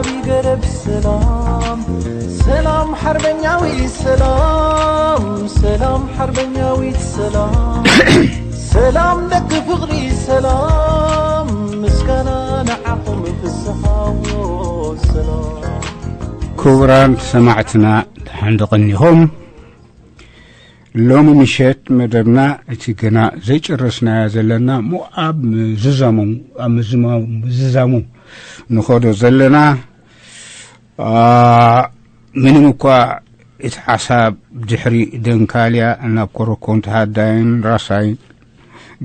ይገረብ ሰላም፣ ሰላም ሓርበኛዊ ሰላም፣ ሰላም ሓርበኛዊት ሰላም፣ ሰላም ደቂ ፍቕሪ ሰላም፣ ምስጋና ንዓኹም ፍስሃዎ ሰላም። ክቡራን ሰማዕትና፣ ደሓን ዶ ቀኒኹም? ሎሚ ምሸት መደብና፣ እቲ ገና ዘይጨረስናዮ ዘለና፣ ሞ ኣብ ምዝዛሙ፣ ኣብ ምዝማሙ፣ ምዝዛሙ ንኸዶ ዘለና፣ ኣ፣ ምንም እኳ እቲ ሓሳብ ድሕሪ ደንካልያ ናብ ኮረኮን ተሃዳይን ራሳይን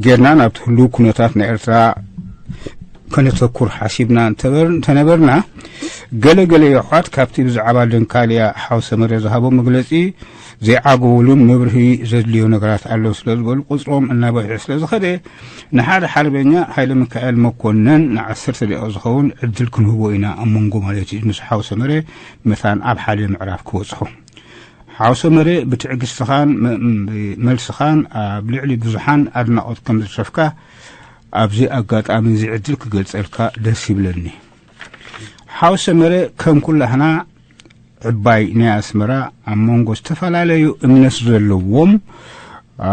ጌርና ናብቲ ህሉው ኩነታት ናይ ኤርትራ ከነተኩር ሓሲብና እንተበር-፣ እንተነበርና፣ ገለ ገለ የሕዋት ካብቲ ብዛዕባ ደንካልያ ሓው ሰመረ ዝሃቦ መግለጺ ዘይዓገቡሉን መብርሂ ዘድልዮ ነገራት ኣሎ ስለ ዝበሉ፣ ቁጽሮም እናበዝሐ ስለ ዝኸደ፣ ንሓደ ሓርበኛ ሃይለ ሚካኤል መኮነን ንዓሰርተ ደቂቕ ዝኸውን ዕድል ክንህቦ ኢና፣ ኣብ መንጎ ማለት እዩ፣ ምስ ሓው ሰመረ መታን ኣብ ሓደ ምዕራፍ ክበጽሑ። ሓው ሰመረ፣ ብትዕግስትኻን መ-፣ ም-፣ መልስኻን ኣብ ልዕሊ ብዙሓን ኣድናቖት ከም ዝትረፍካ ኣብዚ ኣጋጣሚ እዚ ዕድል ክገልጸልካ ደስ ይብለኒ። ሓው ሰመረ፣ ከም ኩላህና ዕባይ ናይ ኣስመራ፣ ኣብ መንጎ ዝተፈላለዩ እምነት ዘለዎም፣ ኣ፣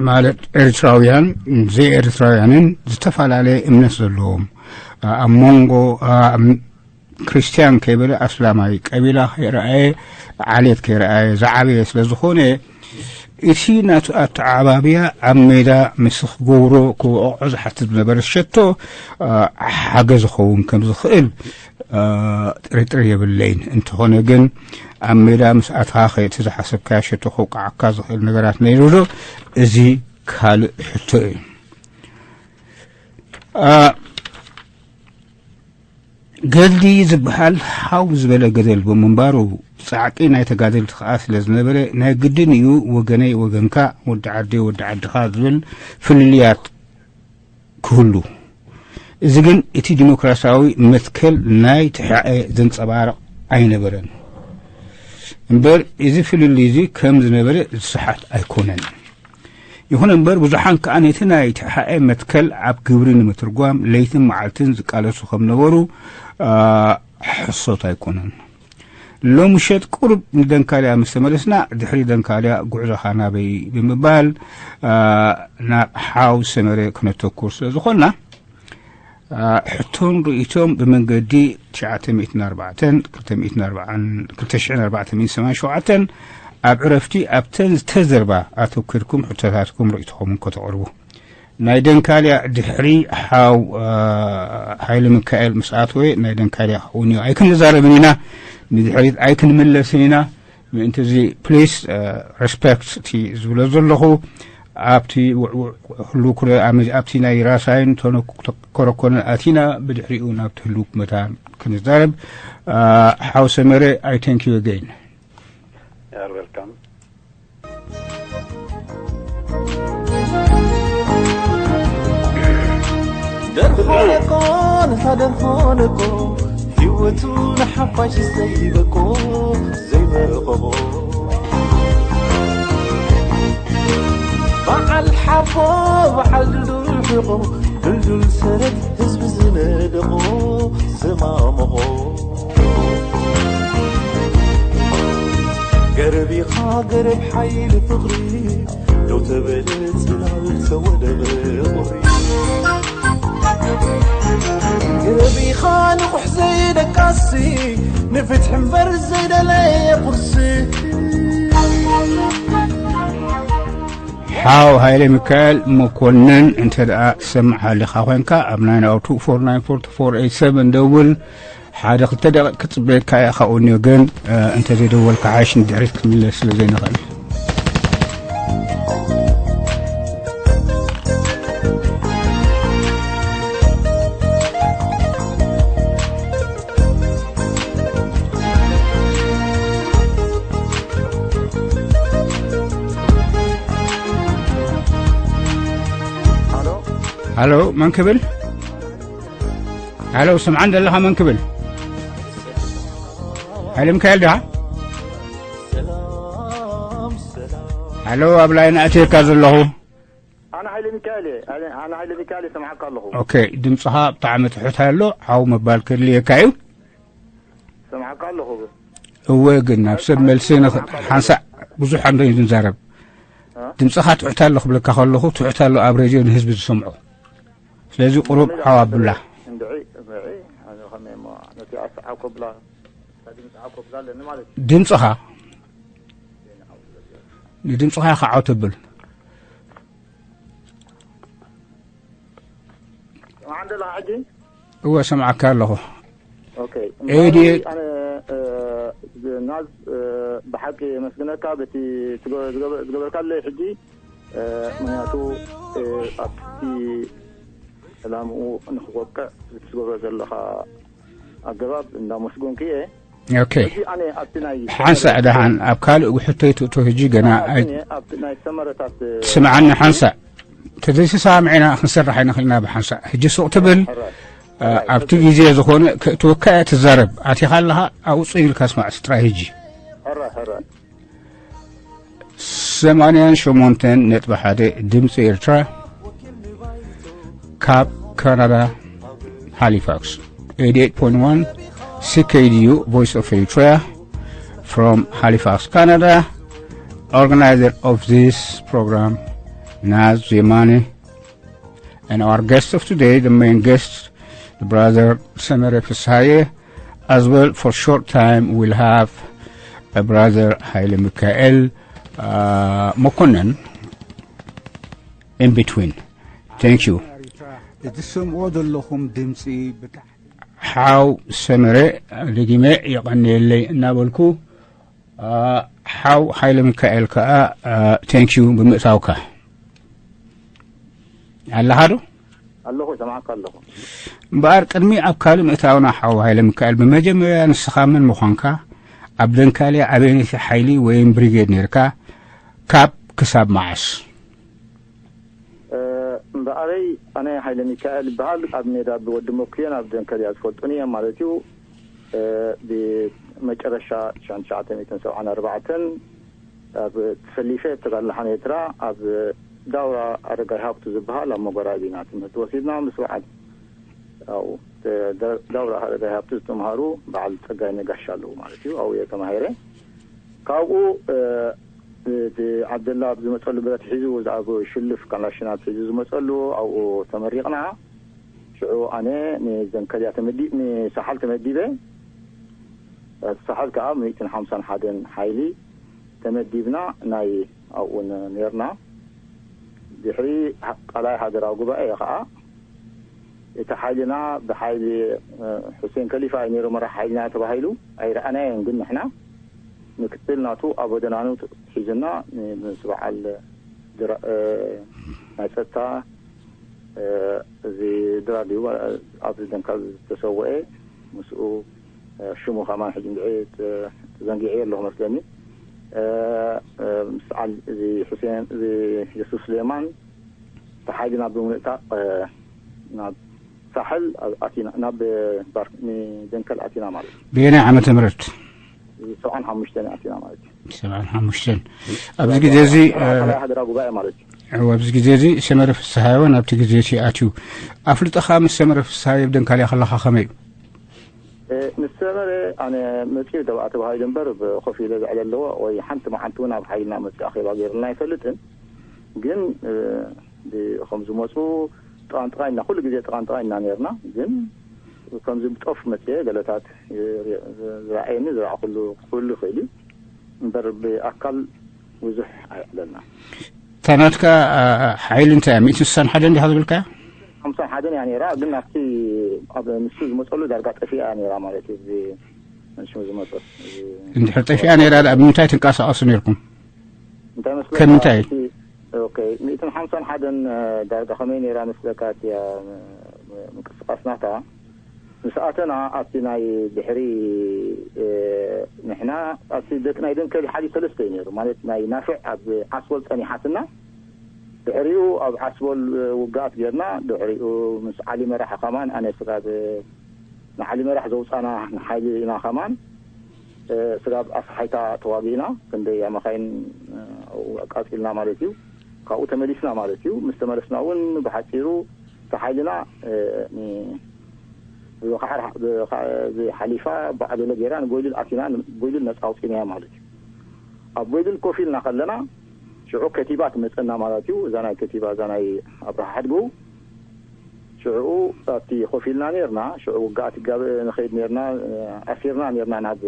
ማለት ኤርትራውያን፣ ዘይኤርትራውያንን ዝተፈላለየ እምነት ዘለዎም፣ ኣ፣ ኣብ መንጎ፣ ኣ፣ ክርስትያን ከይበለ ኣስላማይ፣ ቀቢላ ከይረኣየ፣ ዓሌት ከይረኣየ ዝዓበየ ስለ ዝኾነ፣ እቲ ናቱ ኣተዓባብያ ኣብ ሜዳ ምስ ክገብሮ ክወቕዖ ዝሓትት ዝነበረ ሸቶ፣ ኣ፣ ሓገዝ ክኸውን ከም ዝኽእል፣ ኣ፣ ጥርጥር የብለይን። እንተኾነ ግን፣ ኣብ ሜዳ ምስ ኣተኻ ኸ እቲ ዝሓሰብካዮ ሸቶ ከውቅዓካ ዝኽእል ነገራት ነይሩ ዶ? እዚ ካልእ ሕቶ እዩ። ኣ፣ ገድሊ ዝበሃል ሓው ዝበለ ገደል ብምንባሩ፣ ጻዕቂ ናይ ተጋደልቲ ከኣ ስለ ዝነበረ፣ ናይ ግድን እዩ ወገነይ ወገንካ፣ ወዲ ዓደይ ወዲ ዓድኻ ዝብል ፍልልያት ክህሉ። እዚ ግን እቲ ዲሞክራሲያዊ መትከል ናይ ትሕኤ ዘንጸባርቕ ኣይነበረን። እምበር፣ እዚ ፍልልይ እዚ ከም ዝነበረ ዝሰሓት ኣይኮነን። ይኹን እምበር፣ ብዙሓን ከኣ ነቲ ናይ ትሓኤ መትከል ኣብ ግብሪ ንምትርጓም ለይትን መዓልትን ዝቃለሱ ከም ነበሩ፣ ኣ፣ ሕሶት ኣይኮነን። ሎምሸት ቁሩብ ንደንካልያ ምስ ተመለስና፣ ድሕሪ ደንካልያ ጉዕዞኻ ናበይ ብምባል፣ ኣ፣ ናብ ሓው ሰመረ ክነተኩር ስለ ዝኾንና፣ ኣ፣ ሕቶን ርእይቶን ብመንገዲ ትሽዓተ ሚእትን ኣርባዕተን፣ ክልተ ሚእትን ኣርባዓን፣ ክልተ ሽሕን ኣርባዕተ ሚእትን ሰማንያን ሸውዓተን ኣብ ዕረፍቲ ኣብተን ዝተዘርባ ኣተኲርኩም ሕቶታትኩም ርእይቶኹምን ከተቕርቡ። ናይ ደንካልያ ድሕሪ ሓው፣ ኣ፣ ሃይለ ሚካኤል ምስ ኣተወ ናይ ደንካልያ ክኸውን እዩ። ኣይክንዛረብን ኢና፣ ንድሕሪት ኣይክንምለስን ኢና። ምእንቲ እዚ ፕሊስ፣ እ፣ ሪስፐክት እቲ ዝብሎ ዘለኹ ኣብቲ ውዕውዕ ህሉው ኩነ-፣ ኣመ-፣ ኣብቲ ናይ ራሳይን ተነ-፣ ኮረኮነ ኣቲና ብድሕሪኡ ናብቲ ህሉው ኩነታ ክንዛረብ። እ፣ ሓው ሰመረ፣ I thank you again። You're welcome. ደርሆነኮ፣ ነታ ደርሆነኮ፣ ህይወቱ ንሓፋሽ ዘይበቆ፣ ዘይበቆ። በዓል ሓቦ፣ በዓል ድልዱል ሕቆ፣ ድልዱል ሰረት ህዝቢ ዝነደቆ፣ ዝማመቖ። ገረብ ኢኻ ገረብ ሓይሊ ፍቕሪ፣ ደው ተበለ ጽላል ተወደበ ቁሪ። ገረብ ኢኻ ንቑሕ ዘይደቃሲ፣ ንፍትሒ እምበር ዘይደለየ ቁርሲ። ሓው ሃይለ ሚካኤል መኮነን፣ እንተ ደኣ ትሰምዕ ሃሊኻ ኮይንካ፣ ኣብ ናይን ኦቱ ፎር ናይን ፎር ቱ ፎር ኤይት ሰቨን ደውል። ሓደ ክልተ ደቂቕ ክጽበየካ እየ፣ ካብኡ ንዮ ግን፣ እ፣ እንተ ዘይደወልካ ሓይሽ፣ ንድሕሪት ክትምለስ ስለ ዘይንኽእል። ሃሎ፣ መን ክብል? ሃሎ፣ ስምዓን ዘለኻ መን ክብል? ሃይለ ሚካኤል ዲኻ? ሃሎ፣ ኣብ ላይን ኣትየካ ዘለኹ። ኣነ ሓይለ ሚካኤል እየ። ኣነ ኣነ ሓይለ ሚካኤል እየ፣ ሰምዓካ ኣለኹ። ኦኬ፣ ድምፅኻ ብጣዕሚ ትሑት ኣሎ። ሓው ምባል ከድልየካ እዩ። ሰምዓካ ኣለኹ። እወ፣ ግን ናብ ሰብ መልሲ ንኽ- ሓንሳእ ብዙሕ ኣንዶ እዩ ዝንዛረብ። ድምፅኻ ትሑት ኣሎ ክብለካ ከለኹ፣ ትሑት ኣሎ ኣብ ሬድዮ ንህዝቢ ዝሰምዖ። ስለዚ ቁሩብ ሓው ኣብላ። እንድዒ እንድዒ ኣነ ከመይ እሞ ነቲ ኣስዓብ ከብላ ነቲ ድምፂ ዓብ ከብላ ኣለኒ ማለት እዩ። ድምፅኻ ንድምፅኻ ኢኻ ዓው ተብል። ሰምዓን ደለኻ ሕጂ? እወ፣ ሰምዓካ ኣለኹ። ኦኬ። ኤዲ- ኣነ እ፣ ናዝ እ፣ ብሓቂ የመስግነካ በቲ ትገ- ዝገበ- ዝገበርካለይ ሕጂ እ፣ ምክንያቱ እ፣ ኣብቲ ዕላምኡ ንክወቅዕ እቲ ትገብሮ ዘለኻ ኣገባብ እንዳመስገንኩ እየ። ኦኬ፣ ሕጂ ኣነ ኣብቲ ናይ ሓንሳእ ደሓን ኣብ ካልእ ሕቶይ ትእቶ። ሕጂ ገና ኣይ- ኣብቲ ናይ ሰመረታት ስምዓኒ ሓንሳእ፣ ተዘይተሰማሚዕና ክንሰርሕ ኣይንኽእልና ብሓንሳእ። ሕጂ ሱቕ ትብል። እ፣ ኣብቲ ግዜ ዝኾነ ከእትወካ እያ ትዛረብ። ኣቲኻ ኣለኻ፣ ኣውፅእ ኢልካ ስማዕ ጥራይ። ሕጂ ሕራይ ሕራይ ሰማንያን ሸሞንተን ነጥቢ ሓደ ድምፂ ኤርትራ ካብ ካናዳ ሃሊፋክስ፣ eighty-eight point one C K D U, Voice of Eritrea, from Halifax, Canada. Organizer of this program, Naz Yemane, and our guest of today, the main guest, the brother Semere Pesaye. As well, for short time, we'll have a brother Haile Mikael uh, Mokonnen in between. Thank you. ትሰምዖ ዘለኹም ድምፂ ብታ ሓው ሰመረ፣ ደጊመ የቐንየለይ እናበልኩ፣ ሓው ሓይለ ሚካኤል ከዓ፣ thank you ብምእታውካ። ኣለኻ ዶ? ኣለኹ፣ ሰማዕካ ኣለኹ። እምበኣር ቅድሚ ኣብ ካልእ ምእታውና ሓው ሃይለ ሚካኤል፣ ብመጀመርያ ንስኻ መን ምዃንካ፣ ኣብ ደንካልያ ኣበየነይቲ ሓይሊ ወይም ብሪጌድ ነርካ፣ ካብ ክሳብ መዓስ? እምበኣረይ ኣነ ሃይለ ሚካኤል ይበሃል። ኣብ ሜዳ ብወዲ መኩየን ኣብ ደንከልያ ዝፈልጡኒ እዮም ማለት እዩ። ብመጨረሻ ሽሕን ትሽዓተ ሚእትን ሰብዓን ኣርባዕተን ኣብ ተሰሊፈ ተጋድሎ ሓነ ኤርትራ ኣብ ዳውራ ኣረጋይ ሃብቱ ዝበሃል ኣብ መጎራቢና ትምህርቲ ወሲድና ምስ በዓል ኣብኡ ዳውራ ኣረጋይ ሃብቱ ዝተምሃሩ በዓል ጸጋይ ነጋሽ ኣለዉ ማለት እዩ። ኣብኡ እየ ተማሂረ። ካብኡ እቲ ዓብደላ ኣብ ዝመፀሉ ብረት ሒዙ ኣብ ሽልፍ ካላሽናት ሒዙ ዝመፀሉ ኣብኡ ተመሪቕና። ሽዑ ኣነ ንዘንከልያ ተመዲ ንሳሓል ተመዲበ። ሳሓል ከዓ ሚእትን ሓምሳን ሓደን ሓይሊ ተመዲብና ናይ ኣብኡ ነርና። ድሕሪ ቃላይ ሃገራዊ ጉባኤ ከዓ እቲ ሓይልና ብሓይሊ፣ እ፣ ሑሴን ከሊፋ እዩ ነይሩ መራሕ ሓይልና ተባሂሉ። ኣይረኣናዮን፣ ግን ንሕና ምክትል ናቱ ኣቦ ደናኑ ሒዙና ን-፣ ምስ በዓል ድራ-፣ እ፣ ናይ ጸጥታ፣ እ፣ እዚ ድራር ድዩ፣ እ፣ ኣብዚ ደንካል ዝተሰወኤ ምስኡ፣ እ፣ ሽሙ ከማን ሕጂ እንድዒ ተ-፣ ተዘንጊዐዮ ኣለኹ መስለኒ። እ፣ እ፣ ምስ ዓል-፣ እዚ ሑሴን፣ እዚ የሱፍ ስሌማን ተሓይልና ብምልእታእ፣ እ፣ ናብ ሳሕል ኣቲና፣ ናብ ባር-፣ ንደንከል ኣቲና ማለት እዩ። በየናይ ዓመተ ምህረት? እዚ ሰብዓን ሓሙሽተን ኣቲና ማለት እዩ። ሰብዓን ሓሙሽተን። ኣብዚ ግዜ እዚ፣ እ፣ ካልኣይ ሃገራዊ ጉባኤ ማለት እዩ። እወ፣ ኣብዚ ግዜ እዚ ሰመረ ፍስሃየ እውን ኣብቲ ግዜ እቲ ኣትዩ። ኣፍልጦኻ ምስ ሰመረ ፍስሃየ ኣብ ደንካልያ ከለኻ ከመይ እዩ? እ፣ ምስ ሰመረ ኣነ መጺኡ ተባኣ ተባሂሉ እምበር፣ ብ-፣ ኮፍ ኢለ ዘዕለ ኣለዎ ወይ ሓንቲ መዓልቲ እውን ኣብ ሓይልና መጺኡ ኣኼባ ገይሩልና ኣይፈልጥን። ግን፣ እ፣ ብ-፣ ከም ዝመጹ ጥቓን ጥቓ ኢና፣ ኩሉ ግዜ ጥቓን ጥቓ ኢና ነርና። ግን ከምዚ ብጦፍ መጽየ ገለታት የ-፣ ዝረኣየኒ ዝረኣኹሉ ክህሉ ይኽእል እዩ። እምበር ብኣካል ብዙሕ ኣይዕለልና። እታ ናትካ፣ ኣ፣ ሓይሊ እንታይ እያ? ሚእትን ስሳን ሓደን ዲኻ ዝብልካያ? ሓምሳን ሓደን እያ ነይራ፣ ግን ኣብቲ ኣብ ንሱ ዝመጸሉ ዳርጋ ጠፊኣ እያ ነይራ ማለት እዩ። እዚ ንሱ ዝመጸ፣ እዚ እንድሕር ጠፊኣ ነይራ፣ ደኣ ብምንታይ ትንቀሳቐሱ ነይርኩም? እንታይ መስለካ? ከምንታይ? እቲ፣ ኦኬ፣ ሚእትን ሓምሳን ሓደን፣ እ፣ ዳርጋ ከመይ ነይራ መስለካ? እቲ፣ እ፣ ም-፣ ምንቅስቃስ ናታ ምስ ኣተና ኣብቲ ናይ ድሕሪ፣ እ፣ ንሕና ኣብቲ ደቂ ናይ ደንከል ሓዲ ሰለስተ እዩ ነይሩ። ማለት ናይ ናፍዕ ኣብ ዓስቦል ጸኒሓትና፣ ድሕሪኡ ኣብ ዓስቦል፣ እ፣ ውግኣት ጌርና፣ ድሕሪኡ ምስ ዓሊ መራሕ ከማን ኣነ ስጋብ ንዓሊ መራሕ ዘውጻና ንሓይሊ ኢና ከማን፣ እ፣ ስጋብ ኣስሓይታ ተዋጊእና፣ ክንደይ ኣማኻይን፣ እ፣ ኣብኡ ኣቃጺልና ማለት እዩ። ካብኡ ተመሊስና ማለት እዩ። ምስ ተመለስና እውን ብሓፂሩ እቲ ሓይልና፣ እ፣ ን-፣ ብባሕር፣ ብካ-፣ ብሓሊፋ ባዕለሎ ገይራ ንጎይሉል ኣቲና፣ ጎይሉል ነፃ ኣውፂናያ ማለት እዩ። ኣብ ጎይሉል ኮፍ ኢልና ከለና ሽዑ ከቲባ ትመፀና ማለት እዩ። እዛ ናይ ከቲባ፣ እዛ ናይ ኣብርሃ ሓድጉ፣ ሽዑ ኣብቲ ኮፍ ኢልና ነርና። ሽዑ ውግኣት ይጋበእ ንኸይድ ነርና፣ ኣሲርና ነርና ናብ፣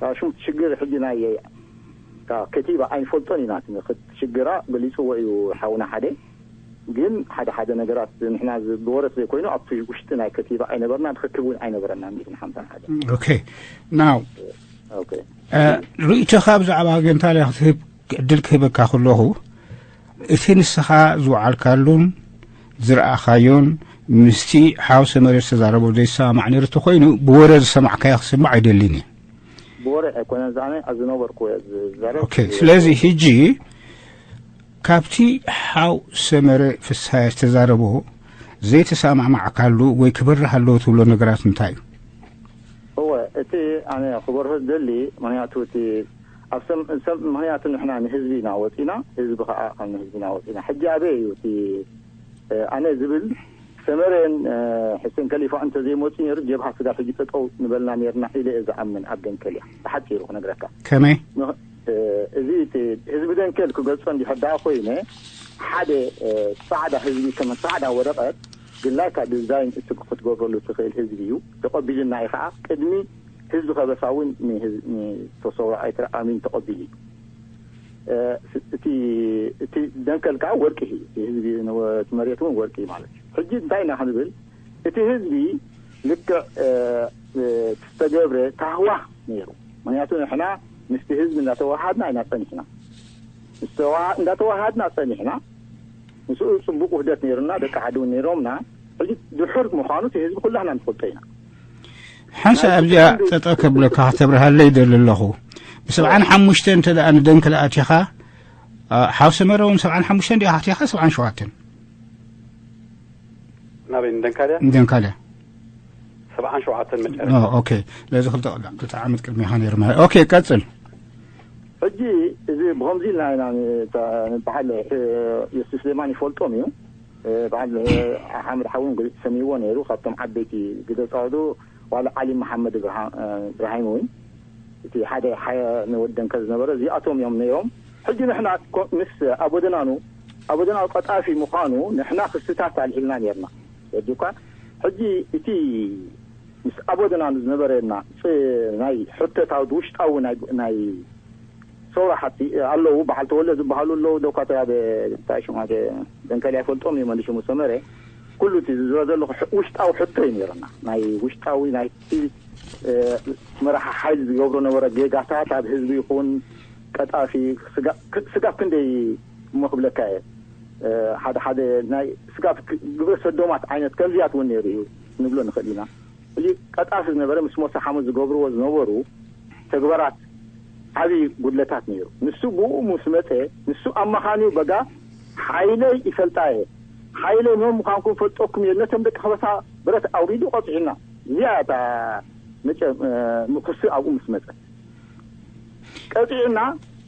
ካብ ሽም ሽግር ሕጂ ናይ፣ ካብ ከቲባ ኣይንፈልጦን ኢና። እቲ ሽግራ ገሊፅዎ እዩ ሓውና ሓደ። ግን ሓደ ሓደ ነገራት ንሕና ዝ-፣ ብወረት ዘይኮይኑ ኣብቲ ውሽጢ ናይ ከቲባ ኣይነበርና፣ ንክክብ እውን ኣይነበረና። ሚእትን ሓምሳን ሓደ። ኦኬ። ናው፣ ኦኬ። እ፣ ርእይቶኻ ብዛዕባ ገንታልያ ክትህብ ዕድል ክህበካ ከለኹ፣ እቲ ንስኻ ዝወዓልካሉን ዝረኣኻዮን ምስቲ ሓው ሰመረ ዝተዛረቦ ዘይሰማማዕ ነይሩ እንተኾይኑ፣ ብወረ ዝሰማዕካዮ ክስማዕ ኣይደልን እየ። ብወረ ኣይኮነን ዝኣነ፣ ኣብ ዝነበርኩ እየ ዝዛረብ። ኦኬ፣ ስለዚ ሕጂ ካብቲ ሓው ሰመረ ፍስሃየ ዝተዛረቦ ዘይተሰማማዕካሉ ወይ ክበርህ ኣለዎ ትብሎ ነገራት እንታይ እዩ? እወ፣ እቲ ኣነ ክበርህ ዝደሊ፣ ምኽንያቱ እቲ ኣብ ሰም-፣ ሰም-፣ ምኽንያቱ ንሕና ንህዝቢ ኢና ወፂና፣ ህዝቢ ከዓ ካብ ንህዝቢ ኢና ወፂና። ሕጂ ኣበይ እዩ እቲ፣ እ፣ ኣነ ዝብል ሰመረን፣ እ፣ ሕሴን ከሊፋ እንተዘይመፁ ነይሩ፣ ጀብሃ ስጋብ ሕጂ ጠጠው ንበልና ነርና ኢለ እየ ዝኣምን። ኣብ ደንከል እያ ብሓፂሩ ክነግረካ። ከመይ? ምኽ-፣ እ፣ እዚ እቲ ህዝቢ ደንከል ክገልፆ እንዲሕር ደኣ ኮይነ፣ ሓደ፣ እ፣ ፃዕዳ ህዝቢ ከም ፃዕዳ ወረቐት ግላይካ ዲዛይን እትግ-፣ ክትገብረሉ ትኽእል ህዝቢ እዩ። ተቐቢልና እዩ ከዓ። ቅድሚ ህዝቢ ከበሳ እውን ንህዝ-፣ ንተሰውሮ ኤርትራ ኣሚን ተቐቢሉ እዩ። እ፣ እቲ፣ እቲ ደንከል ከዓ ወርቂ እዩ። እቲ ህዝቢ ንወ-፣ እቲ መሬት እውን ወርቂ እዩ ማለት እዩ። ሕጂ እንታይ ኢና ክንብል? እቲ ህዝቢ ልክዕ፣ እ፣ እ፣ ዝተገብረ ታህዋህ ነይሩ። ምኽንያቱ ንሕና ምስቲ ህዝቢ እንዳተዋሃድና ኢና ጸኒሕና። ዝተዋ-፣ እንዳተዋሃድና ጸኒሕና። ምስኡ ጽቡቕ ውህደት ነይሩና፣ ደቂ ዓዲ እውን ነይሮምና። ሕጂ ድሑር ምዃኑ እቲ ህዝቢ ኩላህና ንፈልጦ ኢና። ሓንሳእ ናይ ኣብዚኣ ህዝቢ ጠጠው ከብለካ ከተብርሃለይ ይደሊ ኣለኹ። ብሰብዓን ሓሙሽተ እንተ ደኣ ንደንከል ኣቲኻ፣ ኣ፣ ሓው ሰመረ እውን ሰብዓን ሓሙሽተ እንዲኻ ኣቲኻ፣ ሰብዓን ሸውዓተን? ናበይ ንደንካልያ? ንደንካልያ። ሰብዓን ሸውዓተን መጨረሻ። ኦ፣ ኦኬ። ለዚ ክልተ፣ ክልተ ዓመት ቅድሚኻ ነይሩ ማለት። ኦኬ፣ ቀጽል። ሕጂ እዚ ብኸምዚ ኢልና ኢና ን-፣ ታ-፣ በዓል፣ እ፣ የሱስ ስሌማን ይፈልጦም እዩ። እ፣ በዓል፣ እ፣ ሓመድ ሓውን ገሊጹ ሰሚዕዎ ነይሩ። ካብቶም ዓበይቲ ግደ ጻወቱ ዋላ ዓሊ መሓመድ እብርሃ-፣ እ፣ እብራሂም እውን እቲ ሓደ ሓ-፣ ንወደን ከ ዝነበረ እዚኣቶም እዮም ነይሮም። ሕጂ ንሕና ኮ-፣ ምስ ኣቦደናኑ፣ ኣቦደናኑ ቀጣፊ ምዃኑ ንሕና ክስታት ኣልዒልና ነርና። ወዲኳ ሕጂ እቲ ምስ ኣቦደናኑ ዝነበረና ጽ-፣ ናይ ሕተታዊ ውሽጣዊ ናይ፣ ናይ ሰውራ ሓቲ ኣለዉ፣ በዓል ተወለ ዝበሃሉ ኣለዉ፣ ዶክተር ኣበ፣ እንታይ ሽሙ፣ ሓደ ደንከል ኣይፈልጦም እዩ፣ መሊሹ ምስ ሰመረ። ኩሉ እቲ ዝዝረ ዘለኹ ሕ-፣ ውሽጣዊ ሕቶ እዩ ነይርና። ናይ ውሽጣዊ ናይቲ፣ እ፣ መራሒ ሓይሊ ዝገብሮ ነበረ ጌጋታት ኣብ ህዝቢ ይኹን ቀጣፊ ስጋ-፣ ክ-፣ ስጋብ ክንደይ እሞ ክብለካ እየ። እ፣ ሓደ ሓደ ናይ ስጋብ ክ-፣ ግብረ ሰዶማት ዓይነት ከምዚያት እውን ነይሩ እዩ ንብሎ ንኽእል ኢና። እዚ ቀጣፊ ዝነበረ ምስ ሞሳ ሓመድ ዝገብርዎ ዝነበሩ ተግባራት ዓብዪ ጉድለታት ነይሩ። ንሱ ብኡ ምስ መፀ፣ ንሱ ኣመኻንዩ በጋ ሓይለይ ይፈልጣ እየ፣ ሓይለይ መን ምዃንኩም ፈልጠኩም እየ፣ ነቶም ደቂ ከበሳ ብረት ኣውሪዱ ቀፂዑና። እዚኣ እታ መጨ-፣ እ፣ ክሲ ኣብኡ ምስ መፀ። ቀፂዑና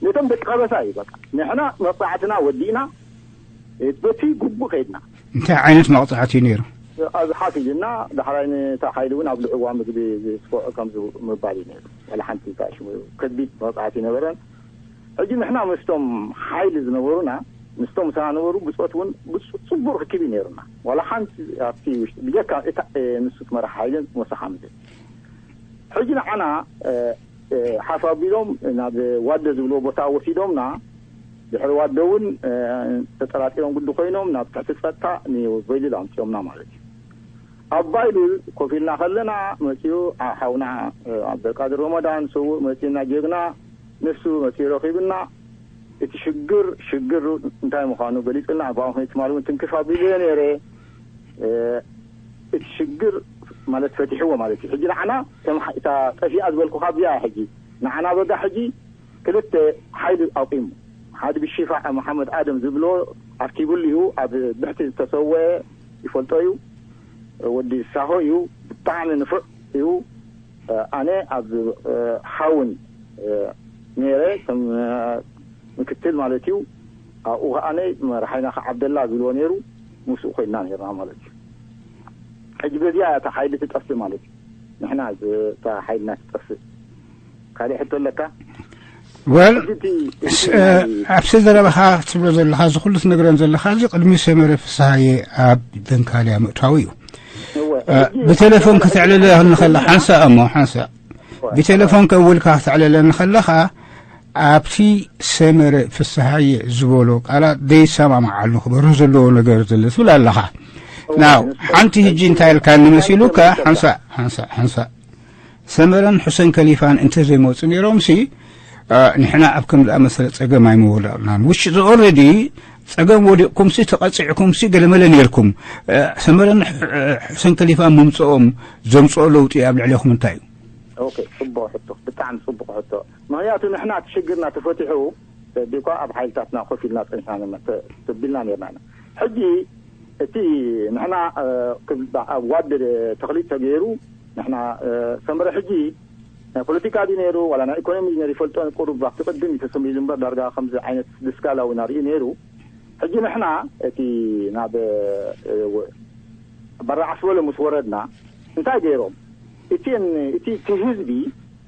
ነቶም ደቂ ከበሳ እዩ በቃ። ንሕና መቕፃዕትና ወዲእና፣ በቲ ግቡእ ከይድና። እንታይ ዓይነት መቕፃዕቲ እዩ ነይሩ? ኣብዚ ሓፍ ኢልና፣ ዳሕራይ ነታ ሓይሊ እውን ኣብ ልዕዋ ምግቢ ዝስፍዖ ከምዚ ምባል እዩ ነይሩ። ዋላ ሓንቲ እንታይ ሽሙ ከቢድ መቕፃዕቲ ነበረን። ሕጂ ንሕና ምስቶም ሓይሊ ዝነበሩና፣ ምስቶም ምሳና ነበሩ ብፆት እውን ብፁ-፣ ፅቡቅ ርክብ እዩ ነይሩና። ዋላ ሓንቲ ኣብቲ ውሽጢ፣ ብጀካ እታ፣ እ፣ ንሱ ትመራሕ ሓይልን ሞሳ ሓመድን። ሕጂ ንዓና፣ እ፣ እ፣ ሓፍ ኣቢሎም ናብ ዋደ ዝብልዎ ቦታ ወሲዶምና፣ ድሕሪ ዋደ እውን፣ እ፣ ተጠራጢሮም ግዲ ኮይኖም ናብ ትሕቲ ጸጥታ ንበይሉል ኣምጺኦምና ማለት እዩ። ኣብ ባይሉል ኮፍ ኢልና ከለና መጺኡ፣ ኣ-፣ ሓውና፣ እ፣ ዓብደልቃድር ረመዳን ስዉእ መጺኡና፣ ጀግና፣ ንሱ መጺኡ ረኺቡና። እቲ ሽግር፣ ሽግር እንታይ ምዃኑ ገሊጹልና፣ ብኣኹም ትማሊ እውን ትንክፍ ኣቢለዮ ነይረ። እ፣ እቲ ሽግር ማለት ፈቲሕዎ ማለት እዩ። ሕጂ ንዓና ከም ሓ-፣ እታ ጠፊኣ ዝበልኩኻ እዚኣ ሕጂ ንዓና በጋ ሕጂ ክልተ ሓይሊ ኣቑሙ። ሓደ ብሽፋዕ መሓመድ ኣደም ዝብሎ ኣርኪቡሉ እዩ። ኣብ ብሕቲ ዝተሰወአ ይፈልጦ እዩ። ወዲ ሳሆ እዩ። ብጣዕሚ ንፉዕ እዩ። ኣነ ኣብ፣ እ፣ ሓውን፣ እ፣ ነይረ ከም፣ እ፣ ምክትል ማለት እዩ። ኣብኡ ከዓነይ መራሓይና ከዓ ዓብደላ ዝብልዎ ነይሩ፣ ምስኡ ኮይንና ነርና ማለት እዩ። ሕጂ በዚኣ እታ ሓይሊ ትጠፍእ ማለት እዩ። ንሕና እታ ሓይልና ትጠፍእ። ካልእ ሕቶ ኣለካ? ወል ኣብዚ ዘረባኻ ትብሎ ዘለኻ፣ እዚ ኩሉ ትነግረን ዘለኻ፣ እዚ ቅድሚ ሰመረ ፍስሃየ ኣብ ደንካልያ ምእታዊ እዩ። ብቴሌፎን ክትዕልለ ንኸላ ሓንሳ እሞ ሓንሳ ብቴሌፎን ከውልካ ክትዕልለ ንኸለኻ፣ ኣብቲ ሰመረ ፍስሃየ ዝበሎ ቃላት ዘይሰማማዓሉ ክበርህ ዘለዎ ነገር ዝለ ትብል ኣለኻ። ናው ሓንቲ ህጂ እንታይ ኢልካ ንመሲሉካ ሓንሳ ሓንሳ ሓንሳ ሰመረን ሑሰን ከሊፋን እንተዘይመፁ ነይሮምሲ፣ ንሕና ኣብ ከም ዝኣመሰለ ፀገም ኣይምወደቕናን። ውሽ ኦረዲ ፀገም ወዲቕኩምሲ፣ ተቐፂዕኩምሲ፣ ገለመለ ነይርኩም። ሰመረን ሑሰን ከሊፋን ምምፅኦም ዘምፅኦ ለውጢ ኣብ ልዕሌኹም እንታይ እዩ? ኦኬ፣ ፅቡቕ ሕቶ፣ ብጣዕሚ ፅቡቕ ሕቶ። ምክንያቱ ንሕና እቲ ሽግርና ተፈቲሑ፣ ዲኳ ኣብ ሓይልታትና ኮፍ ኢልና ፀኒሕና ተቢልና ነርና ኢና። ሕጂ እቲ ንሕና ኣብ ዋድ ተክሊት ተገይሩ፣ ንሕና ሰመረ ሕጂ ናይ ፖለቲካ ድዩ ነይሩ ዋላ ናይ ኢኮኖሚ ድዩ ነይሩ ይፈልጦ ቁሩብ ኣብቲ ቅድም እዩ ተሰሚሉ እምበር ዳርጋ ከምዚ ዓይነት ድስካላዊ ናርእዩ ነይሩ። ሕጂ ንሕና እቲ ናብ በራዓስ በሎ ምስ ወረድና እንታይ ገይሮም? እቲ እቲ እቲ ህዝቢ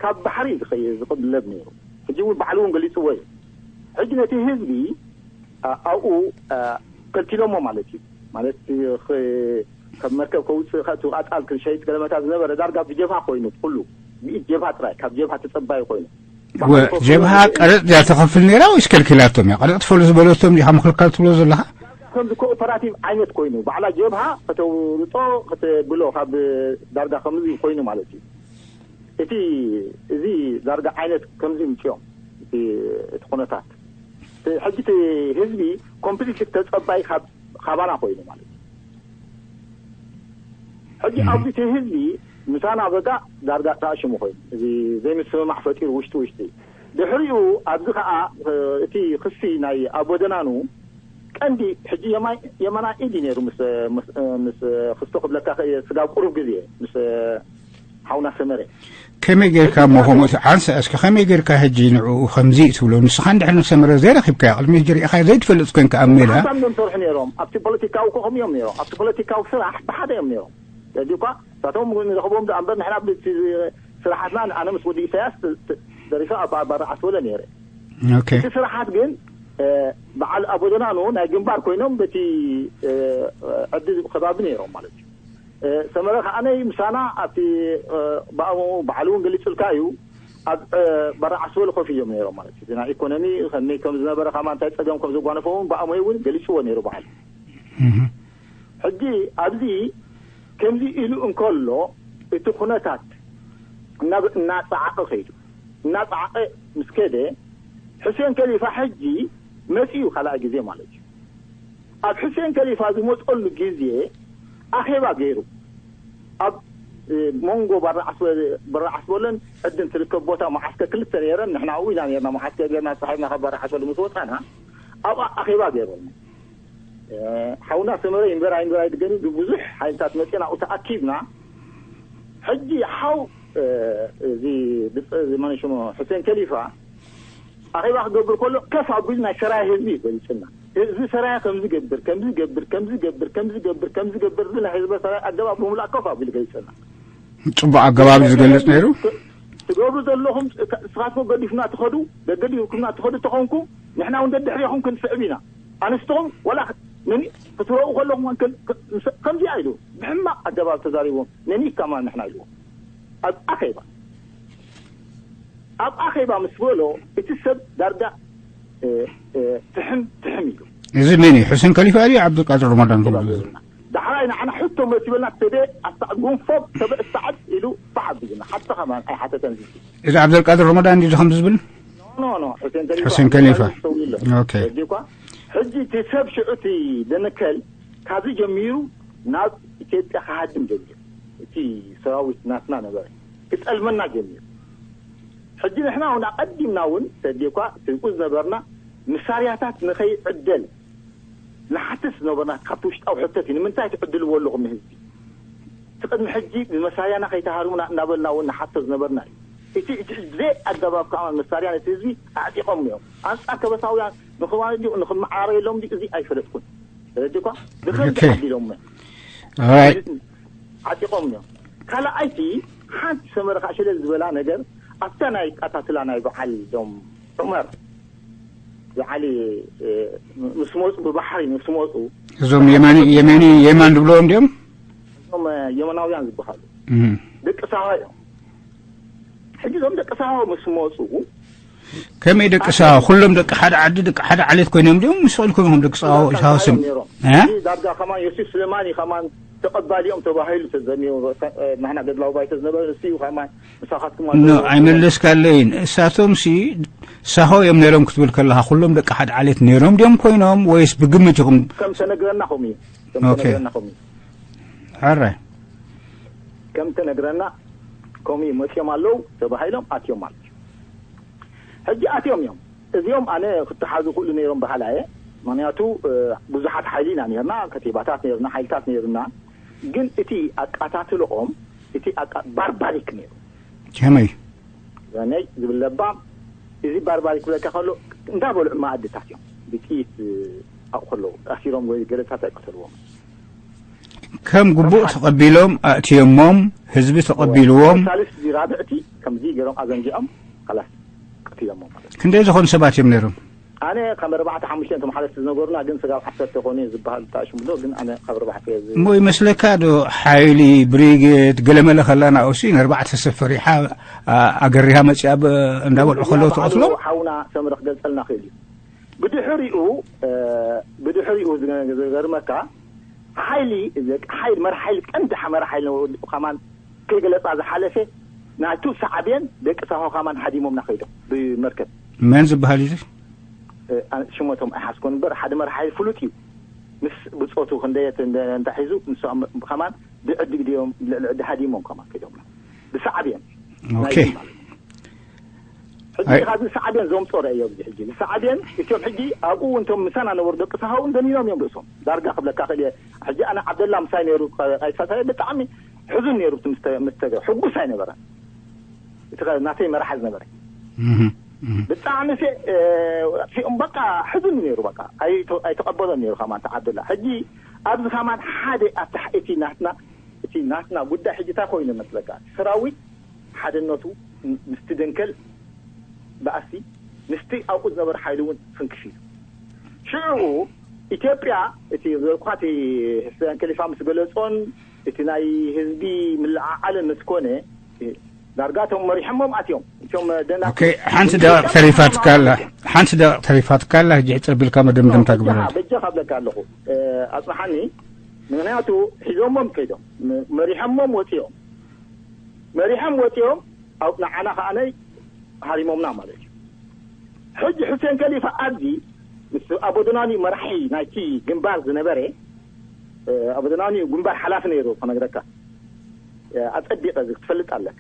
ካብ ባሕሪ ዝኸየ ዝቅለብ ነይሩ። ሕጂ እውን ባዕሉ እውን ገሊፅዎ እዩ። ሕጂ ነቲ ህዝቢ ኣብኡ ከልኪሎሞ ማለት እዩ። ማለት ከም መርከብ ከውፅእ ከእቱ ኣጣል ክንሸይጥ ገለመታ ዝነበረ ዳርጋ ብጀብሃ ኮይኑ ኩሉ ብኢድ ጀብሃ ጥራይ ካብ ጀብሃ ተፀባዩ ኮይኑ ጀብሃ ቀረጥ እያ ተኸፍል ነይራ ወይስ ከልኪላቶም እያ? ቀረጥ ትፈሉ ዝበለቶም ዲኻ ምክልካል ትብሎ ዘለኻ? ከምዚ ኮኦፐራቲቭ ዓይነት ኮይኑ ባዕላ ጀብሃ ከተውርጦ ከተብሎ ካብ ዳርጋ ከምዚ ኮይኑ ማለት እዩ። እቲ እዚ ዳርጋ ዓይነት ከምዚ ምፅኦም እቲ እቲ ኩነታት ሕጂ እቲ ህዝቢ ኮምፕሊት ተፀባይ ካባና ኮይኑ ማለት እዩ። ሕጂ ኣብዚ እቲ ህዝቢ ምሳና በቃ ዳርጋ ተኣሽሙ ኮይኑ እዚ ዘይምስምማዕ ፈጢሩ ውሽጢ ውሽጢ ድሕሪኡ ኣብዚ ከዓ እቲ ክሲ ናይ ኣቦደናኑ ቀንዲ ሕጂ የማና ኢድ ነይሩ ምስ ክስቶ ክብለካ ስጋብ ቁሩብ ግዜ ምስ ሓውና ሰመረ ከመይ ጌርካ እሞ ከምኡ ዓንሰ እስከ ከመይ ጌርካ ሕጂ ንዕኡ ከምዚ ትብሎ ንስኻ እንድሕር ንሰመረ ዘይረኺብካዮ ቅድሚ ሕጂ ርኢኻዮ ዘይትፈልጥ ኮንካ ኣብ ሜዳ ሓንሳብ እዮም ሰርሑ ነይሮም። ኣብቲ ፖለቲካዊ ኮ ከምኡ እዮም ነይሮም። ኣብቲ ፖለቲካዊ ስራሕ ብሓደ እዮም ነይሮም። ስለዚ እኳ እሳቶም ንረኽቦም ደኣ እምበር ንሕና ብቲ ስራሓትና ኣነ ምስ ወዲ ኢሳያስ ደሪፈ ኣብ ባራ ዓስወለ ነይረ። ኦኬ እቲ ስራሓት ግን በዓል ኣቦደናኑ ናይ ግንባር ኮይኖም በቲ ዕዲ ከባቢ ነይሮም ማለት እዩ። ሰመረ ከዓነይ ምሳና ኣብቲ ብኣሙ ባዕሉ እውን ገሊጹልካ እዩ። ኣብ በራዕ ኣስበሉ ኮፍ ኢሎም ነይሮም ማለት እዩ። ናይ ኢኮኖሚ ከመይ ከም ዝነበረ ከማ እንታይ ጸገም ከም ዘጓነፎ እውን ብኣሙ እውን ገሊጽዎ ነይሩ በዓል። ሕጂ ኣብዚ ከምዚ ኢሉ እንከሎ እቲ ኩነታት እናብ እናጸዓቐ ከይዱ እናጸዓቐ ምስ ከደ ሕሴን ከሊፋ ሕጂ መጺኡ ካልኣይ ግዜ ማለት እዩ። ኣብ ሕሴን ከሊፋ ዝመፀሉ ግዜ ኣኼባ ገይሩ ኣብ መንጎ በራዓስበለን ዕድን ትርከብ ቦታ መዓስከር ክልተ ነይረን ንሕና ኣብኡ ኢና ነርና መዓስከር ገርና ፀሓይና ካብ በራዓስበለ ምስ ወፃና ኣብኣ ኣኼባ ገይሩና ሓውና ሰመረ ይንበር ኣይንበር ኣይድገኒ ብብዙሕ ሓይልታት መፅና ኣብኡ ተኣኪብና ሕጂ ሓው እዚ ብፅእ ዝመነ ሽሙ ሕሴን ከሊፋ ኣኼባ ክገብር ከሎ ከፍ ኣቢሉ ናይ ሰራየ ህዝቢ እዩ ገሊፅና። ህዝቢ ሰራየ ከምዚ ገብር ከምዚ ገብር ከምዚ ገብር ከምዚ ገብር ከምዚ ገብር ዝብል ናይ ህዝቢ ሰራየ ኣገባብ ብምሉእ ከፍ ኣቢሉ ገሊፅና። ፅቡቅ ኣገባብ እዩ ዝገልፅ ነይሩ። ትገብሩ ዘለኹም ንስኻትኩም ገዲፍና ትኸዱ ደገዲፍኩምና ትኸዱ ተኾንኩም ንሕና እውን ደድሕሬኹም ክንስዕብ ኢና። ኣንስትኹም ወላ ክትረኡ ከለኹም ከምዚኣ ኢሉ ብሕማቕ ኣገባብ ተዛሪቦም ነኒ ከማን ንሕና ኢልዎም ኣብ ኣኼባ ኣብ ኣኼባ ምስ በሎ እቲ ሰብ ዳርጋ ትሕም ትሕም ኢሉ። እዚ መን እዩ? ሑሴን ከሊፋ ድዩ ዓብዱልቃድር ረመዳን ክብሉ ዝብል? ዳሕራይ ንዓና ሕቶ መሲበልና ተበ ኣስታዕ ጉንፎብ ተበ እስተዓድ ኢሉ ባሕ ኣቢሉና። ሓቲ ከማን ኣይሓተተን ዝብል። እዚ ዓብዱልቃድር ረመዳን ድዩ ከምዚ ዝብል? ኖ ኖ ሑሴን ከሊፋ። ሑሴን ከሊፋ። ኦኬ። እኳ ሕጂ እቲ ሰብ ሽዑ እቲ ደነከል ካብዚ ጀሚሩ ናብ ኢትዮጵያ ክሃድም ጀሚሩ። እቲ ሰራዊት ናትና ነበረ ክጠልመና ጀሚሩ። ሕጂ ንሕና እውን ኣቐዲምና እውን ተዲኳ ትንቁ ዝነበርና መሳርያታት ንኸይዕደል ንሓትት ዝነበርና ካብቲ ውሽጣዊ ሕተት እዩ። ንምንታይ ትዕድልዎ ኣለኹም ንህዝቢ? እቲ ቅድሚ ሕጂ ብመሳርያና ከይተሃርሙና እናበልና እውን ንሓቶ ዝነበርና እዩ። እቲ እቲ ብዘይ ኣገባብ ከዓ መሳርያ ነቲ ህዝቢ ኣዕጢቖም እዮም። ኣንጻር ከበሳውያን ንኽማን ድዩ ንኽመዓረየሎም ድዩ እዚ ኣይፈለጥኩን። ተረዲእኳ? ብኸምዚ Okay. ዓዲሎም Alright. ዓጢቖም እዮም። ካልኣይቲ ሓንቲ ሰመረ ካዕሸለ ዝበላ ነገር ኣብታ ናይ ቃታትላ ናይ በዓል ዶም ዑመር ብዓሊ ምስ መፁ ብባሕሪ ምስ መፁ እዞም የማኒ የማኒ የማን ዝብለዎም ድዮም? እዞም የመናውያን ዝበሃሉ እም። ደቂ ሳዋ እዮም። ሕጂ እዞም ደቂ ሳዋ ምስ መፁ ከመይ ደቂ ሳዋ? ኩሎም ደቂ ሓደ ዓዲ ደቂ ሓደ ዓሌት ኮይኖም ድዮም? ምስ ኢልኩም ኢኹም ደቂ ሳዋ ሳዋ ስም ነይሮም። እ? እዚ ዳርጋ ከማን ዮሴፍ ስለማኒ ከማን ተቐባሊኦም ተባሂሉ ተዘሚሩ። ንሕና ገድላዊ ባይቶ ዝነበረ እሱ እዩ ከማን ምሳኻትኩም ኖ ኣለዉ። ኣይመለስካለይን። እሳቶም ሲ ሳሆ እዮም ነይሮም ክትብል ከለኻ ኩሎም ደቂ ሓደ ዓሌት ነይሮም ድዮም ኮይኖም ወይስ ብግምት ኢኹም? ከም ተነግረና ከምኡ እዩ። ከም ኦኬ። ተነግረና ከምኡ እዩ። ሕራይ ከም ተነግረና ከምኡ እዩ። መፅኦም ኣለዉ ተባሂሎም ኣትዮም ማለት እዩ። ሕጂ ኣትዮም እዮም። እዚኦም ኣነ ክተሓዙ ክእሉ ነይሮም በሃላ እየ። ምክንያቱ እ፣ ብዙሓት ሓይሊ ኢና ነርና፣ ከቲባታት ነርና፣ ሓይልታት ነርና። ግን እቲ ኣቃታትልኦም እቲ ኣቃ- ባርባሪክ ነይሩ። ከመይ? ዘነይ ዝብል ለባም እዚ ባርባሪክ ክብለካ ከሎ እንዳበልዑ መኣድታት እዮም ብጥይት ኣቑ ከለዉ ኣሲሮም ወይ ገለታት ኣይቀተልዎም። ከም ግቡእ ተቐቢሎም ኣእትዮሞም፣ ህዝቢ ተቐቢልዎም። ሳልስቲ ራብዕቲ ከምዚ ገይሮም ኣዘንጊዖም ካላስ ቀቲሎሞም ማለት እዩ። ክንደይ ዝኾኑ ሰባት እዮም ነይሮም? ኣነ ካብ ኣርባዕተ ሓሙሽተ እቶም ሓለፍቲ ዝነገሩና ግን ስጋብ ዓሰርተ ኮኑ ዝበሃል ተኣሽሙሎ ግን ኣነ ካብ ኣርባዕተ እየ ዝ- እሞ ይመስለካ ዶ ሓይሊ ብሪጌድ ገለመለ ከላ ናብኡሲ ንኣርባዕተ ሰብ ፈሪሓ ኣ- ኣገሪሃ መፂኣ ብ- እንዳበልዑ ከለዉ ባዕሉ ተቐትሎም? ሓውና ሰምረ ክገልፀልና ክእል እዩ። ብድሕሪኡ እ፣ ብድሕሪኡ ዝገ- ዝገርመካ ሓይሊ እዚ ሓይሊ መራ ሓይሊ ቀንዲ ሓመራ ሓይሊ ከማን ከይገለፃ ዝሓለፈ ናቱ ሳዕቤን ደቂ ሳሆ ከማን ሃዲሞምና ከይዶም ብመርከብ መን ዝበሃል እዩ? እ፣ ኣነ ሽሞቶም ኣይሓዝኮን እምበር ሓደ መራ ሓይሊ ፍሉጥ እዩ። ምስ ብፆቱ ክንደየት እንተ- እንተሒዙ ንሶም ከማን ብዕዲ ግዲኦም ልዕሊ ዕዲ ሃዲሞም ከማን ከይዶምና ብሳዕቤን ኦኬ። ናይ ማለት እዩ። ሕጂ ኣይ- ካብ ሳዕቤን ዘምፅኦ ረእዮ እዚ ሕጂ ሳዕቤን እቶም ሕጂ ኣብኡ እንቶም ምሳና ነበሩ ደቂ ሳሃውን ደኒኖም እዮም ርእሶም ዳርጋ ክብለካ ክእል እየ። ሕጂ ኣነ ዓብደላ ምሳይ ነይሩ ቀይሳሳይ ብጣዕሚ ሕዙን ነይሩ እቲ ምስተ- ምስተገ ሕጉስ ኣይነበረን። እቲ ከ- ናተይ መራሒ ዝነበረ እህ፣ እህ። ብጣዕሚ ሲ- እ፣ ሲኦም በቃ ሕዙን ነይሩ በቃ ኣይተ- ኣይተቐበሎን ነይሩ ከማን እቲ ዓብደላ። ሕጂ ኣብዚ ከማን ሓደ ኣብ ታሕቲ እቲ ናትና እቲ ናትና ጉዳይ ሕጂ እንታይ ኮይኑ መስለካ ሰራዊት ሓድነቱ ምስቲ ደንከል በኣሲ ምስቲ ኣብኡ ዝነበረ ሓይሊ እውን ፍንክሽ ኢሉ ሽዑ ኢትዮጵያ እቲ ዘልኳ እቲ ሕስያን ከሊፋ ምስ ገለፆን እቲ ናይ ህዝቢ ምልዓዓልን ምስ ኮነ ዳርጋ እቶም መሪሖሞም ኣትዮም እቶም ደና ኦኬ ሓንቲ ደቂቕ ተሪፋትካ ኣላ ሓንቲ ደቂቕ ተሪፋትካ ኣላ ሕጂ ሕፅር ቢልካ መደምደምታ ግበረላ በጃ ካብለካ ኣለኹ ኣፅናሓኒ ምክንያቱ ሒዞሞም ከይዶም መሪሖሞም ወፂኦም መሪሖም ወፂኦም ኣብ ንዓና ከዓነይ ሃሪሞምና ማለት እዩ ሕጂ ሑሴን ከሊፋ ኣብዚ ምስ ኣቦ ዶናኒ መራሒ ናይቲ ግንባር ዝነበረ ኣቦ ዶናኒ ግንባር ሓላፊ ነይሩ ክነግረካ ኣፀቢቀ እዚ ክትፈልጥ ኣለካ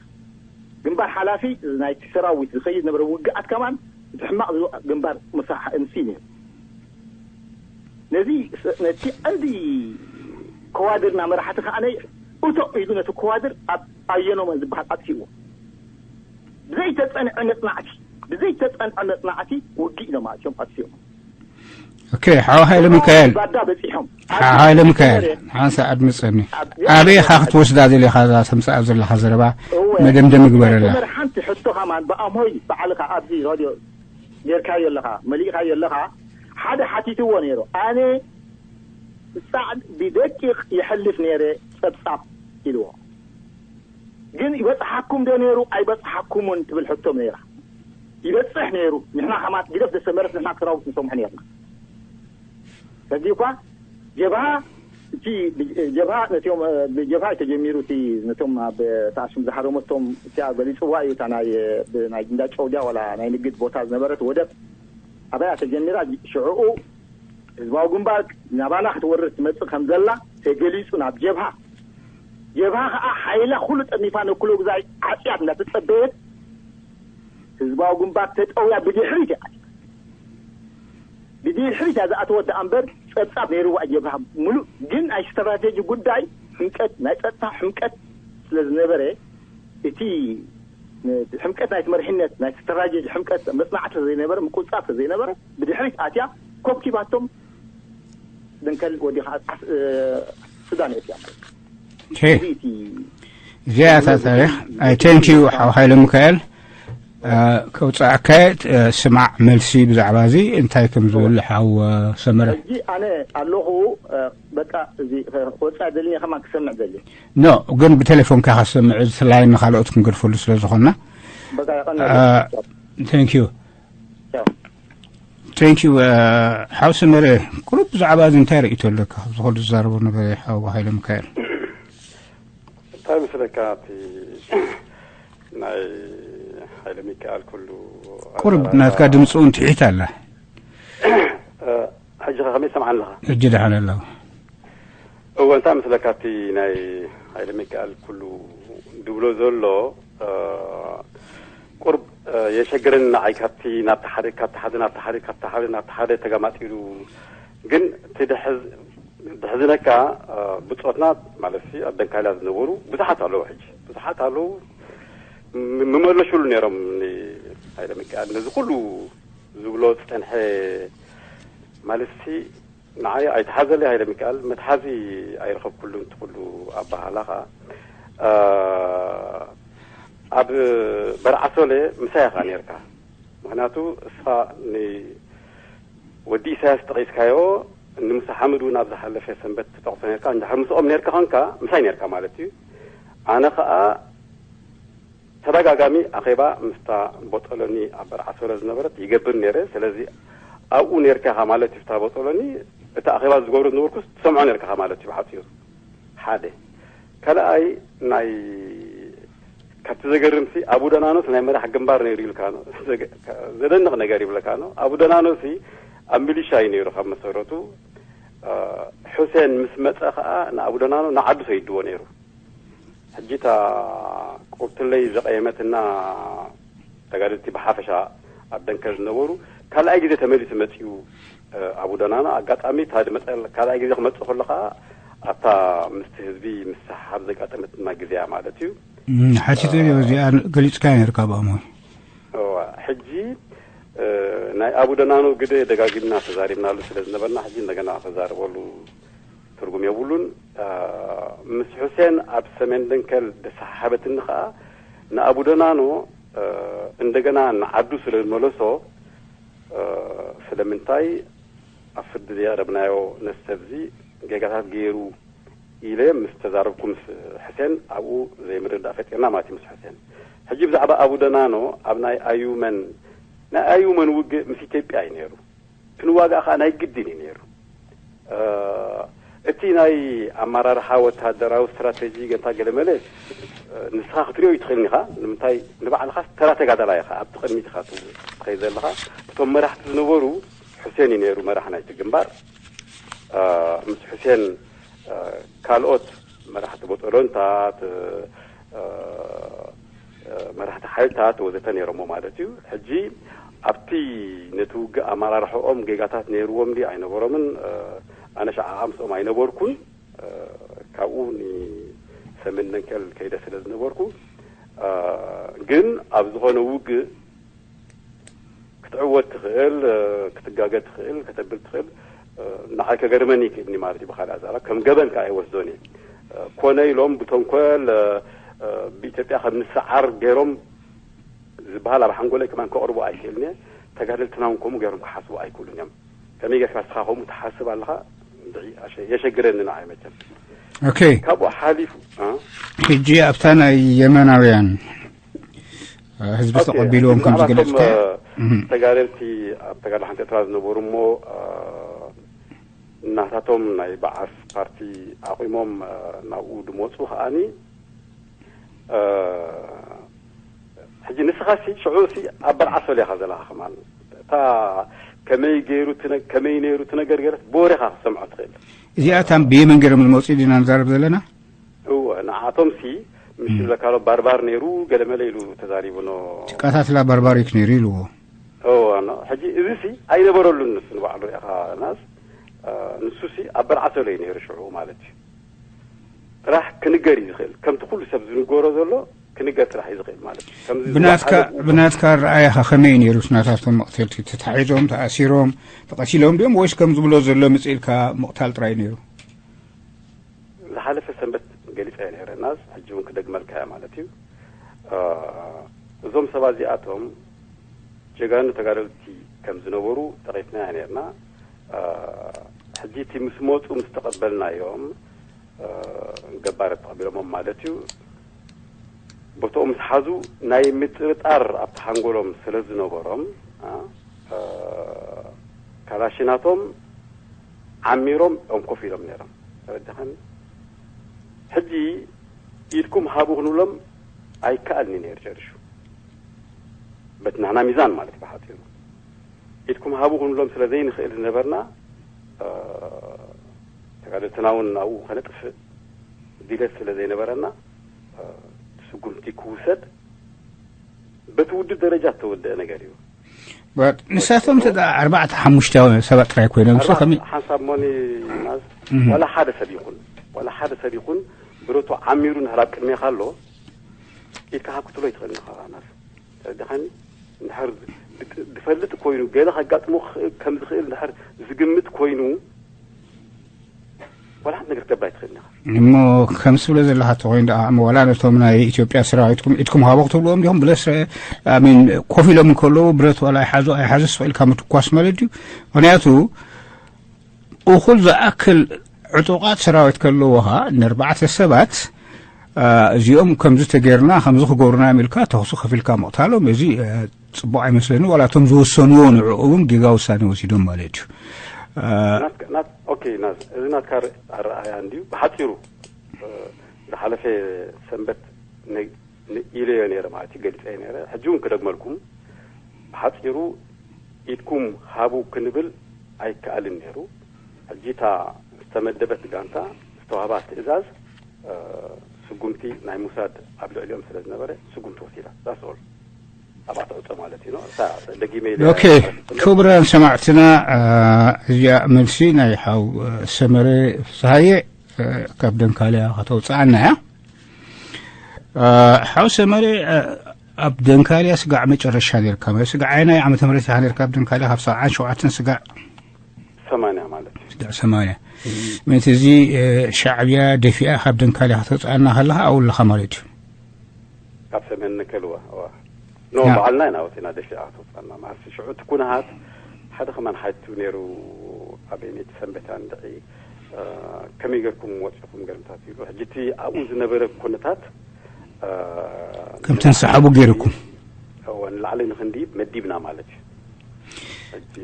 ግንባር ሓላፊ ናይቲ ሰራዊት ዝኸይድ ነበረ ውግኣት ከማን እቲ ሕማቕ ግንባር ምሳሕ እምሲ ነይሩ ነዚ ነቲ ቀንዲ ከዋድርና መራሕቲ ከዓነይ እቶ ኢሉ ነቲ ከዋድር ኣብ ኣየኖመ ዝበሃል ኣጥፊእዎ ብዘይተፀንዐ መፅናዕቲ ብዘይተፀንዐ መፅናዕቲ ውግእ ኢሎም ኣትዮም ኣጥፊኦም ኦኬ ሓው ሃይለ ሚካኤል ባዳ በፂሖም ሓው ሃይለ ሚካኤል ሓንሳ ኣድምፀኒ ኣበይ ኢኻ ክትወስዳ ዘሊኻ እዛ ተምፅኣ ዘለኻ ዘረባ መደምደሚ ግበረላ ሓንቲ ሕቶ ከማን ብኣምሆይ ባዕልካ ኣብዚ ራድዮ ጌርካዮ ኣለኻ መሊእካዮ ኣለኻ ሓደ ሓቲትዎ ነይሩ ኣነ ፃዕ ብደቂቕ ይሐልፍ ነይረ ፀብፃብ ኢልዎ ግን ይበፅሓኩም ዶ ነይሩ ኣይበፅሓኩምን ትብል ሕቶም ነይራ ይበፅሕ ነይሩ ንሕና ከማት ግደፍ ደሰመረስ ንሕና ክሰራዊት ንሰምዖ ነይርና ሕጂ እኳ ጀብሃ እቲ ጀብሃ ነቲኦም ብጀብሃ ተጀሚሩ እቲ ነቶም ኣብ ተኣሽም ዝሃረመቶም እቲያ ገሊፅዋ እዩ እታ ናይ ናይ እንዳ ጨውድያ ዋላ ናይ ንግድ ቦታ ዝነበረት ወደብ ኣበያ ተጀሚራ ሽዕኡ ህዝባዊ ግንባር ናባና ክትወርድ ትመፅእ ከም ዘላ ተገሊፁ ናብ ጀብሃ ጀብሃ ከዓ ሓይላ ኩሉ ጠሚፋ ነኩሎ ግዛይ ዓፅያት እንዳተፀበየት ህዝባዊ ግንባር ተጠውያ ብድሕሪት እያ ብድሕሪት እያ ዝኣተወት ደኣ እምበር ፀብፃብ ነይርዋ ጀብሃ ሙሉእ ግን ናይ ስትራቴጂ ጉዳይ ሕምቀት ናይ ፀጥታ ሕምቀት ስለ ዝነበረ እቲ ሕምቀት ናይቲ መሪሕነት፣ ናይቲ ስትራቴጂ ሕምቀት መጽናዕቲ ዘይነበረ፣ ምቁጽጻር ዘይነበረ፣ ብድሕሪት ኣትያ ኮብኪባቶም ድንከል ወዲኻ ኣጽሓፍ ሱዳን እያ ማለት እዩ። እዚኣ እታ ታሪክ። Thank you ሓው ሓይለ ሚካኤል። ከውፅኣካ ስማዕ መልሲ ብዛዕባ እዚ እንታይ ከም ዝብል ሓው ሰመረ። ሕጂ ኣነ ኣለኹ። በቃ እዚ ክወፅእ ደልኒ ከማን ክሰምዕ ደሊ። ኖ፣ ግን ብቴሌፎንካ ከሰምዕ፣ እዚ ላይን ንካልኦት ክንገድፈሉ ስለ ዝኾንና። በቃ ቀን Thank you. Thank you. ሓው ሰመረ፣ ቁሩብ ብዛዕባ እዚ እንታይ ርእይቶ ኣለካ? ኣብዚ ከሉ ዝዛረቦ ነበረ ሓው ሃይለ ሚካኤል። እንታይ መስለካ፣ እቲ ናይ ሃይለ ሚካኤል ኩሉ ቁሩብ ናትካ ድምፂ እውን ትሒት ኣላ። ሕጂ ከ ከመይ ትሰምዓኒ ኣለኻ? ሕጂ ደሓን ኣለኹ። እወ፣ እንታይ መስለካ፣ እቲ ናይ ሃይለ ሚካኤል ኩሉ ድብሎ ዘሎ ቁርብ የሸግረኒ ንዓይ፣ ካብቲ ናብቲ ሓደ፣ ካብቲ ሓደ ናብቲ ሓደ፣ ካብቲ ሓደ ናብቲ ሓደ ተጋማጢሉ። ግን እቲ ድሕዝ ድሕዝነካ ብጾትና ማለት ሲ ኣብ ደንካላ ዝነበሩ ብዙሓት ኣለዉ። ሕጂ ብዙሓት ኣለዉ። ምመለሽሉ ነይሮም። ሃይለ ሚካኤል ነዚ ኩሉ ዝብሎ ዝጸንሐ ማለት ሲ ንዓይ ኣይተሓዘለይ። ሃይለ ሚካኤል መትሓዚ ኣይረኸብኩሉን። እቲ ኩሉ ኣባሃላ ኸኣ ኣብ በርዓሶለ ምሳይ ኢኻ ነርካ። ምክንያቱ እስኻ ን ወዲ ኢሳያስ ጠቒስካዮ፣ ንሙሳ ሓመድ እውን ኣብ ዝሓለፈ ሰንበት ትጠቕሶ ነርካ። እንድሕር ምስኦም ነርካ ኾንካ፣ ምሳይ ነርካ ማለት እዩ። ኣነ ኸኣ ተደጋጋሚ ኣኼባ ምስታ ቦጦሎኒ ኣብ በርዓ ሶረ ዝነበረት ይገብር ነይረ። ስለዚ ኣብኡ ነርካ ኢኻ ማለት እዩ። ፍታ ቦጦሎኒ እቲ ኣኼባ ዝገብሮ ዝነበርኩስ ትሰምዖ ነርካ ኢኻ ማለት እዩ ብሓጺሩ። ሓደ ካልኣይ ናይ ካብቲ ዘገርም ሲ ኣቡ ደናኖስ ናይ መራሕ ግንባር ነይሩ ኢልካ ነው። ዘደንቕ ነገር ይብለካ ነው። ኣቡ ደናኖስ ሲ ኣብ ሚሊሻ እዩ ነይሩ ካብ መሰረቱ። እ፣ ሑሴን ምስ መጸ ከኣ ንኣቡ ደናኖ ንዓዱ ሰይድዎ ነይሩ። ሕጂ እታ ቁርትለይ ዘቐየመትና ተጋደልቲ ብሓፈሻ ኣብ ደንከል ዝነበሩ ካልኣይ ግዜ ተመሊሱ መጺኡ። እ፣ ኣቡ ደናኖ ኣጋጣሚ እታ ድመጸ ካልኣይ ግዜ ክመጽእ ከሎ ከኣ ኣብታ ምስቲ ህዝቢ ምስሕሓብ ዘጋጠመትና ግዜ እያ ማለት እዩ። እም፣ ሓቲተ ነይሩ፣ እዚኣ ገሊጽካ ነይርካ ብኣሞይ። እዋ፣ ሕጂ እ፣ ናይ ኣቡ ደናኖ ግደ ደጋጊምና ተዛሪብናሉ ስለ ዝነበርና ሕጂ እንደገና ክዛረበሉ ትርጉም የብሉን። እ፣ ምስ ሑሴን ኣብ ሰሜን ደንከል ደሰሓሓበትኒ ከኣ ንኣቡ ደናኖ እ፣ እንደገና ንዓዱ ስለ ዝመለሶ እ፣ ስለምንታይ ኣብ ፍርዲ ዘየቕረብናዮ ነዚ ሰብዚ ጌጋታት ገይሩ ኢለ ምስ ተዛረብኩ ምስ ሕሴን ኣብኡ ዘይምርዳእ ፈጢርና ማለት እዩ ምስ ሕሴን። ሕጂ ብዛዕባ ኣቡ ደናኖ ኣብ ናይ ኣዩመን፣ ናይ ኣዩመን ውግእ ምስ ኢትዮጵያ እዩ ነይሩ። ክንዋጋእ ከኣ ናይ ግድን እዩ ነይሩ። እ፣ እቲ ናይ ኣመራርሓ ወተሃደራዊ ስትራተጂ ገንታ ገለመለ፣ እ፣ ንስኻ ክትሪኦ ይትኽእልን ኢኻ። ንምንታይ ንባዕልኻ ተራ ተጋዳላይ ኢኻ። ኣብቲ ቅድሚት ኢኻ ትኸይድ ዘለኻ። እቶም መራሕቲ ዝነበሩ ሑሴን እዩ ነይሩ መራሕ ናይቲ ግንባር። እ፣ ምስ ሑሴን፣ እ፣ ካልኦት መራሕቲ ቦጦሎንታት፣ እ፣ እ፣ መራሕቲ ሓይልታት ወዘተ ነይሮሞ ማለት እዩ። ሕጂ ኣብቲ ነቲ ውግእ ኣመራርሓኦም ጌጋታት ነይርዎም ድዩ ኣይነበሮምን፣ እ፣ ኣነ ሸዓ ምስኦም ኣይነበርኩን። እ፣ ካብኡ ንሰሜን ደንከል ከይደ ስለ ዝነበርኩ፣ እ፣ ግን ኣብ ዝኾነ ውግእ ክትዕወት ትኽእል፣ እ፣ ክትጋገ ትኽእል፣ ከተብል ትኽእል፣ እ፣ ንዓይ ከገርመኒ ይክእልኒ ማለት እዩ። ብኻልእ ኣዛረባ ከም ገበን ከኣ ኣይወስዶን እየ። እ፣ ኮነ ኢሎም ብተንኮል፣ እ፣ እ፣ ብኢትዮጵያ ከም ንሰዓር ገይሮም ዝበሃል ኣብ ሓንጎለይ ከማን ከቕርቦ ኣይክእልን እየ። ተጋደልትና እውን ከምኡ ገይሮም ክሓስቡ ኣይክእሉን እዮም። ከመይ ጌርካ ንስኻ ከምኡ ትሓስብ ኣለኻ? እንድዒ ኣሸ-፣ የሸግረኒ ንዓይ መቸም። ኦኬ። ካብኡ ሓሊፉ፣ እ? ሕጂ ኣብታ ናይ የመናውያን፣ እ፣ ህዝቢ ኦኬ፣ ተቐቢልዎም ከም ብዛዕባ ዝገለጽካ እቶም፣ እ፣ እህ። ተጋደልቲ ኣብ ተጋድሎ ሓንቲ ኤርትራ ዝነበሩ እሞ፣ እ፣ እናታቶም ናይ በዓስ ፓርቲ ኣቑሞም፣ እ፣ ናብኡ ድመጹ ከኣኒ፣ እ፣ ሕጂ ንስኻ ሲ ሽዑ ሲ ኣብ በርዓ ሶል ኢኻ ዘለኻ ከማን። እታ ከመይ ገይሩ እቲ ነ-፣ ከመይ ነይሩ እቲ ነገር ገለስ ብወሬኻ ክትሰምዖ ትኽእል። እዚኣታ ብየመን ገይሮም ዝመጹ ዲና ንዛረብ ዘለና? እወ፣ ንዓቶም ሲ ምስ እም። ይብለካ ኣሎ ባርባር ነይሩ፣ ገለመለ ኢሉ ተዛሪቡ ኖ። ቃታትላ ባርባሪክ ነይሩ ኢልዎ። እወ፣ ኖ። ሕጂ እዚ ሲ ኣይነበረሉን ንሱ ንባዕሉ ኢኻ ናስ፣ እ፣ ንሱ ሲ ኣብ በርዓ ሶል እዩ ነይሩ ሽዑ ማለት እዩ። ጥራሕ ክንገር እዩ ዝኽእል። ከምቲ ኩሉ ሰብ ዝንገሮ ዘሎ ክንገር ጥራሕ እዩ ዝኽእል ማለት እዩ። ከምዚ ብናትካ ዝወሓደ ብናትካ ረኣያኻ ከመይ እዩ ነይሩ? ናታቶም መቕተልቲ ተታሒዞም፣ ተኣሲሮም፣ ተቐቲሎም ድዮም ወይስ ከም ዝብሎ ዘሎ ምጽእ ኢልካ ምቕታል ጥራይ ነይሩ? ዝሓለፈ ሰንበት ገሊጸ ነይረ ናስ፣ ሕጂ እውን ክደግመልካ እያ ማለት እዩ። እ፣ እዞም ሰባት እዚኣቶም ጀጋኑ ተጋደልቲ ከም ዝነበሩ ጠቒስናያ ነርና። እ፣ ሕጂ እቲ ምስ መፁ ምስ ተቐበልናዮም፣ እ፣ ገባር ተቐቢሎሞም ማለት እዩ። ቦትኦም ምስ ሓዙ ናይ ምጥርጣር ኣብቲ ሓንጎሎም ስለ ዝነበሮም፣ እ፣ እ፣ ካላሽናቶም ዓሚሮም እዮም ኮፍ ኢሎም ነይሮም። ተረዳኸኒ? ሕጂ ኢድኩም ሃቡ ክንብሎም ኣይከኣልኒ ነይሩ ጨርሹ። በቲ ናህና ሚዛን ማለት እዩ ብሓፂሩ። ኢድኩም ሃቡ ክንብሎም ስለ ዘይንኽእል ዝነበርና፣ እ፣ ተጋደልትና እውን ኣብኡ ከነጥፍእ ድሌት ስለ ዘይነበረና፣ እ፣ ስጉምቲ ክውሰድ በቲ ውድብ ደረጃ እተወደአ ነገር እዩ። በት ንሳቶም እንተ ደኣ ኣርባዕተ ሓሙሽተ ሰባት ጥራይ ኮይኖም፣ ንሶ ከመይ? ሓንሳብ ሞኒ ናዝ እህ። ዋላ ሓደ ሰብ ይኹን፣ ዋላ ሓደ ሰብ ይኹን ብረቱ ዓሚሩ እንድሕር ኣብ ቅድሜኻ ኣሎ፣ ኢድካ ሃብ ክትብሎ ይትኽእል ኢኻ ናዝ። ተረዳኻኒ? እንድሕር ዝፈልጥ ኮይኑ፣ ገለ ከጋጥሞ ክኽእል ከም ዝኽእል እንድሕር ዝግምት ኮይኑ፣ ዋላ ሓንቲ ነገር ክትገብር ኣይትኽእልን ኢኻ። እሞ ከምዚ ትብሎ ዘለኻ እንተኾይኑ ደኣ፣ እሞ ዋላ ነቶም ናይ ኢትዮጵያ ሰራዊትኩም ኢድኩም ሃቦ ክትብልዎም ዲኹም? ብለስ፣ ኣይ ሚን፣ ኮፍ ኢሎም እንከለዉ ብረት ዋላ ኣይሓዙ ኣይሓዙ ስቕ ኢልካ ምትኳስ ማለት ድዩ? ምኽንያቱ እኹል ዝኣክል ዕጡቓት ሰራዊት ከለዎ ኸኣ፣ ንኣርባዕተ ሰባት፣ አ፣ እዚኦም ከምዚ ተገይርና፣ ከምዚ ክገብሩና እዮም ኢልካ ተኹሲ ከፊልካ ምቕታሎም፣ እዚ፣ አ፣ ጽቡቕ ኣይመስለኒ። ዋላ እቶም ዝወሰንዎ ንዕኡ እውን ጌጋ ውሳኔ ወሲዶም ማለት እዩ። አ፣ ናት-፣ ናት-፣ ኦኬ፣ ናት-፣ እዚ ናትካ ር-፣ ኣረኣእያ እንድዩ። ብሓጺሩ፣ እ፣ ዝሓለፈ ሰንበት ነ-፣ ን-፣ ኢለዮ ነይረ ማለት እዩ፣ ገሊጸዮ ነይረ። ሕጂ እውን ክደግመልኩም፣ ብሓጺሩ ኢድኩም ሃቡ ክንብል ኣይከኣልን ነይሩ። ሕጂ እታ ዝተመደበት ጋንታ ዝተዋህባ ትእዛዝ፣ እ፣ ስጉምቲ ናይ ሙሳድ ኣብ ልዕሊኦም ስለ ዝነበረ ስጉምቲ ወሲዳ። That's all። ኣብኣ ትዕጾ ማለት እዩ። እታ ደጊመ ኢለ ኦኬ፣ ማለት ነው። ክቡራን ሰማዕትና፣ እ፣ እዚኣ መልሲ ናይ ሓው፣ እ፣ ሰመረ ፍስሃየ፣ እ፣ ካብ ደንካልያ ከተውፅኣና እያ። እ፣ ሓው ሰመረ፣ እ፣ ኣብ ደንካልያ ስጋዕ መጨረሻ ነርካ። ማለት ስጋዕ ኣየናይ ዓመተ ምህረት ኢኻ ነርካ ኣብ ደንካልያ? ካብ ሰብዓን ሸውዓተን ስጋዕ ሰማንያ ማለት እዩ። ስጋዕ ሰማንያ። ምእንቲ እዚ፣ እ፣ ሻዕብያ ደፊኣ ካብ ደንካልያ ከተውፅኣና ከለኻ ኣብኡ ኣለኻ ማለት እዩ። ካብ ሰሜን ንከልዋ፣ እዋ። ኖ፣ ያ። በዓልና ኢና ወፂና ደፊኣ ከተውፅኣና። ማለት ሽዑ እቲ ኩነታት ሓደ ከማን ሓቱ ነይሩ፣ ኣበይ ነቲ ሰንበት እንድዒ፣ እ፣ ከመይ ገርኩም ወፂኹም ገርምታት ኢሉ። ሕጂ እቲ ኣብኡ ዝነበረ ኩነታት፣ እ፣ ከምቲ ንሰሓቡ ገይርኩም። እወ፣ ንላዕሊ ንክንድይብ መዲብና ማለት እዩ። ሕጂ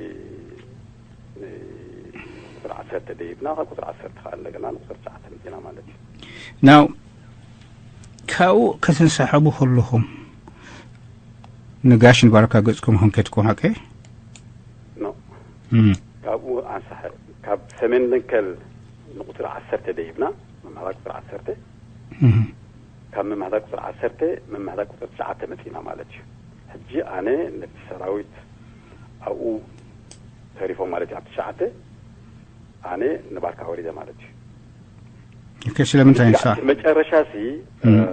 ቁፅሪ ዓሰርተ ደይብና፣ ካብ ቁፅሪ ዓሰርተ ከዓ እንደገና ንቁፅሪ ትሽዓተ መፂና ማለት እዩ። ናው ካብኡ ከተንሳሕቡ ከለኹም ንጋሽ ንባርካ ገፅኩም ከም ከድኩም ሓቀ? ኖ። እም። ካብኡ ኣንሳሐ-፣ ካብ ሰሜን ደንከል ንቁፅሪ ዓሰርተ ደይብና፣ መማህላ ቁፅሪ ዓሰርተ። እም። ካብ መማህላ ቁፅሪ ዓሰርተ፣ መማህላ ቁፅሪ ትሽዓተ መፂና ማለት እዩ። ሕጂ ኣነ ነቲ ሰራዊት ኣብኡ ተሪፎም ማለት እዩ። ኣብ ትሽዓተ ኣነ ንባርካ ወሪደ ማለት እዩ። ኦኬ፣ ስለምንታይ እቲ ንሳ? እቲ መጨረሻ ሲ፣ እም። እ፣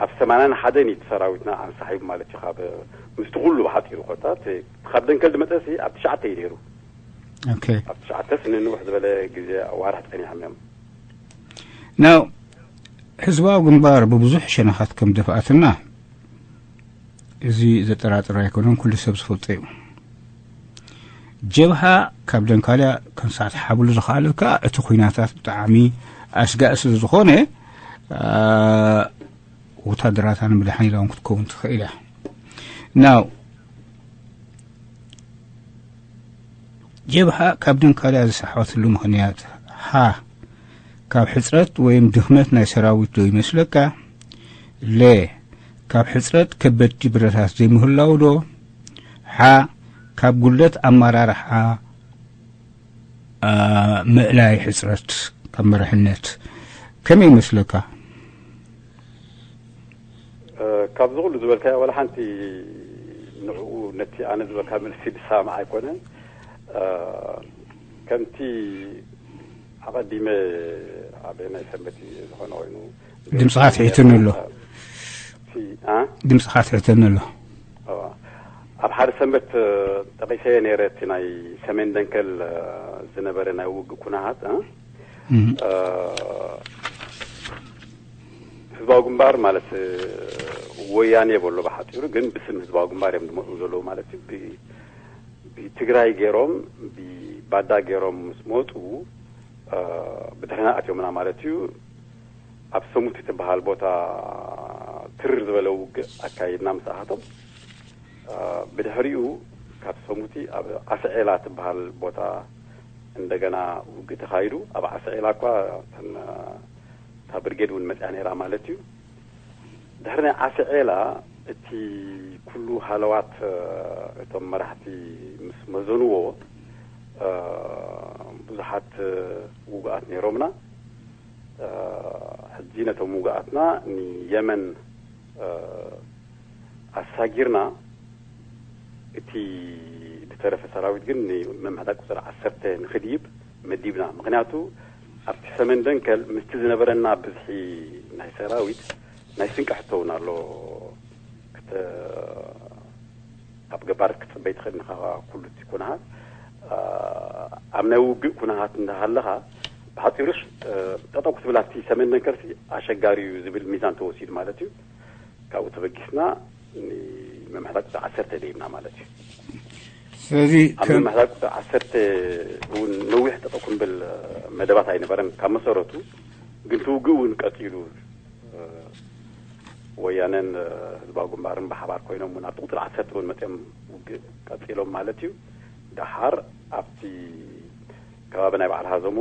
ኣብ ሰማንያን ሓደን እዩ እቲ ሰራዊትና ኣንሳሒቡ ማለት እዩ። ካብ ምስቲ ኩሉ ብሓፂሩ ኮታ፣ እቲ ካብ ደንከል ዝመፀ ሲ ኣብ ትሽዓተ እዩ ነይሩ። ኦኬ። ኣብ ትሽዓተ ስ ንንውሕ ዝበለ ግዜ ኣዋርሕ ፀኒሖም እዮም። ናው ህዝባዊ ግንባር ብብዙሕ ሸነኻት ከም ደፍኣትና እዚ ዘጠራጥር ኣይኮነን፣ ኩሉ ሰብ ዝፈልጦ እዩ። ጀብሃ ካብ ደንካልያ ከም ሰዓት ሓብሉ ዝኸኣለት ከኣ እቲ ኩናታት ብጣዕሚ ኣስጋኢ ስለ ዝኾነ፣ አ፣ ወታደራታ ንምድሓን ኢላ እውን ክትከውን ትኽእል እያ። ናው ጀብሃ ካብ ደንካልያ ዝሰሓበትሉ ምኽንያት፣ ሃ፣ ካብ ሕጽረት ወይም ድኽመት ናይ ሰራዊት ዶ ይመስለካ? ለ፣ ካብ ሕጽረት ከበድቲ ብረታት ዘይምህላው ዶ? ሓ፣ ካብ ጉድለት ኣመራርሓ፣ አ፣ ምእላይ ሕጽረት ካብ መራሕነት ከመይ ይመስለካ? እ፣ ካብዚ ኩሉ ዝበልካዮ ዋላ ሓንቲ ንዕኡ ነቲ ኣነ ዝበልካ መልሲ ዝሰማማዕ ኣይኮነን። እ፣ ከምቲ ኣቐዲመ ኣበየናይ ሰንበት እዩ ዝኾነ ኮይኑ ድምፅኻ ትሒቱኒ ኣሎ። እ? ድምፅኻ ትሕተኒ ኣሎ። ኣብ ሓደ ሰንበት ጠቒሰ ነይረ፣ እቲ ናይ ሰሜን ደንከል ዝነበረ ናይ ውግእ ኩነታት። ህዝባዊ ግንባር ማለት ወያኔ በሎ ብሓፂሩ፣ ግን ብስም ህዝባዊ ግንባር እዮም ዝመፁ ዘለዉ ማለት እዩ። ብትግራይ ገይሮም ብባዳ ገይሮም ምስ መፁ፣ ብድሕሪና ኣትዮምና ማለት እዩ። ኣብ ሰሙቲ ትበሃል ቦታ ትርር ዝበለ ውግእ ኣካይድና ምስ ኣሃቶም፣ ብድሕሪኡ ካብ ሰሙቲ ኣብ ዓሰዔላ ትበሃል ቦታ እንደገና ውግእ ተኻይዱ። ኣብ ዓሰዔላ እኳ እታ ብርጌድ እውን መፅያ ነይራ ማለት እዩ። ድሕሪ ናይ ዓሰዔላ እቲ ኩሉ ሃለዋት እቶም መራሕቲ ምስ መዘንዎ፣ ብዙሓት ውጉኣት ነይሮምና። ሕጂ ነቶም ውጉኣትና ንየመን ኣሳጊርና፣ እቲ ዝተረፈ ሰራዊት ግን ንምምሕዳር ቁፅሪ ዓሰርተ ንክድይብ መዲብና። ምክንያቱ ኣብቲ ሰሜን ደንከል ምስቲ ዝነበረና ብዝሒ ናይ ሰራዊት ናይ ስንቂ ሕቶ እውን ኣሎ። ክተ-፣ ኣብ ገባር ክትፅበይ ትኽእል ኢኻ ኩሉ እቲ ኩነታት። ኣብ ናይ ውግእ ኩነታት እንዳሃለኻ ብሓፂሩስ ጠጠው ክትብል ኣብቲ ሰሜን ደንከልሲ ኣሸጋሪ እዩ ዝብል ሚዛን ተወሲዱ ማለት እዩ። ካብኡ ተበጊስና ንመምሕዳር ቁፅሪ ዓሰርተ ደይብና ማለት እዩ። ስለዚ ኣብ ከም መምሕዳር ቁፅሪ ዓሰርተ እውን ነዊሕ ጠጠው ክንብል መደባት ኣይነበረን ካብ መሰረቱ። ግን እቲ ውግእ እውን ቀፂሉ፣ ወያነን ህዝባዊ ግንባርን ብሓባር ኮይኖም እውን ኣብቲ ቁፅሪ ዓሰርተ እውን መፅኦም ውግእ ቀፂሎም ማለት እዩ። ደሓር ኣብቲ ከባቢ ናይ በዓል ሃዘሞ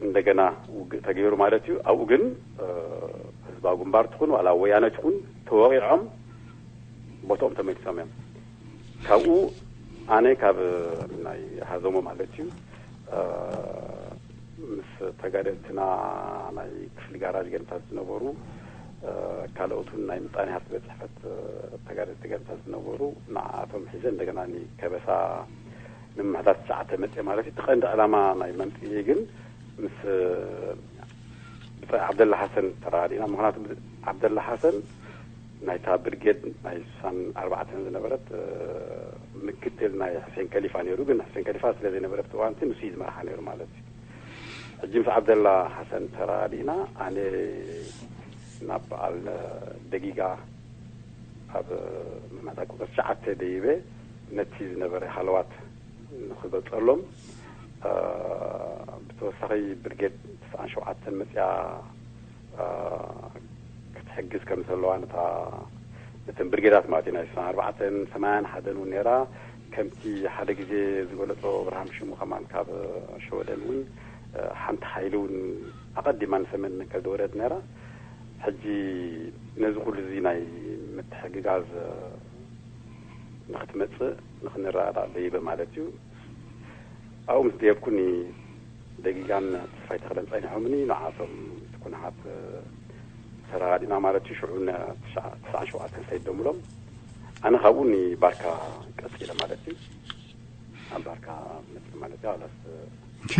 እንደገና ውግእ ተገይሩ ማለት እዩ። ኣብኡ ግን ህዝባዊ ግንባር ትኹን ዋላ ወያነ ትኹን ተወቒዖም ቦታኦም ተመሊሶም እዮም። ካብኡ ኣነ ካብ ናይ ሃዘሞ ማለት እዩ ምስ ተጋደልትና ናይ ክፍሊ ጋራጅ ገንታት ዝነበሩ ካልኦትን ናይ ምጣኔ ሃብቲ ቤት ፅሕፈት ተጋደልቲ ገንታት ዝነበሩ ንዓኣቶም ሒዘ እንደገና ንከበሳ ንምምሕዳር ትሽዓተ መፅእ ማለት እዩ። እቲ ቀንዲ ዕላማ ናይ መምፅኢ ግን ምስ ብፃይ ዓብደላ ሓሰን ተራዲእና። ምክንያቱ ዓብደላ ሓሰን ናይታ ብርጌድ ናይ ስሳን ኣርባዕተን ዝነበረት ምክትል ናይ ሕሴን ከሊፋ ነይሩ። ግን ሕሴን ከሊፋ ስለ ዘይነበረ ኣብቲ እዋንቲ ንሱ እዩ ዝመርሓ ነይሩ ማለት እዩ። ሕጂ ምስ ዓብደላ ሓሰን ተራዲእና ኣነ ናብ በዓል ደጊጋ ኣብ መማታ ቁፅሪ ትሽዓተ ደይበ ነቲ ዝነበረ ሃለዋት ንክገልፀሎም። ብተወሳኺ ብርጌድ ተስዓን ሸውዓተን መፅያ ክትሕግዝ ከም ዘለዋ ነታ ነተን ብርጌዳት ማለት እዩ ናይ ስሳን ኣርባዕተን ሰማንያን ሓደን እውን ነይራ። ከምቲ ሓደ ግዜ ዝገለፆ ኣብርሃም ሽሙ ከማን ካብ ሸወደን እውን ሓንቲ ሓይሊ እውን ኣቐዲማ ንሰሜን ከዝወረድ ነይራ። ሕጂ ነዚ ኩሉ እዚ ናይ ምትሕግጋዝ ንክትመፅእ ንክንረዳእ ደይበ ማለት እዩ። ኣብኡ ምስ ደየብኩኒ ደጊጋን ተስፋይ ተኽለን ጸኒሖምኒ። ንዓቶም እቲ ኩነታት ተረዳዲና ማለት እዩ። ሽዑ ን ትስዓን ሸውዓተን ሰይዶምሎም። ኣነ ካብኡ ንባርካ ቀጺለ ማለት እዩ። ኣብ ባርካ መጽእ ማለት እዩ። ኣላስ ኦኬ።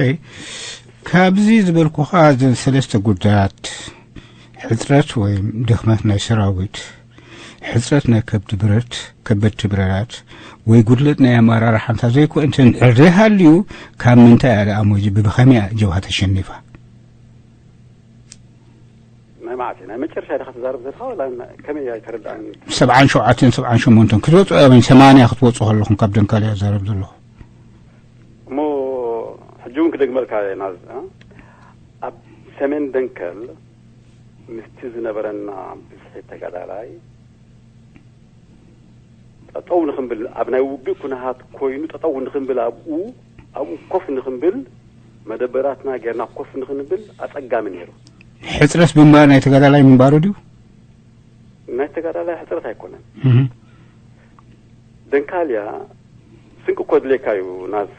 ካብዚ ዝበልኩኻ እዘን ሰለስተ ጉዳያት፣ ሕጽረት ወይ ድኽመት ናይ ሰራዊት፣ ሕጽረት ናይ ከብዲ ብረት፣ ከበድቲ ብረራት ወይ ጉድለት ናይ ኣመራርሓ እንተ ዘይኮ-፣ እንተ እንድሕር ዘይሃልዩ፣ ካብ ምንታይ እያ ደኣ ሞጂ-፣ ብኸመይ እያ ጀብሃ ተሸኒፋ? ናይ መዓስ እዩ? ናይ መጨረሻ ዲኻ ትዛረብ ዘለኻ? ዋላ ና-፣ ከመይ ኣይተረድኣን። ሰብዓን ሸውዓተን፣ ሰብዓን ሸሞንተን ክትወፁ፣ ኣበይ ሰማንያ ክትወፁ ከለኹም ካብ ደንካል እያ ዛረብ ዘለኹ። እሞ ሕጂ እውን ክደግመልካ እየ ናዝ-፣ እ? ኣብ ሰሜን ደንከል ምስቲ ዝነበረና ብዝሒ ተጋዳላይ ጠጠው ንኽንብል፣ ኣብ ናይ ውግእ ኩነታት ኮይኑ ጠጠው ንኽንብል፣ ኣብኡ፣ ኣብኡ ኮፍ ንኽንብል፣ መደበራትና ጌርና ኮፍ ንኽንብል ኣጸጋሚ ነይሩ። ሕጽረት ብምባል ናይ ተጋዳላይ ምንባሩ ድዩ? ናይ ተጋዳላይ ሕጽረት ኣይኮነን። እህ። ደንካልያ ስንቂ እኮ ድሌካ እዩ ናዝ።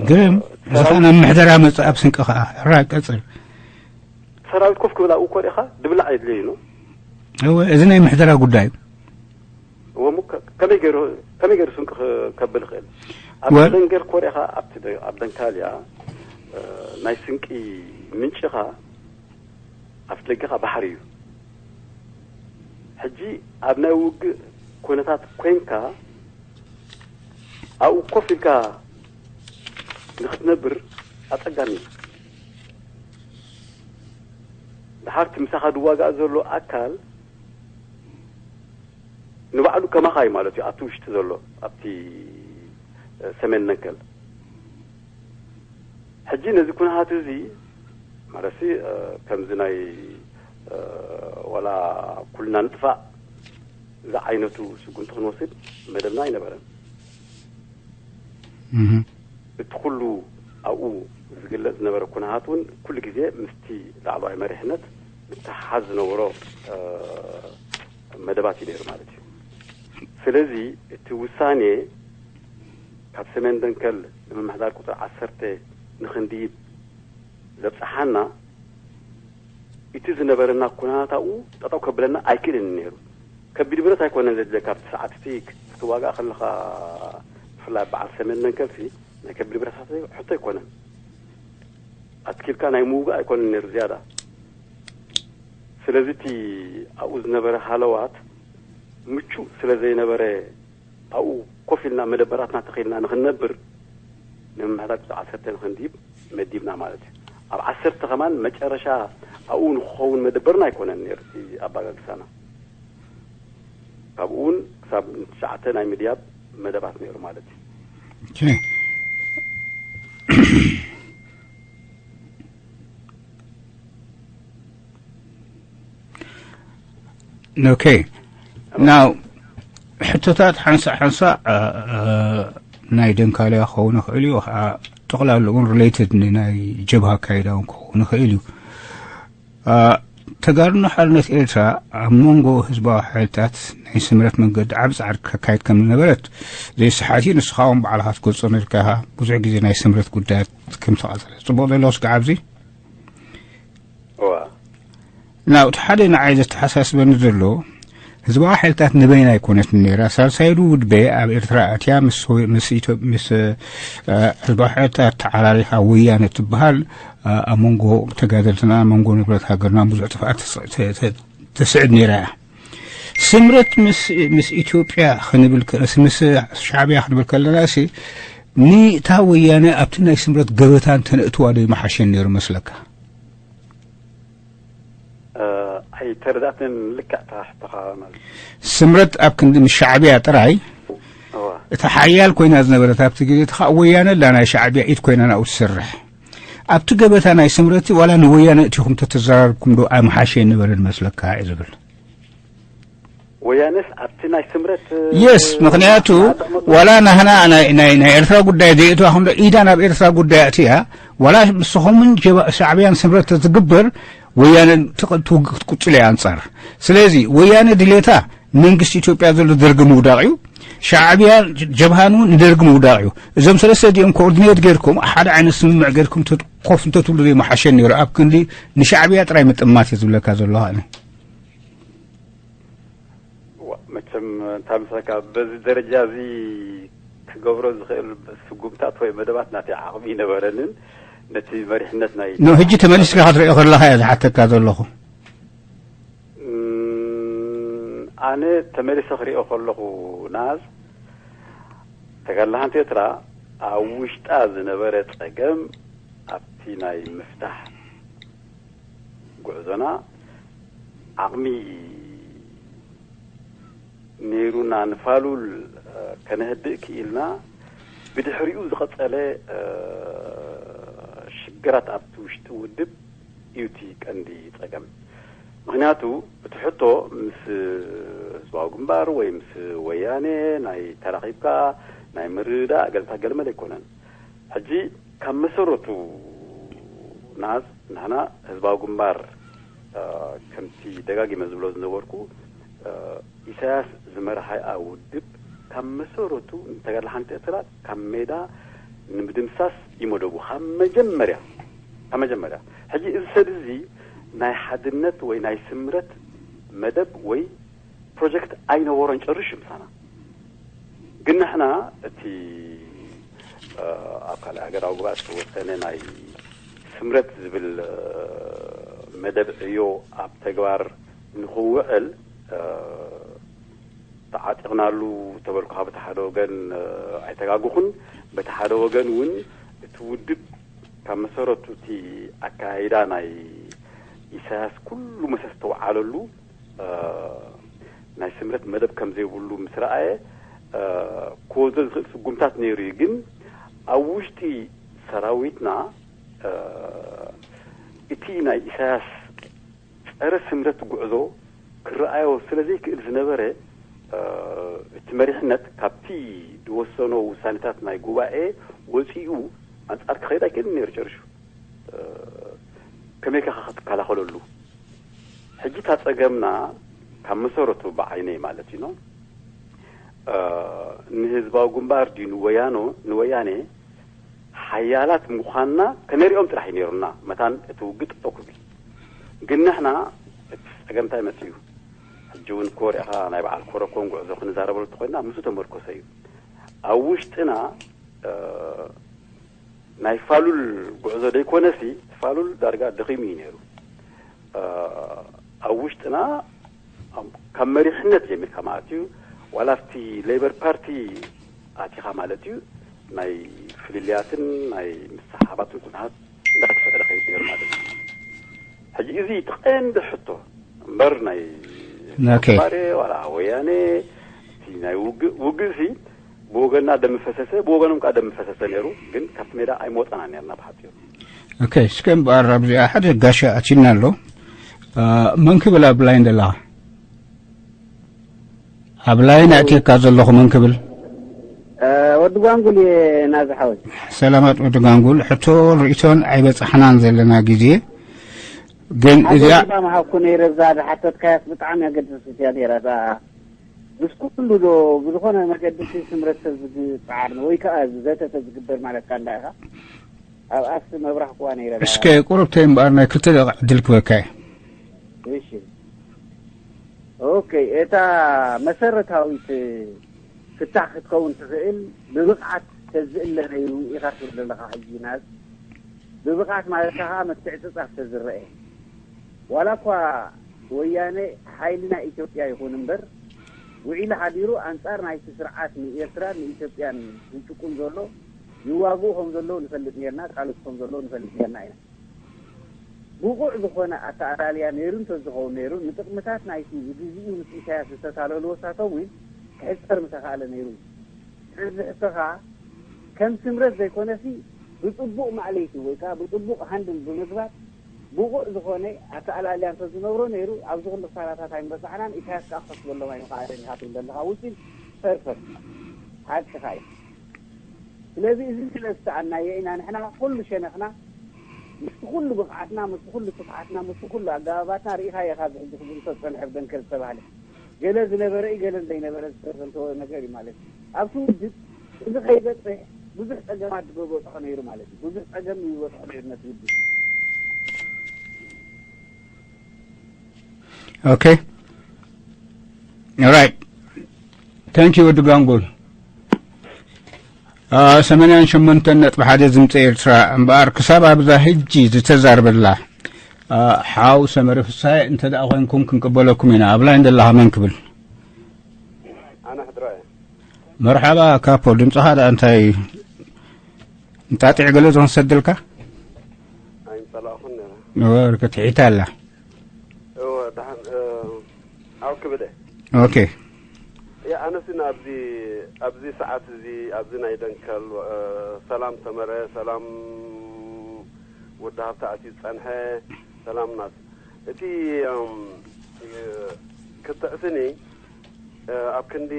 ግርም፣ እዚ ሰራዊት ኸኣ ናብ ምሕደራ መጽእ ኣብ ስንቂ ኸኣ። ሕራይ ቀጽል። ሰራዊት ኮፍ ክብል ኣብኡ እኮ ርኢኻ ድብላዕ የድልዮ እዩ፣ ኖ? እወ፣ እዚ ናይ ምሕደራ ጉዳይ እዩ። እወ፣ እሞ ከ-፣ ከመይ ገይሩ፣ ከመይ ገይሩ ስንቂ ክ-፣ ከብል ይኽእል? ኣብ ወ- ደንገል እኮ ርኢኻ ኣብቲ ደ-፣ ኣብ ደንካልያ፣ እ፣ ናይ ስንቂ ምንጭኻ ኣብቲ ደገኻ ባሕሪ እዩ። ሕጂ ኣብ ናይ ውግእ ኩነታት ኮይንካ ኣብኡ ኮፍ ኢልካ ንክትነብር ኣጸጋሚ እዩ። ድሓር እቲ ምሳኻ ዝዋጋእ ዘሎ ኣካል ንባዕሉ ከማኻ እዩ ማለት እዩ፣ ኣብቲ ውሽጢ ዘሎ፣ ኣብቲ ሰሜን ነንከል። ሕጂ ነዚ ኩነታት እዚ ማለትሲ ከምዚ ናይ ዋላ ኩልና ንጥፋእ ዝዓይነቱ ስጉምቲ ክንወስድ መደብና ኣይነበረን። እቲ ኩሉ ኣብኡ ዝግለጽ ዝነበረ ኩነታት እውን ኩሉ ግዜ ምስቲ ላዕለዋይ መሪሕነት ምትሓሓዝ ዝነበሮ መደባት እዩ ነይሩ ማለት እዩ። ስለዚ እቲ ውሳኔ ካብ ሰሜን ደንከል ንምምሕዳር ቁጽሪ ዓሰርተ ንክንድይብ ዘብጽሓና፣ እቲ ዝነበረና ኩነታት ኣብኡ ጠጠው ከብለና ኣይክእልን ነይሩ። ከቢድ ብረት ኣይኮነን ዘድልየካ ኣብቲ ሰዓት እቲ ክትዋጋእ ከለኻ፣ ብፍላይ በዓል ሰሜን ደንከልሲ ናይ ከቢድ ብረታት ሕቶ ኣይኮነን። ኣትኪልካ ናይ ምውጋእ ኣይኮነን ነይሩ ዝያዳ። ስለዚ እቲ ኣብኡ ዝነበረ ሃለዋት ምቹእ ስለ ዘይነበረ ኣብኡ ኮፍ ኢልና መደበራትና ተኺልና ንኽንነብር ንምምሕዳር ቁጽሪ ዓሰርተ ንኽንድይብ መዲብና ማለት እዩ። ኣብ ዓሰርተ ከማን መጨረሻ ኣብኡ ንክኸውን መደበርና ኣይኮነን ነይሩ እቲ ኣባጋግሳና። ካብኡ እውን ክሳብ ትሽዓተ ናይ ምድያብ መደባት ነይሩ ማለት እዩ። ኦኬ። ኦኬ። ናው ሕቶታት ሓንሳእ ሓንሳእ ናይ ደንካልያ ክኸውን ይኽእል እዩ፣ ጠቕላላ እውን ሪሌትድ ንናይ ጀብሃ ኣካይዳ እውን ክኸውን ይኽእል እዩ። ተጋድሎ ሓርነት ኤርትራ ኣብ መንጎ ህዝባዊ ሓይልታት ናይ ስምረት መንገዲ ዓቢ ጻዕሪ ከካይድ ከም ዝነበረት ዘይሰሓት እዩ። ንስኻ እውን ባዕልኻ ትገልጾ ነርካ ኢኻ፣ ብዙሕ ግዜ ናይ ስምረት ጉዳያት ከም ተቓጸለ። ጽቡቕ ዘለኹስ ኣብዚ? እዋ። ናው እቲ ሓደ ንዓይ ዘተሓሳስበኒ ዘሎ፣ ህዝባዊ ሓይልታት ንበይና ኣይኮነትን ነይራ። ሳልሳይዱ ውድበ ኣብ ኤርትራ ኣትያ ምስ ወ-፣ ምስ ኢትዮ-፣ ምስ፣ እ፣ ህዝባዊ ሓይልታት ተዓራሪኻ ወያነ ትበሃል፣ እ፣ ኣብ መንጎ ተጋደልትና፣ ኣብ መንጎ ንብረት ሃገርና ብዙሕ ጥፍኣት ተስ-፣ ተ-፣ ተ-፣ ተስዕብ ነይራ እያ። ስምረት ምስ፣ ምስ ኢትዮጵያ ክንብል ከ-፣ ምስ ሻዕብያ ክንብል ከለና ሲ፣ ንታ ወያነ ኣብቲ ናይ ስምረት ገበታ እንተነእትዋ ዶ ይመሓሸን ነይሩ መስለካ? እ፣ ኣይተረዳእትን ልክዕ እታ ሕቶኻ ማለት እዩ። ስምረት ኣብ ክንዲ ምስ ሻዕብያ ጥራይ እዋ። እታ ሓያል ኮይና ዝነበረት ኣብቲ ግዜ እቲ ኸኣ ወያነ ኣላ ናይ ሻዕብያ ኢድ ኮይና ናብኡ ትሰርሕ። ኣብቲ ገበታ ናይ ስምረት ዋላ ንወያነ እቲኹም ተተዘራርብኩም ዶ ኣይመሓሸ ነበረ ዝመስለካ እዩ ዝብል። ወያነስ ኣብቲ ናይ ስምረት የስ፣ ምኽንያቱ ዋላ ናህና ናይ፣ ናይ፣ ናይ ኤርትራ ጉዳይ ዘይእትዋ ክንዶ ኢዳ ናብ ኤርትራ ጉዳይ ኣእትያ፣ ዋላ ንስኹምን ጀባ-፣ ሻዕብያን ስምረት ተትግበር፣ ወያነ ትቕ-፣ ትውግ-፣ ክትቅጽል እያ ኣንጻር። ስለዚ ወያነ ድሌታ መንግስቲ ኢትዮጵያ ዘሎ ደርጊ ምውዳቕ እዩ። ሻዕብያ ጀብሃኑ ንደርጊ ምውዳቕ እዩ። እዞም ሰለስተ እዚኦም ኮኦርዲኔት ጌርኩም፣ ሓደ ዓይነት ስምምዕ ጌርኩም ተት-፣ ኮፍ እንተትብሉ ዘይመሓሸ ነይሩ። ኣብ ክንዲ ንሻዕብያ ጥራይ ምጥማት እዩ ዝብለካ ዘለኹ ኣነ። ዋ፣ መቸም እንታይ መሰለካ፣ በዚ ደረጃ እዚ ክገብሮ ዝኽእል ስጉምታት ወይ መደባት ናተይ ዓቕሚ ይነበረንን ነቲ መሪሕነት ናይ ኖ፣ ሕጂ ተመሊስካ ክትሪኦ ከለኻ እየ ዝሓተካ ዘለኹ። እም፣ ኣነ ተመሊሰ ክሪኦ ከለኹ፣ ናዝ፣ ተጋድሎ ሓንቲ ኤርትራ ኣብ ውሽጣ ዝነበረ ጸገም ኣብቲ ናይ ምፍታሕ ጉዕዞና ዓቕሚ ነይሩና ንፋሉል፣ እ፣ ከነህድእ ክኢልና። ብድሕሪኡ ዝቐጸለ፣ እ፣ ሽግራት ኣብቲ ውሽጢ ውድብ እዩ እቲ ቀንዲ ጸገም። ምኽንያቱ እቲ ሕቶ ምስ ህዝባዊ ግንባር ወይ ምስ ወያኔ ናይ ተራኺብካ ናይ ምርድዳእ ገልታት ገልመል ኣይኮነን። ሕጂ ካብ መሰረቱ ናዝ ንሕና ህዝባዊ ግንባር፣ እ፣ ከምቲ ደጋጊመ ዝብሎ ዝነበርኩ፣ እ፣ ኢሳያስ ዝመርሓ ውድብ ካብ መሰረቱ ንተጋድሎ ሓርነት ኤርትራ ካብ ሜዳ ንምድምሳስ እዩ መደቡ። ካብ መጀመርያ፣ ካብ መጀመርያ። ሕጂ እዚ ሰብ እዚ ናይ ሓድነት ወይ ናይ ስምረት መደብ ወይ ፕሮጀክት ኣይነበሮን ጨርሹ ምሳና። ግን ንሕና እቲ፣ እ፣ ኣብ ካልእ ሃገራዊ ጉባኤ ዝተወሰነ ናይ ስምረት ዝብል፣ እ፣ መደብ ዕዮ ኣብ ተግባር ንኽውዕል፣ ተዓጢቕናሉ ተበልኩኻ፣ በቲ ሓደ ወገን ኣይተጋግኹን። በቲ ሓደ ወገን እውን እቲ ውድብ ካብ መሰረቱ እቲ ኣካያይዳ ናይ ኢሳያስ ኩሉ መሰ ዝተውዓለሉ ናይ ስምረት መደብ ከም ዘይብሉ ምስ ረኣየ ክወስዶ ዝኽእል ስጉምታት ነይሩ እዩ። ግን ኣብ ውሽጢ ሰራዊትና እቲ ናይ ኢሳያስ ጸረ ስምረት ጉዕዞ ክረኣዮ ስለ ዘይክእል ዝነበረ፣ እቲ መሪሕነት ካብቲ ዝወሰኖ ውሳኔታት ናይ ጉባኤ ወጺኡ ኣንጻር ክኸይድ ኣይክእልን ነይሩ ጨርሹ። ከመይ ከ ክትከላኸለሉ? ሕጂ እታ ጸገምና ካብ መሰረቱ ብዓይነይ ማለት እዩ፣ ንህዝባዊ ግንባር ድዩ ንወያኖ-፣ ንወያኔ ሓያላት ምዃንና ከነሪኦም ጥራሕ እዩ ነይሩና። መታን እቲ ውግእ ጠጠው ክብል። ግን ንሕና እቲ ጸገም እንታይ መጺኡ? ሕጂ እውን እኮ ርኢኻ ናይ በዓል ኮረኮን ጉዕዞ ክንዛረበሉ እንተኾይንና ምስኡ ተመርኮሰ እዩ። ኣብ ውሽጥና፣ እ፣ ናይ ፋሉል ጉዕዞ ደይኮነሲ፣ ፋሉል ዳርጋ ደኺሙ እዩ ነይሩ። እ፣ ኣብ ውሽጥና፣ ኣብ፣ ካብ መሪሕነት ጀሚርካ ማለት እዩ፣ ዋላ ኣብቲ ሌበር ፓርቲ ኣቲኻ ማለት እዩ፣ ናይ ፍልልያትን ናይ ምስሕሓባትን ኩነታት እንዳተፈጠረ ከይድ ነይሩ ማለት እዩ። ሕጂ እዚ እቲ ቀንዲ ሕቶ እምበር ናይ ኦኬ። ባሬ ዋላ ወያኔ እቲ ናይ ውግእ፣ ውግእ ሲ ብወገንና ደም ፈሰሰ፣ ብወገኖም ከዓ ደም ፈሰሰ ነይሩ። ግን ካብቲ ሜዳ ኣይመወፀና ነርና ብሓፂሩ። ኦኬ፣ እስከ እምበኣር ኣብዚኣ ሓደ ጋሻ ኣቲና ኣሎ። አ፣ መን ክብል ኣብ ላይን ደለኻ? ኣብ ላይን ኣእትየካ ዘለኹ መን ክብል? አ፣ ወዲ ጓንጉል እየ ናዚ ሓወይ። ሰላማት ወዲ ጓንጉል፣ ሕቶን ርእይቶን ኣይበጻሕናን ዘለና ግዜ። ግን እዚኣ ኣገዲዳ ምሃብኩ ነይረ፣ እዛ ዝሓተትካያስ ብጣዕሚ ኣገድስቲ እያ ነይራ። እዛ ምስ ኩሉ ዶ ብዝኾነ መገዲ እቲ ስምረት ሰብ ዝግጻዓር ወይ ከኣ ዘተ ተዝግበር ማለትካ እንዳ ኢኻ። ኣብኣስ መብራህኩዋ ነይረ። እስከ ቁሩብ ተይ እምበኣር ናይ ክልተ ደቂቕ ዕድል ክበካ እየ። እሺ። ኦኬ፣ እታ መሰረታዊት ፍታሕ ክትከውን ትኽእል ብብቕዓት ተዝእለ ነይሩ ኢኻ ትብል ዘለኻ ሕጂ ናዝ። ብብቕዓት ማለት ከኣ ምትዕጽጻፍ ተዝረአ። ዋላ እኳ ወያነ ሓይሊ ናይ ኢትዮጵያ ይኹን እምበር፣ ውዒሉ ሓዲሩ ኣንጻር ናይቲ ስርዓት ንኤርትራን ንኢትዮጵያን ዝጭቁን ዘሎ ይዋግኡ ከም ዘለዉ ንፈልጥ ኔርና፣ ቃልሱ ከም ዘለዉ ንፈልጥ ኔርና ኢና። ብቑዕ ዝኾነ ኣተኣላልያ ነይሩ እንተዝኸውን ነይሩ፣ ንጥቕምታት ናይቲ ብግዜኡ ምስ ኢሳያስ ዝተታለሉ ወሳቶም እውን ክሕጸር ምተኻእለ ነይሩ። ሕዚ ሕቶ ከኣ ከም ስምረት ዘይኮነሲ ብጽቡቕ ማእለይቲ ወይ ከኣ ብጽቡቕ ሃንድል ብምግባር ብቑዕ ዝኾነ ኣተኣላልያ እንተዝነብሮ ነይሩ ኣብዚ ኩሉ ክሳራታት ኣይምበጻሕናን። ኢሳያስ ከኣ ክኸስበሎም ኣይምኸኣለን ኢኻ ትብል ዘለኻ ውጺል ፐርፈክት ሓቅኻ እዩ። ስለዚ እዚ ስለ ዝሰኣናዮ ኢና ንሕና ኩሉ ሸነኽና ምስቲ ኩሉ ብቕዓትና፣ ምስቲ ኩሉ ትብዓትና፣ ምስቲ ኩሉ ኣገባባትና ርኢኻዮ ኢኻ ኣብዚ ሕጂ ክዝንቶ ዝጸንሐ ብደንከል ዝተባህለ ገለ ዝነበረ እዩ፣ ገለ ዘይነበረ ዝተዘንተወ ነገር እዩ ማለት እዩ። ኣብቲ ውድብ እዚ ከይበጽሕ ብዙሕ ጸገማት ዝበጽሖ ነይሩ ማለት እዩ። ብዙሕ ጸገም ይበጽሖ ነይሩ ነቲ ውድብ። ኦኬ ኦራይት ታንኪ ወዲ ጋንጎል ሰማንያን ሸሞንተን ነጥቢ ሓደ ዝምፀ ኤርትራ እምበኣር ክሳብ ኣብዛ ሕጂ ዝተዛርበላ ሓው ሰመረ ፍሳይ እንተ ደኣ ኮይንኩም ክንቅበለኩም ኢና ኣብላ እንደላኻ መን ክብል ኣነ ሕድራ እየ መርሓባ ካፖ ድምፅኻ ደኣ እንታይ እንጣጢዕ ገለ ዝኽንሰድልካ ኣይምፀላእኹን ነረ ክትሒታ ኣላ እወ ደሓን ኣብ ክብል እየ ኦኬ ያ ኣነስ ኣብዚ ኣብዚ ሰዓት እዚ ኣብዚ ናይ ደንከል ሰላም ሰመረ ሰላም ወዲ ሃብቲ ኣትዩ ዝፀንሐ ሰላም ናት እቲ ክትዕስኒ ኣብ ክንዲ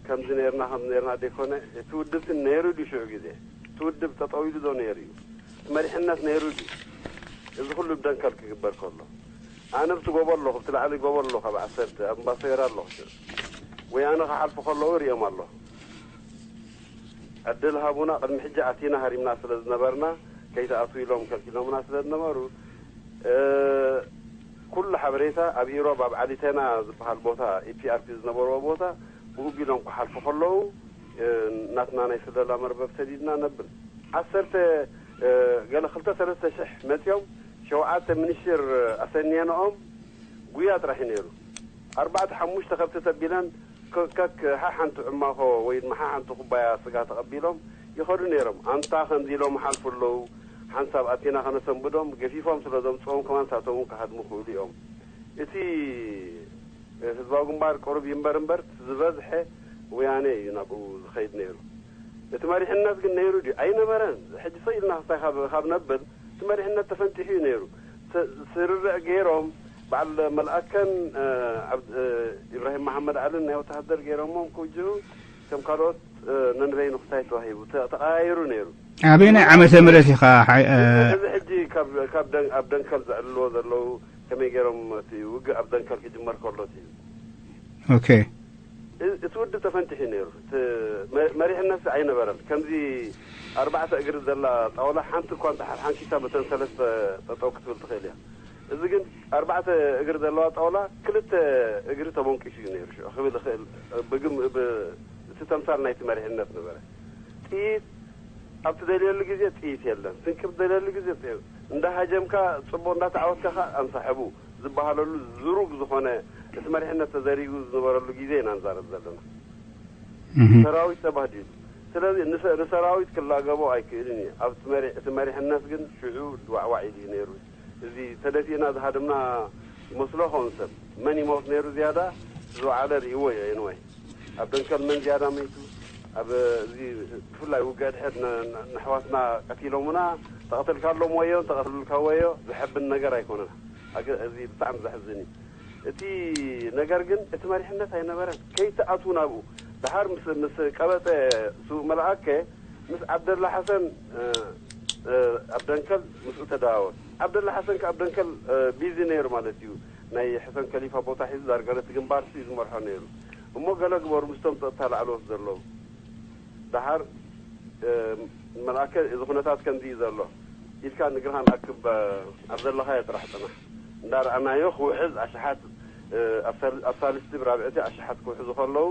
ከምዚ ነርና ከምዚ ነርና ደይኮነ እቲ ውድብ ነይሩ ድዩ ሽዑ ግዜ እቲ ውድብ ጠጠው ኢሉ ዶ ነይሩ እዩ እቲ መሪሕነት ነይሩ ድዩ እዚ ኩሉ ብደንከል ክግበር ከሎ ኣነ ብቲ ጎቦ ኣለኹ ብቲ ላዕሊ ጎቦ ኣለኹ ኣብ ዓሰርተ ኣብ እምባሰገራ ኣለኹ ሽዑ ወያነ ክሓልፉ ከለዉ ሪኦም ኣለኹ ዕድል ሃቡና ቅድሚ ሕጂ ኣቲና ሃሪምና ስለ ዝነበርና ከይትኣትዉ ኢሎም ከልኪሎምና ስለ ዝነበሩ ኩሉ ሓበሬታ ኣብ ኢሮብ ኣብ ዓሊቴና ዝበሃል ቦታ ኢፒኣርፒ ዝነበርዎ ቦታ ብኡ ቢሎም ክሓልፉ ከለዉ ናትና ናይ ስለላ መርበብ ሰዲድና ነብል ዓሰርተ ገለ ክልተ ሰለስተ ሽሕ መፅኦም ሸውዓተ ሚኒስትር ኣሰንየንኦም ጉያ ጥራሕ እዩ ነይሩ ኣርባዕተ ሓሙሽተ ከብቲ ተቢለን ከ- ከክ ሓሓንቲ ዕማኾ ወይ ድማ ሓሓንቲ ኩባያ ስጋ ተቐቢሎም ይኸዱ ነይሮም። ኣንታ ከምዚ ኢሎም ሓልፉ ኣለዉ፣ ሓንሳብ ኣቲና ከነሰንብዶም፣ ገፊፎም ስለ ዘምፅኦም ከማን ንሳቶም እውን ክሃድሙ ክኽእሉ እዮም። እቲ ህዝባዊ ግንባር ቅሩብ ይንበር እምበር ዝበዝሐ ወያነ እዩ ናብኡ ዝኸይድ ነይሩ። እቲ መሪሕነት ግን ነይሩ ድዩ ኣይነበረን? ሕጂ ሰ ኢልና ክስታይ ካብ ካብ ነብል እቲ መሪሕነት ተፈንጢሑ እዩ ነይሩ። ስ- ስርርዕ ገይሮም በዓል መልኣከን ኢብራሂም መሓመድ ዓልን ናይ ወተሃደር ገይሮሞም ክውጅሁ ከም ካልኦት ነንበይኑ ክስታይ ተዋሂቡ ተቐያይሩ ነይሩ። ኣበየናይ ዓመተ ምህረት ኢኻ እዚ ሕጂ ካብ ደን- ኣብ ደንከል ዘዕልልዎ ዘለዉ ከመይ ገይሮም እቲ ውግእ ኣብ ደንከል ክጅመር ከሎ እዩ። ኦኬ። እ- እቲ ውድብ ተፈንጢሑ ነይሩ። እቲ መ- መሪሕነት ኣይነበረን። ከምዚ ኣርባዕተ እግሪ ዘላ ጣውላ ሓንቲ እኳ እንተሓር ሓንኪሳ በተን ሰለስተ ጠጠው ክትብል ትኽእል እያ። እዚ ግን ኣርባዕተ እግሪ ዘለዋ ጣውላ ክልተ እግሪ ተቦንቂሱ እዩ ነይሩ። ሽዑ ክብል ይኽእል ብግም ብ- እቲ ተምሳል ናይቲ መሪሕነት ነበረ። ጥይት ኣብ ትደልየሉ ግዜ ጥይት የለን። ስንቂ ኣብ ትደልየሉ ግዜ ጥይት እንዳሃጀምካ ፅቡቅ እንዳተዓወትካ ከዓ ኣንሳሕቡ ዝበሃለሉ ዝሩግ ዝኾነ እቲ መሪሕነት ተዘሪጉ ዝነበረሉ ግዜ ኢና ንዛረብ ዘለና። ሰራዊት ተባህዲሉ። ስለዚ ንሰ- ንሰራዊት ክላገቦ ኣይክእልን እዩ። ኣብ እቲ መሪ- እቲ መሪሕነት ግን ሽዑ ዋዕዋዕ ኢሉ እዩ ነይሩ። እዚ ተደፊእና ዝሃደምና ይመስሎ ኸውን ሰብ መን ይሞት ነይሩ ዝያዳ ዝወዓለ ርእይዎ እዩ። ኤንወይ ኣብ ደንከል መን ዝያዳ መይቱ ኣብ እዚ ብፍላይ ውግእ ድሕር ን- ን- ንሕዋትና ቀቲሎምና ተቐተልካሎም ወዮ ተቐተልካ ወዮ ዝሐብን ነገር ኣይኮነን። ኣገ- እዚ ብጣዕሚ ዘሕዝን እዩ። እቲ ነገር ግን እቲ መሪሕነት ኣይነበረን። ከይትኣትዉ ናብኡ። ደሓር ምስ ምስ ቀበፀ ስውእ መልኣከ ምስ ዓብደላ ሓሰን ኣብ ደንከል ምስኡ ተደዋወል። ዓብደላ ሓሰን ከ ኣብ ደንከል ቢዚ ነይሩ ማለት እዩ። ናይ ሕሰን ከሊፋ ቦታ ሒዙ ዳርጋ ነቲ ግንባር ሲ ዝመርሖ ነይሩ። እሞ ገለ ግበሩ ምስቶም ፀጥታ ላዕለዎት ዘለዉ። ደሓር መልኣከ እዚ ኩነታት ከምዚ እዩ ዘሎ ኢልካ ንግርሃን ኣክብ ኣብ ዘለኻዮ ጥራሕ ፅናሕ። እንዳረኣናዮ ክውሕዝ ኣሽሓት ኣብ ሳልስቲ ብራብዕቲ ኣሽሓት ክውሕዙ ከለዉ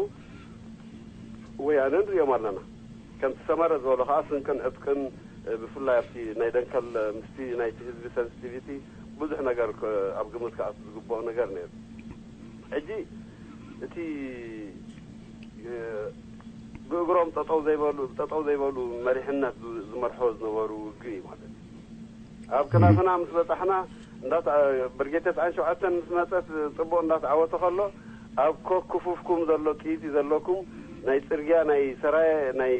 ወያነ ንሪኦም ኣለና። ከምቲ ሰመረ ዝበሎ ከዓ ስንቅን ዕጥቅን ብፍላይ ኣብቲ ናይ ደንከል ምስቲ ናይቲ ህዝቢ ሰንስቲቪቲ ብዙሕ ነገር ኣብ ግምት ክኣቱ ዝግብኦ ነገር ነይሩ። ሕጂ እቲ ብእግሮም ጠጠው ዘይበሉ ጠጠው ዘይበሉ መሪሕነት ዝመርሖ ዝነበሩ ውግእ እዩ ማለት እዩ። ኣብ ከናፍና ምስ በፃሕና እንዳ ብርጌድ ተስዓን ሸውዓተን ምስ መፀት ፅቡቅ እንዳተዓወተ ከሎ ኣብ ኮክ ክፉፍኩም ዘሎ ጥይቲ ዘለኩም ናይ ፅርግያ ናይ ሰራየ ናይ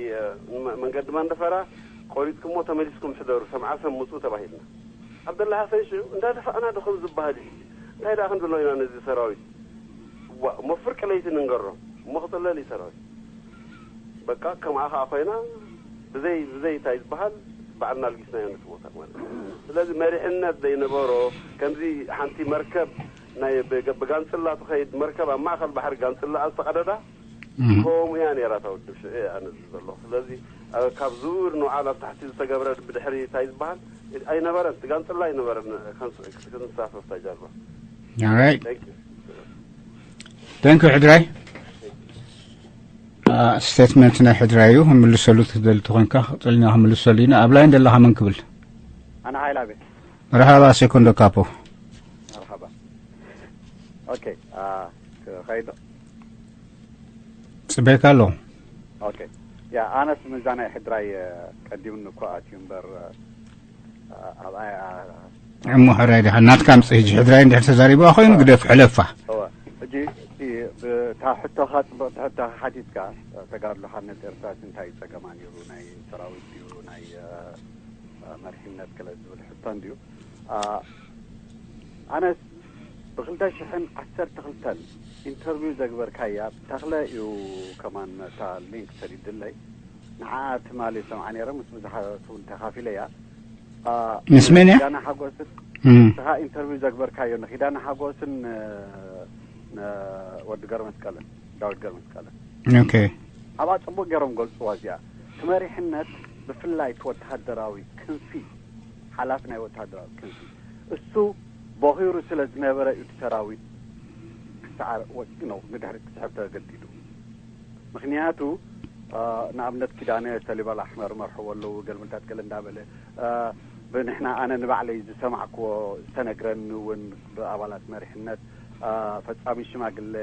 መንገዲ መንደፈራ ቆሪፅኩሞ ተመሊስኩም ሕደሩ ሰምዓሰም ምፁ ተባሂልና። ዓብደላ ሓሰን ሽዑ እንዳደፋእና ዶ ከም ዝበሃል እዩ። እንታይ ደኣ ክንብሎ ኢና ነዚ ሰራዊት? ዋ እሞ ፍርቂ ለይቲ ንንገሮም እሞ ክጥለል እዩ ሰራዊት። በቃ ከምኣ ከዓ ኮይና ብዘይ ብዘይ እንታይ ዝበሃል በዓልና ኣልጊስናዮ ነቲ ቦታ ማለት እዩ። ስለዚ መሪሕነት ዘይነበሮ ከምዚ ሓንቲ መርከብ ናይ ብጋንፅላ ትኸይድ መርከብ ኣብ ማእኸል ባሕሪ ጋንፅላ ዝተቐደዳ ከምኡ እያ ነይራ እታ ውድብ ሽዑ እየ ኣነ ዘለኹ። ስለዚ ካብ ዝውር ንውዓል ኣብ ታሕቲ ዝተገብረ ብድሕሪ እንታይ ዝበሃል ኣይነበረን። እቲ ጋንፅላ ኣይነበረን ክንሳፈፍ እታ ጃልባ። Alright. Thank you ሕድራይ። ስቴትመንት ናይ ሕድራይ እዩ። ምልሰሉ ትደሊ ተኾንካ ቀፅልና ክምልሰሉ ኢና። ኣብ ላይን ዘለኻ መን ክብል? ኣነ ሓይላ ቤት መርሓባ ሴኮንዶ ካፖ። መርሓባ። ኦኬ። ከይዶ ፅበካ ኣለኹ። ኦኬ። ያ ኣነስ ምዛ ናይ ሕድራይ ቀዲምኒ እኮ ኣትዩ እምበር ኣብኣይ እሞ ሕራይ ዲኻ ናትካ ምፅ ሕጂ ሕድራይ እንድሕር ተዛሪብዋ ኮይኑ ግደፍ ሕለፋ። እወ ሕጂ እቲ ብታ ሕቶኻ ፅብቕቲ ሕቶ ሓቲትካ ተጋድሎ ሓርነት ኤርትራስ እንታይ እዩ ፀገማ ነይሩ ናይ ሰራዊት ድዩ ናይ መሪሕነት ገለ ዝብል ሕቶ እንድዩ። ኣነስ ብክልተ ሽሕን ዓሰርተ ክልተን ኢንተርቪው ዘግበርካያ ተኽለ እዩ ከማን እታ ሊንክ ሰዲድለይ ንዓ ትማሊ ሰምዓ ነይረ ምስ ብዙሓት እውን ተኻፊለያ ምስ መን እያ? ኪዳነ ሓጎስን ንስኻ ኢንተርቪው ዘግበርካዮ ንኪዳነ ሓጎስን ወዲ ገርመስቀልን ዳዊት ገርመስቀልን ኦኬ ኣብኣ ፅቡቅ ገይሮም ገልፅዋ እዚኣ እቲ መሪሕነት ብፍላይ እቲ ወተሃደራዊ ክንፊ ሓላፊ ናይ ወተሃደራዊ ክንፊ እሱ ቦኺሩ ስለ ዝነበረ እዩ እቲ ሰራዊት ክሰዓር ወፂ ነው ንድሕሪት ክስሕብ ተገዲዱ ምክንያቱ ንኣብነት ኪዳነ ሰሊባል ኣሕመር መርሕዎ ኣለዉ ገልምልታት ገለ እንዳበለ ብንሕና ኣነ ንባዕለይ ዝሰማዕክዎ ዝተነግረኒ እውን ብኣባላት መሪሕነት ፈጻሚ ሽማግለ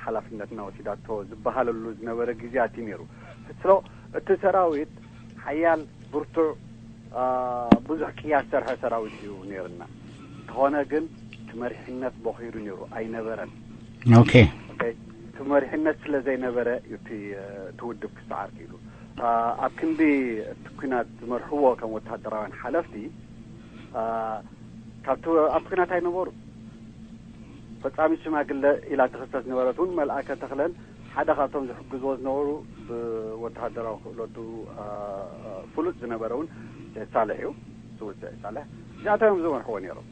ሓላፍነትና ወሲዳቶ ዝበሃለሉ ዝነበረ ግዜያት እዩ ነይሩ። ስለ እቲ ሰራዊት ሓያል፣ ብርቱዕ፣ ብዙሕ ቅያ ዝሰርሐ ሰራዊት እዩ ነይርና። እንተኾነ ግን እቲ መሪሕነት ቦኺሩ ነይሩ ኣይነበረን። ኦኬ። እቲ መሪሕነት ስለ ዘይነበረ እዩ እቲ ውድብ ክሰዓር ክኢሉ። ኣብ ክንዲ እቲ ኲናት ዝመርሕዎ ከም ወተሃደራውያን ሓለፍቲ ካብቲ ኣብቲ ኲናት ኣይነበሩ። ፈጻሚ ሽማግለ ኢላ ትኽሰስ ዝነበረት እውን መልኣከ ተኽለን ሓደ ካብቶም ዝሕግዝዎ ዝነበሩ ብወተሃደራዊ ክእለቱ ፍሉጥ ዝነበረ እውን ሳልሕ እዩ። ስውእ ሳልሕ እዚኣቶም እዮም ዝመርሕዎ ነይሮም።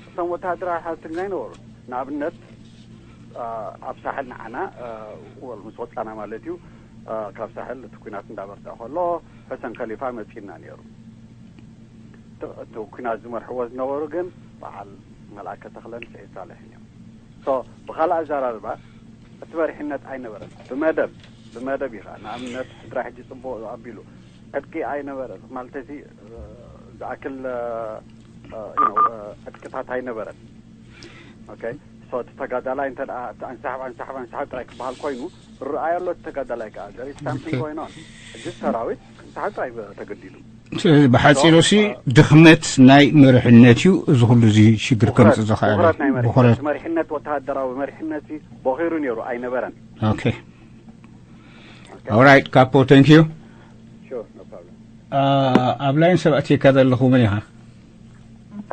እቶም ወተሃደራዊ ሓለፍቲ ግን ኣይነበሩን። ንኣብነት ኣብ ሳሕል ንዓና ወል ምስ ወፃና ማለት እዩ፣ ካብ ሳሕል እቲ ኲናት እንዳበርትዐ ከሎ ሕሰን ከሊፋ መፂና ነይሩ። እቲ ኲናት ዝመርሕዎ ዝነበሩ ግን በዓል መልኣከ ተኽለን ስዒድ ሳልሕን እዮም። ብካልእ ኣዘራርባ እቲ መሪሕነት ኣይነበረን። ብመደብ ብመደብ ኢኻ ንኣብነት ሕድራ ሕጂ ፅቡቕ ኣቢሉ ዕጥቂ ኣይነበረን ማለት እዚ ዝኣክል ዕጥቅታት ኣይነበረን። ኦኬ። እቲ ተጋዳላይ እንተ ኣንሳሕብ ኣንሳሕብ ኣንሳሕብ ጥራይ ክበሃል ኮይኑ ርኣይ ኣሎ። እቲ ተጋዳላይ ከዓ ዘሪት ሳምቲንግ ኮይኖን ሕጂ ሰራዊት ክንሳሕብ ጥራይ ተገዲዱ። ስለዚ ብሓፂሩ ሲ ድኽመት ናይ መርሕነት እዩ እዚ ኩሉ እዚ ሽግር ከምፅእ ዝኽኣለ። ብኽረት ናይ መሪሕነት፣ መሪሕነት ወተሃደራዊ መሪሕነት ቦኺሩ ነይሩ ኣይነበረን። ኦኬ። ኦራይት ካፖ፣ thank you። ኣብ ላይን ሰብ ኣትየካ ዘለኹ መን ኢኻ?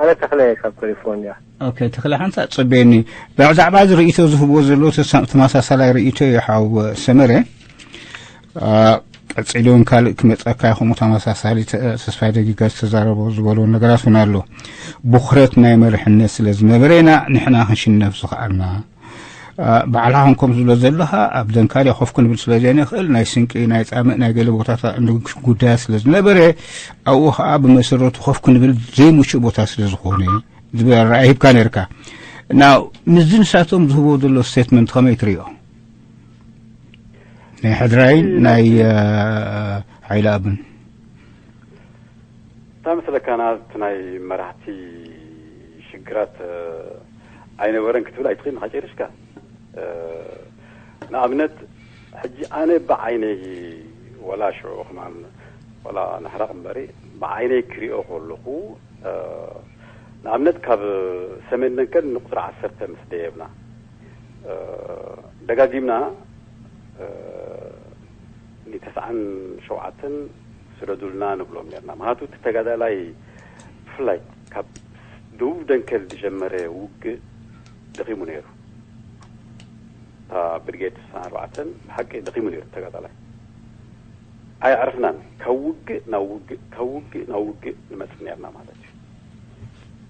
ኣነ ተኽለ ካብ ካሊፎርኒያ። ኦኬ ተኽለ፣ ሓንሳ ጽበየኒ። ብዛዕባ እዚ ርእይቶ ዝህብዎ ዘለዉ ተሳ- ተመሳሳላይ ርእይቶ እዩ ሓው ሰመረ። ቀጺሉ እውን ካልእ ክመጸካ ይኹም ተመሳሳሊ ተስፋይ ደጊጋ ዝተዛረቦ ዝበልዎ ነገራት እውን ኣሎ። ብኹረት ናይ መርሕነት ስለ ዝነበረ ኢና ንሕና ክንሽነፍ ዝኸኣልና። ባዕልኻ ከም ዝብሎ ዘለኻ ኣብ ደንካልያ ኮፍ ክንብል ስለ ዘይንኽእል ናይ ስንቂ ናይ ጻምእ ናይ ገለ ቦታታት ጉዳያት ስለ ዝነበረ ኣብኡ ኸዓ ብመሰረቱ ኮፍ ክንብል ዘይምቹእ ቦታ ስለ ዝኾነ ዝብል ኣረኣእያ ሂብካ ነርካ። ናው ምስዚ ንሳቶም ዝህብዎ ዘሎ ስቴትመንት ከመይ ትሪኦ? ናይ ሕድራይን ናይ ሓይሊ ኣብን እታ መስለካ ናብቲ ናይ መራሕቲ ሽግራት ኣይነበረን ክትብል ኣይትኽእልን ኢኻ ጨሪሽካ። ንኣብነት ሕጂ ኣነ ብዓይነይ ወላ ሽዑ ከማን ወላ ንሕራቕ እምበሪ ብዓይነይ ክሪኦ ከለኹ ንኣብነት ካብ ሰሜን ደንከል ንቁፅሪ ዓሰርተ ምስ ደየብና ደጋጊምና ንተስዓን ሸውዓተን ስደዱልና ንብሎም ነርና። ምክንያቱ እቲ ተጋዳላይ ብፍላይ ካብ ደቡብ ደንከል ዝጀመረ ውግእ ደኺሙ ነይሩ። እታ ብርጌድ ስሳን ኣርባዕተን ብሓቂ ደኺሙ ነይሩ ተጋዳላይ። ኣየዕረፍናን። ካብ ውግእ ናብ ውግእ፣ ካብ ውግእ ናብ ውግእ ንመጽእ ነርና ማለት እዩ።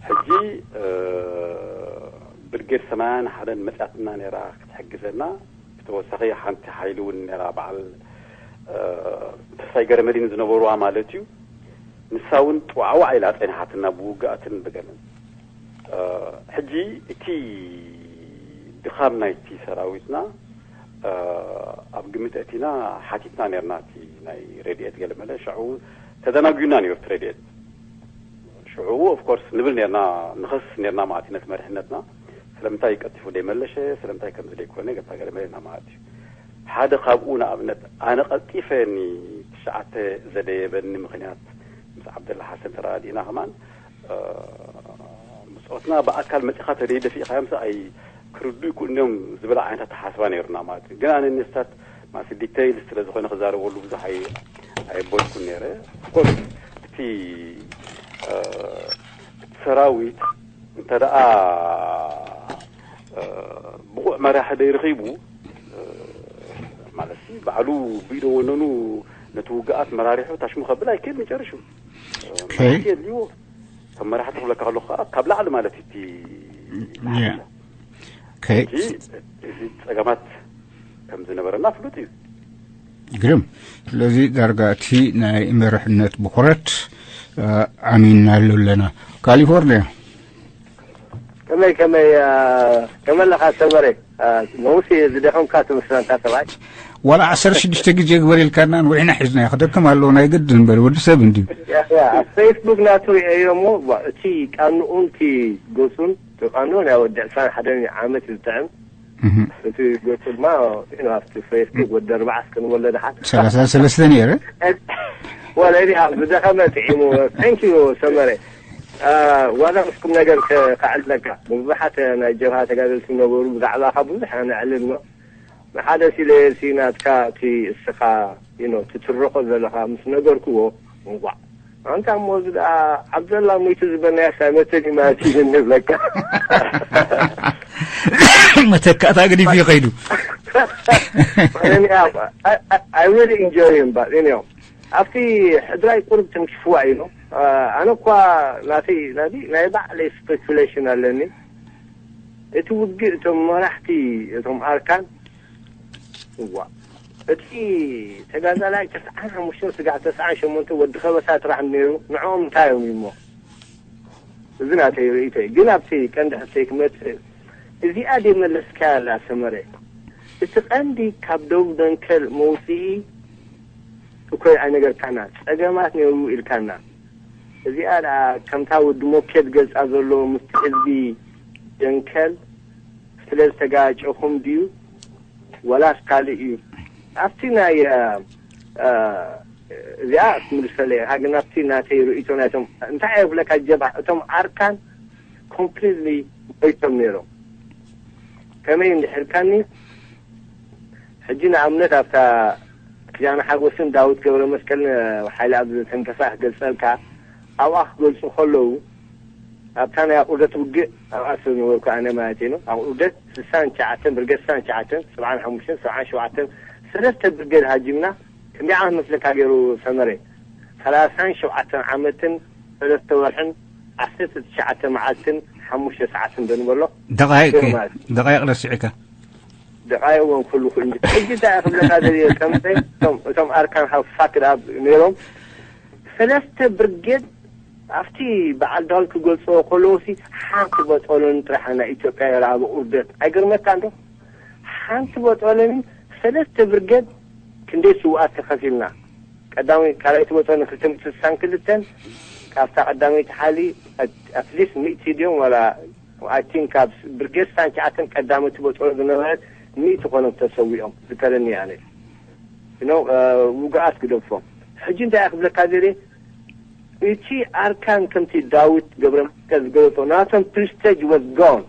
ሕጂ ብርጌድ ሰማያን ሓደን መጽያትና ነይራ ክትሕግዘና። ብተወሳኺ ሓንቲ ሓይሊ እውን ነይራ፣ በዓል ተስፋይ ገረመዲን ዝነበሩዋ ማለት እዩ። ንሳ እውን ጥዋዕዋዕ ኢላ ጸኒሓትና ብውግኣትን ብገለን። ሕጂ እቲ ድኻም ናይቲ ሰራዊትና ኣብ ግምት ኣእቲና ሓቲትና ነርና። እቲ ናይ ረድኤት ገለመለ ሻዑ ተደናጉዩና ነይሩ እቲ ረድኤት። ሽዑ ኦፍኮርስ ንብል ነርና፣ ንኸስስ ነርና ማለት እዩ ነቲ መሪሕነትና። ስለምንታይ ቀልጢፉ ደይመለሸ፣ ስለምንታይ ከምዚ ደይኮነ፣ ገታ ገለመለ ኢና ማለት እዩ። ሓደ ካብኡ ንኣብነት ኣነ ቀልጢፈ ኒ ትሽዓተ ዘደየበኒ ምኽንያት ምስ ዓብደላ ሓሰን ተረዳዲእና ከማን ብጾትና ብኣካል መጺኻ ተደይደፊእኻዮም ሰ ኣይ ክርዱ ይክእሉ እዮም ዝብል ዓይነት ኣተሓስባ ነይሩና ማለት እዩ። ግን ኣነ ነስታት ማለት ዲተይል ስለ ዝኾነ ክዛረበሉ ብዙሕ ኣይ ኣየበልኩን ነይረ። ኦፍኮርስ እቲ እቲ ሰራዊት እንተ ደኣ ብቑዕ መራሒ ደይረኺቡ ማለት ባዕሉ ብኢዶ ወነኑ ነቲ ውግኣት መራሪሑ ታሽሙ ከብል ኣይክእልን ጨርሹ። መራሕቲ የድልይዎ። ከም መራሕቲ ክብለካ ከለኹ ከዓ ካብ ላዕሊ ማለት እቲ ከይድ እዚ ጸገማት ከም ዝነበረና ፍሉጥ እዩ። ግርም። ስለዚ ዳርጋ እቲ ናይ መርሕነት ብኩረት ዓሚናሉ ኣለና። ካሊፎርኒያ ከመይ ከመይ ከመለኻ ሰመረ? ነውሲ ዝደኸምካ ትመስለንካ ሰብኣይ። ዋላ ዓሰርተ ሽዱሽተ ግዜ ግበር ኢልካና ንውዒና ሒዝናዮ ክደክም ኣለዎ ናይ ግድን በል ወዲ ሰብ እንድዩ። ኣብ ፌስቡክ ናቱ ርእየዮ እሞ እቲ ቃንኡን እቲ ገጹን ተቃኖ ናይ ወዲ ዕስራን ሓደን ዓመት ዝጥዕም። እቲ ገጹ ድማ ኣብቲ ፌስቡክ ወዲ ኣርባዓ እስከ ንወለደ ሓት ሰላሳ ሰለስተ ነይረ። ወላ ዲ ኣብ ዝደኸመ ጥዒሙ። Thank you ሰመረ። ዋዛ ምስኩም ነገር ከዕልለካ፣ ብዙሓት ናይ ጀብሃ ተጋደልቲ ነበሩ፣ ብዛዕባኻ ብዙሕ ነዕልል ነው። ንሓደ ሲለ ኤልሲ ናትካ እቲ እስኻ ትትረኾ ዘለኻ ምስ ነገርክዎ፣ እንቋዕ ኣንታ እሞ እዚ ደኣ ዓብደላ ሞይቱ ዝበናያ ሳመተኒ ማለት እዩ ዝብለካ። መተካእታ ገዲፉ ይኸይዱ። I really enjoy him, but you know ኣብቲ ሕድራይ ቁሩብ ተንኪፍዋ እዩ። ኣነ እኳ ናተይ ናይ ባዕለይ ስፔኩሌሽን ኣለኒ። እቲ ውግእ እቶም መራሕቲ እቶም ኣርካን እዋ እቲ ተጋዛላይ ተስዓን ሓሙሽተ ስጋዕ ተስዓን ሸሞንተ ወዲ ከበሳ ጥራሕ ነይሩ። ንዕኦም እንታይ እዮም እሞ እዚ ናተይ ርእይቶ እዩ። ግን ኣብቲ ቀንዲ ሕቶይ ክመጽእ እዚኣ ደይ መለስካያ ኣላ ሰመረ። እቲ ቀንዲ ካብ ደቡብ ደንከል መውፅኢ እኮ ኣይነገርካና። ጸገማት ነይሩ ኢልካና። እዚኣ ደኣ ከምታ ወዲ ሞኬት ገልጻ ዘሎ ምስቲ ህዝቢ ደንከል ስለ ዝተጋጨኹም ድዩ ወላስ ካልእ እዩ? ኣብቲ ናይ እዚኣ ክትምልሰለይ ኢኻ፣ ግን ኣብቲ ናተይ ርእይቶ ናይቶም እንታይ እየ ብለካ ጀብሃ እቶም ኣርካን ኮምፕሊትሊ ሞይቶም ነይሮም። ከመይ እንድሕርካኒ ሕጂ ንኣብነት ኣብታ ኪዳነ ሓጎስን ዳዊት ገብረ መስቀልን ሓይሊ ኣብ ዝተንከፋ ክገልጸልካ ኣብኣ ክገልጹ ከለዉ ኣብታ ናይ ኣቁርደት ውግእ ኣብኣ ስለ ዝነበርኩ ኣነ ማለት እዩ ኣቁርደት ስሳን ትሽዓተን ብርገድ ስሳን ትሽዓተን ሰብዓን ሓሙሽተን ሰብዓን ሸውዓተን ሰለስተ ብርገድ ሃጂምና ክንደይ ዓመት መስለካ ገይሩ ሰመረ ሰላሳን ሸውዓተን ዓመትን ሰለስተ ወርሕን ዓሰርተ ትሽዓተ መዓልትን ሓሙሽተ ሰዓትን ዶ ንበሎ ደቃይቅ ደቃይቅ ረሲዕካ ደቃይቅ እውን ኩሉ ኩሉ ሕጂ እንታይ ክብለካ ዘሪኦ ከምሰ እቶም ኣርካን ሃፋክ ኣብ ነይሮም ሰለስተ ብርጌድ ኣብቲ በዓል ዳዊት ክገልፅዎ ከለዎ ሲ ሓንቲ በጦሎኒ ጥራሕ ናይ ኢትዮጵያ የረኣበ ቁርደት ኣይገርመካ እንዶ ሓንቲ በጦሎኒ ሰለስተ ብርጌድ ክንደይ ስውኣት ተኸፊልና ቀዳመይ ካልኣይቲ በጦሎኒ ክልተ ሚእቲ ስሳን ክልተን ካብታ ቀዳመይቲ ሓሊ ኣትሊስት ሚእቲ ድዮም ዋላ I think ካብ ብርጌድ ስሳን ትሽዓተን ቀዳመይቲ በጦሎ ዝነበረት ሚእቲ ኮኖም ተሰዊኦም ዝከረኒ ኣነ you know ውግኣት ግደፎም ሕጂ እንታይ ክብለካ ዘለ እቲ ኣርካን ከምቲ ዳዊት ገብረመስቀል ዝገለጾ ናቶም prestige was gone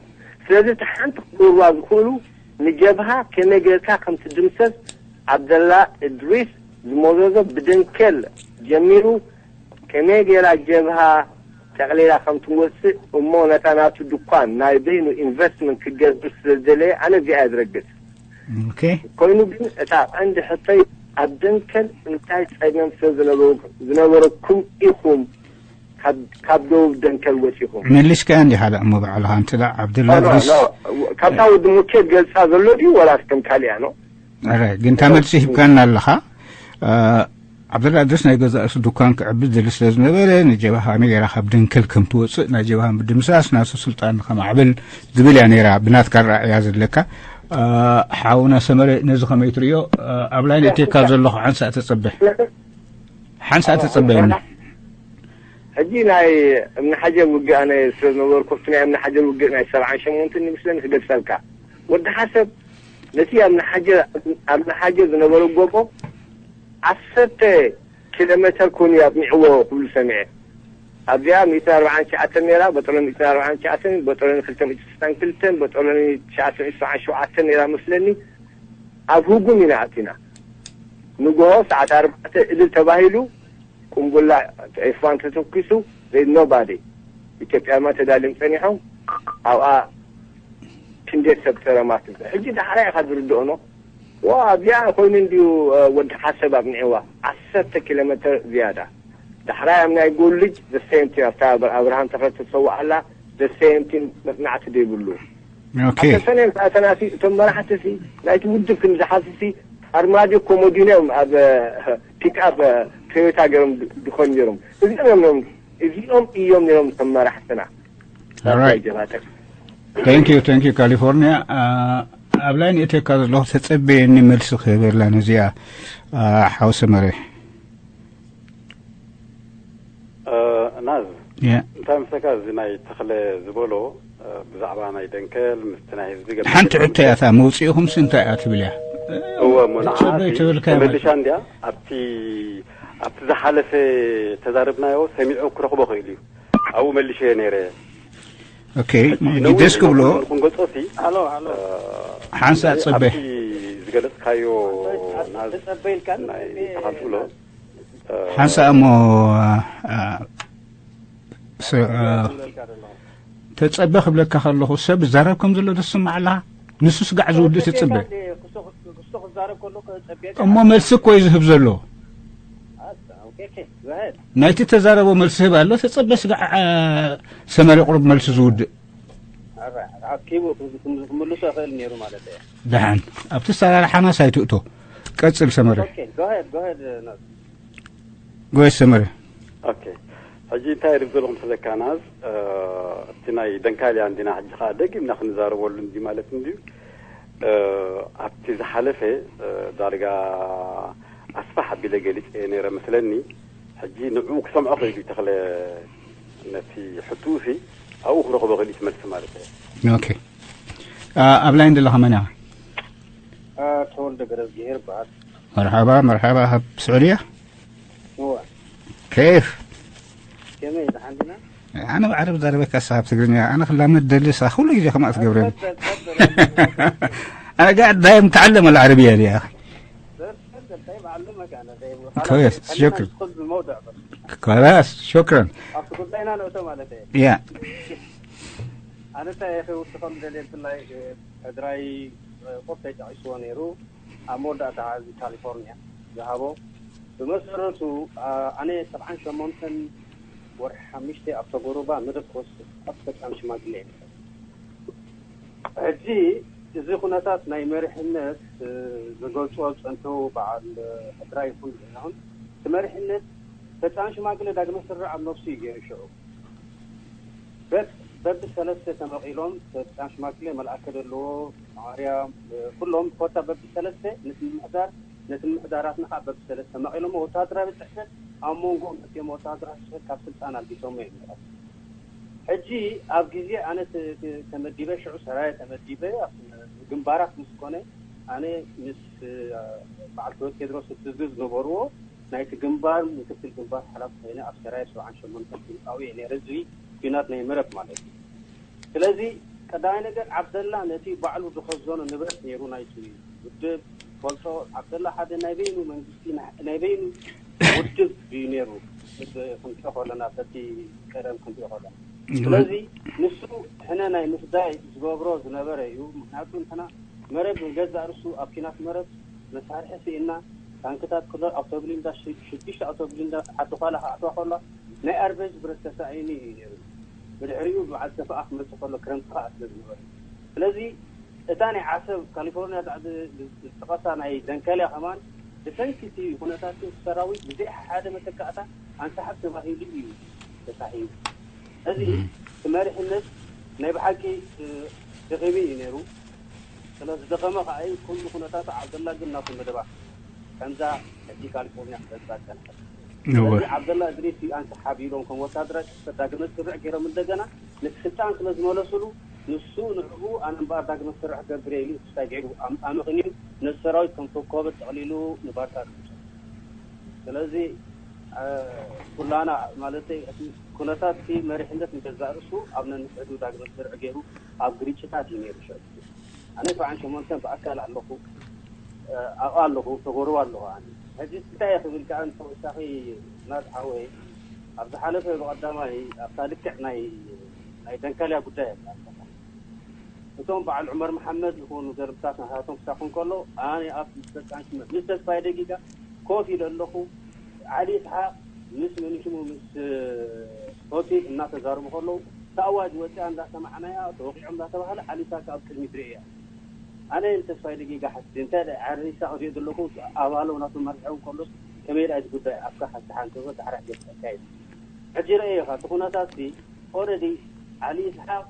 ስለዚ እቲ ሓንቲ ክገብርዋ ዝኽእሉ ንጀብሃ ከመይ ጌርካ ከም ትድምሰስ ዓብደላ እድሪስ ዝመዘዞ ብደንከል ጀሚሩ ከመይ ጌራ ጀብሃ ጠቕሊላ ከም ትወፅእ እሞ ነታ ናቱ ድኳን ናይ በይኑ ኢንቨስትመንት ክገብር ስለ ዝደለየ ኣነ እዚኣ እየ ዝረግፅ ኮይኑ ግን እታ ቀንዲ ሕቶይ ኣብ ደንከል እንታይ ፀገም ስለ ዝነበረኩም ኢኹም ካብ ደቡብ ደንከል ወፂኹም መሊስካያ እንዲኻ ደኣ እሞ ባዕልኻ እንተ ደኣ ዓብደላ ድሪስ ካብታ ወዲ ሙኬት ገልፃ ዘሎ ድዩ ወላስ ከም ካሊኣ ነው ግን እታ መልሲ ሂብካና ኣለኻ ዓብደላ ድሪስ ናይ ገዛእ ርእሱ ድኳን ክዕብድ ዝደሊ ስለ ዝነበረ ንጀብሃ ከመይ ጌራ ካብ ደንከል ከም ትወፅእ ናይ ጀብሃ ምድምሳስ ናቱ ስልጣን ንኸማዕብል ዝብል እያ ነይራ ብናትካ ኣረኣእያ ዘለካ ሓውና ሰመረ ነዚ ከመይ ትርእዮ ኣብ ላይን እቴካ ዘለኹ ሓንሳእ ተጸበ ሓንሳእ ተጸበየኒ ሕጂ ናይ እምኒ ሓጀር ውግእ ኣነ ስለ ዝነበርኩ ኣብቲ ናይ እምኒ ሓጀር ውግእ ናይ ሰብዓን ሸሞንትን ይመስለኒ ክገልጸልካ ወዲ ሓሰብ ነቲ ኣብ ንሓጀ ዝነበረ ጎቦ ዓሰርተ ኪሎ ሜተር ኮይኑ ኣጽኒዕዎ ክብሉ ሰሚዐ ኣብዚኣ ሚእትን ኣርባዓን ትሽዓተን ነይራ በጦሎኒ ሚእትን ኣርባዓን ትሽዓተን በጦሎኒ ክልተ ሚእትን ስሳን ክልተን በጦሎኒ ትሽዓተ ሚእትን ሰብዓን ሸውዓተን ነይራ መስለኒ ኣብ ህጉም ኢና ኣቲና ንጎሆ ሰዓት ኣርባዕተ እልል ተባሂሉ ቁምቡላ ኤፍዋን ተተኩሱ they nobody ኢትዮጵያ ድማ ተዳልዮም ጸኒሖም ኣብኣ ክንደይ ሰብ ተረማት ሕጂ ዳሕራ ኢኻ ዝርድኦ ነው ዋ ኣብዚኣ ኮይኑ እንድዩ ወዲ ሓሰብ ኣብ ንዕዋ ዓሰርተ ኪሎ ሜትር ዝያዳ ዳሕራይ ኣብ ናይ ጎልጅ the same thing ኣብታ ኣብርሃም ተኽለ ተሰውኣላ the same thing መጽናዕቲ ዘይብሉ Okay. ኣተሰነም ኣተናሲ እቶም መራሕቲ ሲ ናይቲ ውድብ ክንዝሓስሲ ኣርማድዮ ኮሞዲኖም ኣብ ፒክኣፕ ቶዮታ ገይሮም ድኾን ነይሮም እዚኦም እዮም እዚኦም እዮም ነይሮም እቶም መራሕትና All right. Thank you, thank you, California. ኣብ ላይን እተካ ዘለኹ ተጸበየኒ መልሲ ክህበላ ነዚኣ ሓው ሰመረ ናዝ እንታይ ምሰካ እዚ ናይ ተኽለ ዝበሎ ብዛዕባ ናይ ደንከል ምስቲ ናይ ህዝቢ ገለ ሓንቲ ሕቶ እያ። እታ መውፅኢኹምሲ እንታይ እያ ትብል እያ? እወ፣ እሞ ንዓ ጸበይ ትብል ከ ተመልሻ እንዲያ። ኣብቲ ኣብቲ ዝሓለፈ ተዛረብናዮ ሰሚዑ ክረኽቦ ክእል እዩ። ኣብኡ መልሸ ነይረ። ኦኬ፣ ደስ ክብሎ። ክንገጾ ሲ ኣሎ ኣሎ ሓንሳእ ጸበ ኣብቲ ዝገለጽካዮ ናዝ ተጸበይልካ ናይ ተኻትሎ ሓንሳእ እሞ አ፣ ስ- አ፣ ተጸበ ክብለካ ከለኹ ሰብ ዛረብ ከም ዘሎ ተስምዕ ኣለኻ። ንሱ ስጋዕ ዝውድእ ተጸበ ክሱ ክዛረብ ከሎ ከጸበ እሞ መልሲ እኮ እዩ ዝህብ ዘሎ። ናይቲ ተዛረቦ መልሲ ህብ ኣሎ። ተጸበ ስጋዕ አ፣ ሰመሪ ቁሩብ መልሲ ዝውድእ ኣኪቡ ክምልሶ ይኽእል ነይሩ ማለት እዩ። ደሓን ኣብቲ ኣሰራርሓና ሳይትእቶ ቀጽል ሰመሪ ኦኬ፣ ጎሄድ ጎሄድ ጎይ ሰመሪ ኦኬ። ሕጂ እንታይ ርብ ዘለኹም ስለካ ናዝ እቲ ናይ ደንካልያ እንዲና ሕጂ ከዓ ደጊምና ክንዛረበሉ እንዲ ማለት እንድዩ። ኣብቲ ዝሓለፈ ዳርጋ ኣስፋሕ ኣቢለ ገሊፀ ነይረ መስለኒ። ሕጂ ንዕኡ ክሰምዖ ክእል ተኽለ ነቲ ሕትኡ ሲ ኣብኡ ክረኽቦ ክእል መልሲ ማለት እየ። ኦኬ ኣብ ላይን ዘለኻ መን ኢኻ? ተወልደ ገረዝግሄር ይበሃል። መርሓባ መርሓባ ካብ ስዑድያ እወ ኬፍ ከመይ ደሓን ዲና? ኣነ ብዓረብ ዛረበካ ሳብ ትግርኛ ኣነ ክላመድ ደልሳ ኩሉ ግዜ ከማእ ትገብረኒ ኣነ ጋር ዳይም ተዓለም العربية دي يا أخي كويس شكرا خلاص شكرا ኣብቲ ጉዳይና ንእቶ ማለት እየ يا ኣነ እንታይ እየ ክውስኸም ደልየ ብፍላይ ሕድራይ ቆብ ተጫቂስዎ ነይሩ ኣብ መወዳእታ እዚ ካሊፎርኒያ ዝሃቦ ብመሰረቱ ኣነ ሰብዓን ሸሞንተን ወርሒ ሓሙሽተ ኣብ ተጎሩባ መደብ ክወስድ ኣብ ፈጻሚ ሽማግሌ ሕጂ እዚ ኩነታት ናይ መሪሕነት ዝገልፅዎ ዝፀንተው በዓል ሕድራ ይኹን ዜናውን እቲ መሪሕነት ፈፃሚ ሽማግሌ ዳግመ ስርዕ ኣብ ነብሱ እዩ ገይሩ ሽዑ በብ በብሰለስተ ተመቒሎም ፈፃሚ ሽማግሌ መልኣከ ዘለዎ ማርያም ኩሎም ኮታ በብሰለስተ ነቲ ምምሕዳር ነቲ ምምሕዳራትና ከዓ በብሰለስተ ተመቒሎም ወታደራዊ ፅሕፈት ኣብ መንጎኦም እትዮም ወታደራዊ ፅሕፈት ካብ ስልጣን ኣልቢሶሞ እዮም ነይሮም ሕጂ ኣብ ግዜ ኣነ ተመዲበ ሽዑ ሰራየ ተመዲበ ግንባራት ምስ ኮነ ኣነ ምስ በዓል ክብረት ቴድሮስ እቲ ዝነበርዎ ናይቲ ግንባር ምክትል ግንባር ሓላፊ ኮይነ ኣብ ሰራየ ሰብዓን ሸሞንተን ፊልጳዊ እየ ነይረ እዚ ኲናት ናይ መረብ ማለት እዩ ስለዚ ቀዳማይ ነገር ዓብደላ ነቲ ባዕሉ ዝኸዘኖ ንብረት ነይሩ ናይቲ ውድብ ፈልጦ ዓብደላ ሓደ ናይ በይኑ መንግስቲ ናይ በይኑ ውድብ እዩ ነይሩ ክንሪኦ ከለና በቲ ቀደም ክንሪኦ ከለና ስለዚ ንሱ ሕነ ናይ ምፍዳይ ዝገብሮ ዝነበረ እዩ ምክንያቱ እንትና መረብ ገዛእ ርሱ ኣብ ኪናት መረብ መሳርሒ ስኢና ታንክታት ክሎ ኣውቶብሊንዳ ሽዱሽተ ኣውቶብሊንዳ ዓዲ ኳላ ክኣትዋ ከሎ ናይ ኣርበጅ ብረት ተሳኢኑ እዩ ነይሩ ብድሕሪኡ በዓል ሰፈኣ ክመፅእ ከሎ ክረምቲ ከዓ ስለ ዝነበረ ስለዚ እታ ናይ ዓሰብ ካሊፎርኒያ ዳዕ ዝጠቐሳ ናይ ደንከልያ ከማን ብሰንኪ እቲ ኩነታት እቲ ሰራዊት ብዘይ ሓደ መተካእታ ኣንሳሕብ ተባሂሉ እዩ ተሳሒቡ እዚ እቲ መሪሕነት ናይ ብሓቂ ደኺሙ እዩ ነይሩ ስለ ዝደኸመ ከዓ እዩ ኩሉ ኩነታቱ ዓብደላ ግን ናቱ መደባት ከምዛ ሕጂ ካሊፎርኒያ ክተንሳ ዝፀንሐት ስለዚ ዓብደላ እድሪስ እዩ ኣንሳሓብ ኢሎም ከም ወታደራዊ ፅሕፈት ዳግመ ስርዕ ገይሮም እንደገና ነቲ ስልጣን ስለ ዝመለሱሉ ንሱ ንዕኡ ኣነ እምበኣር ዳግመ ስርዕ ክገብር እየ ኢሉ ተሳጊሩ ኣመኽንዩ ነቲ ሰራዊት ከም ኮኮበት ጠቕሊሉ ንባርካ ኣጥቂሱ ስለዚ ኩላና ማለት ኩነታት እቲ መሪሕነት ንገዛእ ርእሱ ኣብ ነንሕዱ ዳግመ ስርዕ ገይሩ ኣብ ግርጭታት እዩ ነይሩ ሸ ኣነ ሰብዓን ሸሞንተን ብኣካል ኣለኹ ኣብኣ ኣለኹ ተጎርባ ኣለኹ ኣነ ሕጂ እንታይ እየ ክብል ከዓ እንተወሳኺ ናት ሓወይ ኣብ ዝሓለፈ ብቐዳማይ ኣብታ ልክዕ ናይ ናይ ደንካልያ ጉዳይ እያ እቶም በዓል ዑመር መሓመድ ዝኾኑ ዘርብታት ናታቶም ክሳኹ እንከሎ ኣነ ኣብ ፈጻሚ ሽመት ምስ ተስፋይ ደጊጋ ኮፍ ኢለ ኣለኹ ዓሊ ይስሓቅ ምስ መንሽሙ ምስ ሆቴል እናተዛረቡ ከለዉ እቲ ኣዋጅ ወፂኣ እንዳሰማዕናያ ተወቂዖም እንዳተባሃለ ዓሊ ይስሓቅ ኣብ ቅድሚት ርእያ ኣነ ንተስፋይ ደጊጋ ሓቲተ እንታይ ዓሊ ይስሓቅ ሪኦ ዘለኹ ኣባሎ ናቱ መርሒ ከሎ ከመይ ዳ እዚ ጉዳይ ኣብካ ሓንቲ ሓንቲ ዳሕራ ገፅካ ይካየድ ሕጂ ረእየ ኢኻ እቲ ኩነታት ሲ ኦረዲ ዓሊ ይስሓቅ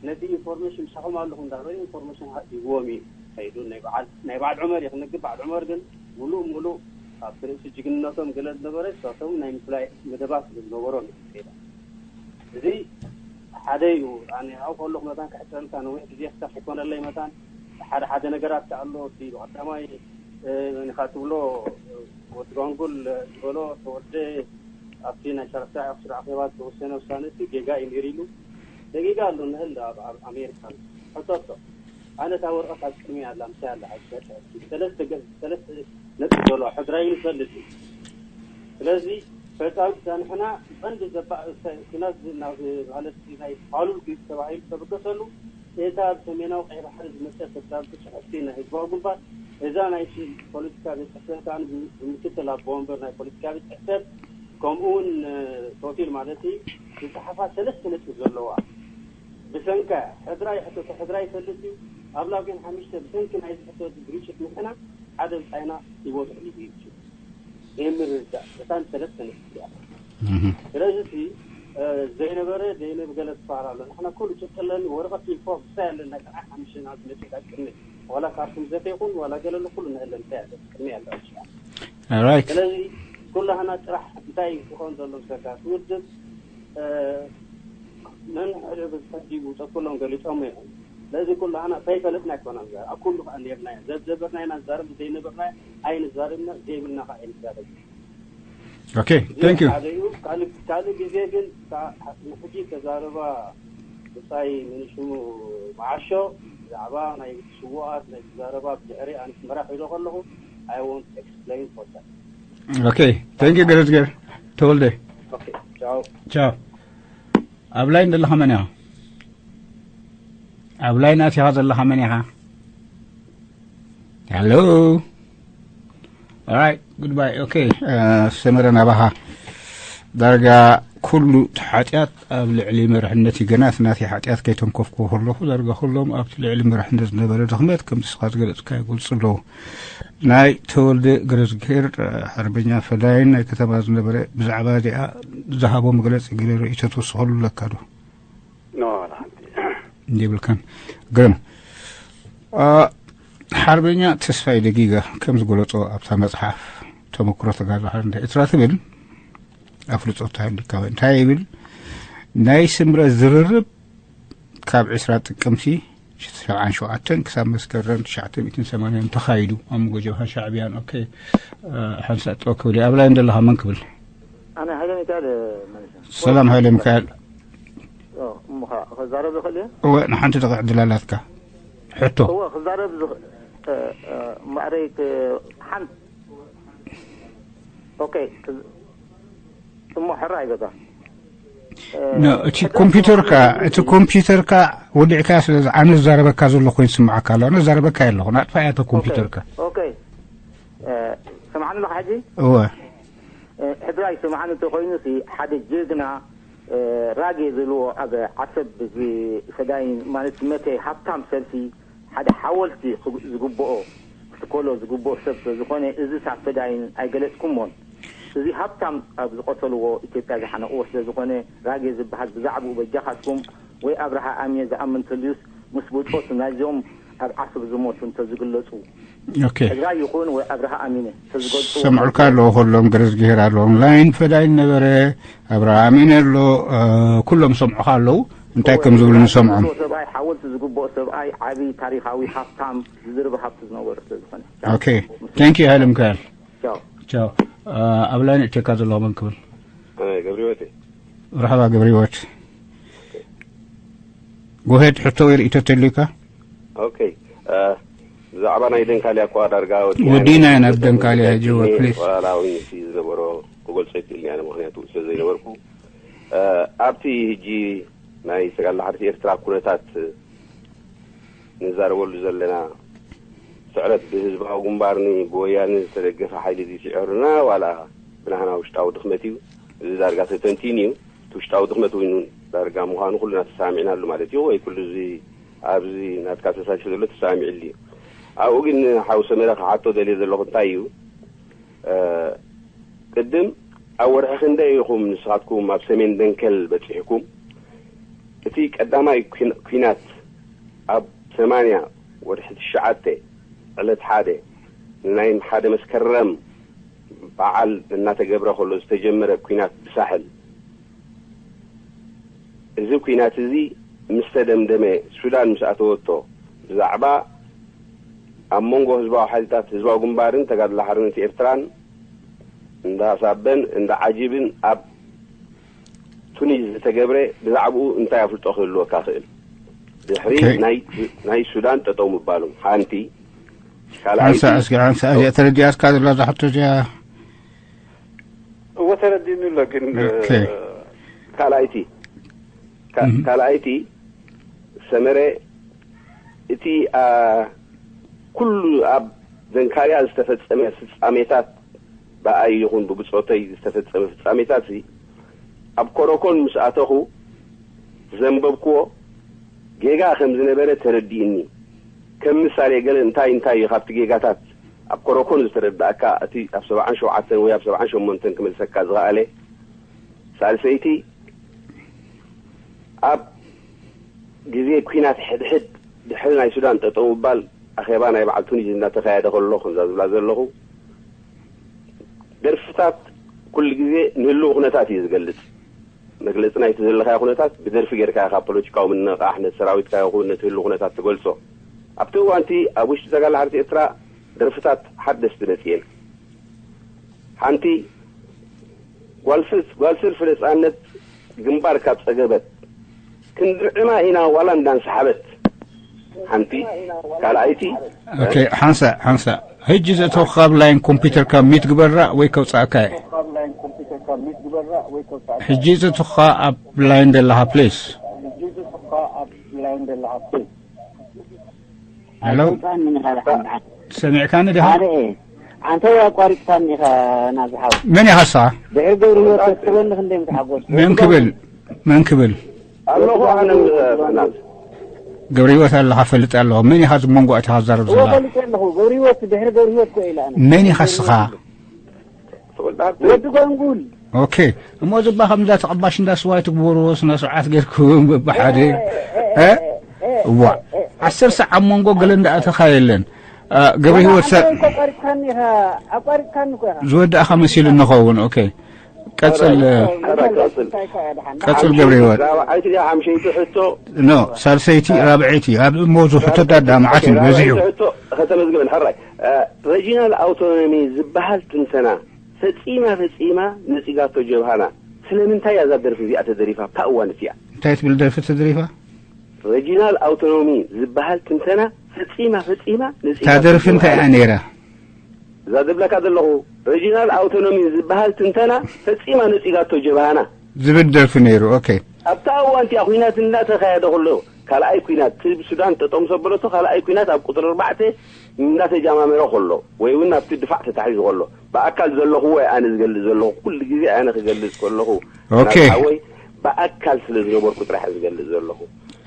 ነቲ ኢንፎርሜሽን ምሳኹም ኣለኹ እንዳበለ ኢንፎርሜሽን ሂብዎም እዩ ከይዱ ናይ በዓል ናይ በዓል ዑመር እዩ ክንግር በዓል ዑመር ግን ሙሉእ ሙሉእ ኣብቲ ርእሲ ጅግንነቶም ገለ ዝነበረ እሳቶም ናይ ምፍላይ መደባት ዝነበሮም እዩ ከይዳ እዚ ሓደ እዩ። ኣነ ኣብኡ ከለኹ መታን ክሕጸልካ ነዊሕ ግዜ ክሰርሕ ይኮነለይ መታን ሓደ ሓደ ነገራት ከኣሎ እቲ ብቐዳማይ፣ እ፣ መኒኻ ትብሎ፣ እ፣ ወዲ ጓንጉል ዝበሎ ተወልደ ኣብቲ ናይ ሰላሳ ዕስራ ኣኼባ ዝተወሰነ ውሳነ እቲ ጌጋ እዩ ነይሩ ኢሉ። ደቂቃ ኣሎ ንህል ኣብ፣ ኣብ ኣሜሪካ። ሕቶ ኣሎ። ኣነ እታ ወረቐት ኣብ ቅድሚ ኣላ፣ ምሳይ ኣላ፣ ኣብ ሰለስተ ገጽ፣ ሰለስተ ነጥቢ ዘሎ ሕድራይ ይፈልጥ እዩ። ስለዚ ፈጻዊት እዛ ንሕና ቀንዲ ዘባ-፣ ኩናት ዝ-፣ ናብ፣ ማለት ናይ ፋሉል ግጭት ተባሂሉ ዝተበገሰሉ፣ እታ ኣብ ሰሜናዊ ቀይሕ ባሕሪ ዝመጸት ደብዳቤ ጽሑፍቲ ናይ ህዝባዊ ግንባር፣ እዛ ናይ ሲ-፣ ፖለቲካ ቤት ጽሕፈት ከኣ ብም-፣ ብምክትል ኣቦ ወንበር ናይ ፖለቲካ ቤት ጽሕፈት፣ ከምኡ እውን፣ እ፣ ቶቲል ማለት እዩ፣ ዝጸሓፋ ሰለስተ ነጥቢ ዘለዋ። ብሰንካ ሕድራ ይሕተቶ፣ ሕድራ ይፈልጥ እዩ። ኣብ ላጉን ሓሙሽተ ብሰንኪ ናይ ዝሕተቱ ግርጭት ንሕና ሓደ ብጻይና ይወድቕ እዩ ይብል። ዘይምርዳእ፣ እታን ሰለስተ ነጥቢ እያ። እህ። ስለዚ እቲ፣ እ፣ ዘይነበረ፣ ዘይነብ ገለ ትበሃል ኣሎ። ንሕና ኩሉ ጭብጢ ኣለኒ፣ ወረቐት ይልፎ፣ ምሳይ ኣለና፣ ጥራሕ ሓሙሽተ ናብ መጽሔት ኣብ ቅድሚ። ዋላ ካርቱም ዘተ ይኹን፣ ዋላ ገለ ኩሉ ንእለ፣ ምሳይ ኣለ፣ ቅድሚ ኣለ፣ እሺ። ኦራይት። ስለዚ ኩላህና ጥራሕ እንታይ ክኾን ዘሎ ምሰካ ትውድብ፣ እ፣ ነንሕድሕዱ ተዲቡ ተኩሎም ገሊጾም እዮም። ስለዚ ኩላህና ከይፈለጥና ኣይኮናን፣ ኣብ ኩሉ ከኣ ነርና ኢና። ዘዝነበርና ኢና ንዛረብ፣ ዘይነበርና ኣይንዛረብና፣ ዘይብልና ከኣ ኣይንዛረብ። ኦኬ፣ እዚ thank you። ሓደ እዩ። ካልእ፣ ካልእ ግዜ ግን እታ ንሕጂ ተዛረባ ብጻይ ምንሽሙ መዓሾ ብዛዕባ ናይ ስዉኣት ናይ ተዛረባ ብድሕሪ ኣነ ኣስመራ ኺደ ከለኹ፣ I won't explain for that። ኦኬ፣ thank you ገረዝገር ተወልደ። ኦኬ፣ ቻው። ቻው። ኣብ ላይን ዘለኻ መን ኢኻ? ኣብ ላይን ኣቲኻ ዘለኻ መን ኢኻ? ሃሎ። ኦራይት፣ ጉድባይ። ኦኬ፣ እ፣ ሰመረ ናባኻ። ዳርጋ ኩሉ እቲ ሓጢኣት ኣብ ልዕሊ መርሕነት እዩ። ገና እቲ ናተይ ሓጢኣት ከይተንከፍኩ ከለኹ፣ ዳርጋ ኩሎም ኣብቲ ልዕሊ መርሕነት ዝነበረ ድኽመት፣ ከምቲ ንስኻ ዝገለጽካዮ ይገልጹ ኣለዉ። ናይ ተወልደ ገረዝግሄር፣ እ፣ ሓርበኛ ፈዳይን ናይ ከተማ ዝነበረ፣ ብዛዕባ እዚኣ ዝሃቦ መግለጺ ገለ ርእይቶ ትውስኸሉ ኣለካ ዶ? ኖ፣ ወላ ሓንቲ። የብልካን። ግን፣ አ፣ ሓርበኛ ተስፋይ ደጊጋ ከም ዝገለጾ ኣብታ መጽሓፍ ተመክሮ ተጋድሎ ሓርነት ኤርትራ ትብል ኣፍልጦ እንታይ ይብልካ ወይ እንታይ ይብል? ናይ ስምረት ዝርርብ ካብ ዕስራ ጥቅምቲ ሽሕቲ ሰብዓን ሸውዓተን ክሳብ መስከረም ትሽዓተ ሚእትን ሰማንያን ተኻይዱ ኣብ መንጎ ጀብሃ ሻዕብያን። ኦኬ፣ አ፣ ሓንሳእ ጠው ክብል እየ። ኣብ ላይን ዘለኻ መን ክብል? ኣነ ሃይለ ሚካኤል፣ መልሰ። ሰላም ሃይለ ሚካኤል። ኦ፣ እሞ ኸ-፣ ክዛረብ ይኽእል እየ? እወ፣ ንሓንቲ ደቂቕ ዕድል ኣላትካ። ሕቶ። እወ፣ ክዛረብ ዝኽ-፣ እ፣ እ፣ ማዕረይ ክ-፣ ሓን-፣ ኦኬ፣ ክዝ-፣ እሞ ሕራይ በቃ። እ፣ ኖ፣ እቲ ሕቶ ኮምፒውተርካ፣ ክዛረብ እቲ ኮምፒውተርካ ወዲዕካ ስለ ዝ-፣ ኣነ ዝዛረበካ ዘሎ ኮይኑ ዝስምዓካ ኣሎ። ኣነ ዝዛረበካ የለኹን። ኣጥፋእያ እታ ኦኬ፣ ኮምፒውተርካ። ኦኬ። እ፣ ሰምዓኒ ኣለኻ ሕጂ? እወ። እ፣ ሕድራይ ስምዓኒ እንተኾይኑ ሲ ሓደ ጀግና፣ እ፣ ራጌ ዝብልዎ ኣብ ዓሰብ እዚ ፈዳይን ማለት መተ ሃብታም ሰልፊ ሓደ ሓወልቲ ክግ-፣ ዝግብኦ ክትከሎ ዝግብኦ ሰብ ስለ ዝኾነ እዚ ሳብ ፈዳይን ኣይገለጽኩሞን። እዚ ሃብታም ኣብ ዝቐተልዎ ኢትዮጵያ ዝሓነቕዎ ስለ ዝኾነ ራጌ ዝበሃል ብዛዕባኡ በጃኻትኩም ወይ ኣብርሃ ኣሚነ ዝኣምን ተልዩስ ምስ ብጾቱ ናይዚኦም ኣብ ዓሰብ ዝሞቱ እንተዝግለጹ ኦኬ። እዛ ይኹን ወይ ኣብርሃ ኣሚነ ተዝገልጽዎ ሰምዑልካ ኣለዉ። ከሎም ገረዝግሄር ኣሎ፣ ኦንላይን ፈዳይን ነበረ፣ ኣብርሃ ኣሚነ ኣሎ፣ እ፣ ኩሎም ሰምዑኻ ኣለዉ። እንታይ ከም ዝብሉ ንሰምዖም። ዝግብኦ ሰብኣይ፣ ሓወልቲ ዝግብኦ ሰብኣይ፣ ዓቢ ታሪኻዊ ሃብታም፣ ዝድርቢ ሃብቲ ዝነበሮ ስለ ዝኾነ። ኦኬ። ቴንክ ዩ ሃይለ ሚካኤል። ቻው። ቻው። እ፣ ኣብ ላይን እቴካ ዘለኹ መን ክብል? ኣነ ገብረ ህይወት እየ። መርሓባ ገብረ ህይወት። ጎሄድ ሕቶ ወይ ርእይቶ ተልዩካ? ኦኬ፣ እ፣ ብዛዕባ ናይ ደንካልያ እኳ ዳርጋ ወዲና ወዲና ኢና ኢና ናብ ደንካልያ፣ ሄጂ፣ ፕሊዝ። ዋላ እውን እቲ ዝነበሮ ክገልጾ ይክእል እየ፣ ምኽንያቱ ስለ ዘይነበርኩ። እ፣ ኣብቲ ህጂ ናይ ሰጋላ ሓድሽ ኤርትራ ኩነታት ንዛረበሉ ዘለና ስዕረት ብህዝባዊ ግንባርኒ ብወያነ ዝተደገፈ ሓይሊ ድዩ ስዒሩና ዋላ ብናህና ውሽጣዊ ድኽመት እዩ? እዚ ዳርጋ ተተንቲኑ እዩ። እቲ ውሽጣዊ ድኽመት እውን ዳርጋ ምዃኑ ኩልና ተሰማሚዕናሉ ማለት እዩ። ወይ ኩሉ እዚ ኣብዚ ናትካ ተሳቲፉ ዘሎ ተሰማሚዕሉ እዩ። ኣብኡ ግን ሓው ሰመረ ክሓቶ ደልየ ዘለኹ እንታይ እዩ፣ እ፣ ቅድም ኣብ ወርሒ ክንደይ ኢኹም ንስኻትኩም ኣብ ሰሜን ደንከል በጺሕኩም? እቲ ቀዳማይ ኩን-፣ ኲናት ኣብ ሰማንያ ወርሒ ትሽዓተ ዕለት ሓደ ንናይ ሓደ መስከረም በዓል እናተገብረ ከሎ ዝተጀመረ ኲናት ብሳሕል እዚ ኲናት እዚ ምስ ተደምደመ፣ ሱዳን ምስ ኣተወቶ፣ ብዛዕባ ኣብ መንጎ ህዝባዊ ሓይልታት ህዝባዊ ግንባርን ተጋድሎ ሓርነት ኤርትራን እንዳ ሳበን እንዳ ዓጂብን ኣብ ቱኒዝ ዝተገብረ፣ ብዛዕባኡ እንታይ ኣፍልጦ ክህልወካ ክእል? ድሕሪ ናይ ሱዳን ጠጠው ምባሉ ሓንቲ። ካልኣይቲ ሓንሳ እስኪ ሓንሳ እዚኣ ተረዲኣትካ ዘላ እዛ ሕቶ እዚኣ? እወ ተረዲእኒ ኣሎ ግን ካልኣይቲ ካልኣይቲ ሰመረ እቲ ኩሉ ኣብ ዘንካርያ ዝተፈጸመ ፍጻሜታት ብኣይ ይኹን ብብጾተይ ዝተፈጸመ ፍጻሜታት ኣብ ኮረኮን ምስ ኣተኹ ዘንበብክዎ ጌጋ ከም ዝነበረ ተረዲእኒ። ከም ምሳሌ ገለ እንታይ እንታይ እዩ ካብቲ ጌጋታት ኣብ ኮረኮን ዝተረዳእካ እቲ ኣብ ሰብዓን ሸውዓተን ወይ ኣብ ሰብዓን ሸሞንተን ክመልሰካ ዝኸኣለ? ሳልሰይቲ ኣብ ግዜ ኲናት ሕድሕድ ድሕሪ ናይ ሱዳን ጠጠው ምባል ኣኼባ ናይ በዓል ቱኒዝ እናተኻየደ ከሎ ከምዛ ዝብላ ዘለኹ ደርፍታት ኩሉ ግዜ ንህልው ኩነታት እዩ ዝገልጽ። መግለጺ ናይቲ ዘለኻዮ ኩነታት ብደርፊ ጌርካ ኢኻ ፖለቲካዊ ምንቕቓሕ ነቲ ሰራዊትካ ይኹን ነቲ ህልው ኩነታት ትገልጾ። ኣብቲ እዋንቲ ኣብ ውሽጢ ተጋላ ሓርነት ኤርትራ ደርፍታት ሓደስቲ መጽየን። ሓንቲ ጓል ስልፍ ጓል ስልፍ ነጻነት ግንባር ካብ ጸገበት ክንድርዕማ ኢና ዋላ እንዳንሰሓበት ሓንቲ ካልኣይቲ ኦኬ ሓንሳ ሓንሳ ሕጂ ዘእተውካ ኣብ ላይን ኮምፒውተርካ ሚት ግበራ ወይ ከውጻእካ እየ ሕጂ ዘእተውካ ኣብ ላይን ዘለኻ ፕሊስ ሄሎ ሰሚዕካኒ ዲኻ ኣንተ ኣቋሪፅካኒ ኢኻ ናዝሓው መን ኢኻ ንስኻ ድሕሪ ገብሪ ህይወት ተትበኒ ክንደይ ምተሓጎስ መን ክብል መን ክብል ኣለኹ ኣነ ናዝ ገብሪ ህይወት ኣለኻ ፈልጥ ኣለኹ መን ኢኻ ዝመንጎ እቲ ኻዛረብ እወ ዘላ ፈልጥ ኣለኹ ገብሪ ህይወት ድሕሪ ገብሪ ህይወት ኮ ኢለ ኣነ መን ኢኻ ንስኻ ወዲ ጎንጉል ኦኬ እሞ ዝባ ከምዛ ተቐባሽ እንዳ ስዋይ ትግበርዎ ስነ ስርዓት ጌርኩም በብሓደ እ? እዋ ዓስር ሰዓት መንጎ ገለ እንዳኣተኻ የለን ገብረ ህይወት ሰብ ኣቋሪጥካኒ ኢኻ ኣቋሪጥካኒ እኮ ኢኻ ዝወዳእኻ መሲሉ እንኸውን ኦኬ ቀጽል ቀጽል ገብረ ህይወት ራብዓይቲ ድያ ሓምሸይቲ ሕቶ ኖ ሳልሰይቲ ራብዐይቲ ኣብ እሞ ዝሕቶ ዳዳ መዓት እዩ በዚሑ ከተመዝግበን ሕራይ ረጂናል ኣውቶኖሚ ዝበሃል ትንተና ፈጺማ ፈጺማ ነጺጋቶ ጀብሃና። ስለምንታይ እያ እዛ ደርፊ እዚኣ ተደሪፋ ኣብታ እዋን እቲኣ? እንታይ ትብል ደርፊ ተደሪፋ? ረጂናል ኣውቶኖሚ ዝበሃል ትንተና ፈጺማ ፈጺማ ነጺጋቶ እታ ደርፊ እንታይ እያ ነይራ? እዛ ዝብለካ ዘለኹ ረጂናል ኣውቶኖሚ ዝበሃል ትንተና ፈጺማ ነጺጋቶ ጀብሃና። ዝብል ደርፊ ነይሩ። ኦኬ። ኣብታ እዋን እቲኣ ኲናት እናተኻየደ ከሎ ካልኣይ ኲናት ሱዳን ጠጠው ምስ ኣበለቶ ካልኣይ ኲናት ኣብ ቁፅሪ ኣርባዕተ እንዳተጃማመረ ከሎ ወይ እውን ኣብቲ ድፋዕ ተታሒዙ ከሎ ብኣካል ዘለኹዎ እየ ኣነ ዝገልፅ ዘለኹ ኩሉ ግዜ ኣነ ክገልፅ ከለኹ ኦኬ ሓወይ ብኣካል ስለ ዝነበርኩ ጥራሕ እየ ዝገልፅ ዘለኹ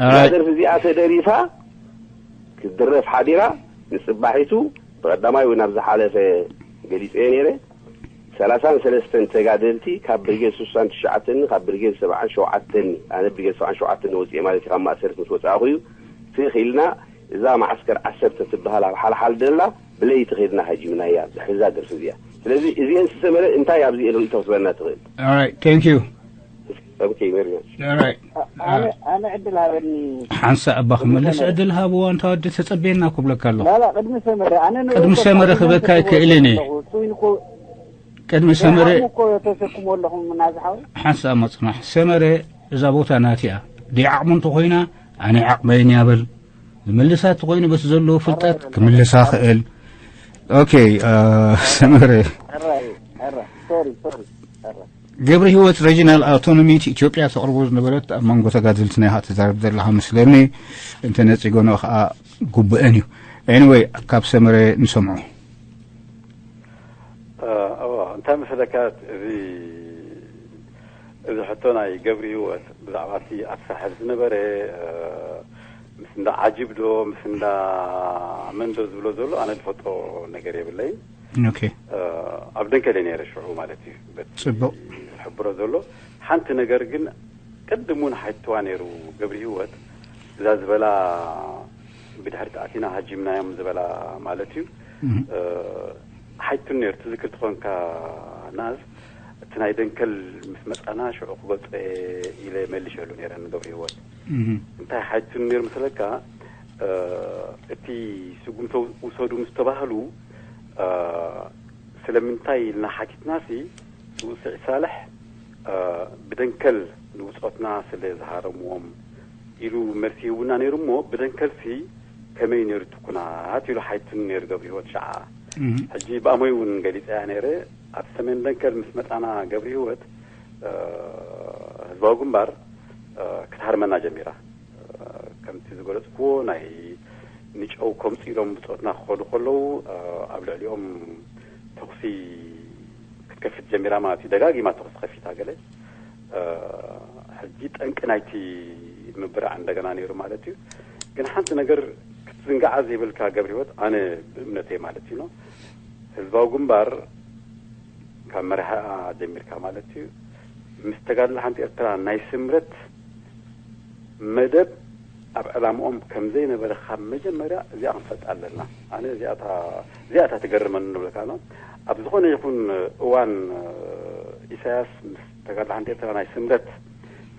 እዛ ደርፊ እዚኣ ተደሪፋ ክትድረፍ ሓዲራ ንፅባሒቱ ብቐዳማይ እውን ኣብ ዝሓለፈ ገሊፀዮ ነይረ ሰላሳን ሰለስተን ተጋደልቲ ካብ ብርጌድ ስሳን ትሽዓተን ካብ ብርጌድ ሰብዓን ሸውዓተን ኣነ ብርጌድ ሰብዓን ሸውዓተን ወፅኤ ማለት እዩ ካብ ማእሰርቲ ምስ ወፃእኹ እዩ ትኽ ኢልና እዛ መዓስከር ዓሰርተ ትበሃል ኣብ ሓልሓል ደላ ብለይቲ ኸይድና ሃጂምናያ ድሕሪ እዛ ደርፊ እዚኣ ስለዚ እዚአን ዝሰመረ እንታይ ኣብዚአን ርእይቶ ክትበና ትኽእል Alright, thank you. Okay, very much. Alright. ኣነ ዕድል ሃበኒ ሓንሳ እባ ክመልስ ዕድል ሃብዋ እንታ ወዲ ተጸበየና ክብለካ ኣለኹ ላላ ቅድሚ ሰመረ ኣነ ቅድሚ ሰመረ ክበካ ይክእል እኔ ቅድሚ ሰመረ ተሰክሞ ኣለኹም ናዝሓው ሓንሳ እማ ጽናሕ ሰመረ እዛ ቦታ ናትያ ደይ ዓቕሙ እንተኾይና ኣነ ዓቕመይን ያበል ዝምልሳ እንተኾይኑ በቲ ዘለዎ ፍልጠት ክምልሳ ክእል ኦኬ ሰመረ ገብረ ህይወት ረጂናል ኣውቶኖሚት ኢትዮጵያ ተቕርቦ ዝነበረት ኣብ መንጎ ተጋደልትና ኢኻ ትዛረብ ዘለኻ መስለኒ እንተ ነፂጎኖ ከዓ ጉብአን እዩ anyway ካብ ሰመረ ንሰምዖ እዋ እንታይ መሰለካ እዚ እዚ ሕቶ ናይ ገብሪ ህይወት ብዛዕባ እቲ ኣብ ሳሕል ዝነበረ ምስ እንዳ ዓጅብ ዶ ምስ እንዳ መን ዶ ዝብሎ ዘሎ ኣነ ዝፈልጦ ነገር የብለይን ኣብ ደንከል ነይረ ሽዑ ማለት እዩ ጽቡቅ ዝሕብሮ ዘሎ ሓንቲ ነገር ግን ቅድም እውን ሓይትዋ ነይሩ ገብሪ ህይወት እዛ ዝበላ ብድሕሪት ኣቲና ሃጂምናዮም ዝበላ ማለት እዩ ሓይቱን ነይሩ ትዝክር ትኾንካ ናዝ እቲ ናይ ደንከል ምስ መጻና ሽዑ ክገልጾ እየ ኢለ መሊሸሉ ነይረ ንገብረ ህይወት። እንታይ ሓይቱ ነይሩ መሰለካ? እቲ ስጉምቶ ውሰዱ ምስ ተባህሉ ስለምንታይ ኢልና ሓቲትናሲ፣ ንስዒድ ሳልሕ ብደንከል ንብጾትና ስለ ዝሃረምዎም ኢሉ መልሲ ይህቡና ነይሩ። እሞ ብደንከልሲ ከመይ ነይሩ እቲ ኩናት ኢሉ ሓይቱኒ ነይሩ ገብረ ህይወት ሸዓ። ሕጂ ብኣሞይ እውን ገሊጸያ ነይረ። ኣብ ሰሜን ደንከል ምስ መጻና ገብረ ህይወት ህዝባዊ ግንባር ክትሃርመና ጀሚራ። ከምቲ ዝገለጽኩዎ ናይ ንጨው ከምጽ ኢሎም ብጾትና ክኸዱ ከለዉ ኣብ ልዕሊኦም ተኹሲ ክትከፍት ጀሚራ ማለት እዩ። ደጋጊማ ተኹሲ ከፊታ ገለ። ሕጂ ጠንቂ ናይቲ ምብራዕ እንደገና ነይሩ ማለት እዩ። ግን ሓንቲ ነገር ክትዝንግዓ ዘይብልካ ገብረ ህይወት፣ ኣነ ብእምነተይ ማለት እዩ፣ ህዝባዊ ግንባር ካብ መርሓ ጀሚርካ ማለት እዩ፣ ምስ ተጋድሎ ሓንቲ ኤርትራ ናይ ስምረት መደብ ኣብ ዕላምኦም ከም ዘይነበረ ካብ መጀመርያ እዚኣ ክንፈልጣ ኣለና። ኣነ እዚኣታ እዚኣታ ትገርመኒ ንብለካ ነው። ኣብ ዝኾነ ይኹን እዋን ኢሳያስ ምስ ተጋድሎ ሓንቲ ኤርትራ ናይ ስምረት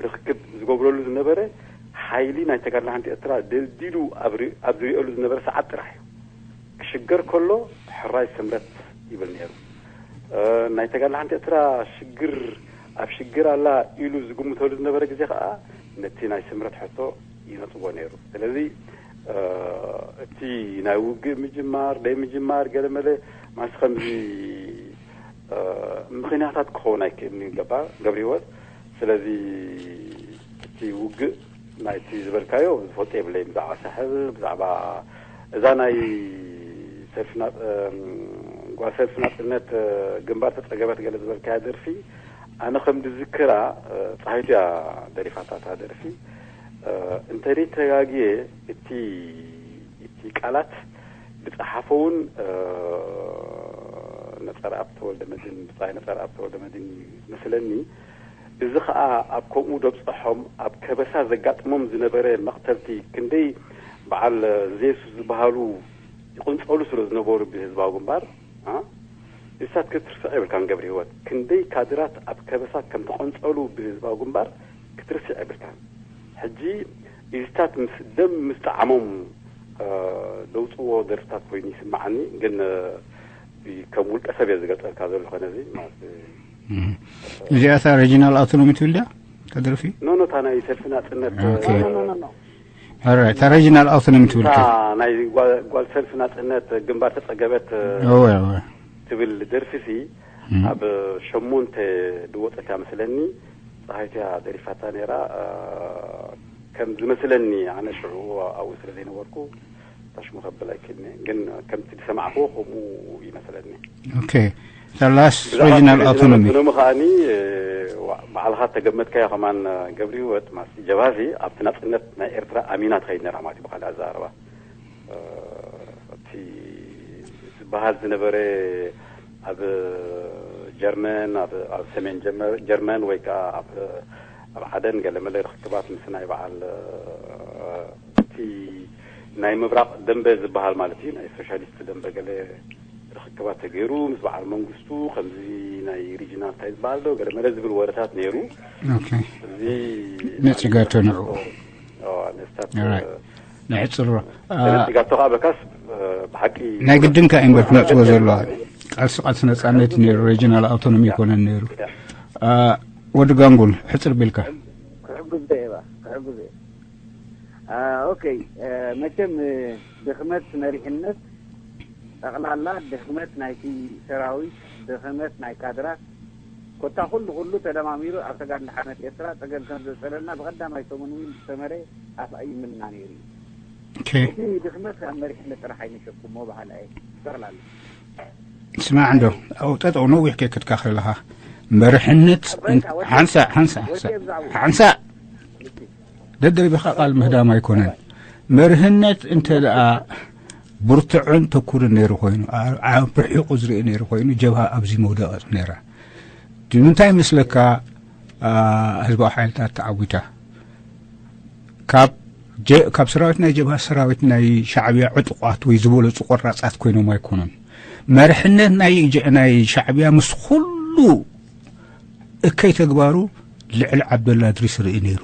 ርክክብ ዝገብረሉ ዝነበረ ሓይሊ ናይ ተጋድሎ ሓንቲ ኤርትራ ደልዲሉ ኣብ ዝሪኦ- ኣብ ዝሪኦሉ ዝነበረ ሰዓት ጥራሕ እዩ። ክሽገር ከሎ ሕራይ ስምረት ይብል ነይሩ። ናይ ተጋድሎ ሓንቲ ኤርትራ ሽግር ኣብ ሽግር ኣላ ኢሉ ዝግምተሉ ዝነበረ ግዜ ከዓ ነቲ ናይ ስምረት ሕቶ ይነጽጎ ነይሩ። ስለዚ እቲ ናይ ውግእ ምጅማር ደይ ምጅማር ገለመለ ማስ ከምዚ ምኽንያታት ክኸውን ኣይክእልን ገባ ገብረ ህይወት። ስለዚ እቲ ውግእ ናይቲ ዝበልካዮ ዝፈልጦ የብለይ። ብዛዕባ ሳሕል ብዛዕባ እዛ ናይ ሰልፊ ጓል ሰልፊ ናጽነት ግንባር ተጸገበት ገለ ዝበልካያ ደርፊ ኣነ ከም ዝዝክራ ጸሃይቱ እያ ደሪፋታ እታ ደርፊ። እንተደይ ተጋግየ እቲ እቲ ቃላት ብጸሓፎ እውን ነጸረኣብ ተወልደ መድን ብጻይ ነጸረኣብ ተወልደ መድን መስለኒ። እዚ ኸኣ ኣብ ከምኡ ደብጽሖም ኣብ ከበሳ ዘጋጥሞም ዝነበረ መቕተልቲ ክንደይ በዓል ዜሱ ዝበሃሉ ይቕንጸሉ ስለ ዝነበሩ ብህዝባዊ ግንባር እሳት ክትርስዕ የብልካን ገብረ ህይወት ክንደይ ካድራት ኣብ ከበሳ ከም ተቐንጸሉ ብህዝባዊ ግንባር ክትርስዕ የብልካን። ሕጂ ኢዝታት ምስ ደም ምስ ጣዓሞም ደውፅዎ ደርፍታት ኮይኑ ይስማዓኒ። ግን ከም ውልቀ ሰብ እየ ዝገልፀልካ ዘለኹ ነዚ ማለት እዚኣታ ሬጂናል ኣውቶኖሚ ትብል ድያ ተደርፊ ኖኖታ ናይ ሰልፊ ናፅነት እታ ሬጂናል ኣውቶኖሚ ትብል ናይ ጓል ሰልፊ ናፅነት ግንባር ተፀገበት ትብል ደርፊ ሲ ኣብ ሸሞንተ ድወፀት እያ መስለኒ ፀሃይቱ እያ ደሪፋታ ነይራ ከም ዝመስለኒ ኣነ ሽዑ ኣብኡ ስለ ዘይነበርኩ ታሽሙ ከብል ኣይክእልኒ ግን ከምቲ ዝሰማዕክዎ ከምኡ ይመስለኒ ኦኬ the last regional autonomy ኖሚ ከዓኒ ባዕልኻ ተገመትካዮ ከማን ገብሪ ወጥ ማለት ጀባዚ ኣብቲ ናፅነት ናይ ኤርትራ ኣሚና ትኸይድ ነራ ማለት ብካልእ ኣዘራርባ እቲ ዝበሃል ዝነበረ ኣብ ጀርመን ኣብ ሰሜን ጀርመን ወይ ከዓ ኣብ ዓደን ገለመለ ርክክባት ምስ ናይ በዓል እቲ ናይ ምብራቕ ደንበ ዝበሃል ማለት እዩ ናይ ሶሻሊስት ደንበ ገለ ርክክባት ተገይሩ ምስ በዓል መንግስቱ ከምዚ ናይ ሪጅናል እንታይ ዝበሃል ዶ ገለመለ ዝብል ወረታት ነይሩ ነፂጋቶ ንዕኡ ነስታት ነሕፅሮ ነፂጋቶ ከዓ በካስ ብሓቂ ናይ ግድን ከ እምበር ክነፅዎ ዘለዋ ቃልሲ ቃልሲ ነፃነት ነይሩ ሬጂናል ኣውቶኖሚ ይኮነን ነይሩ ወዲ ጋንጉል ሕፅር ቢልካ ክሕግዝ ባ ክሕግዝ ኦኬ መቸም ድክመት መሪሕነት ጠቕላላ ድክመት ናይቲ ሰራዊት ድክመት ናይ ካድራት ኮታ ኩሉ ኩሉ ተደማሚሩ ኣብ ተጋድሎ ሓርነት ኤርትራ ጸገም ከም ዘጸለልና ብቐዳማይ ሰሙን እውን ዝሰመረ ኣፍኣይምልና ነይሩ እዩ። እቲ ድኽመት ኣብ መሪሕነት ጥራሕ ኣይንሸኩሞ በሃላ እየ። ጠቕላላ ስማዕ እንዶ ኣብኡ ጠጠው ነዊሕ ከይከድካ ከለኻ መርሕነት ሓንሳእ ሓንሳእ ሓንሳእ ደደቢኻ ቃል ምህዳም ኣይኮነን። መርህነት እንተ ደኣ ብርቱዕን ተኩርን ነይሩ ኮይኑ ኣብ ርሒቑ ዝርኢ ነይሩ ኮይኑ ጀብሃ ኣብዚ መውደቐት ነይራ። ንምንታይ ይመስለካ ህዝባዊ ሓይልታት ተዓዊታ? ካብ ካብ ሰራዊት ናይ ጀብሃ ሰራዊት ናይ ሻዕብያ ዕጡቋት ወይ ዝበለፁ ቆራፃት ኮይኖም ኣይኮኑን። መርሕነት ናይ ሻዕብያ ምስ ኩሉ እከይ ተግባሩ ልዕሊ ዓብደላ እድሪስ ርኢ ነይሩ።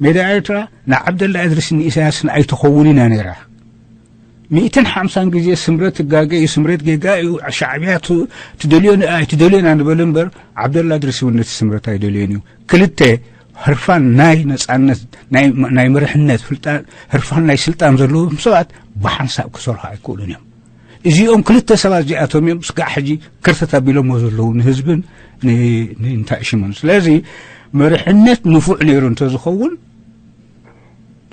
ሜዳ ኤርትራ ንዓብደላ እድሪስን ንኢሳያስን ኣይትኸውን ኢና ነይራ። ሚእትን ሓምሳን ግዜ ስምረት ትጋገ እዩ፣ ስምረት ጌጋ እዩ፣ ሻዕብያ ት-፣ ትደልዮ ን-፣ ኣይትደልዮን ኣንበል እምበር፣ ዓብደላ እድሪስ እውን ነቲ ስምረት ኣይደልዮን እዩ። ክልተ፣ ህርፋን ናይ ነጻነት፣ ናይ፣ ናይ መርሕነት፣ ፍልጣን፣ ህርፋን ናይ ስልጣን ዘለዎም ሰባት ብሓንሳብ ክሰርሑ ኣይክእሉን እዮም። እዚኦም ክልተ ሰባት እዚኣቶም እዮም ስጋዕ ሕጂ ክርተት ኣቢሎሞ ዘለዉ ንህዝብን ን-፣ ንእንታይ ሽሙን። ስለዚ መርሕነት ንፉዕ ነይሩ እንተዝኸውን፣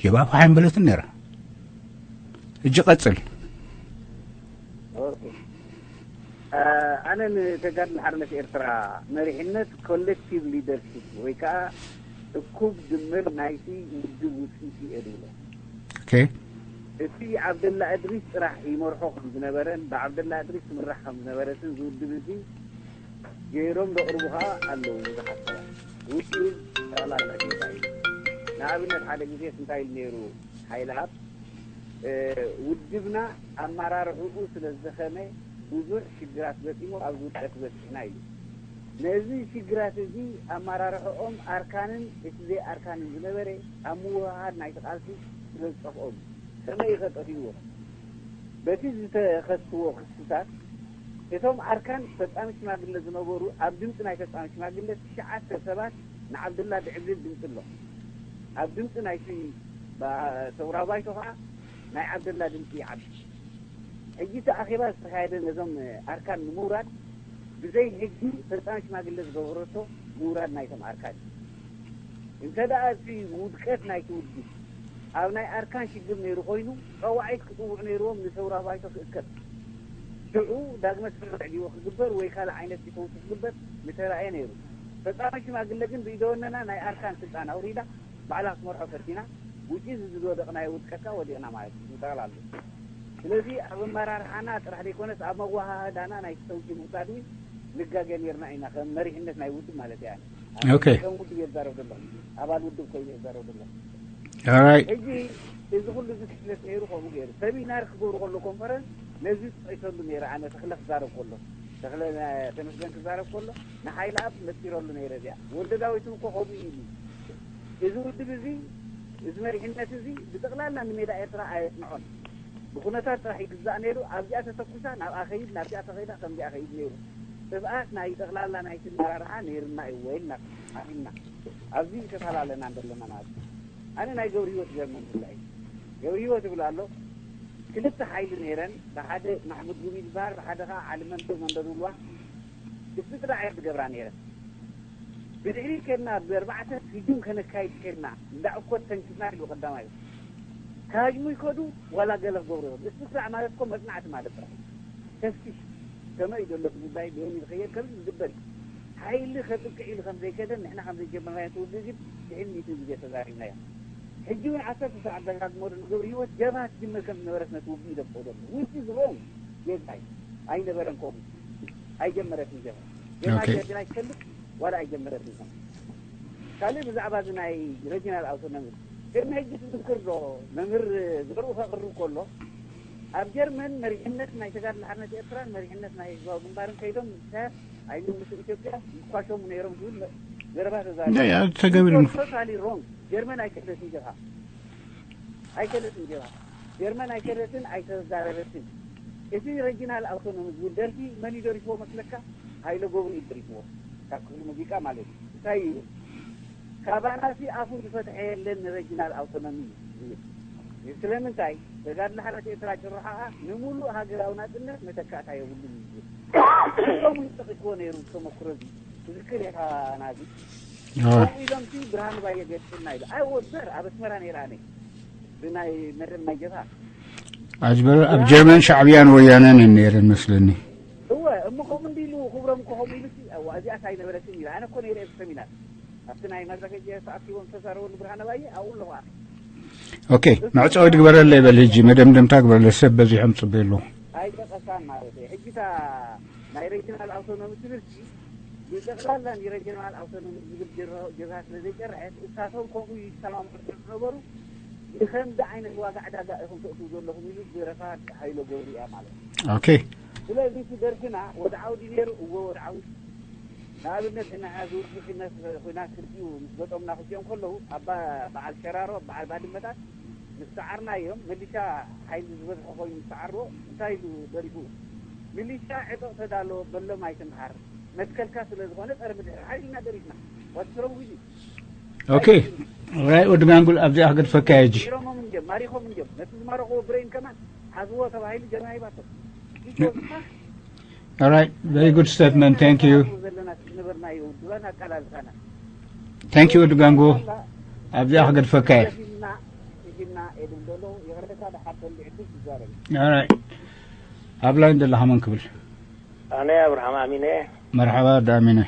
ጀብሃ ፋሕ ኣይምበለትን ነይራ። ሕጂ ቀጽል። ኦኬ። እ፣ ኣነ ንተጋድሎ ሓርነት ኤርትራ መሪሕነት ኮሌክቲቭ ሊደርሺፕ ወይ ከዓ እኩብ ድምር ናይቲ ውድብ ውፅኢት እየ ዝብሎ። ኦኬ። እቲ ዓብደላ እድሪስ ጥራሕ ይመርሖ ከም ዝነበረን ብዓብደላ እድሪስ ትምራሕ ከም ዝነበረትን ዝውድብ እዚ ገይሮም ዘቕርቡ ከዓ ኣለዉ ብዙሓት ሰባት። ውፅኢት ጠቕላላ ጌጋ እዩ። ንኣብነት ሓደ ግዜ እንታይ ኢሉ ነይሩ ሓይለኣብ፣ እ፣ ውድብና ኣመራርሕኡ ስለ ዝደኸመ ብዙሕ ሽግራት ገጢሙ ኣብዚ ውድቀት በፂሕና ኢሉ። ነዚ ሽግራት እዚ ኣመራርሕኦም ኣርካንን እቲ ዘይኣርካንን ዝነበረ ኣብ ምውህሃድ ናይቲ ቃልሲ ስለ ዝጠፍኦም እዩ። ከመይ እዩ ከጠፊእዎ? በቲ ዝተኸስዎ ክስታት እቶም ኣርካን ፈጻሚ ሽማግለ ዝነበሩ ኣብ ድምፂ ናይ ፈጻሚ ሽማግለ ትሽዓተ ሰባት ንዓብደላ ድዕብልል ድምፂ ኣሎ። ኣብ ድምፂ ናይ ሽ-፣ ባ-፣ ሰውራ ባይቶ ከዓ ናይ ዓብደላ ድምፂ ይዓቢ። ሕጂ እቲ ኣኼባ ዝተኻየደ ነዞም ኣርካን ንምውራድ ብዘይ ሕጊ ፈጻሚ ሽማግለ ዝገበረቶ ምውራድ ናይቶም ኣርካን እዩ። እንተ ደኣ እቲ ውድቀት ናይቲ ውድብ ኣብ ናይ ኣርካን ሽግር ነይሩ ኮይኑ ጸዋዒት ክጽውዑ ነይርዎም ንሰውራ ባይቶ ክእከብ። ሽዑ ዳግመ ስምምዕ ድዩ ክግበር ወይ ካልእ ዓይነት ፈውሲ ክግበር ምተራእየ ነይሩ። ፈጻሚ ሽማግለ ግን ብኢደ ወነና ናይ ኣርካን ስልጣን ኣውሪዳ ባዕላ ክትመርሖ ፈቲና። ውጪ እዚ ዝወደቕናዮ ውድቀት ከኣ ወዲቕና ማለት እዩ ጠቕላላ። ስለዚ ኣብ ኣመራርሓና ጥራሕ ዘይኮነስ ኣብ መወሃሃዳና ናይ ሰውቲ ምውሳድ እውን ንጋገ ነይርና ኢና፣ ከም መሪሕነት ናይ ውድብ ማለት እያ። ኦኬ። ከም ውድብ እየ ዝዛረብ ዘለኹ፣ ኣባል ውድብ ኮይኑ እየ ዝዛረብ ዘለኹ። ኦራይት። ሕጂ እዚ ኩሉ እዚ ክፍለት ነይሩ ከምኡ ገይሩ ሰሚናር ክገብሩ ከሎ ኮንፈረንስ ነዚ ጠቂሰሉ ነይረ። ኣነ ተኽለ ክዛረብ ከሎ፣ ተኽለ ተመስገን ክዛረብ ከሎ ንሓይለኣብ ነጢረሉ ነይረ። እዚኣ ወልደ ዳዊት እኮ ከምኡ ኢሉ፣ እዚ ውድብ እዚ፣ እዚ መሪሕነት እዚ ብጠቕላላ ንሜዳ ኤርትራ ኣየጽንዖን። ብኩነታት ጥራሕ ይግዛእ ነይሩ። ኣብዚኣ ተተኩሳ ናብኣ ኸይድ፣ ናብዚኣ ተኸይዳ ከምዚኣ ኸይድ ነይሩ። ጥፍኣት ናይ ጠቕላላ ናይ ኣመራርሓ ነይርና እዩ ወይ ኢልና ኣሚንና። ኣብዚ ተፈላለና እንደለና ማለት እዩ። ኣነ ናይ ገብረ ህይወት ገርመን ዝብላ እዩ። ገብረ ህይወት ይብላ ኣሎ። ክልተ ሓይሊ ነይረን፣ ብሓደ ማሕሙድ ጉሚ ዝበሃል፣ ብሓደ ኸዓ ዓሊ መምዶ መንዶ ዝብልዋ። ብስጥራ እየን ዝገብራ ነይረን። ብድሕሪት ከድና ብኣርባዕተ ህጁም ከነካይድ ከድና፣ እንዳ እኮት ተንኪፍና ኢሉ ቀዳማይ። ክሃጅሙ ይከዱ ዋላ ገለ ክገብሩ ይኸዱ። እስቲ ስራዕ ማለት እኮ መጽናዕቲ ማለት ጥራሕ እዩ። ተፍትሽ ከመይ እዩ ዘሎ እቲ ጉዳይ፣ ብየን እዩ ዝኸየድ፣ ከምዚ ዝግበር እዩ። ሓይሊ ከጥቅዕ ኢሉ ከም ዘይከደን ንሕና ከም ዘይጀመርናዮ ትውድእ ግን ትሽዓን ሚእትን ግዜ ተዛሪብናዮ። ሕጂ እውን ዓሰርተ ሰዓት ደጋግሞ ንገብረ ህይወት ጀብሃ ትጅምር ከም ዝነበረት ነቲ ውግእ እዩ ዘፍቅዶ። Which is wrong። ጌጋ እዩ። ኣይነበረን ከምኡ። ኣይጀመረትን ጀብሃ። ጀብሃ ኦኬ። ጀርዲን ኣይትፈልጥ ዋላ ኣይጀመረትን ከምኡ። ካልእ ብዛዕባ እዚ ናይ ሬጂናል ኣውቶኖሚ ቅድሚ ሕጂ ትዝክር ዶ? መምህር ዘርኡ ከቕርብ ከሎ ኣብ ጀርመን መሪሕነት ናይ ተጋድሎ ሓርነት ኤርትራን መሪሕነት ናይ ህዝባዊ ግንባርን ከይዶም ምስ ኢሳያስ ኣይመልሱ ኢትዮጵያ ይኳሸሙ ነይሮም ዝብል መ-፣ ዘረባ ተዛሪቡ። ያ፣ ያ፣ ተገቢ ነው። Totally wrong። ጀርመን ኣይከደትን ጀብሃ። ኣይከደትን ጀብሃ። ጀርመን ኣይከደትን፣ ኣይተዛረበትን። እቲ ሬጂናል ኣውቶኖሚ ዝብል ደርፊ መን እዩ ደሪፍዎ መስለካ? ሃይለ ገብሩ እዩ ደሪፍዎ። ካብ ክፍሊ ሙዚቃ ማለት እዩ። እንታይ እዩ? ካባናሲ ኣፉ ዝፈትሐ የለን ንሬጂናል ኣውቶኖሚ ዝብል። ስለምንታይ? ተጋድሎ ሓርነት ኤርትራ ጭርሖኣ ንምሉእ ሃገራዊ ናጽነት መተካእታ የብሉን እዩ ዝብል። እዞም እውን ጠቒስዎ ነይሩ ተመክሮ እዚ። ትዝክር ኢኻ ናዚ? ኣዎ። ከምኡ ኢሎም ሲ ብርሃኑ ባየ ገጢምና ኢሉ። I was there፣ ኣብ ኣስመራ ነይረ ኣነ። ብናይ መደብ ናይ ጀብሃ። ኣጅበር-፣ ኣብ ጀርመን ሻዕብያን ወያነን ነይረን መስለኒ። እወ፣ እሞ ከምኡ እንዲ ኢሉ ክብሮም እኮ ከምኡ ኢሉ ሲ፣ እዋ፣ እዚኣስ ኣይነበረትን ኢሉ። ኣነ እኮ ነይረ ኣብ ሰሚናር። ኣብቲ ናይ መድረኽ ሄጀ ተኣኪቦም ዝተዛረበሉ ብርሃነ ባየ ኣብኡ ኣለኹ ኣነ። ኦኬ፣ መዕጸዊ ትግበረለይ በል ሕጂ፣ መደምደምታ ግበረለይ፣ ሰብ በዚሖም ጽበ ኣለኹ። ኣይጠቐሳን ማለት እዩ። ሕጂ እታ ናይ ሬጂናል ኣውቶኖሚ ትብል ሲ፣ ብጠቕላላ ንሬጂናል ኣውቶኖሚ ዝብል ጀር-፣ ጀብሃ ስለ ዘይጨርሐት፣ እሳቶም ከምኡ ይሰማምዑ ስለ ዝነበሩ፣ ብኸምዚ ዓይነት ዋጋ ዕዳጋ ኢኹም ተእትዉ ዘለኹም ኢሉ ዝደረፋ ሃይለ ገብሩ እያ ማለት እዩ። ኦኬ። ስለዚ እቲ ደርፍና ወድዓዊ ድዩ ነይሩ? እወ ወድዓዊ። ንኣብነት፣ ንሓዚ ውድብ ኩናት፣ ኩናት ክልቲኡ ምስ ገጠሙና ክልቲኦም ከለዉ፣ ኣብ በዓል ሸራሮ፣ በዓል ባድመታት ምስ ሰዓርናዮም፣ ምልሻ ሓይሊ ዝበዝሖ ኮይኑ ምስ ሰዓርዎ፣ እንታይ ኢሉ ደሪፉ? "ምልሻ ዕጥቕ ተዳሎ፣ በሎም ኣይትምሃር፣ መትከልካ ስለ ዝኾነ ጸረ ምድሪ ሓይሊ ኢና ደሪፍና። What's wrong with you?" ኦኬ። ኦራይ፣ ወዲ ጋንጉል፣ ኣብዚኣ ክገድፈካ ሕጂ። ሮሞም እንዲዮም፣ ማሪኾም እንዲዮም። ነቲ ዝማረኽዎ ብሬን ከማን ሓዝዎ ተባሂሉ ጀርመን ሂባቶ። It was fast. All right, very good statement. Thank you. ዘለና ዝነበርናዮ ድባን ኣቀላልሳና። Thank you, ወዲ ጋንጎ። ኣብዚኣ ክገድፈካ እየ። ሂብና፣ ሂብና፣ ኤድን ደሎ፣ ይቕረታ፣ ድሓር ተንቢዕቱ ይዛረብ። All right. ኣብ ላይን ዘለኻ መን ክብል? ኣነ ኣብርሃም ኣሚነ። መርሓባ፣ ወዲ ኣሚነ።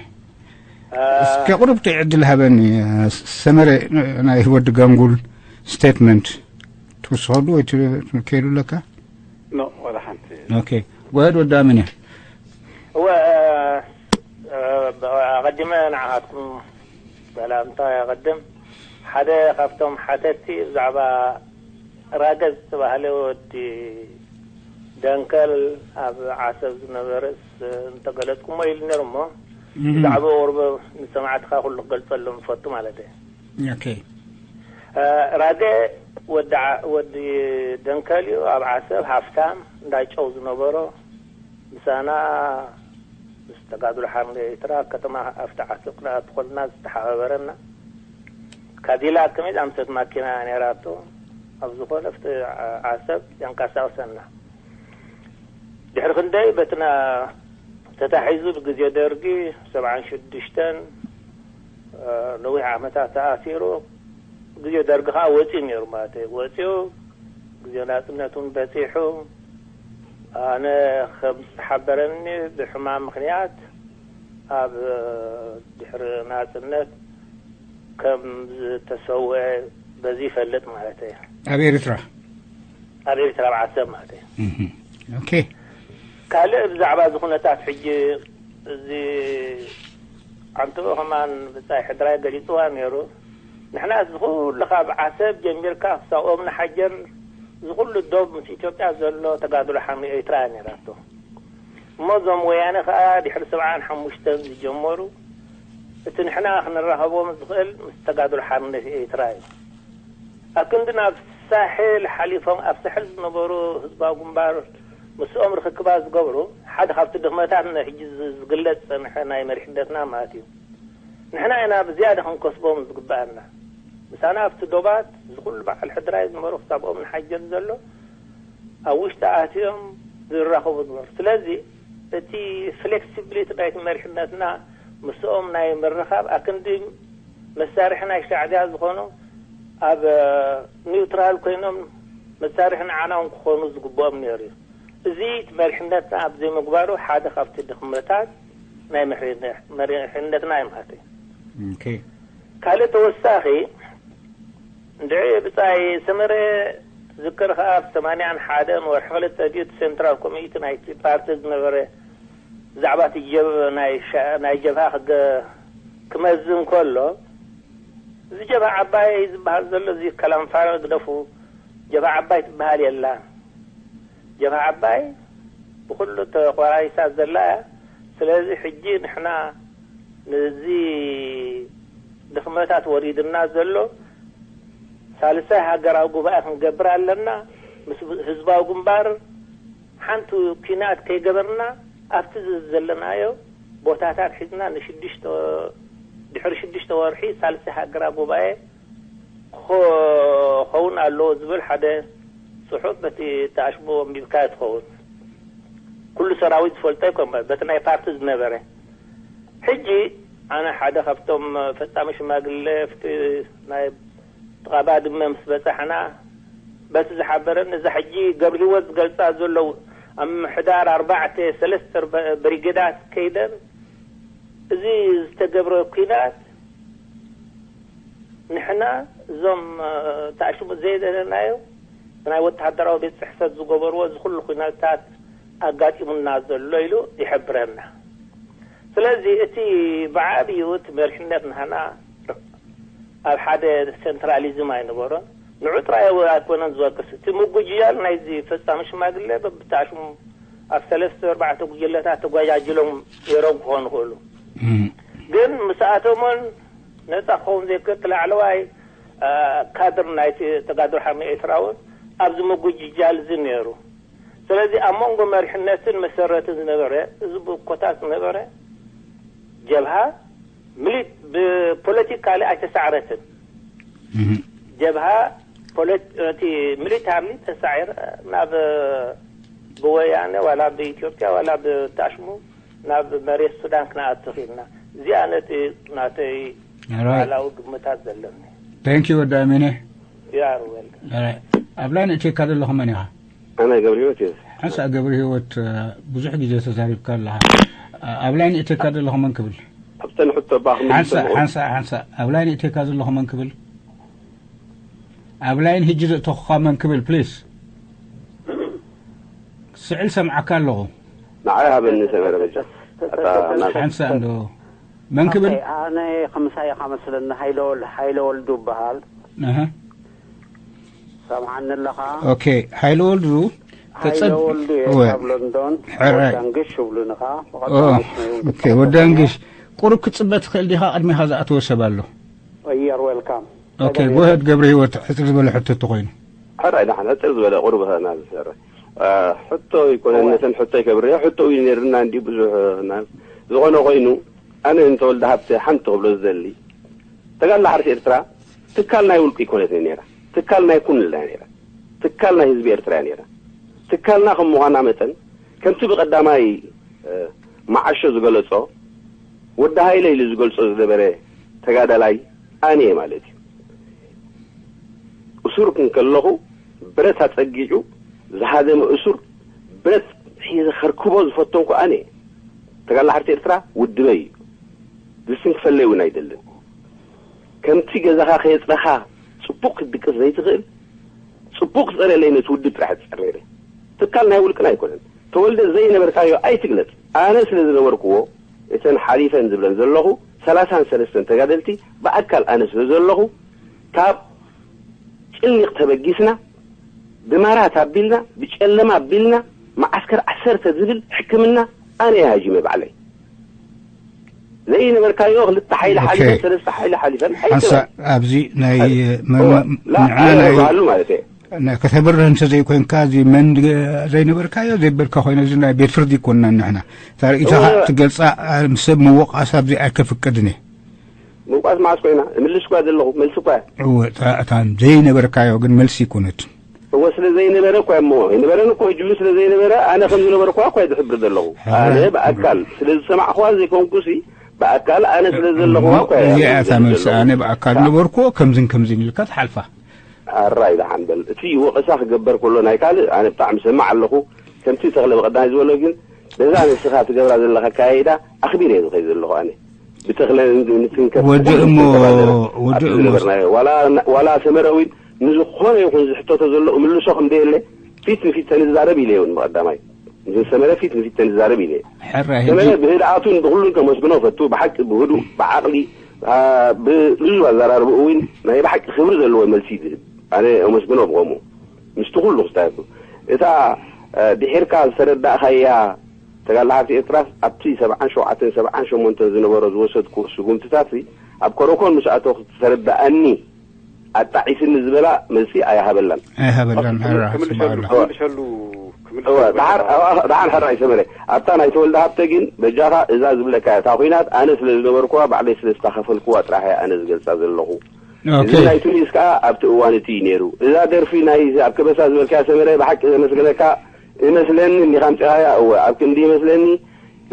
አ፣ እስከ ቁሩብ ዕድል ሃበኒ። ሰመረ፣ ናይ ወዲ ጋንጉል ስቴትመንት ትውስኸሉ ወይ ት-፣ ትከይዱ ኣለካ? ኖ፣ ወላ ሓንቲ። ኦኬ። ጎሄድ፣ ወዲ ኣሚነ። እወ፣ እ፣ እ፣ ኣቐዲመ ንዓኻትኩም ሰላምታ የቐድም። ሓደ ካብቶም ሓተትቲ ብዛዕባ ራገዝ ዝተባህለ ወዲ ደንከል ኣብ ዓሰብ ዝነበረስ እንተገለጽኩሞ ኢሉ ነይሩ እሞ፣ እህ። ብዛዕባ ቁርብ ንሰማዕትኻ ኩሉ ክገልጸሎም እፈቱ ማለት እየ። ኦኬ። እ፣ ራገ ወዲ ዓ-፣ ወዲ ደንከል እዩ። ኣብ ዓሰብ ሃፍታም እንዳ ጨው ዝነበሮ፣ ምሳና ምስ ተጋድሎ ሓርነት ኤርትራ ከተማ ኣፍቲ ዓሰብ ክንኣቱ ከለና ዝተሓባበረና። ካዲላክ ከመይ ዝኣምሰት ማኪና እያ ነይራቶ። ኣብ ዝኾነ ኣብቲ ዓ-፣ ዓሰብ የንቀሳቕሰና። ድሕሪ ክንደይ በትና ተታሒዙ ብግዜ ደርጊ ሰብዓን ሽዱሽተን፣ እ፣ ነዊሕ ዓመታት ተኣሲሩ። ግዜ ደርጊ ኸዓ ወፂኡ ነይሩ ማለት እዩ። ወፂኡ ግዜ ናፅነት እውን በፂሑ። ኣነ ከም ዝተሓበረኒ ብሕማም ምኽንያት ኣብ ድሕሪ ናፅነት ከም ዝተሰውአ በዚ ይፈልጥ ማለት እየ። ኣብ ኤርትራ? ኣብ ኤርትራ ኣብ ዓሰብ ማለት እየ። እህ። ኦኬ። ካልእ ብዛዕባ እዚ ኩነታት ሕጂ እዚ ኣንትኡ ከማን ብጻይ ሕድራይ ገሊጽዋ ነይሩ። ንሕና እዚ ኩሉ ካብ ዓሰብ ጀሚርካ ክሳብ ኦም ንሓጀር እዚ ኩሉ ዶብ ምስ ኢትዮጵያ ዘሎ ተጋድሎ ሓርነት ኤርትራ እያ ነይራቶ። እሞ እዞም ወያነ ከኣ ድሕሪ ሰብዓን ሓሙሽተን ዝጀመሩ እቲ ንሕና ክንራኸቦም ዝኽእል ምስ ተጋድሎ ሓርነት ኤርትራ እዩ። ኣብ ክንዲ ናብ ሳሕል ሓሊፎም ኣብ ሳሕል ዝነበሩ ህዝባዊ ግንባር ምስኦም ርኽክባት ዝገብሩ ሓደ ካብቲ ድኽመታት ን-፣ ሕጂ ዝ-፣ ዝግለጽ ዝጸንሐ ናይ መሪሕነትና ማለት እዩ። ንሕና ኢና ብዝያዳ ክንከስቦም ዝግበኣና። ምሳና ኣብቲ ዶባት እዚ ኩሉ በዓል ሕድራይ ዝነበሩ ክሳብኦም ንሓጀር ዘሎ ኣብ ውሽጢ ኣትዮም ዝራኸቡ ዝነበሩ። ስለዚ እቲ ፍሌክሲቢሊቲ ናይቲ መሪሕነትና ምስኦም ናይ ምርኻብ ኣክንዲ መሳርሒ ናይ ሻዕብያ ዝኾኑ ኣብ ኒውትራል ኮይኖም መሳርሒ ንዓና እውን ክኾኑ ዝግብኦም ነይሩ እዩ። እዚ እቲ መሪሕነትና ኣብ ዘይምግባሩ ሓደ ካብቲ ድኽመታት ናይ መሪሕነ-፣ መሪሕነትና እዩ ማለት እዩ። ኦኬ። ካልእ ተወሳኺ እንድዒ ብጻይ ሰመረ ዝክር ከኣ ኣብ ሰማንያን ሓደን ወርሒ ክልተ ድዩ እቲ ሴንትራል ኮሚቴ ናይቲ ፓርቲ ዝነበረ ብዛዕባ እቲ ጀብ-፣ ናይ ሸ-፣ ናይ ጀብሃ ክገ-፣ ክመዝን ከሎ፣ እዚ ጀብሃ ዓባይ ዝበሃል ዘሎ እዚ ከላንፋረ ግደፉ፣ ጀብሃ ዓባይ ትበሃል የላን። ጀብሃ ዓባይ ብኹሉ ተቆራሪሳ ዘላ እያ። ስለዚ ሕጂ ንሕና ነዚ ድኽመታት ወሪድና ዘሎ ሳልሳይ ሃገራዊ ጉባኤ ክንገብር ኣለና። ምስ ህዝባዊ ግንባር ሓንቲ ኲናት ከይገበርና ኣብቲ ዘለናዮ ቦታታት ሒዝና ንሽዱሽተ፣ ድሕሪ ሽዱሽተ ወርሒ ሳልሳይ ሃገራዊ ጉባኤ ክኸውን ኣለዎ ዝብል ሓደ ጽሑፍ በቲ ተኣሽሞ ኣንቢብካዮ ትኸውን። ኩሉ ሰራዊት ዝፈልጦ ኣይኮን፣ በቲ ናይ ፓርቲ ዝነበረ። ሕጂ ኣነ ሓደ ካብቶም ፈጻሚ ሽማግለ ኣብቲ ናይ ጥቓ ባድመ ምስ በጻሕና፣ በቲ ዝሓበረን እዛ ሕጂ ገብረ ህይወት ዝገልጻ ዘሎ ኣብ ምሕዳር ኣርባዕተ ሰለስተ ብሪጌዳት ከይደን እዚ ዝተገብረ ኲናት ንሕና እዞም፣ እ፣ ተኣሽሙ ዘይደለናዮ ናይ ወተሃደራዊ ቤት ጽሕፈት ዝገበርዎ እዚ ኩሉ ኲነታት ኣጋጢሙና ዘሎ ኢሉ ይሕብረና። ስለዚ እቲ ብዓብዩ እቲ መሪሕነት ንሕና ኣብ ሓደ ሴንትራሊዝም ኣይነበሮን። ንዑ ጥራይ ኣይኮነን ዝወቅስ። እቲ ምጉጅጃል ናይዚ ፈጻሚ ሽማግለ በብተኣሽሙ ኣብ ሰለስተ ኣርባዕተ ጉጅለታት ተጓጃጅሎም ነይሮም ክኾኑ ይኽእሉ። እም። ምስኣቶምን ነጻ ክኸውን ዘይክእል እቲ ላዕለዋይ ካድር ናይቲ ተጋድሎ ሓርነት ኤርትራ እውን ኣብዚ ምጉጅጃል እዚ ነይሩ። ስለዚ ኣብ መንጎ መሪሕነትን መሰረትን ዝነበረ እዚ ብኮታት ዝነበረ ጀብሃ ሚሊት ብፖለቲካሊ ኣይተሳዕረትን። ጀብሃ እቲ ሚሊታርሊ ተሳዒረ ናብ ብወያነ ዋላ ብኢትዮጵያ ዋላ ብታሽሙ ናብ መሬት ሱዳን ክነኣቱ ኽኢልና። እዚኣ ነቲ ናተይ ባዕላዊ ግምታት ዘለኒ። Thank you ወዲ ኣሚነ። You are welcome። ኣብ ላይን እትካ ዘለኹ መን ኢኻ? ኣነ ገብረ ህይወት እዩ። ሓንሳእ ገብረ ህይወት ብዙሕ ግዜ ተዛሪብካ ኣለኻ። ኣብ ላይን እትካ ዘለኹ መን ክብል? ኣብተን ሕቶ ባኽ ሓንሳእ ሓንሳእ ሓንሳእ ኣብ ላይን እትካ ዘለኹ መን ክብል? ኣብ ላይን ህጂ ዘእተኹኻ መን ክብል please? ስዕል ሰምዓካ ኣለኹ። ንዓይ ሃበኒ ሰመረ በጃ። ሓንሳእ እንዶ መን ክብል? ኣነ ከምሳይ ኢኻ መስለኒ። ሃይለ ወልዱ ይበሃል። ኣሃ ሰምዓኒ ኣለኻ? ኦኬ። ሃይለ ወልዱ ሃይለ ወልዱ እየ ካብ ሎንዶን። ወዳንግሽ ይብሉንኻ። ኦኬ። ወዳንግሽ ቁሩብ ክትጽበ ትኽእል ዲኻ? ቅድሚኻ ዝኣተወ ሰብ ኣሎ። You're welcome። ኦኬ። ጎ ኣሄድ ገብረ ህይወት ሕጽር ዝበለ ሕቶ እንተኾይኑ። ሕራይ ደሓን ሕጽር ዝበለ ቁሩብ ኸና ዝሰርሕ ሕቶ ይኮነ ነተን ሕቶ ይከብር ሕቶ እዩ ነርና እንዲ ብዙሕ ዝኾነ ኮይኑ ኣነ እንተወልደ ሃብቲ ሓንቲ ክብሎ ዝደሊ ተጋድሎ ሓርሲ ኤርትራ ትካል ናይ ውልቂ ይኮነት ነራ። ትካል ናይ ኩንልና ነራ። ትካል ናይ ህዝቢ ኤርትራ ነራ። ትካልና ከም ምዃና መጠን ከምቲ ብቀዳማይ መዓሾ ዝገለጾ ወዲ ሃይለ ኢሉ ዝገልጾ ዝነበረ ተጋዳላይ ኣነ እየ ማለት እዩ። እሱር እንከለኹ ብረት ኣጸጊዑ ዝሃደመ እሱር ብረት ሒዘ ከርክቦ ዝፈተንኩ ኣነ እየ። ተጋድሎ ሓርነት ኤርትራ ውድበይ እዩ። ዝስንክፈለይ እውን ኣይደልን። ከምቲ ገዛኻ ከየጽረኻ ጽቡቕ ክትድቅስ ዘይትኽእል ጽቡቕ ክጸርየለይ ነቲ ውድብ ጥራሕ እጸር ነይረ። ትካል ናይ ውልቅና ኣይኮነን። ተወልደ ዘይነበርካዮ ኣይትግለጽ። ኣነ ስለ ዝነበርክዎ እተን ሓሊፈን ዝብለን ዘለኹ ሰላሳን ሰለስተን ተጋደልቲ ብኣካል ኣነ ስለ ዘለኹ ካብ ጭኒቕ ተበጊስና ብማራት ኣቢልና ብጨለማ ኣቢልና መዓስከር ዓሰርተ ዝብል ሕክምና ኣነ እየ ሃጂመ ባዕለይ። ዘይነበርካዮ ክልተ ሓይሊ ሓሊፈን ሰለስተ ሓይሊ ሓሊፈን ሓንሳ ኣብዚ ናይ ንዓና ማለት እየ ከተብርህ እንተ ዘይኮንካ እዚ መን ዘይነበርካዮ ዘይበልካ ኮይነ እዚ ናይ ቤት ፍርዲ ይኮንና ንሕና ታርእኢታኻ ትገልፃ ምስ ሰብ ምወቃስ ኣብዚ ኣይከፍቅድን እየ ምውቃስ መዓስ ኮይና እምልስ እኳ ዘለኹ መልሲ እኳ እወ እታ ዘይነበርካዮ ግን መልሲ ይኮነት እወ ስለ ዘይነበረ እኳ እሞ ይነበረን እኮ እጅሉ ስለ ዘይነበረ ኣነ ከም ዝነበርኳ እኳ ዝሕብር ዘለኹ ኣነ ብኣካል ስለ ዝሰማዕኳ ዘይኮንኩሲ ብኣካል ኣነ ስለ ዘለኹ እኳ እዚኣ እታ መልሲ ኣነ ብኣካል ነበርኩ ከምዝን ከምዝን ኢልካ ትሓልፋ ኣራይ ደሓን በል እቲ ወቀሳ ክገበር ከሎ ናይ ካልእ ኣነ ብጣዕሚ ሰማዕ ኣለኹ ከምቲ ተኽለ ብቐዳማይ ዝበሎ ግን በዛ ንስኻ ትገብራ ዘለኻ ኣካያይዳ ኣኽቢረ እየ ዝኸይድ ዘለኹ ኣነ ብተኽለ ንትንከፍ ወዲ እሞ ወዲ እሞ ዋላ ሰመረ እውን ንዝኾነ ይኹን ዝሕተቶ ዘሎ እምልሶ ከም ዘየለ ፊት ንፊት ተንዛረብ ኢለ እውን ብቐዳማይ ምስ ሰመረ ፊት ንፊት ተንዛረብ ኢለ ሕራይ ሰመረ ብህድኣቱን ብኩሉን ከመስግኖ ፈቱ ብሓቂ ብህዱእ ብዓቕሊ ብልዙብ ኣዘራርብኡ እውን ናይ ብሓቂ ክብሪ ዘለዎ መልሲ እዩ ዝህብ ኣነ ኣመስግኖ ብኸምኡ ምስቲ ኩሉ ክስታየቱ እታ ድሒርካ ዝተረዳእኻያ ተጋላሓርቲ ኤርትራስ ኣብቲ ሰብዓን ሸውዓተን ሰብዓን ሸሞንተን ዝነበሮ ዝወሰድኩ ስጉምትታት ኣብ ኮረኮን ምስ ኣተኹ ዝተረዳኣኒ ኣጣዒስኒ ዝበላ መልሲ ኣይሃበላን። ኣይሃበላን። ክምልሰሉ ክምልሰሉ ክምልሰሉ እወ፣ ደሓር ደሓር ሕራይ ሰመረ ኣብታ ናይ ተወልደ ሃብተ ግን በጃኻ እዛ ዝብለካ እታ ኹናት ኣነ ስለ ዝነበርኩዋ ባዕለይ ስለ ዝተኻፈልኩዋ ጥራሕ እየ ኣነ ዝገልጻ ዘለኹ። ኦኬ እዚ ናይ ቱኒስ ከኣ ኣብቲ እዋን እቲ እዩ ነይሩ። እዛ ደርፊ ናይ ኣብ ከበሳ ዝበልካያ ሰመረ ብሓቂ ዘመስግነካ ይመስለኒ እንዲኻ ኣምጺኻያ እወ ኣብ ክንዲ ይመስለኒ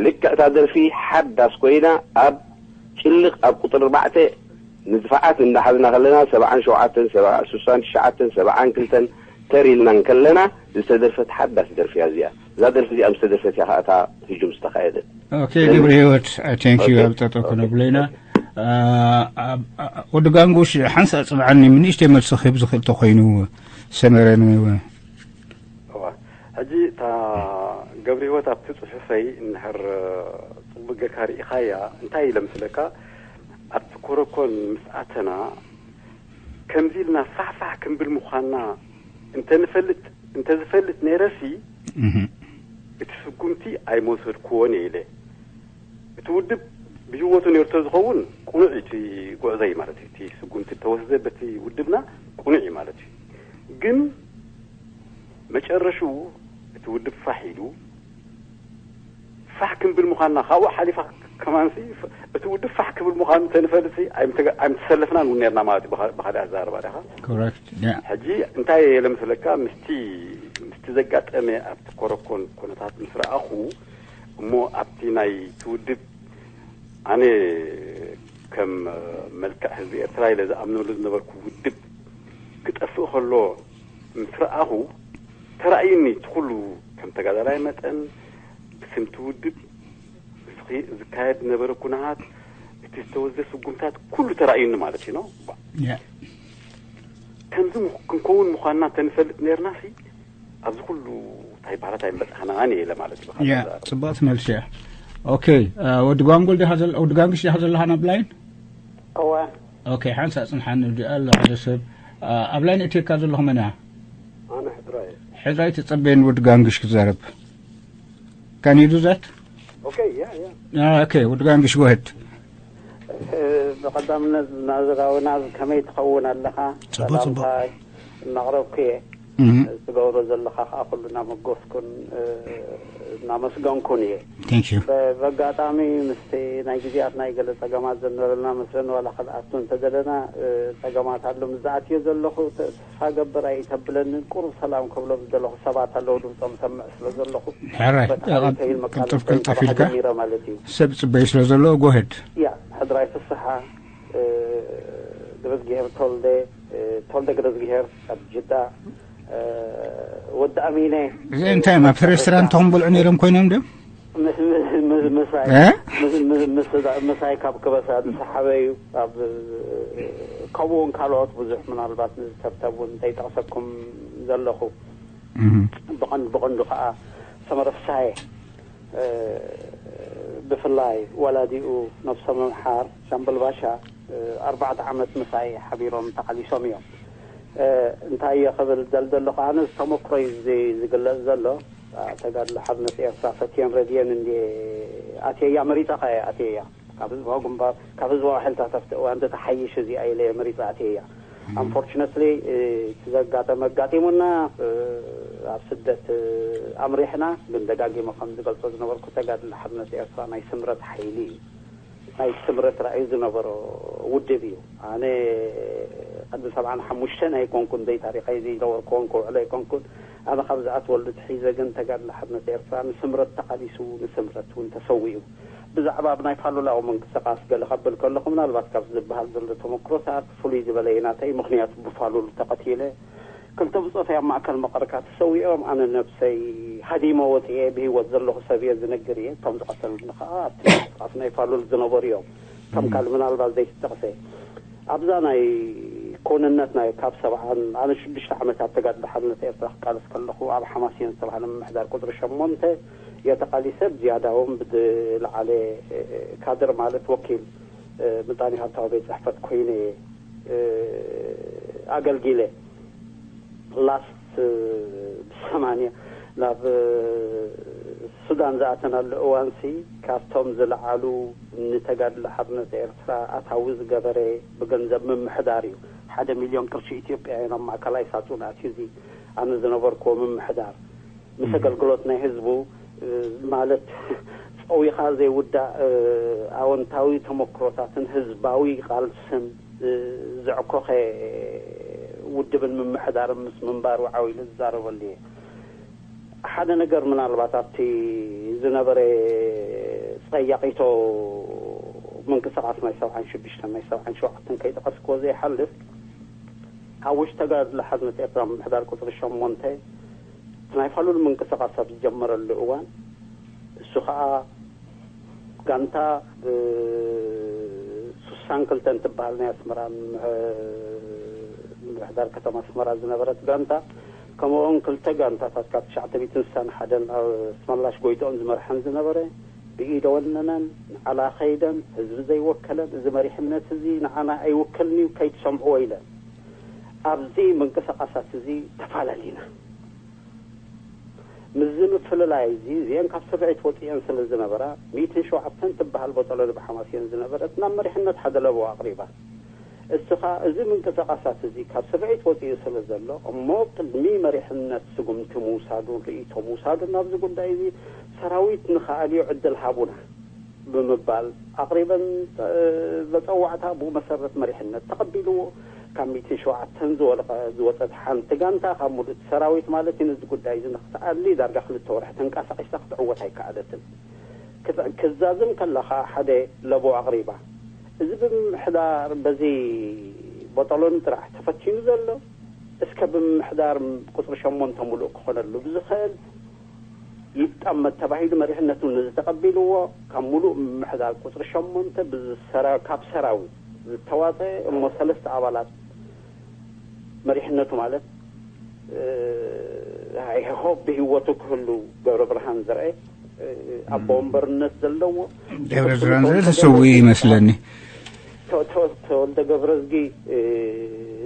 ልክዕ እታ ደርፊ ሓዳስ ኮይና ኣብ ጭልቕ ኣብ ቁጽሪ ኣርባዕተ ንድፋዓት እንዳሓዝና ከለና ሰብዓን ሸውዓተን ስሳን ትሽዓተን ሰብዓን ክልተን ተር ኢልና እንከለና ዝተደርፈት ሓዳስ ደርፊ እያ እዚኣ። እዛ ደርፊ እዚኣ ምስ ተደርፈት እያ ከኣ እታ ህጁም ዝተኻየደት። ኦኬ ገብረ ህይወት thank you ኣብ ጠጠው ክነብሎ ኢና። ወዲ ጋንጉሽ ሓንሳእ ጽንዓኒ ንእሽተይ መልሲ ክህብ ዝኽእል ተኾይኑ ሰመረ ን እዋ ሕጂ እታ ገብረ ህይወት ኣብቲ ጽሑፈይ እንድሕር ጽቡቅ ጌርካ ርኢኻያ እንታይ ኢለ መስለካ ኣብቲ ኮረኮን ምስ ኣተና ከምዚ ኢልና ፋሕፋሕ ክንብል ምዃንና እንተንፈልጥ እንተዝፈልጥ ነይረሲ እቲ ስጉምቲ ኣይመውሰድክዎን እየ ኢለ እቲ ውድብ ብህይወቱ ነይሩ ተዝኸውን ቅኑዕ እዩ እቲ ጉዕዞ እዩ ማለት እዩ። እቲ ስጉምቲ ተወስደ በቲ ውድብና ቅኑዕ እዩ ማለት እዩ። ግን መጨረሽኡ እቲ ውድብ ፋሕ ኢሉ ፋሕ ክንብል ምዃንና ካብኡ ሓሊፋ ከማንሲ እቲ ውድብ ፋሕ ክብል ምዃኑ ተንፈልጥሲ ኣይምተሰለፍናን እውን ነርና ማለት እዩ። ብኻልእ ኣዛርባ ዲኻ? Correct. ሕጂ እንታይ የለ መስለካ ምስቲ ምስቲ ዘጋጠመ ኣብቲ ኮረኮን ኩነታት ምስ ረኣኹ እሞ ኣብቲ ናይ ትውድብ ኣነ ከም መልክዕ ህዝቢ ኤርትራ ኢለ ዝኣምነሉ ዝነበርኩ ውድብ ክጠፍእ ከሎ ምስ ረኣኹ ተራእዩኒ እቲ ኩሉ ከም ተጋዳላይ መጠን ብስምቲ ውድብ ዝካየድ ዝነበረ ኩነሃት እቲ ዝተወዘ ስጉምታት ኩሉ ተራእዩኒ ማለት እዩ ነው። ከምዚ ክንከውን ምዃንና ተንፈልጥ ነርና ሲ ኣብዚ ኩሉ እንታይ ባህላት ኣይምበጻሕና ኣነ ኢለ ማለት እዩ። ያ ጽቡቅ ትመልስ እያ። ኦኬ። ወዲ ጓንጉል ዲኻ ዘለ ወዲ ጋንግሽ ዲኻ ዘለኻ ናብ ላይን? እወ። ኦኬ ሓንሳ ጽንሓኒ ዲ ኣሎ ሓደ ሰብ ኣብ ላይን እትየካ ዘለኹ መን እያ? ኣነ ሕድራይ። ሕድራይ ተጸበየን ወዲ ጋንግሽ ክዛረብ። Can you do that? Okay, yeah, yeah. Okay, ወዲ ጋንግሽ go ahead. ብቐዳምነት ናዝራዊ ናብ ከመይ ትኸውን ኣለኻ? ጽቡቕ፣ ጽቡቕ። ሰላምታ እናቕረብኩ እየ። ትገብሮ ዘለኻ ከዓ ኩሉ እናመጎስኩን እናመስገንኩን እየ። Thank you. በጋጣሚ ምስቲ ናይ ግዜያት ናይ ገለ ፀገማት ዘነበልና መስለኒ ዋላ ክንኣቱ እንተደለና ፀገማት ኣሎ ምስ ዝኣትዮ ዘለኹ ተስፋ ገብር ኣይተብለንን። ቁሩብ ሰላም ከብሎም ዝደለኹ ሰባት ኣለዉ ድምፆም ሰምዕ ስለ ዘለኹ ሕራይ በተለይ ከይል መቃለስ ቅልጥፍ ቅልጥፍ ኢልካ ጀሚረ ማለት እዩ። ሰብ ጽበይ ስለ ዘሎ go ahead. ያ ሕድራይ ፍስሓ ግብዝግሄር ተወልደ ተወልደ ግብዝግሄር ካብ ጅዳ ወዲ ኣሚነ እዚ እንታይ እዮም ኣብቲ ሬስቶራንት ተኹም በልዑ ነይሮም ኮይኖም ድዮም? ምስ- ምስ- ምስ- ምሳይ እ? ምስ- ምስ- ምስ- ምሳይ ካብ ክበሳ ዝሰሓበ እዩ። ኣብ ከምኡ እውን ካልኦት ብዙሕ ምናልባት ንዝተብተብ እውን ዘይጠቕሰኩም ዘለኹ እህ። ብቐንዱ ብቐንዱ ከዓ ሰመረ ፍስሃየ ብፍላይ ወላዲኡ ነብሶም ይምሓር ሻምበል ባሻ ኣርባዕተ ዓመት ምሳይ ሓቢሮም ተቓሊሶም እዮም። እንታይ እየ ክብል ደል ዘለኹ ኣነ ዝተመክሮ እዩ እዚ ዝግለጽ ዘሎ። ተጋድሎ ሓርነት ኤርትራ ፈትየን ረድየን እንድየ ኣትየያ መሪጸኻ እየ ኣትየያ ካብ ህዝባዊ ግንባር ካብ ህዝባዊ ሓይልታት ኣብቲ እዋን ተተሓይሽ እዚኣ ኢለ እየ መሪጸ ኣትየያ። ኣንፎርችነትሊ እቲ ዘጋጠመ ኣጋጢሙና ኣብ ስደት ኣምሪሕና ግን ደጋጊመ ከም ዝገልጾ ዝነበርኩ ተጋድሎ ሓርነት ኤርትራ ናይ ስምረት ሓይሊ እዩ። ናይ ስምረት ራእዩ ዝነበሮ ውድብ እዩ። ኣነ ቅድሚ ሰብዓን ሓሙሽተን ኣይኮንኩን ዘይታሪኸይ ዘይነበርኩዎን ክውዕሎ ኣይኮንኩን። ኣነ ካብ ዝኣትወሉ ትሒዘ ግን ተጋድሎ ሓርነት ኤርትራ ንስምረት ተቓሊሱ ንስምረት እውን ተሰዊኡ። ብዛዕባ ኣብ ናይ ፋሉላዊ ምንቅስቃስ ገለ ከብል ከለኹ ምናልባት ካብ ዝበሃል ዘሎ ተመክሮታት ፍሉይ ዝበለ እዩ ናተይ። ምኽንያቱ ብፋሉል ተቐቲለ ክልተ ብጾተይ ኣብ ማእከል መቐርካ ተሰዊኦም ኣነ ነብሰይ ሃዲመ ወፅኤ ብህይወት ዘለኹ ሰብ እየ ዝነግር እየ። እቶም ዝቐተሉኒ ከዓ ኣብቲ ምንቅስቃስ ናይ ፋሉል ዝነበሩ እዮም። ከም ካልእ ምናልባት ዘይትጠቕሰ ኣብዛ ናይ ኮንነት ናይ ካብ ሰብዓን ኣነ ሽዱሽተ ዓመታት ተጋድሎ ሓርነት ኤርትራ ክቃለስ ከለኹ ኣብ ሓማሴን ዝተባህለ ምምሕዳር ቁፅሪ ሸሞንተ እየ ተቃሊሰ ብዝያዳ እውን ብዝለዓለ ካድር ማለት ወኪል ምጣኔ ሃብታዊ ቤት ፅሕፈት ኮይነ እየ ኣገልጊለ። ላስት ብሰማንያ ናብ ሱዳን ዝኣተናሉ እዋንሲ ካብቶም ዝለዓሉ ንተጋድሎ ሓርነት ኤርትራ ኣታዊ ዝገበረ ብገንዘብ ምምሕዳር እዩ። ሓደ ሚልዮን ቅርሺ ኢትዮጵያ እዩ ናብ ማእከላይ ሳጹን ኣትዩ። እዚ ኣነ ዝነበርክዎ ምምሕዳር ምስ ኣገልግሎት ናይ ህዝቡ ማለት ጸዊኻ ዘይውዳእ ኣወንታዊ ተመክሮታትን ህዝባዊ ቃልስን ዘዕኮኸ ውድብን ምምሕዳርን ምስ ምንባሩ ዓው ኢለ ዝዛረበሉ እየ። ሓደ ነገር ምናልባት ኣብቲ ዝነበረ ጸያቒቶ ምንቅስቃስ ናይ ሰብዓን ሽዱሽተን ናይ ሰብዓን ሸውዓተን ከይጠቐስክዎ ዘይሓልፍ ኣብ ውሽጢ ተጋድሎ ሓርነት ኤርትራ ምምሕዳር ቁጽሪ ሸሞንተ እቲ ናይ ፋሉል ምንቅስቃስ ኣብ ዝጀመረሉ እዋን እሱ ከዓ ጋንታ ሱሳን ክልተን ትበሃል ናይ ኣስመራ ምምሕዳር ከተማ ኣስመራ ዝነበረት ጋንታ ከምኡውን ክልተ ጋንታታት ካብ ትሽዓተ ሚእትን ስሳን ሓደን ኣብ ኣስመላሽ ጎይትኦም ዝመርሐን ዝነበረ ብኢደ ወነነን ንዓላ ከይደን ህዝቢ ዘይወከለን እዚ መሪሕነት እዚ ንዓና ኣይውክልን እዩ ከይትሰምዕዎ ኢለን ኣብዚ ምንቅስቃሳት እዚ ተፋላሊና። ምስዚ ምፍልላይ እዚ፣ እዚአን ካብ ስርዒት ወፂአን ስለ ዝነበራ፣ ሚእትን ሸውዓተን ትበሃል ቦጠሎኒ ብሓማስየን ዝነበረት ናብ መሪሕነት ሓደ ለበዋ ኣቕሪባ። እስኻ እዚ ምንቅስቓሳት እዚ ካብ ስርዒት ወፂኡ ስለ ዘሎ፣ እሞ ቅድሚ መሪሕነት ስጉምቲ ምውሳዱን ርእይቶ ምውሳዱን ናብዚ ጉዳይ እዚ፣ ሰራዊት ንኽኣልዮ ዕድል ሃቡና ብምባል ኣቕሪበን፣ እ፣ መጸዋዕታ ብኡ መሰረት መሪሕነት ተቐቢልዎ። ካብ ሚእትን ሸውዓተን ዝወለቐ፣ ዝወጸት ሓንቲ ጋንታ ካብ ሙሉእ ሰራዊት ማለት እዩ፣ ነዚ ጉዳይ እዚ ንኽትኣሊ ዳርጋ ክልተ ወርሒ ተንቀሳቒሳ ክትዕወት ኣይከኣለትን። ክት-፣ ክዛዝም ከላ ኸኣ ሓደ ለቦ ኣቕሪባ። እዚ ብምምሕዳር በዚ ቦጠሎኒ ጥራሕ ተፈቲኑ ዘሎ፣ እስከ ብምምሕዳር ቁጽሪ ሸሞንተ ሙሉእ ክኾነሉ ብዝኽእል ይጠመት ተባሂሉ መሪሕነቱ ነዚ ተቐቢልዎ፣ ካብ ሙሉእ ምምሕዳር ቁጽሪ ሸሞንተ ብዝሰራ-፣ ካብ ሰራዊት ዝተዋጸ እሞ ሰለስተ ኣባላት መሪሕነቱ ማለት፣ እ፣ I hope ብህይወቱ ክህሉ ገብረ ብርሃን ዘርአ፣ እ፣ ኣቦ ወንበርነት ዘለዎ ገብረ ብርሃን ዘርአ ተሰዊኡ ይመስለኒ። ተ-፣ ተ-፣ ተወልደ ገብረዝጊ፣ እ፣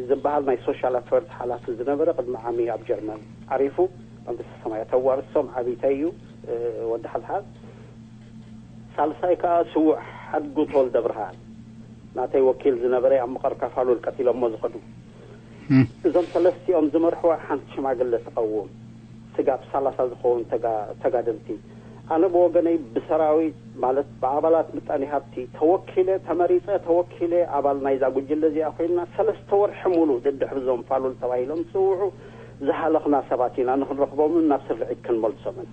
ዝበሃል ናይ ሶሻል ኣፌርስ ሓላፊ ዝነበረ ቅድሚ ዓሚ ኣብ ጀርመን ዓሪፉ። መንግስቲ ሰማያት ተዋርሶም ዓቢተይ እዩ፣ እ፣ ወዲ ሓዝሓዝ። ሳልሳይ ከኣ ስዉእ ሓድጉ ተወልደ ብርሃን፣ ናተይ ወኪል ዝነበረ ኣብ መቐር ካፋሉል ቀቲሎሞ ዝኸዱ። እም። እዞም ሰለስቲኦም ዝመርሕዋ ሓንቲ ሽማግለ ትቐውም፣ ስጋብ ሰላሳ ዝኸውን ተጋ-፣ ተጋደልቲ። ኣነ ብወገነይ ብሰራዊት፣ ማለት ብኣባላት ምጣኔ ሃብቲ ተወኪለ፣ ተመሪጸ፣ ተወኪለ ኣባል ናይዛ ጉጅለ እዚኣ ኮይና፣ ሰለስተ ወርሒ ሙሉእ ድድሕሪ እዞም ፋሉል ተባሂሎም ዝጽውዑ ዝሃለኽና ሰባት ኢና፣ ንኽንረኽቦምን ናብ ስርዒት ክንመልሶምን።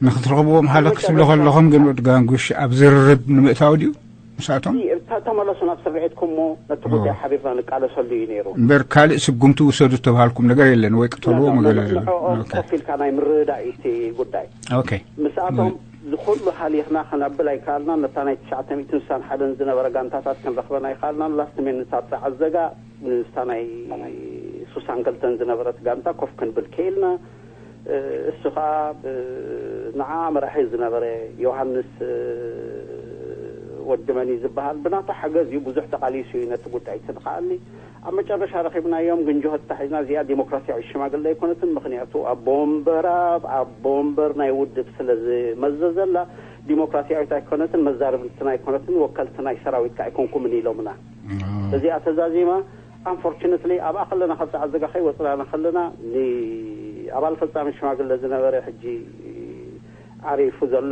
ንኽትረኽብዎም ሃለኽ ክትብሉ ከለኹም ግን፣ ወዲ ጋንጉሽ፣ ኣብ ዝርርብ ንምእታው ድዩ ምስኣቶም? ተ-፣ ተመለሱ ናብ ስርዒትኩም እሞ ነቲ ጉዳይ ሓቢርና ንቃለሰሉ እዩ ነይሩ። እምበር ካልእ ስጉምቲ ውሰዱ ዝተባሃልኩም ነገር የለን ወይ ቅተልዎም ኖ፣ ኖ፣ ገለ ኖ፣ ዝብል። ኖ፣ ኦኬ። ኮፍ ኢልካ ናይ ምርድዳእ እዩ እቲ ጉዳይ። ኦኬ። ምስኣቶም ዝኹሉ ሃሊኽና ክነብል ኣይከኣልናን። ነታ ናይ ትሽዓተ ሚእትን ስሳን ሓደን ዝነበረ ጋንታታት ክንረኽበን ኣይከኣልናን። ላስት ሚኒት ኣብ ጸዓት ዘጋ ንስታ ናይ ሱሳን ክልተን ዝነበረት ጋንታ ኮፍ ክንብል ክኢልና። እ፣ እሱ ኸኣ ብ-፣ ንዓ መራሒ ዝነበረ ዮሃንስ፣ እ፣ ወዲ መን እዩ ዝበሃል፣ ብናቱ ሓገዝ እዩ ብዙሕ ተቓሊሱ እዩ ነቲ ጉዳይ እቲ ንኽኣሊ። ኣብ መጨረሻ ረኺብናዮም፣ ግን ጅሆ ተታሒዝና፣ እዚኣ ዲሞክራሲያዊ ሽማግለ ኣይኮነትን፣ ምኽንያቱ ኣቦ ወንበር ኣብ-፣ ኣቦ ወንበር ናይ ውድብ ስለ ዝመዘዘላ፣ ዲሞክራሲያዊት ኣይኮነትን፣ መዛርብትና ኣይኮነትን፣ ወከልቲ ናይ ሰራዊት ከኣ ኣይኮንኩምን ኢሎምና። እዚኣ ተዛዚማ፣ ኣንፎርቹነትሊ ኣብኣ ከለና ካብ ጸዓት ዘጋ ከይወጽና ከለና ንኣባል ፈጻሚ ሽማግለ ዝነበረ ሕጂ ዓሪፉ ዘሎ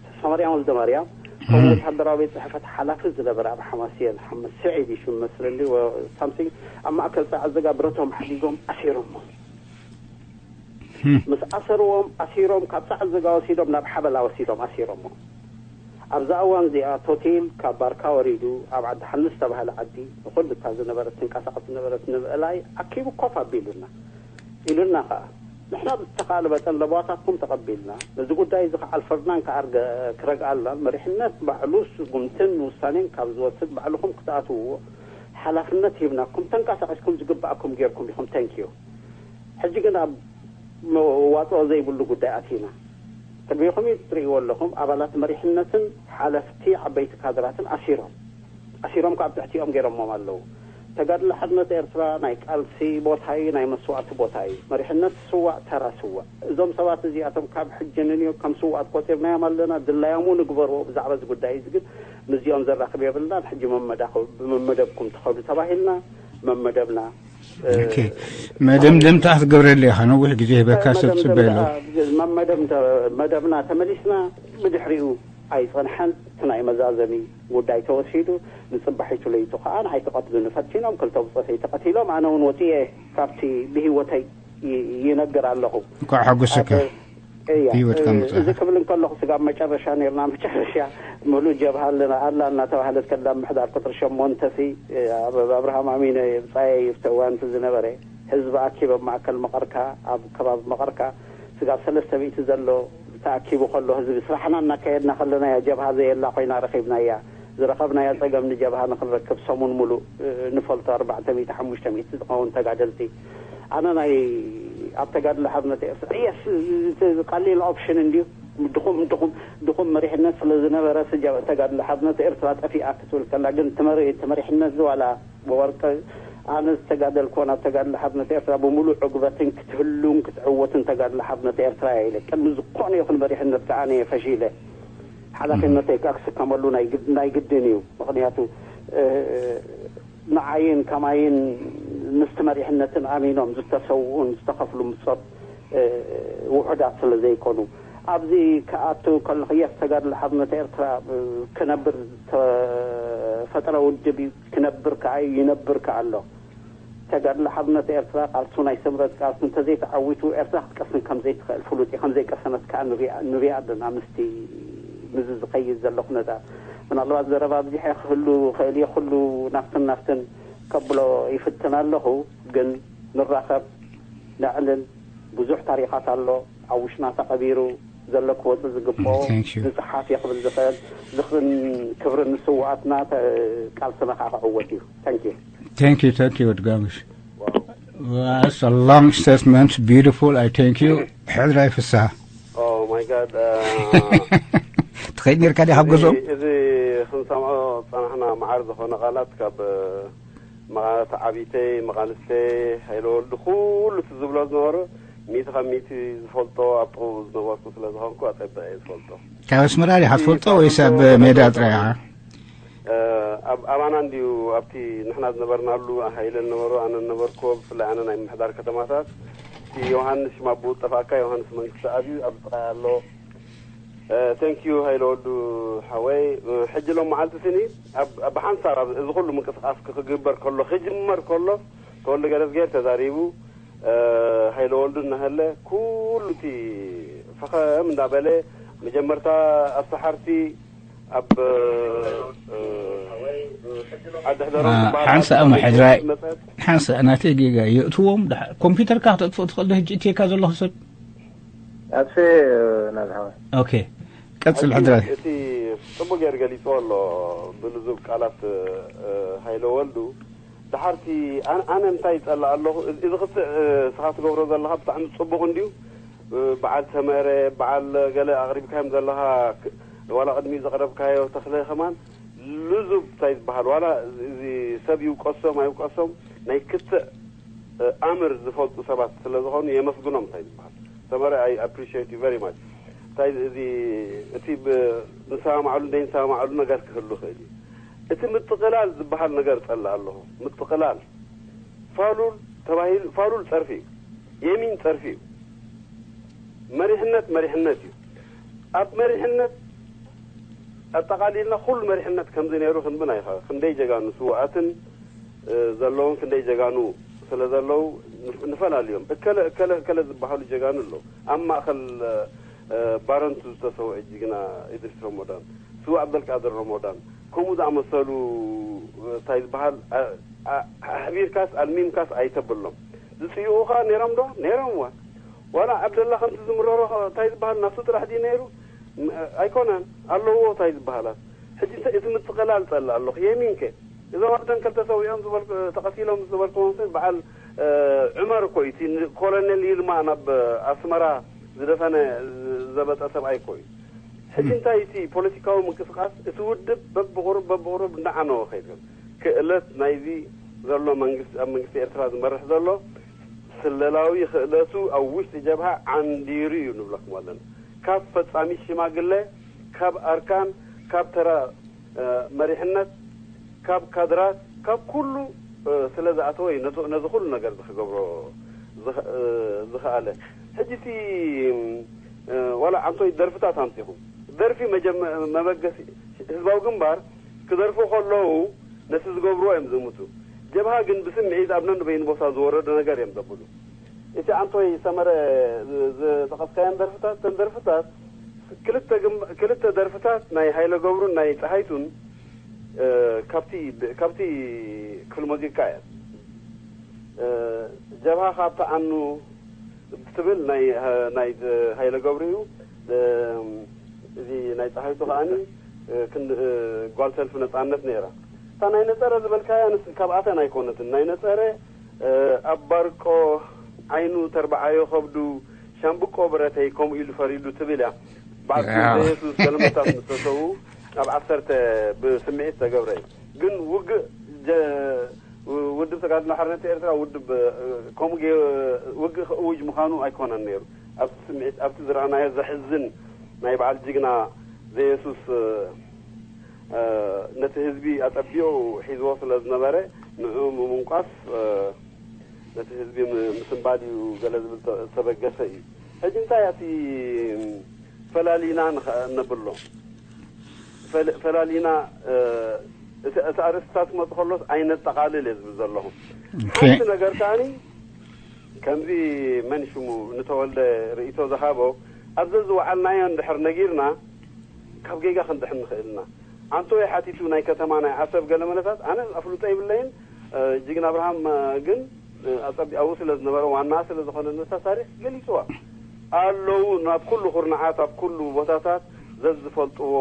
ተስፋማርያም ወልደማርያም ከም እም። ወታደራዊ ቤት ጽሕፈት ሓላፊ ዝነበረ ኣብ ሓማስየን ሓመድ ስዒድ እዩ ሽሙ መስለኒ ወ-፣ ሳምሲንግ ኣብ ማእከል ጸዓት ዘጋ ብረቶም ሓዲጎም ኣሲሮሞ። እም። ምስ ኣሰርዎም ኣሲሮም ካብ ጸዓት ዘጋ ወሲዶም ናብ ሓበላ ወሲዶም ኣሲሮሞ። ኣብዛ እዋን እዚኣ ቶቲል ካብ ባርካ ወሪዱ ኣብ ዓዲ ሓንስ ዝተባህለ ዓዲ ንኹሉ እታ ዝነበረት ትንቀሳቐስ ዝነበረት ንምእላይ ኣኪቡ ኮፍ ኣቢሉና ኢሉና ኸኣ። ንሕና ብዝተኻእለ መጠን ለበዋታትኩም ተቐቢልና፣ ነዚ ጉዳይ እዚ ክዓልፈርናን ክኣርገ-፣ ክረግኣልናን መሪሕነት ባዕሉ ስጉምትን ውሳኔን ካብ ዝወስድ ባዕልኹም ክትኣትውዎ ሓላፍነት ሂብናኩም፣ ተንቀሳቒስኩም ዝግብኣኩም ጌርኩም ኢኹም። ተንኪዩ። ሕጂ ግን ኣብ መዋጽኦ ዘይብሉ ጉዳይ ኣቲና። ቅድሚኹም እዩ ትርእይዎ ኣለኹም፣ ኣባላት መሪሕነትን ሓለፍቲ ዓበይቲ ካድራትን ኣሲሮም፣ ኣሲሮም ካብ ትሕቲኦም ገይሮሞም ኣለዉ። ተጋድሎ ሓርነት ኤርትራ ናይ ቃልሲ ቦታ እዩ፣ ናይ መስዋእቲ ቦታ እዩ። መሪሕነት ስዋእ፣ ተራ ስዋእ። እዞም ሰባት እዚኣቶም ካብ ሕጂ ንንዮ ከም ስዋኣት ቆጺርናዮም ኣለና። ድላዮም እውን ንግበርዎ። ብዛዕባ እዚ ጉዳይ እዚ ግን ምስዚኦም ዘራኽብ የብልናን። ሕጂ መመዳኹ-፣ ብመመደብኩም ትኸዱ ተባሂልና፣ መመደብና ኦኬ። መደምደምታ ክትገብረለይ ኢኻ፣ ነዊሕ ግዜ ሂበካ ሰብ መደምደምታ፣ ጽበ ኣለዉ። መመደምታ፣ መደብና ተመሊስና፣ ብድሕሪኡ ኣይጸንሐን። እቲ ናይ መዛዘሚ ጉዳይ ተወሲዱ፣ ንጽባሒቱ ለይቱ ከኣ ንዓይ ክቐትሉኒ ፈቲኖም፣ ክልተ ብጾተይ ተቐቲሎም፣ ኣነ እውን ወጺኤ ካብቲ ብህይወተይ ይ-፣ ይነግር ኣለኹ። እንኳዕ ሓጎሰካ። ኣደ-፣ እያ፣ ህይወትካ እ-፣ ምጽኣኻ። እዚ ክብል እንከለኹ ስጋብ መጨረሻ ነይርና፣ መጨረሻ ምሉእ ጀብሃ ኣለና፣ ኣላ እናተባህለት ከላ ምሕዳር ቁጽሪ ሸሞንተ ሲ፣ እ፣ ኣብ ኣብርሃም ኣሚነ ብጻየ ይፍተዋንቲ ዝነበረ ህዝቢ ኣኪበ ኣብ ማእከል መቐርካ፣ ኣብ ከባቢ መቐርካ ስጋብ ሰለስተ ሚእቲ ዘሎ ተኣኪቡ ከሎ ህዝቢ ስራሕና እናካየድና ከለና እያ ጀብሃ ዘየላ ኮይና ረኺብናያ። ዝረኸብናዮ ጸገም ንጀብሃ ንኽንረክብ ሰሙን ሙሉእ፣ እ፣ ንፈልጦ ኣርባዕተ ሚእቲ ሓሙሽተ ሚእቲ ዝኸውን ተጋደልቲ። ኣነ ናይ ኣብ ተጋድሎ ሓርነት ኤርትራ፣ የስ፣ እቲ ቀሊል ኦፕሽን እንድዩ። ድኹም፣ ድኹም፣ ድኹም መሪሕነት ስለ ዝነበረ፣ ስጃ-፣ ተጋድሎ ሓርነት ኤርትራ ጠፊኣ ክትብል ከላ፣ ግን እቲ መሪ-፣ እቲ መሪሕነት ዝዋላ ብወርቂ ኣነ ዝተጋደልኮ ናብ ተጋድሎ ሓርነት ኤርትራ ብምሉእ ዕግበትን ክትህሉን ክትዕወትን ተጋድሎ ሓርነት ኤርትራ እየ ኢለ። ቅድሚ ዝኾነ ይኹን መሪሕነት ከኣ ኣነ እየ ፈሺለ። ሓላፊነተይ ከኣ ክስከመሉ ናይ ግድ- ናይ ግድን እዩ። ምኽንያቱ፣ እ፣ ንዓይን ከማይን ምስቲ መሪሕነትን ኣሚኖም ዝተሰውኡን ዝተኸፍሉ ምጾት፣ እ፣ ውሑዳት ስለ ዘይኮኑ። ኣብዚ ክኣቱ ከለኹ፣ የስ፣ ተጋድሎ ሓርነት ኤርትራ፣ እ፣ ክነብር ዝተፈጠረ ውድብ እዩ። ክነብር ከኣ እዩ፣ ይነብር ከኣ ኣሎ። ተጋድሎ ሓርነት ኤርትራ ቃልሱ ናይ ስምረት ቃልሱ እንተዘይተዓዊቱ ኤርትራ ክትቀስን ከም ዘይትኽእል ፍሉጥ እዩ። ከም ዘይቀሰነት ከኣ ንሪኣ ንሪኣ ኣለና ምስቲ ምስዚ ዝኸይድ ዘሎ ኩነታት። ምናልባት ዘረባ ኣብዚሐ ክህሉ ክእል እየ፣ ኩሉ ናፍትን ናፍትን ከብሎ ይፍትን ኣለኹ። ግን ንራኸብ፣ ነዕልል፣ ብዙሕ ታሪኻት ኣሎ ኣብ ውሽጥና ተቐቢሩ ዘሎ ክወጽእ ዝግብኦ። Thank you. ንጽሓፍ እየ ክብል ዝኽእል። ዝኽርን ክብርን ንስውኣትና፣ ተ- ቃልስና ከዓ ክዕወት እዩ። Thank you። Thank you, thank you, ወድጋምሽ። That's a long statement, beautiful, I thank you. ሕድራይ ፍስሃ። Oh my God. ትኸይድ ነርካ ዲ ካብ ገዝኦም? እዚ ክንሰምዖ ዝጸናሕና መዓር ዝኾነ ቃላት ካብ መቓልቲ ዓቢተይ፣ መቓልስተይ፣ ሃይለ ወልዱ ኩሉ እቲ ዝብሎ ዝነበረ ሚእቲ ካብ ሚእቲ ዝፈልጦ ኣብ ጥቕኡ ዝነበርኩ ስለ ዝኾንኩ ኣጸብቐ እየ ዝፈልጦ። ካብ ኣስመራ ዲኻ ትፈልጦ ወይስ ኣብ ሜዳ ጥራይ ኢኻ? ኣብ ኣባና እንዲዩ ኣብቲ ንሕና ዝነበርናሉ ሃይለ ዝነበሩ ኣነ ዝነበርኩ ብፍላይ ኣነ ናይ ምሕዳር ከተማታት እቲ ዮሃንስ ሽማቡ ጠፋእካ ዮሃንስ መንግስቲ ኣብዩ ኣብ ጥቓ ኣሎ። Thank you ሃይለ ወዱ ሓወይ። ሕጂ ሎም መዓልቲ ስኒ ብሓንሳብ እዚ ኩሉ ምንቅስቃስ ክግበር ከሎ ክጅመር ከሎ ተወልደ ገረዝጌር ተዛሪቡ። ሃይለ ወልዱ እናሃለ ኩሉ እቲ ፈኸም እንዳበለ መጀመርታ ኣብ ሰሓርቲ ኣብ ዓዲ ሕደሮም ሓንሳ እሞ ሕድራይ ሓንሳ ናተይ ጌጋ የእትዎም። ኮምፒውተርካ ክተጥፍእ ትኽእል ዶ? ሕጂ እትየካ ዘለኹ ሰብ ኣጥፌ ናዝሓወ ኦኬ ቀጽል ሕድራይ። እቲ ጽቡቅ ገይሩ ገሊጽዎ ኣሎ ብልዙብ ቃላት ሃይለ ወልዱ። ድሓርቲ ኣነ እንታይ ይጸልእ ኣለኹ? እዚ ክትዕ ስኻ ትገብሮ ዘለኻ ብጣዕሚ ጽቡቕ እንድዩ። በዓል ሰመረ በዓል ገለ ኣቕሪብካዮም ዘለኻ ዋላ ቅድሚ ዘቕረብካዮ ተኽለ ከማን ልዙብ እንታይ ዝበሃል ዋላ እዚ ሰብ ይውቀሶም ኣይውቀሶም ናይ ክትዕ ኣምር ዝፈልጡ ሰባት ስለ ዝኾኑ የመስግኖም እንታይ ዝበሃል ሰመረ I appreciate you very much። እንታይ እዚ እቲ ንሰማማዕሉ እንደይንሰማማዕሉ ነገር ክህሉ ይኽእል እዩ። እቲ ምጥቕላል ዝበሃል ነገር ጸልእ ኣለኹ። ምጥቕላል ፋሉል ተባሂሉ ፋሉል ጸርፊ እዩ። የሚን ጸርፊ እዩ። መሪሕነት መሪሕነት እዩ። ኣብ መሪሕነት ኣጠቓሊልና ኩሉ መሪሕነት ከምዚ ነይሩ ክንብል ኣይኸ ክንደይ ጀጋኑ ስውኣትን ዘለውን ክንደይ ጀጋኑ ስለ ዘለዉ ንፈላለዮም እከለ እከለ እከለ ዝበሃሉ ጀጋኑ ኣለዉ። ኣብ ማእኸል ባረንቱ ዝተሰውዐ ጅግና ኢድሪስ ረሞዳን፣ ስዋ ዓብደልቃድር ረሞዳን ከምኡ ዝኣመሰሉ እንታይ ዝበሃል ኣሕቢርካስ ኣልሚምካስ ኣይተብሎም። ዝፅይቑ ከዓ ነይሮም ዶ? ነይሮም እዋ ዋላ ዓብደላ ከምቲ ዝምረሮ እንታይ ዝበሃል ናሱ ጥራሕ ድዩ ነይሩ? ኣይኮነን ኣለዎ እንታይ ዝበሃላት ሕጂ እቲ ምጥቕላል ፀላ ኣለኹ የሚንከ እዞም ኣብተን ከልተ ሰዊኦም ተቐቲሎም ዝበልክዎም በዓል ዑመር እኮ እዩ እቲ ኮሎኔል ይልማ ናብ ኣስመራ ዝደፈነ ዘበጠ ሰብኣይ እኮ እዩ። ሕጂ እንታይ እቲ ፖለቲካዊ ምንቅስቃስ እቲ ውድብ በብቁሩብ በብቁሩብ እናዓነወ ከይዱ ክእለት ናይዚ ዘሎ መንግስቲ ኣብ መንግስቲ ኤርትራ ዝመርሕ ዘሎ ስለላዊ ክእለቱ ኣብ ውሽጢ ጀብሃ ዓንዲሩ እዩ ንብለኩም ኣለና። ካብ ፈጻሚ ሽማግለ ካብ ኣርካን ካብ ተራ መሪሕነት ካብ ካድራት ካብ ኩሉ ስለ ዝኣተወ እዩ ነዚ ኩሉ ነገር ክገብሮ ዝኸኣለ። ሕጂ እቲ ዋላ ዓንቶይ ደርፍታት ኣምፂኹም ደርፊ መበገሲ ህዝባዊ ግንባር ክደርፉ ከለዉ ነቲ ዝገብርዎ እዮም ዝምቱ። ጀብሃ ግን ብስምዒት ኣብ ነንበይኑ ቦታ ዝወረደ ነገር እዮም ዘብሉ። እቲ ኣንቶይ ሰመረ ዝጠቐስካየን ደርፍታት እተን ደርፍታት ክልተ ደርፍታት ናይ ሃይለ ገብሩን ናይ ፀሃይቱን ካብቲ ካብቲ ክፍሊ ሙዚቃ እየን። ጀብሃ ካብ ተኣኑ ትብል ናይ ናይ ሃይለ ገብሩ እዩ። እዚ ናይ ፀሃይቱ ከዓኒ ጓል ሰልፊ ነፃነት ነይራ። እታ ናይ ነፀረ ዝበልካያ ካብኣተን ኣይኮነትን። ናይ ነፀረ ኣብ ባርቆ ዓይኑ ተርባዓዮ ከብዱ ሻምብቆ ብረተይ ከምኡ ኢሉ ፈሪዱ ትብል እያ። በዓል የሱስ ገለመታት ምስ ተሰዉ ኣብ ዓሰርተ ብስምዒት ተገብረ እዩ። ግን ውግእ ውድብ ተጋድሎ ሓርነት ኤርትራ ውድብ ከምኡ ውግእ ክእውጅ ምዃኑ ኣይኮነን ነይሩ። ኣብቲ ስምዒት ኣብቲ ዝረኣናዮ ዘሕዝን ናይ በዓል ጅግና ዘየሱስ ነቲ ህዝቢ ኣጸቢቑ ሒዝዎ ስለ ዝነበረ ንዕኡ ምምንቋስ ነቲ ህዝቢ ምስንባድ እዩ ገለ ዝብል ዝተበገሰ እዩ። ሕጂ እንታይ እቲ ፈላሊና ነብሎ ፈላሊና እቲ ኣርእስታት ክመጽእ ከሎስ ኣይነጠቓልል እየ ዝብል ዘለኹ። ሓንቲ ነገር ከኣኒ ከምዚ መን ሽሙ ንተወልደ ርእይቶ ዝሃቦ ኣብ ዘዝወዓልናዮ እንድሕር ነጊርና ካብ ጌጋ ክንድሕን ንኽእል ኢና። ኣንቶይ ሓቲቱ ናይ ከተማ ናይ ዓሰብ ገለ መለታት ኣነ ኣፍልጦ ይብለይን ጅግና ኣብርሃም ግን ኣጸቢኣዊ ስለ ዝነበረ ዋና ስለ ዝኾነ ነታ ታሪኽ ገሊጽዋ ኣለዉ ናብ ኩሉ ኩርናዓት ኣብ ኩሉ ቦታታት ዘዝፈልጥዎ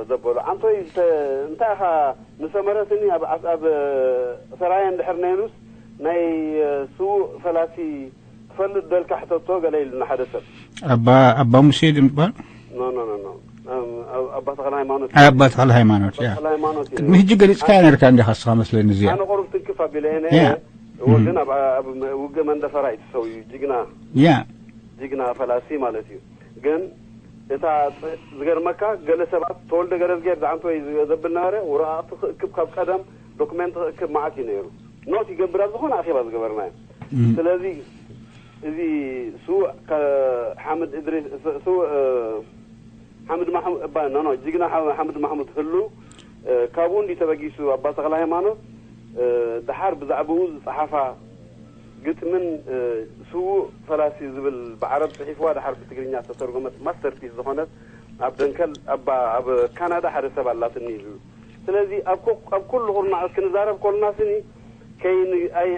ዘበሉ ኣንቶይ እንታይ ኢኻ ንሰመረትኒ ኣብ ሰራየ እንድሕር ነይኑስ ናይ ስዉእ ፈላሲ ትፈልጥ ደልካ ሕተቶ ገለ ኢሉና ሓደ ሰብ ኣባ ኣባ ሙሴ ድም ዝበሃል ኣባ ተኽለ ሃይማኖት ኣባ ተኽለ ሃይማኖት ያ ተኽለ ሃይማኖት እዩ ቅድሚ ሕጂ ገሊፅካ ነርካ እንዲኻ ስኻ መስለኒ እዚኣ ኣነ ቁሩብ ትንክፍ ኣቢለ እየ ያ ነይረ እወ ግን ኣብ ኣብ ውግእ መንደፈራ እዩ ተሰውዩ ጅግና ያ ጅግና ፈላሲ ማለት እዩ ግን እታ ዝገርመካ ገለ ሰባት ተወልደ ገረዝጌር ዝዓንተወይ ዘብል ነበረ ወረቃቅቲ ክእክብ ካብ ቀደም ዶክመንት ክእክብ መዓት እዩ ነይሩ ኖት ይገብር ኣብ ዝኾነ ኣኼባ ዝገበርናዮ ስለዚ እዚ ስዉእ ሓምድ እድሪስ ስዉእ ሓምድ ማሕሙድ እባ ኖ ኖ ጅግና ሓምድ ማሕሙድ ህሉ ካብኡ እንዲ ተበጊሱ ኣባ ተኽለ ሃይማኖት ደሓር ብዛዕባኡ ዝፀሓፋ ግጥምን ስዉእ ፈላሲ ዝብል ብዓረብ ፅሒፍዋ ደሓር ብትግርኛ ዝተተርጎመት ማስተርፒስ ዝኾነት ኣብ ደንከል ኣብ ካናዳ ሓደ ሰብ ኣላትኒ ኢሉ ስለዚ ኣብ ኩሉ ኩርናዖት ክንዛረብ ኮልና ስኒ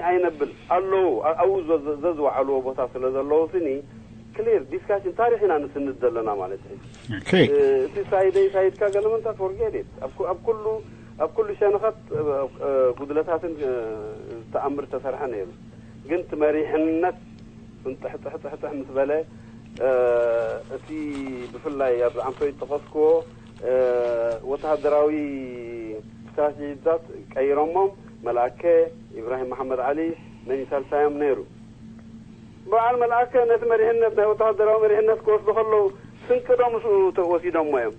ኣይነብል ኣለዉ ኣብኡ ዘዝወዓልዎ ቦታ ስለ ዘለዉ ስኒ ክሊር ዲስካሽን ታሪኽ ኢና ንስንድ ዘለና ማለት እዩ እቲ ሳይደይ ሳይድካ ገለመንታት ወርጌዴት ኣብ ኩሉ ኣብ ኩሉ ሸነኸት ጉድለታትን ዝተኣምር ተሰርሐ ነይሩ ግን እቲ መሪሕነት ፍንጥሕጥሕጥሕጥሕ ምስ በለ እቲ ብፍላይ ኣብ ዓንቶ ይጠቐስክዎ ወተሃደራዊ ስትራቴጂታት ቀይሮሞም መልኣከ ኢብራሂም መሓመድ ዓሊ መን ሳልሳዮም ነይሩ በዓል መልኣከ ነቲ መሪሕነት ናይ ወተሃደራዊ መሪሕነት ክወስዱ ከለዉ ስንቂ ዶ ምስኡ ወሲዶሞ እዮም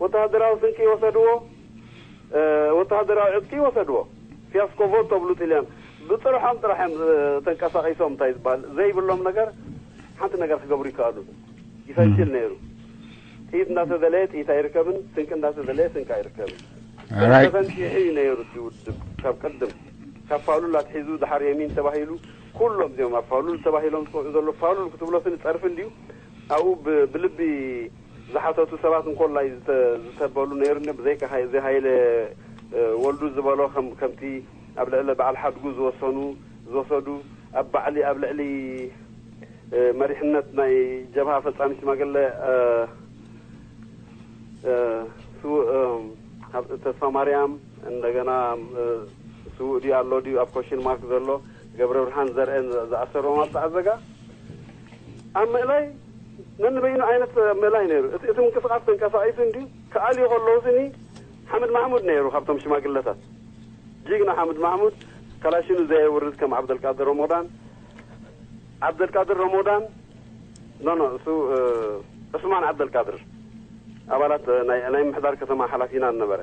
ወተሃደራዊ ስንቂ ይወሰድዎ ወተሃደራዊ ዕጥቂ ይወሰድዎ ፊያስኮ ቮት ተብሉ ጥልያን ብጥርሖም ጥራሕ እዮም ተንቀሳቂሶም እንታይ ዝበሃል ዘይብሎም ነገር ሓንቲ ነገር ክገብሩ ይከኣሉ ይፈንጅል ነይሩ ጥይት እንዳተደለየ ጥይት ኣይርከብን ስንቂ እንዳተደለየ ስንቂ ኣይርከብን ተፈንፂሑ እዩ ነይሩ እቲ ውድብ ካብ ቅድም ካብ ፋሉል ኣትሒዙ ድሓር የሚን ተባሂሉ ኩሎም እዚኦም ኣብ ፋሉል ተባሂሎም ዝፅውዑ ዘሎ ፋሉል ክትብሎ ስኒ ፀርፊ እንድዩ ኣብኡ ብልቢ ዝሓተቱ ሰባት እንኮላይ ዝተበሉ ነይሩ ብዘይካ እዚ ሃይለ ወልዱ ዝበሎ ከምቲ ኣብ ልዕሊ በዓል ሓድጉ ዝወሰኑ ዝወሰዱ ኣብ ባዕሊ ኣብ ልዕሊ መሪሕነት ናይ ጀብሃ ፈፃሚ ሽማግለ ተስፋ ማርያም እንደገና ስውእ ድዩ ኣሎ ድዩ ኣብ ኮሽን ማርክ ዘሎ ገብረ ብርሃን ዘርአን ዝኣሰርዎም ኣብ ፃዕዘጋ ኣብ ምእላይ ነንበይኑ ዓይነት ምእላይ ነይሩ እቲ ምንቅስቃስ ተንቀሳቂሱ እንዲ ክኣልዩ ከለዉ ስኒ ሓምድ ማሕሙድ ነይሩ ካብቶም ሽማግለታት ጅግና ሓምድ ማሕሙድ ካላሽኑ ዘየውርድ ከም ዓብደልቃድር ረሞዳን ዓብደልቃድር ረሞዳን ኖ ኖ እሱ ዑስማን ዓብደልቃድር ኣባላት ናይ ምሕዳር ከተማ ሓላፊና ነበረ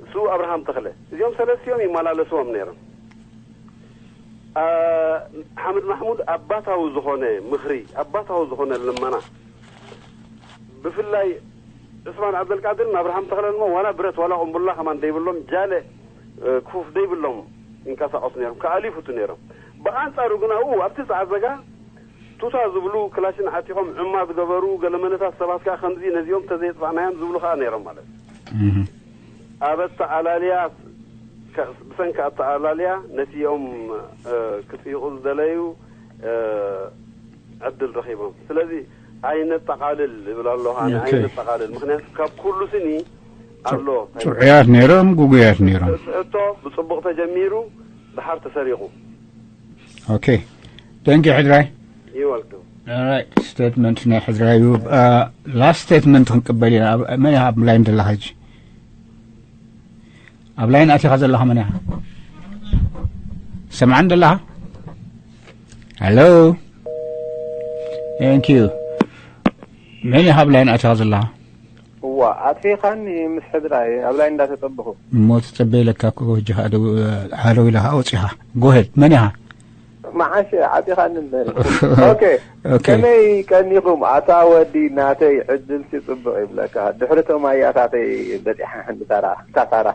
እሱ ኣብርሃም ተኽለ እዚኦም ሰለስቲኦም ይመላለስዎም ነይሮም ሓምድ ማሕሙድ ኣባታዊ ዝኾነ ምኽሪ ኣባታዊ ዝኾነ ልመና ብፍላይ ዑስማን ዓብደልቃድርን ኣብርሃም ተኽለን እሞ ዋላ ብረት ዋላ ቁምቡላ ከማን ደይብሎም ጃለ ክፉፍ ደይብሎም ይንቀሳቀሱ ነይሮም ከኣሊፉቱ ነይሮም ብኣንፃሩ ግን ኣብኡ ኣብቲ ፃዕዘጋ ቱታ ዝብሉ ክላሽን ዓጢቖም ዕማ ዝገበሩ ገለመነታት ሰባት ከዓ ከምዚ ነዚኦም ተዘየጥፋእናዮም ዝብሉ ከዓ ነይሮም ማለት እዩ ኣብ ኣተኣላልያ ብሰንኪ ኣተኣላልያ ነቲኦም ክፅይቑ ዝደለዩ ዕድል ረኺቦም ስለዚ ኣይነጠቓልል ይብል ኣለኹ ኣነ ኣይነጠቓልል ምክንያቱ ካብ ኩሉ ስኒ ኣሎ ጥዑያት ነይሮም ጉጉያት ነይሮም ሕቶ ብፅቡቕ ተጀሚሩ ድሓር ተሰሪቑ okay thank you ሕድራይ you welcome alright statement ናይ ሕድራይ እዩ last statement ክንቅበል ኢና መን ኣብ line ዘለኻ ሕጂ ኣብ line ኣቲኻ ዘለኻ መን ኢኻ ሰምዓን ደለኻ? ሄሎ። Thank you. መን ኢኻ ኣብ ላይን ኣቲኻ ዘለኻ? እዋ፣ ኣጥፊኻኒ ምስ ሕድራይ ኣብ ላይን እንዳተጸበኹ። እሞ ተጸበ ኢለካ እኮ፣ ሕጂ ኸኣ ደው-፣ ሃለው ኢለኻ ወጺኻ። Go ahead. መን ኢኻ? መዓሽ ዓጢኻኒ እምበር። ኦኬ። ኦኬ። ከመይ ቀኒኹም? ኣታ ወዲ ናተይ ዕድልሲ ጽቡቕ ይብለካ። ድሕሪ ቶም ኣያታተይ በጺሓ ሓንቲ ታራ፣ እታ ታራ።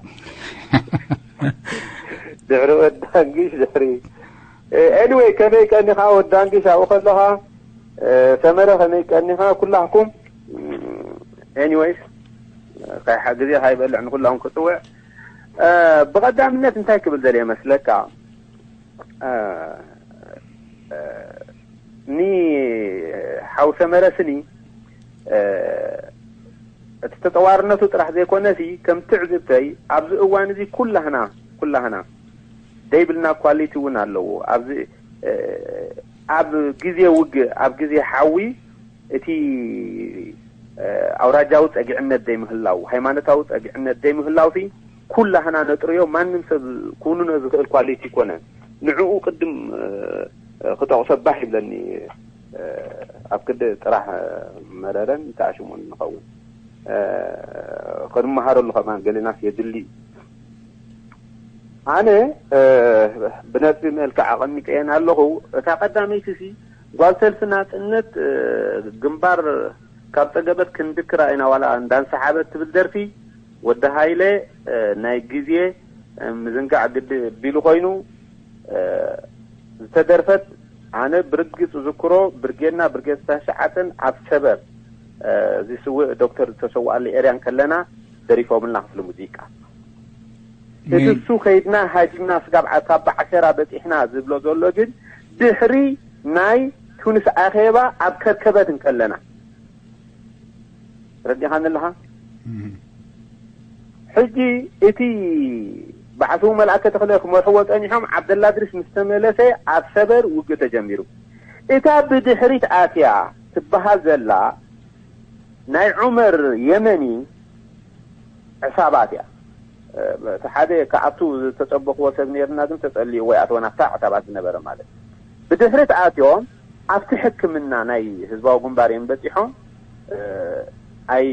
ድሕሪ ወዳንግሽ ድሕሪ፣ ኤ፣ ኤኒወይ፣ ከመይ ቀኒኻ ወዳንግሽ ኣብኡ ከለኻ? ኤ፣ ሰመረ ከመይ ቀኒኻ? ኩላህኩም፣ ኤኒወይስ፣ ካይሓ-፣ ግዜ ካይበልዕ ንኩላኹም ክጽውዕ። ኤ፣ ብቐዳምነት እንታይ ክብል ደልየ መስለካ? ኤ፣ ኤ፣ ንሓው ሰመረ ስኒ፣ እ፣ እቲ ተጠዋርነቱ ጥራሕ ዘይኮነሲ፣ ከም ትዕዝብተይ፣ ኣብዚ እዋን እዚ ኩላህና፣ ኩላህና ደይብልና ኳሊቲ እውን ኣለዎ። ኣብዚ፣ እ፣ ኣብ ግዜ ውግእ፣ ኣብ ግዜ ሓዊ፣ እቲ፣ እ፣ ኣውራጃዊ ጸግዕነት ዘይምህላው፣ ሃይማኖታዊ ጸግዕነት ዘይምህላውሲ፣ ኩላህና ነጥርዮ፣ ማንም ሰብ ክውንኖ ዝኽእል ኳሊቲ ይኮነን። ንዕኡ ቅድም፣ እ፣ ክጠቕሶ ባህ ይብለኒ። እ፣ ኣብ ክንዲ ጥራሕ መረረን ተኣሽሞን ንኸውን። እ፣ ክንመሃረሉ ከማን ገሌናስ የድሊ እዩ። ኣነ፣ እ፣ ብነጥቢ መልክዕ ኣቐሚጠየን ኣለኹ። እታ ቀዳመይቲ ሲ፣ ጓል ሰልፊ ናጽነት፣ እ፣ ግንባር ካብ ጸገበት ክንድክራ ኢና ዋላ እንዳንሰሓበት ትብል ደርፊ፣ ወዲ ሃይለ፣ እ፣ ናይ ግዜ፣ እ፣ ምዝንጋዕ ግዲ ቢሉ ኮይኑ፣ እ፣ ዝተደርፈት፣ ኣነ ብርግጽ ዝክሮ፣ ብርጌድና ብርጌድ ታሽዓትን ኣብ ሰበር፣ እ፣ እዚ ስውእ ዶክተር ዝተሰውኣሉ ኤርያን ከለና ደሪፎምልና ክፍሊ ሙዚቃ። እቲ ምን እሱ ከይድና ሃዲምና ስጋብ ዓ-፣ ካብ በዓሸራ በጺሕና ዝብሎ ዘሎ ግን ድሕሪ ናይ ቱኒስ ኣኼባ ኣብ ከርከበት እንከለና። ረዲኻኒ ኣለኻ? እም። ሕጂ እቲ ባዕሱ መልኣከ ተኽለ ክመርሕዎ ጸኒሖም፣ ዓብደላ ድሪስ ምስ ተመለሰ ኣብ ሰበር ውግእ ተጀሚሩ። እታ ብድሕሪት ኣትያ ትበሃል ዘላ ናይ ዑመር የመኒ ዕሳባት እያ። እ፣ እቲ ሓደ ክኣቱ ዝተጸበኽዎ ሰብ ነይርና፣ ግን ተጸልዩ ወይ ኣተወ ናብታ ዕሳባት ዝነበረ ማለት። ብድሕሪት ኣትዮም ኣብቲ ሕክምና ናይ ህዝባዊ ግንባር እዮም በጺሖም። እ፣ ኣይ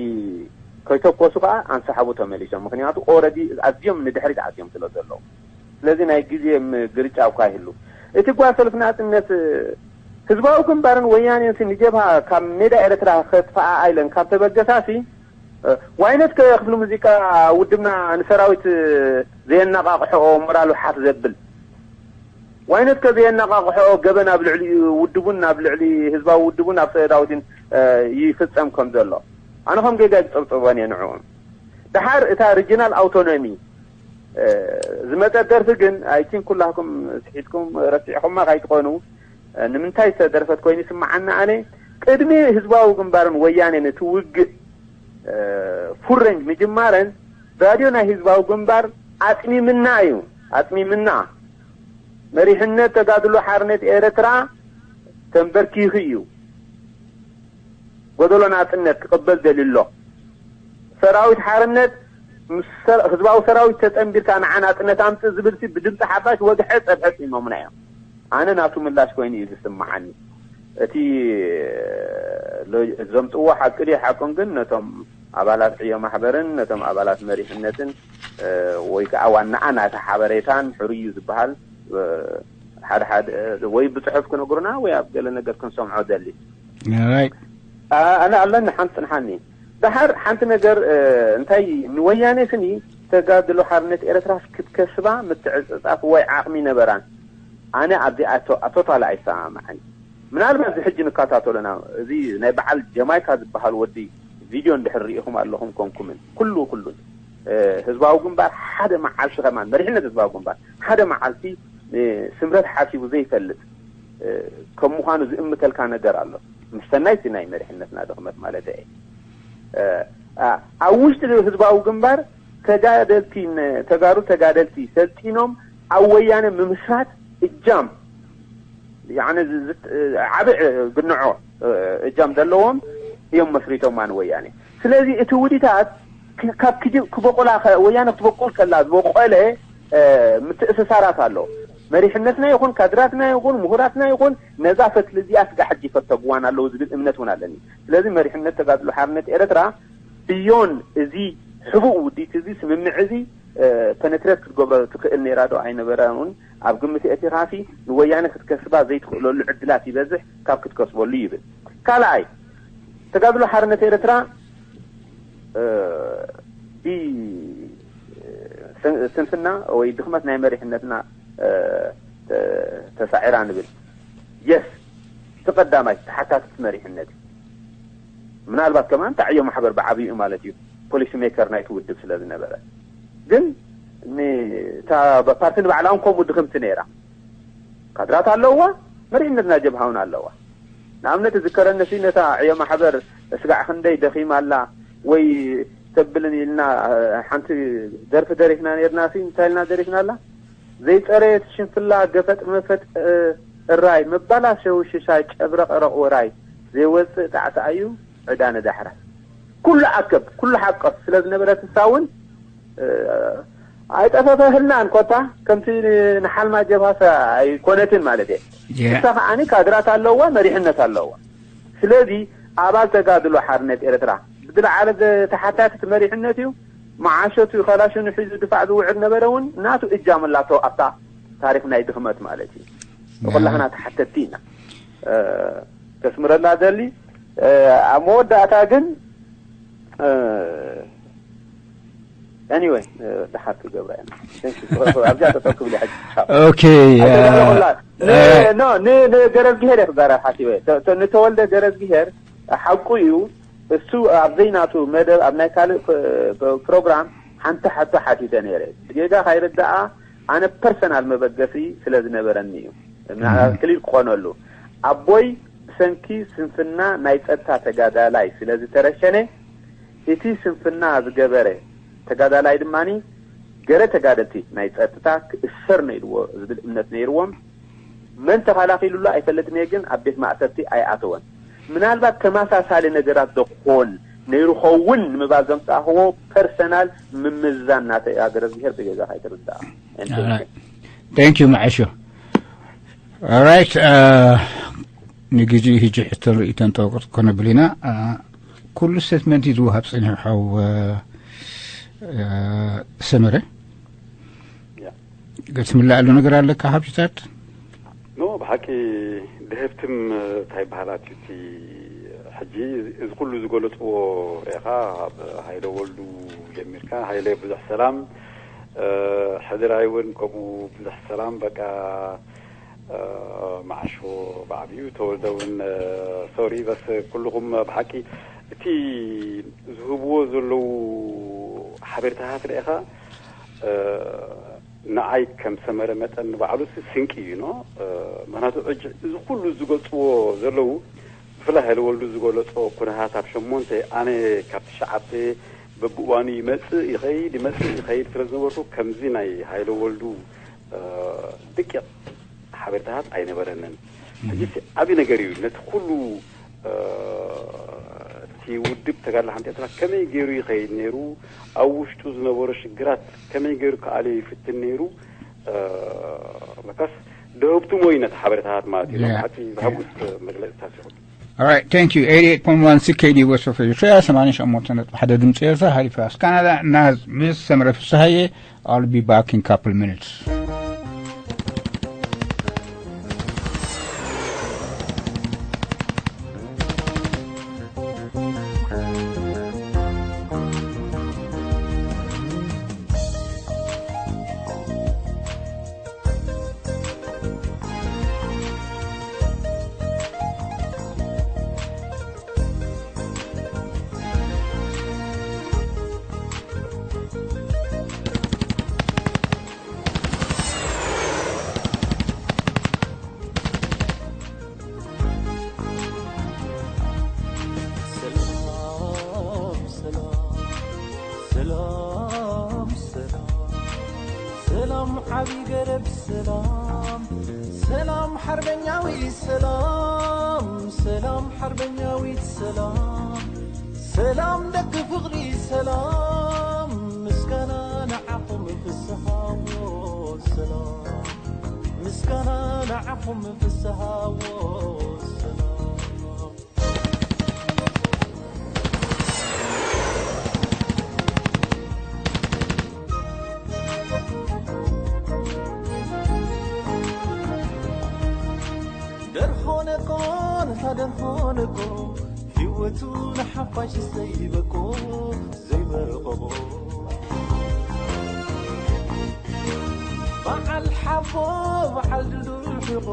ከይተኮሱ ከኣ ኣንሰሓቡ ተመሊሶም። ምኽንያቱ ኦረዲ ኣዝዮም ንድሕሪት ኣትዮም ስለ ዘለዉ። ስለዚ ናይ ግዜ ም-፣ ግርጫ እኳ ይህሉ፣ እቲ ጓል ሰልፊ ናጽነት፣ እ፣ ህዝባዊ ግንባርን ወያኔን ሲ ንጀብሃ ካብ ሜዳ ኤርትራ ከጥፍኣ ኣይለን ካብ ተበገሳሲ፣ እ፣ ዋይነት ከ ክፍሊ ሙዚቃ ውድብና ንሰራዊት፣ እ፣ ዘየነቃቅሖ ሞራሉ ሓፍ ዘብል? ዋይነት ከ ዘየነቃቅሖ ገበን ኣብ ልዕሊ ውድቡን ኣብ ልዕሊ ህዝባዊ ውድቡን ኣብ ሰራዊትን፣ እ፣ ይፍጸም ከም ዘሎ? ኣነ ከም ጌጋ ይጸብጸቦን እየ ንዕኦም። ደሓር እታ ሪጂናል ኣውቶኖሚ፣ እ፣ ዝመጸት ደርፊ ግን፣ ኣይ ቲንክ ኩላኩም ስሒትኩም ረሲዕኩማ ካይትኾኑ፣ እ፣ ንምንታይ ዝተደርፈት ኮይኑ ይስምዓኒ ኣነ፣ ቅድሚ ህዝባዊ ግንባርን ወያኔን እቲ ውግእ፣ እ፣ ፉል ሬንጅ ምጅማረን፣ ራድዮ ናይ ህዝባዊ ግንባር ኣጽሚምና እዩ፣ ኣጽሚምና። መሪሕነት ተጋድሎ ሓርነት ኤርትራ ተንበርኪኹ እዩ። ጎደሎ ናጽነት ክቕበል ደልዩ ኣሎ። ሰራዊት ሓርነት ምስ ሰ-፣ ህዝባዊ ሰራዊት ተጸንቢርካ ንዓ ናጽነት ኣምጽእ ዝብል ሲ ብድምጺ ሓፋሽ ወግሐ ጸብሐ ጺሞምና እዮም። ኣነ ናቱ ምላሽ ኮይኑ እዩ ዝስምዓኒ። እቲ ሎ-፣ ዘምጽዎ ሓቂ ድዩ ሓቁን ግን ነቶም ኣባላት ዕዮ ማሕበርን ነቶም ኣባላት መሪሕነትን፣ እ፣ ወይ ከኣ ዋናኣ ናታ ሓበሬታን ሕሩይ እዩ ዝበሃል፣ እ፣ ሓደ ሓደ፣ እ፣ ወይ ብጽሑፍ ክነግሩና ወይ ኣብ ገለ ነገር ክንሰምዖ ደሊ። ራይት። ኣ-፣ ኣነ ኣለኒ ሓንቲ ጽንሓኒ። ደሓር ሓንቲ ነገር፣ እ፣ እንታይ ንወያኔ ስኒ ተጋድሎ ሓርነት ኤርትራስ ክትከስባ ምትዕጽጻፍ ወይ ዓቕሚ ነበራን? ኣነ ኣብዚኣ ቶ-፣ ቶታሊ ኣይሰማማዕን። ምናልባት እዚ ሕጂ ንከታተሎ ኢና፣ እዚ ናይ በዓል ጀማይካ ዝበሃል ወዲ ቪድዮ እንድሕር ርኢኹም ኣለኹም ኮንኩምን፣ ኩሉ፣ ኩሉን፣ እ፣ ህዝባዊ ግንባር ሓደ መዓልቲ ከማን፣ መሪሕነት ህዝባዊ ግንባር ሓደ መዓልቲ፣ እ፣ ስምረት ሓሲቡ ዘይፈልጥ፣ እ፣ ከም ምዃኑ ዝእምተልካ ነገር ኣሎ። ምስ ሰናይ እቲ ናይ መሪሕነትና ድኽመት ማለት እየ። እ፣ ኣ-፣ ኣብ ውሽጢ ህዝባዊ ግንባር ተጋደልቲ ነ-፣ ተጋሩ ተጋደልቲ ሰልጢኖም ኣብ ወያነ ምምስራት እጃም፣ ያዕኒ ዝ-፣ ዝት-፣ ዓቢ፣ እ፣ ግንዖ፣ እ፣ እጃም ዘለዎም እዮም መስሪቶማ ንወያኔ። ስለዚ እቲ ውዲታት ክ-፣ ካብ ክጅ-፣ ክበቁላ ከ-፣ ወያነ ክትበቁል ከላ ዝበቆለ፣ እ፣ ምትእስሳራት ኣሎ። መሪሕነትና ይኹን ካድራትና ይኹን ምሁራትና ይኹን ነዛ ፈትሊ እዚኣ ስጋ ሕጂ ይፈተግዋን ኣለዉ ዝብል እምነት እውን ኣለኒ። ስለዚ መሪሕነት ተጋድሎ ሓርነት ኤርትራ ብዮን እዚ ሕቡእ ውዲት እዚ ስምምዕ እዚ ፐነትሬት ክትገብሮ ትኽእል ነይራ ዶ ኣይነበረን እውን ኣብ ግምት የእቲኻሲ ንወያነ ክትከስባ ዘይትኽእለሉ ዕድላት ይበዝሕ ካብ ክትከስበሉ ይብል። ካልኣይ ተጋድሎ ሓርነት ኤርትራ እ፣ ቢ ስንፍና ወይ ድኽመት ናይ መሪሕነትና እ፣ ተ- ተሳዒራ ንብል። የስ እቲ ቀዳማይ ተሓታትቲ መሪሕነት እዩ። ምናልባት ከማን ታዕዮ ማሕበር ብዓብዩ ማለት እዩ ፖሊሲ ሜከር ናይቲ ውድብ ስለ ዝነበረ ግን ን- እታ ፓርቲ ንባዕላ እውን ከምኡ ድኽምቲ ነይራ። ካድራት ኣለዋ፣ መሪሕነትና ጀብሃ እውን ኣለዋ። ንኣብነት ዝከረኒ ሲ ነታ ዕዮ ማሕበር እስጋዕ ክንደይ ደኺማ ኣላ ወይ ተብልን ኢልና ሓንቲ ደርፊ ደሪፍና ነርና ሲ እንታይ ኢልና ደሪፍና ኣላ ዘይፀረየት ሽንፍላ ገፈጥ መፈጥ እራይ መባላሸዊ ሽሻይ ጨብረቕረቕ ወራይ ዘይወፅእ ጣዕሳ እዩ ዕዳ ንዳሕራ ኩሉ ኣከብ ኩሉ ሓቀፍ ስለ ዝነበረት ንሳ እውን ኣይጠፈፈህልናን ኮታ ከምቲ ንሓልማ ጀብሃ ኣይኮነትን ማለት እየ እሳ ከዓኒ ካድራት ኣለዋ መሪሕነት ኣለዋ ስለዚ ኣባል ተጋድሎ ሓርነት ኤርትራ ብዝለዓለ ተሓታትቲ መሪሕነት እዩ መዓሸቱ ከላሽኑ ሒዙ ድፋዕ ዝውዕል ነበረ እውን ናቱ እጃም ኣላቶ ኣብታ ታሪክ ናይ ድኽመት ማለት እዩ ንኩላህና ተሓተትቲ ኢና ከስምረላ ደሊ ኣብ መወዳእታ ግን anyway ድሓር ክገብራ ኢና ኣብዚኣ ጠጠው ክብል ሕጂ okay no ንገረዝግሄር እየ ክዛረብ ሓሲበ ንተወልደ ገረዝግሄር ሓቁ እዩ እሱ ኣብ ዘይናቱ መደብ ኣብ ናይ ካልእ ፕሮግራም ሓንቲ ሕቶ ሓቲተ ነይረ ጌጋ ካይርዳኣ ኣነ ፐርሰናል መበገሲ ስለ ዝነበረኒ እዩ ክሊል ክኾነሉ ኣቦይ ብሰንኪ ስንፍና ናይ ጸጥታ ተጋዳላይ ስለ ዝተረሸነ እቲ ስንፍና ዝገበረ ተጋዳላይ ድማ ገለ ተጋደልቲ ናይ ጸጥታ ክእሰር ነይርዎ ዝብል እምነት ነይርዎም መን ተኸላኺሉሉ ኣይፈልጥን እየ ግን ኣብ ቤት ማእሰርቲ ኣይኣተወን ምናልባት ተመሳሳሊ ነገራት ዶ ክኾን ነይሩ ኸውን ንምባል ዘምፃእኽዎ ፐርሰናል ምምዛን ናተይ ኣገረ እግዚኣብሔር ብገዛ ካይትርዳእ thank you መዐሾ right ንግዜ ሕጂ ሕቶን ርእይቶን ጠወቅጥ ኮነብል ኢና ኩሉ ስቴትመንት እዩ ዝወሃብ ፀኒሑ ሓው ሰመረ ክትምላእ ኣሎ ነገር ኣለካ ሓብትታት ኖ ብሓቂ ድህብትም እንታይ ይበሃላት እቲ ሕጂ እዚ ኩሉ ዝገለፅዎ ርኢኻ ኣብ ሃይለ ወልዱ ጀሚርካ ሃይለ ብዙሕ ሰላም ሕድራይ እውን ከምኡ ብዙሕ ሰላም በቃ መዓሾ ብዓብዩ ተወልደ እውን ሶሪ በስ ኩልኹም ብሓቂ እቲ ዝህብዎ ዘለዉ ሓበሬታታት ርኢኻ ንዓይ ከም ሰመረ መጠን ንባዕሉስ ስንቂ እዩ ኖ ምክንያቱ ሕጂ እዚ ኩሉ ዝገልፅዎ ዘለዉ ብፍላይ ሃይለ ወልዱ ዝገለፆ ኩነታት ኣብ ሸሞንተ ኣነ ካብ ትሽዓተ በብእዋኑ ይመፅእ ይኸይድ ይመፅእ ይኸይድ ስለ ዝነበርኩ ከምዚ ናይ ሃይለ ወልዱ ደቂቕ ሓበሬታታት ኣይነበረንን ሕጂ ዓብዪ ነገር እዩ ነቲ ኩሉ እቲ ውድብ ተጋድሎ ሓንቲ ኤርትራ ከመይ ገይሩ ይኸይድ ነይሩ ኣብ ውሽጡ ዝነበሩ ሽግራት ከመይ ገይሩ ክኣልዮ ይፍትን ነይሩ መካስ ደህብትሞ እዩ ነቲ ሓበሬታታት ማለት እዩ ሓቂ ዝሃጉስ መግለፅታት ይኹን All right, thank you. eighty-eight point one C K D West of Eritrea, ሰማንያ ሸሞንተ ነጥቢ ሓደ ድምፂ ኤርትራ፣ ሃሊፋክስ ካናዳ፣ ናዝ ምስ ሰምረ ፍስሃየ, I'll be back in couple minutes. ሰላም ዓቢ ገረብ ሰላም ሰላም ሓርበኛዊ ሰላም ሰላም ሓርበኛዊት ሰላም ሰላም ደቂ ፍቕሪ ሰላም ምስጋና ንዓኹም ፍስሃዎ ሰላም ኹም ፍስሃ ወሰላም። ደርሆነቆ ነታ ደርሆነቆ ህይወቱ ንሓፋሽ ዘይበቆ ዘይመረቐቦ በዓል ሓቦ በዓል ድልዱል ሒቖ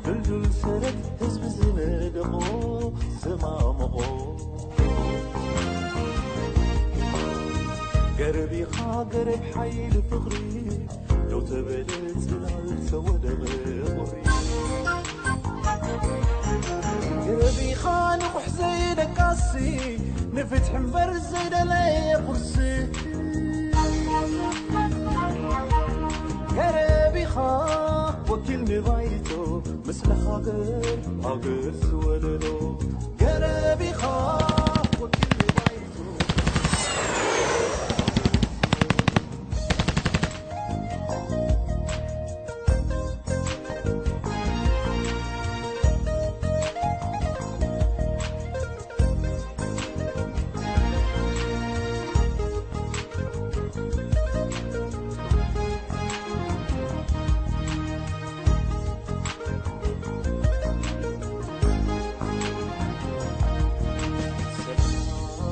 ድልዱል ሰረት ህዝቢ ዝነደቖ ዘማመቖ ገረብ ኢኻ ገረብ ሓይሊ ፍቕሪ ደው ተበለ ጽላል ተወደቐ ቁሪ ገረብ ኢኻ ንቑሕ ዘይደቃሲ ንፍትሒ እምበር ዘይደለየ ቁርሲ ገረብ ኢኻ ወኪል ንባይቶ ምስለ ሃገር ሃገር ዝወለዶ ገረብ ኢኻ ወኪል ንባይቶ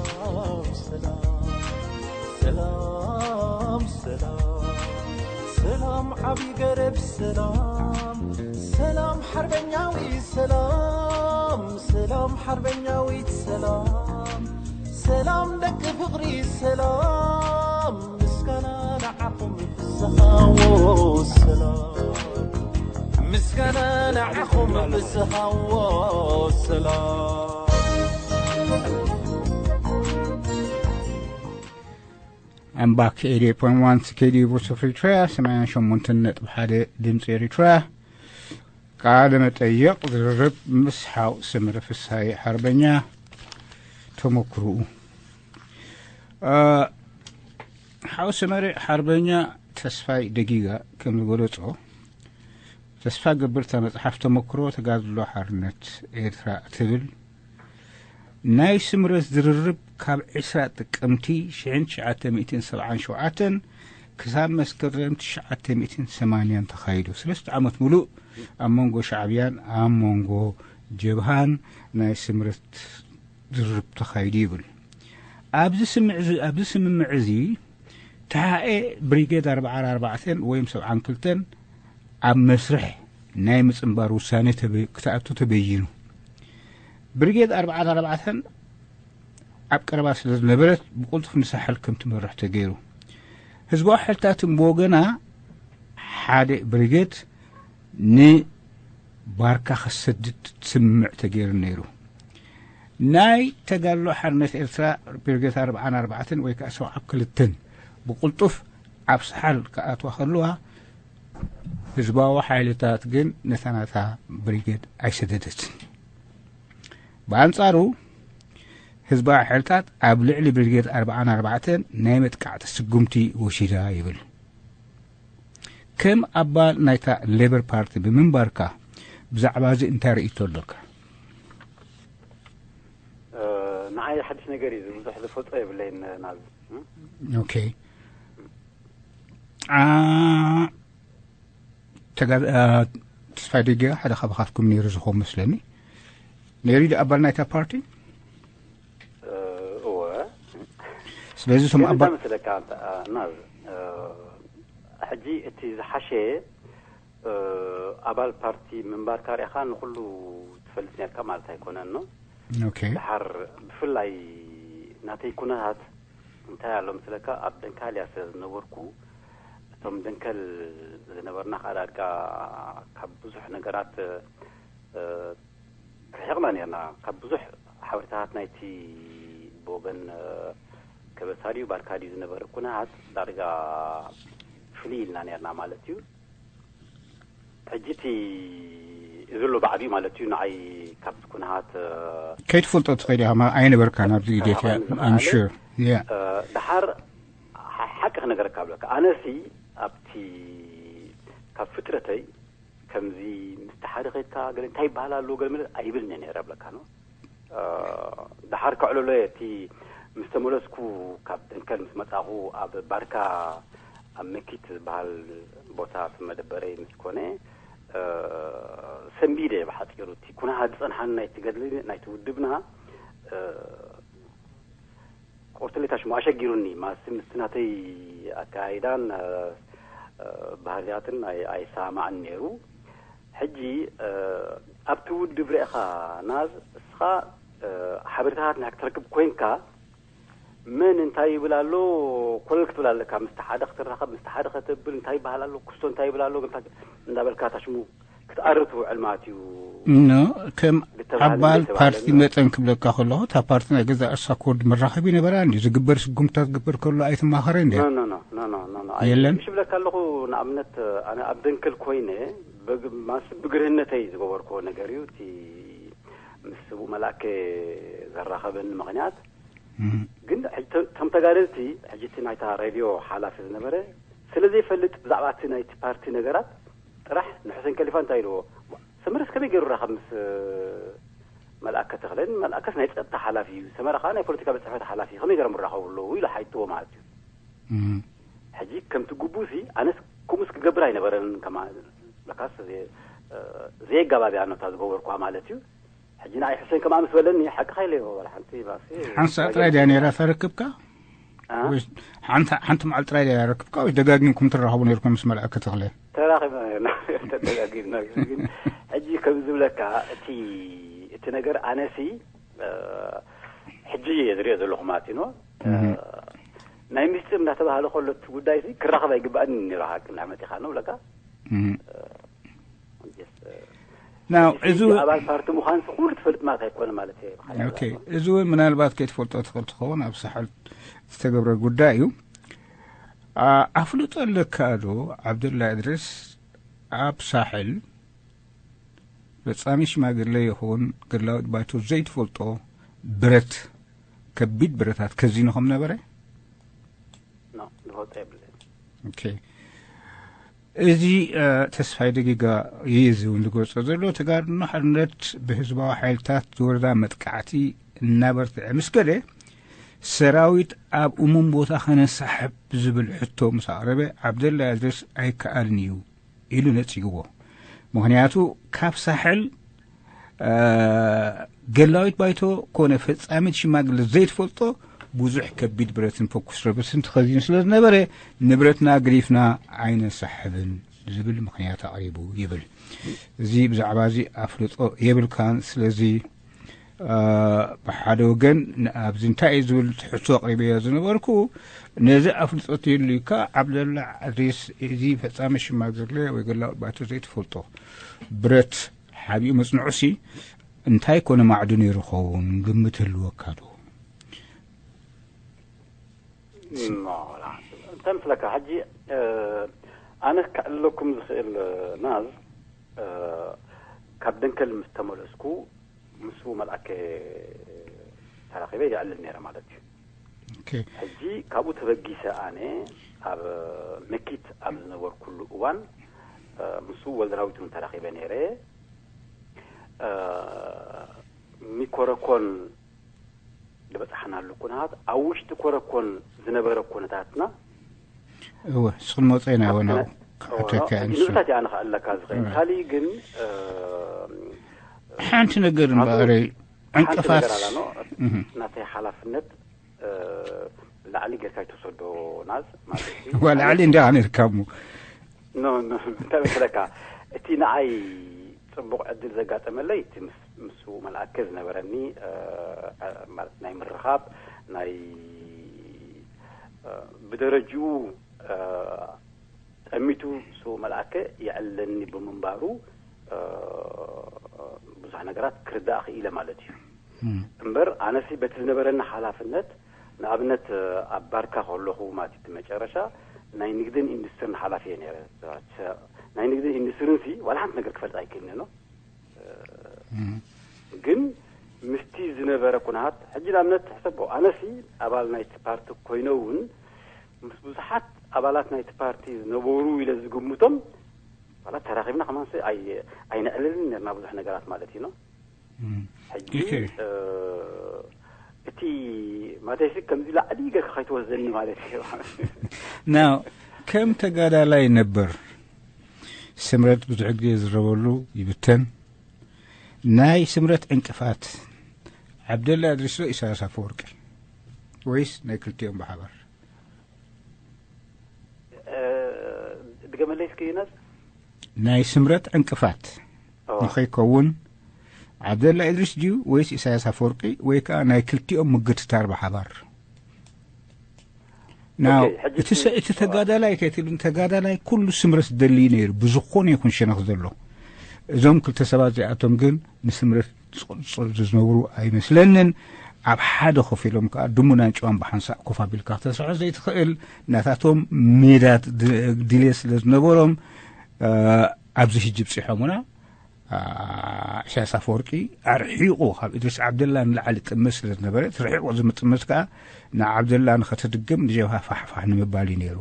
ሰላም ሰላም ሰላም ሰላም ሰላም ዓብይ ገረብ ሰላም ሰላም ሓርበኛዊ ሰላም ሰላም ሓርበኛዊት ሰላም ሰላም ደቂ ፍቕሪ ሰላም ምስጋና ንዓኹም ፍስሃዎ ሰላም ምስጋና ንዓኹም ፍስሃዎ ሰላም ኣምባክ ኤይት ኤይት ፖይንት ዋን ሲ ኬ ዲ ዩ ቮይስ ኦፍ ኤሪትሪያ ሰማንያን ሸሞንተን ነጥቢ ሓደ ድምፂ ኤሪትሪያ ቃለ መጠየቕ ዝርርብ ምስ ሓው ስምረ ፍስሃየ ሓርበኛ ተመክርኡ ሓው ስመረ ሓርበኛ ተስፋይ ደጊጋ ከም ዝገለጾ ተስፋ ገብር እታ መጽሓፍ ተመክሮ ተጋድሎ ሓርነት ኤርትራ ትብል ናይ ስምረት ዝርርብ ካብ ዕስራ ጥቅምቲ ሽሕን ትሽዓተ ሚእትን ሰብዓን ሸውዓተን ክሳብ መስከረም ትሽዓተ ሚእትን ሰማንያን ተኻይዱ። ሰለስተ ዓመት ሙሉእ ኣብ መንጎ ሻዕብያን ኣብ መንጎ ጀብሃን ናይ ስምረት ዝርርብ ተኻይዱ ይብል። ኣብዚ ስምምዕ እዚ ተሓኤ ብሪጌድ ኣርብዓን ኣርባዕተን ወይም ሰብዓን ክልተን ኣብ መስርሕ ናይ ምጽንባር ውሳኔ ክትኣቱ ተበይኑ። ብሪጌድ ኣርብዓን ኣርባዕተን ኣብ ቀረባ ስለ ዝነበረት ብቕልጡፍ ንሳሕል ከም ትመርሕ ተገይሩ። ህዝባዊ ሓይልታትን ብወገና ሓደ ብሪጌድ ንባርካ ከሰድድ ስምምዕ ተገይሩ ነይሩ። ናይ ተጋድሎ ሓርነት ኤርትራ ብርጌድ ኣርብዓን ኣርባዕተን ወይ ከዓ ሰብዓ ክልተን ብቕልጡፍ ኣብ ሰሓል ክኣትዋ ከለዋ ህዝባዊ ሓይልታት ግን ነታ ናታ ብሪጌድ ኣይሰደደትን። ብኣንጻሩ ህዝባዊ ሓይልታት ኣብ ልዕሊ ብሪጌድ ኣርብዓን ኣርባዕተን ናይ መጥቃዕቲ ስጉምቲ ወሲዳ ይብል። ከም ኣባል ናይታ ሌበር ፓርቲ ብምንባርካ ብዛዕባ እዚ እንታይ ርእይቶ ኣለካ? ንዓይ ሓድሽ ነገር እዩ፣ ብዙሕ ዝፈልጦ የብለይን ናዚ። ኦኬ። ተስፋይ ደገ ሓደ ካብ ካፍኩም ነይሩ ዝኸውን መስለኒ። ነይሩ ዶ ኣባል ናይታ ፓርቲ? እወ። ስለዚ እቶም ኣባል መስለካ ናዚ ሕጂ እቲ ዝሓሸ ኣባል ፓርቲ ምንባርካ ሪኢኻ ንኹሉ ትፈልጥ ነርካ ማለት ኣይኮነን ነው። ኦኬ። ድሓር ብፍላይ ናተይ ኩነታት እንታይ ኣሎ ምስለካ፣ ኣብ ደንካል እያ ስለ ዝነበርኩ፣ እቶም ደንከል ዝነበርና ከዓ ዳርጋ ካብ ብዙሕ ነገራት ርሒቕና ነርና። ካብ ብዙሕ ሓበሬታታት ናይቲ ብወገን ከበሳ ድዩ ባርካ ድዩ ዝነበረ ኩነታት ዳርጋ ፍልይ ኢልና ነርና ማለት እዩ። ሕጂ እቲ እዚ ኣሎ ባዕዲ ማለት እዩ ንዓይ ካብቲ ኩነታት ከይትፈልጦ ትኽእል ኢኻ። ኣይነበርካን ኣብዚ ግዜ። I'm sure። Yeah። ድሓር ሓቂ ክነገረካ ብለካ፣ ኣነሲ ኣብቲ ካብ ፍጥረተይ ከምዚ ምስቲ ሓደ ከድካ ገለ እንታይ ይበሃል ኣሎ ገለ መለ ኣይብልኒ ነይረ ብለካ ነው። ደሓር ከዕለሎ እየ እቲ ምስ ተመለስኩ፣ ካብ ደንከል ምስ መጻኹ ኣብ ባርካ ኣብ መኪት ዝበሃል ቦታ መደበረይ ምስ ኮነ፣ ሰንቢደ ብሓፂሩ እቲ ኩናሃ ዝፀንሓን ናይቲ ገድሊ ናይቲ ውድብና ቁርትሌታ ሽሙ ኣሸጊሩኒ። ማስ ምስቲ ናተይ ኣካይዳን ባህርያትን ኣይሰማማዕን ነይሩ። ሕጂ ኣብቲ ውድብ ርኢኻ ናዝ እስኻ ሓበሬታታት ናይ ክትረክብ ኮይንካ፣ መን እንታይ ይብል ኣሎ ኮለል ክትብል ኣለካ። ምስቲ ሓደ ክትራኸብ፣ ምስቲ ሓደ ከተብል፣ እንታይ ይበሃል ኣሎ፣ ክስቶ እንታይ ይብል ኣሎ እንዳበልካ ታሽሙ ክትኣርብ ትውዕል ማለት እዩ። ከም ኣባል ፓርቲ መጠን ክብለካ ከለኹ፣ እታ ፓርቲ ናይ ገዛ እርሳ ኮድ መራኸቢ ነበራ እንዲ ዝግበር ስጉምታት ዝግበር ከሎ ኣይትማኸረ እንዲ የለን። ሽብለካ ኣለኹ። ንኣብነት ኣነ ኣብ ደንክል ኮይነ ማስ ብግርህነተይ ዝገበርክዎ ነገር እዩ። እቲ ምስ ስቡእ መላእከ ዘራኸበኒ ምክንያት ግን ከም ተጋደልቲ ሕጂ እቲ ናይታ ሬድዮ ሓላፊ ዝነበረ ስለ ዘይፈልጥ ብዛዕባ እቲ ናይቲ ፓርቲ ነገራት ጥራሕ ንሑሴን ከሊፋ እንታይ ኢልዎ፣ ሰመረስ ከመይ ገይሩ ራኸብ ምስ መልኣከ ተኽለን፣ መልኣከስ ናይ ፀጥታ ሓላፊ እዩ፣ ሰመረ ከዓ ናይ ፖለቲካ ቤት ፅሕፈት ሓላፊ እዩ፣ ከመይ ገይሮም ይራኸቡ ኣለዉ ኢሉ ሓይጥዎ ማለት እዩ። ሕጂ ከምቲ ግቡእ ሲ ኣነስ ከምኡስ ክገብር ኣይነበረን። ከማ ለካስ ዘየጋባቢያ ነታ ዝገበርኳ ማለት እዩ። ሕጂ ንኣይ ሕሴን ከምኣ ምስ በለኒ ሓቅኻ ኢለ ይበል ሓንቲ ባሲ ሓንሳ ጥራይ ድያ ነይራ ተረክብካ? ሓንቲ መዓል ጥራይ ድያ ረክብካ ወይ ደጋጊምኩም ትራኸቡ ነርኩም ምስ መልኣከ ተኽለ? ተራኺብና ነርና ተደጋጊምና ግን ሕጂ ከም ዝብለካ እቲ እቲ ነገር ኣነሲ ሕጂ እየ ዝሪኦ ዘለኹ ማለት እዩ። ናይ ምስጢር እንዳተባሃለ ከሎ እቲ ጉዳይ ክራኸብ ኣይግባእን ነይሩ ሓቂ እንዳመት ኢኻ ነው ብለካ ናው እዚ ኣባል ፓርቲ ምዃን ኩሉ ትፈልጥ ማለት ኣይኮነ ማለት እዩ። እዚ እውን ምናልባት ከይትፈልጦ ትኽእል ትኸውን ኣብ ሳሕል ዝተገብረ ጉዳይ እዩ። ኣፍልጦ ኣለካ ዶ ዓብደላ እድሪስ ኣብ ሳሕል ፈጻሚ ሽማግለ ይኹን ገድላዊ ባይቶ ዘይትፈልጦ ብረት ከቢድ ብረታት ከዚኑ ከም ነበረ ዝፈልጦ የብለይ። እዚ ተስፋይ ደጊጋ እዩ እዚ እውን ዝገልጾ ዘሎ። ተጋድሎ ሓርነት ብህዝባዊ ሓይልታት ዝወረዳ መጥቃዕቲ እናበርትዐ ምስ ከደ ሰራዊት ኣብ እሙን ቦታ ከነሳሕብ ዝብል ሕቶ ምስ ኣቕረበ ዓብደላ እድሪስ ኣይከኣልን እዩ ኢሉ ነጺግዎ። ምኽንያቱ ካብ ሳሕል ገላዊት ባይቶ ኮነ ፈጻሚት ሽማግለ ዘይትፈልጦ ብዙሕ ከቢድ ብረትን ፈኩስ ረብስን ተኸዚኑ ስለ ዝነበረ ንብረትና ግሪፍና ኣይነሳሕብን ዝብል ምኽንያት ኣቕሪቡ ይብል። እዚ ብዛዕባ እዚ ኣፍልጦ የብልካን። ስለዚ ብሓደ ወገን ኣብዚ እንታይ እዩ ዝብል ትሕቶ ኣቕሪበዮ ዝነበርኩ ነዚ ኣፍልጦ ትህልዩካ ዓብደላ ኣድሪስ እዚ ፈጻሚ ሽማግለ ወይ ገላዊ ባይቶ ዘይትፈልጦ ብረት ሓቢኡ ምጽንዑሲ እንታይ ኮነ ማዕዱ ነይሩ ኸውን ግምት ህልወካ ዶ? እንታይ ምስለካ ሕጂ ኣነ ክዕልለኩም ዝኽእል ናዝ ካብ ደንከል ምስ ተመለስኩ ምስ መልኣከ ተራኺበ ይዕልል ነይረ ማለት እዩ። ሕጂ ካብኡ ተበጊሰ ኣነ ኣብ መኪት ኣብ ዝነበርኩሉ እዋን ምስ ወልደራዊት እውን ተራኺበ ነይረ። ሚኮረኮን ዝበፅሓናሉ ኩነታት ኣብ ውሽጢ ኮረኮን ዝነበረ ኩነታትና እወ ስኽል መውፅአና ወና ክሕተካ ንብታት እያ ንኽኣለካ ዝኽእል ካልእ ግን ሓንቲ ነገር እምበኣረይ ዕንቅፋት ናተይ ሓላፍነት ላዕሊ ጌርካ ይተሰዶ ናዝ ማለት እዩ ላዕሊ እንዲ ኣነ ይርከቡ እንታይ መስለካ እቲ ንዓይ ፅቡቕ ዕድል ዘጋጠመለይ እቲ ምስ ምስ መልኣከ ዝነበረኒ ማለት ናይ ምርኻብ ናይ ብደረጅኡ ጠሚቱ ሱ መልኣከ የዕለኒ ብምንባሩ ብዙሕ ነገራት ክርዳእ ክኢለ ማለት እዩ። እምበር ኣነሲ በቲ ዝነበረኒ ሓላፍነት ንኣብነት ኣብ ባርካ ከለኹ ማለት እቲ መጨረሻ ናይ ንግድን ኢንዱስትርን ሓላፊ እየ ነረ። ናይ ንግድን ኢንዱስትርን ሲ ዋላ ሓንቲ ነገር ክፈልጥ ኣይክእልን ነው። ግን ምስቲ ዝነበረ ኩናት ሕጂ ንኣብነት ሕሰቦ ኣነሲ ኣባል ናይቲ ፓርቲ ኮይነ እውን ምስ ብዙሓት ኣባላት ናይቲ ፓርቲ ዝነበሩ ኢለ ዝግምቶም ዋላ ተራኺብና ከማንስ ኣይ ኣይነዕልልን ነርና ብዙሕ ነገራት ማለት እዩ ነው። እም። ሕጂ ኦኬ። እ፣ እቲ ማተይሲ ከምዚ ላዕሊ ገርካ ከይትወስደኒ ማለት እዩ። ናው ከም ተጋዳላይ ነበር ስምረት ብዙሕ ግዜ ዝረበሉ ይብተን። ናይ ስምረት ዕንቅፋት ዓብደላ እድሪስ ዶ ኢሳያስ ኣፈወርቂ ወይስ ናይ ክልቲኦም ብሓባር? እ፣ ድገመለይ እስኪ ነዝ ናይ ስምረት ዕንቅፋት ኦ፣ ንኸይከውን ዓብደላ እድሪስ ድዩ ወይስ ኢሳያስ ኣፈወርቂ ወይ ከዓ ናይ ክልቲኦም ምግትታር ብሓባር? ናው ኦኬ፣ ሕጂ እቲ ሰ- እቲ ተጋዳላይ ከይትብል ተጋዳላይ ኩሉ ስምረት ዝደሊ ነይሩ ብዝኾነ ይኹን ሸነኽ ዘሎ። እዞም ክልተ ሰባት እዚኣቶም ግን ንስምረት ዝቆጽ ዝነብሩ ኣይመስለንን። ኣብ ሓደ ኮፍ ኢሎም ከዓ ድሙናን ጭዋን ብሓንሳእ ኮፍ ኣቢልካ ክተስርሖ ዘይትኽእል ናታቶም ሜዳ ድ- ድልየት ስለ ዝነበሮም እ፣ ኣብዚ ሕጂ ብፂሖሙና እ፣ ኢሳያስ ኣፈወርቂ ኣርሒቑ ካብ ኢድሪስ ዓብደላ ንላዕሊ ጥምት ስለ ዝነበረ እቲ ርሒቑ ዝምጥምት ከዓ ንዓብደላ ንኸተድግም ንጀብሃ ፋሕፋሕ ንምባል እዩ ነይሩ።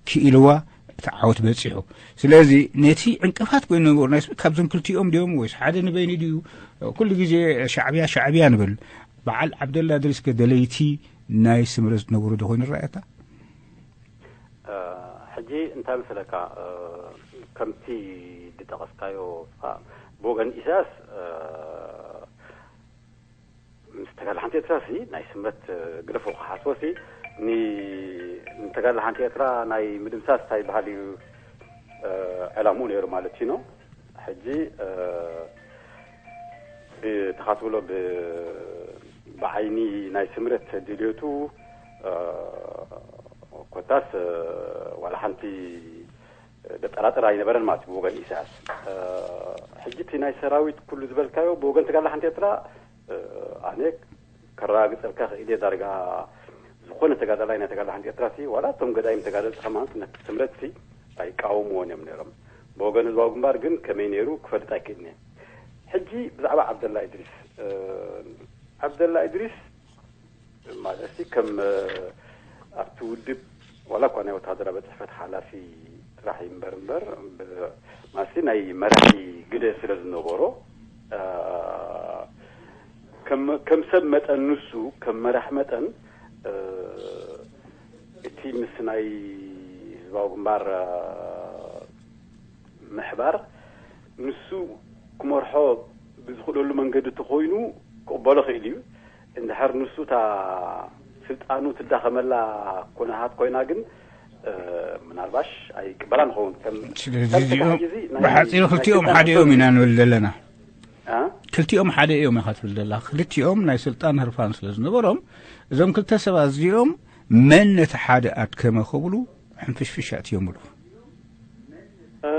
ክኢልዋ እቲ ዓወት በፂሑ። ስለዚ ነቲ ዕንቅፋት ኮይኑ ነበሩ ናይ ስምረት ካብዞም ክልቲኦም ድዮም ወይስ ሓደ ንበይኑ ድዩ? ኩሉ ግዜ ሻዕብያ ሻዕብያ ንብል። በዓል ዓብደላ እድሪስ ከ ደለይቲ ናይ ስምረት ዝነበሩ ዶ ኮይኑ ረኣየካ? እ፣ ሕጂ እንታይ መሰለካ፣ እ፣ ከምቲ ዝጠቐስካዮ ፋ- ብወገን ኢሳያስ እ፣ ምስ ተጋድላ ሓንቲ ኤርትራ ሲ ናይ ስምረት እ፣ ግደፎ ክሓስቦ ሲ ኒ- ንተጋድላ ሓንቲ ኤርትራ ናይ ምድምሳስ እንታይ በሃል እዩ እ፣ ዕላምኡ ነይሩ ማለት እዩ ነው። ሕጂ እ፣ ብተኻ ትብሎ ብ- ብዓይኒ ናይ ስምረት ድልየቱ እ፣ ኮታስ እ፣ ዋላ ሓንቲ ዘጠራጥር ኣይነበረን ማለት እዩ ብወገን ኢሳያስ። እ፣ ሕጂ እቲ ናይ ሰራዊት ኩሉ ዝበልካዮ ብወገን ተጋድላ ሓንቲ ኤርትራ እ፣ ኣነ ከረጋግጸልካ ክእል እየ። ዳርጋ ዝኾነ ተጋዳላይ ናይ ተጋድላ ሓንቲ ኤርትራ ሲ ዋላ እቶም ገዳይም ተጋደልቲ ከማን ነቲ ስምረት ሲ ኣይቃወምዎን እዮም ነይሮም። ብወገን ህዝባዊ ግንባር ግን ከመይ ነይሩ ክፈልጥ ኣይክእልን እየ። ሕጂ ብዛዕባ ዓብደላ ኢድሪስ እ፣ ዓብደላ ኢድሪስ ማለት ሲ ከም እ፣ ኣብቲ ውድብ ዋላ እኳ ናይ ወታደራዊ ቤት ጽሕፈት ሓላፊ ጥራሕ ይንበር እምበር ብ- ማለት ሲ ናይ መራሒ ግደ ስለ ዝነበሮ እ፣ ከም ከም ሰብ መጠን ንሱ ከም መራሕ መጠን እ፣ እቲ ምስ ናይ ህዝባዊ ግንባር እ፣ ምሕባር ንሱ ክመርሖ ብዝኽእለሉ መንገዲ ተኮይኑ ክቕበሎ ክእል እዩ። እንድሕር ንሱ እታ ስልጣኑ ትዳኸመላ ኩነታት ኮይና ግን እ፣ ምናልባሽ ኣይቅበላ ንኸውን ከም ስለዚ ከም እዚኦም ሕጂ ናይ- ብሓፂሩ ናይ ክልቲኦም ስልጣን ሓደ እዮም ኢና ንብል ዘለና። እ? ክልቲኦም ሓደ እዮም ኢኻ ትብል ዘላ። ክልቲኦም ናይ ስልጣን ህርፋን ስለ ዝነበሮም እዞም ክልተ ሰባት እዚኦም መን ነቲ ሓደ ኣድከመ ክብሉ ሕንፍሽፍሽ ኣእትዮምሉ። እ፣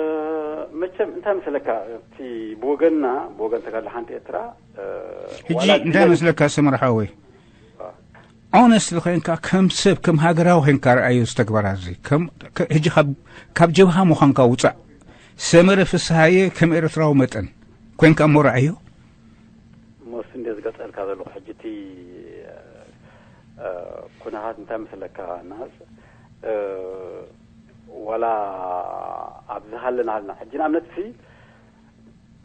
መቸም እንታይ መሰለካ እቲ ብወገንና ብወገን ተጋድሎ ሓንቲ ኤርትራ እ፣ ሕጂ ዋላ እንታይ ድሌት- መስለካ ሰመርሓወይ? ኦነስት ኮይንካ ከም ሰብ ከም ሃገራዊ ኮይንካ ረኣዮ ዝተግባራ እዚ ከም ከ- ሕጂ ካብ ካብ ጀብሃ ምዃንካ ውፃእ ሰመረ ፍስሃየ ከም ኤርትራዊ መጠን ኮይንካ እሞ ረኣዮ። ሞስ እንደ ዝገጸልካ ዘለኹ ሕጂ እቲ እ፣ ኩነታት እንታይ መሰለካ ናዝ እ፣ ዋላ ኣብዚ ሃለና ሃልና ሕጂ ንኣብነት ሲ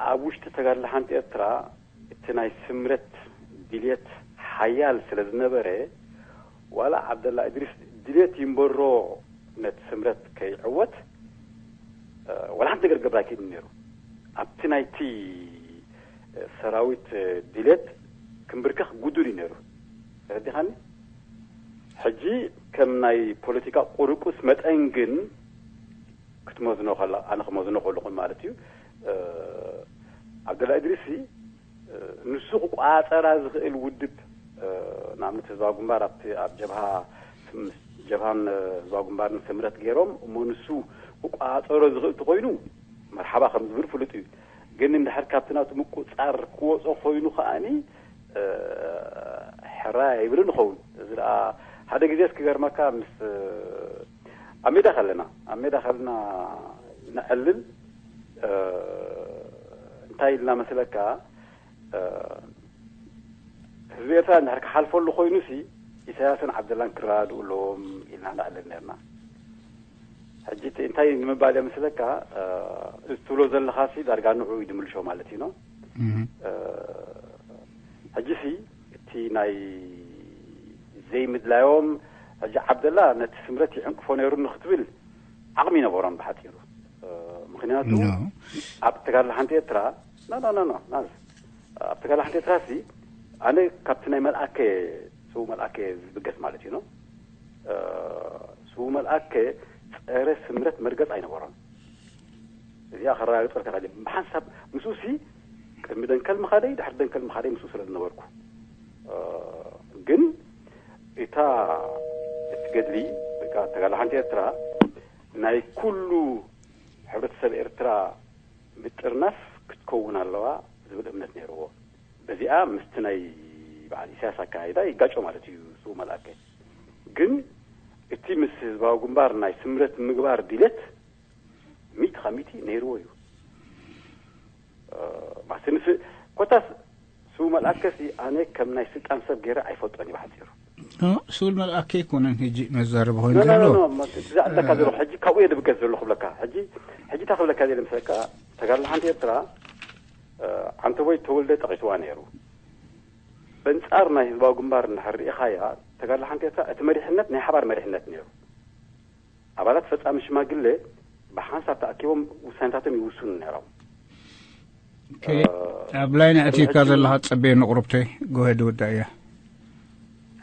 ኣብ ውሽጢ ተጋድሎ ሓንቲ ኤርትራ እቲ ናይ ስምረት ድልየት ሓያል ስለ ዝነበረ ዋላ ዓብደላ እድሪስ ድልየት ይንበሮ ነቲ ስምረት ከይዕወት እ፣ ዋላ ሓንቲ ነገር ገብር ኣይክእልን ነይሩ። ኣብቲ ናይቲ እ፣ ሰራዊት እ፣ ድልየት ክምብርከኽ ጉዱል እዩ ነይሩ። ተረዲኻኒ? ሕጂ ከም ናይ ፖለቲካ ቁርቁስ መጠን ግን ክትመዝኖ ከላ ኣነ ክመዝኖ ከለኹ ማለት እዩ እ፣ ዓብደላ እድሪስ እ፣ ንሱ ክቋፀራ ዝኽእል ውድብ እ፣ ንኣብነት ህዝባዊ ግንባር ኣብቲ ኣብ ጀብሃ ምስ ጀብሃን እ፣ ህዝባዊ ግንባርን ስምረት ገይሮም እሞ ንሱ ክቋፀሮ ዝኽእል ተኮይኑ መርሓባ ከም ዝብል ፍሉጥ እዩ። ግን እንድሕር ካብቲ ናቱ ምቁፃር ክወፆ ኮይኑ ከኣኒ እ፣ ሕራይ ኣይብልን ይኸውን። እዚ ደኣ ሓደ ግዜ እስኪ ገርመካ ምስ ኣብ ሜዳ ከለና ኣብ ሜዳ ከለና ነዕልል እ፣ እንታይ ኢልና መስለካ እ፣ ህዝቢ ኤርትራ እንድሕር ክሓልፈሉ ኮይኑሲ ኢሳያስን ዓብደላን ክረዳድኡ ኣለዎም ኢልና ነዕልል ነርና። ሕጂ እቲ እንታይ ንምባል እየ መስለካ? እዚ ትብሎ ዘለኻሲ ዳርጋ ንዑ እዩ ድምልሾ ማለት እዩ። ሕጂሲ እቲ ናይ ዘይምድላዮም፣ ሕጂ ዓብደላ ነቲ ስምረት ይዕንቅፎ ነይሩ ንክትብል ዓቕሚ ይነበሮም ብሓፂሩ። ምክንያቱ ኣብ ተጋድሎ ሓንቲ ኤርትራ ኖ ኖ ኖ ኖ ናዝ ኣብ ተጋድሎ ሓንቲ ኤርትራ ሲ ኣነ ካብቲ ናይ መልኣከ ስው መልኣከ ዝብገስ ማለት እዩ። ስው መልኣከ ጸረ ስምረት መርገጽ ኣይነበሮን። እዚኣ ከረጋግጸልካ ከ ብሓንሳብ ምስኡ ሲ ቅድሚ ደንከል ምኻደይ ድሕሪ ደንከል ምኻደይ ምስኡ ስለ ዝነበርኩ፣ ግን እታ እቲ ገድሊ ወይ ከዓ ተጋድሎ ሓንቲ ኤርትራ ናይ ኩሉ ሕብረተሰብ ኤርትራ ምጥርናፍ ክትከውን ኣለዋ ዝብል እምነት ነይርዎ። በዚኣ ምስቲ ናይ በዓል ኢሳያስ ኣካይዳ ይጋጮ ማለት እዩ። ስው መልኣከ ግን እቲ ምስ ህዝባዊ ግንባር ናይ ስምረት ምግባር ድሌት ሚእቲ ካብ ሚእቲ ነይርዎ እዩ። ማስንስ ኮታስ ስው መልኣከሲ ኣነ ከም ናይ ስልጣን ሰብ ገይረ ኣይፈልጦን እዩ ብሓፂሩ። ስውል መልኣከ ኣይኮነን ሕጂ መዛረቢ ኮይኑ ዘሎ። ዝዛዕለካ ዘሎ ሕጂ ካብኡ እየ ድብገስ ዘሎ ክብለካ። ሕጂ ሕጂ እታ ክብለካ ዘለ ምስለካ ተጋድሎ ሓንቲ ኤርትራ ዓንተቦይ ተወልደ ጠቒስዋ ነይሩ። በንጻር ናይ ህዝባዊ ግንባር እንድሕር ርኢኻያ ተጋድሎ ሓንቲ ኤርትራ እቲ መሪሕነት ናይ ሓባር መሪሕነት ነይሩ። ኣባላት ፈጻሚ ሽማግሌ ብሓንሳብ ተኣኪቦም ውሳኔታቶም ይውስኑ ነይሮም። ኣብ ላይን ኣእቲካ ዘለካ ትጸበየኒ ቁሩብተይ ጎሄድ ወዳ እያ።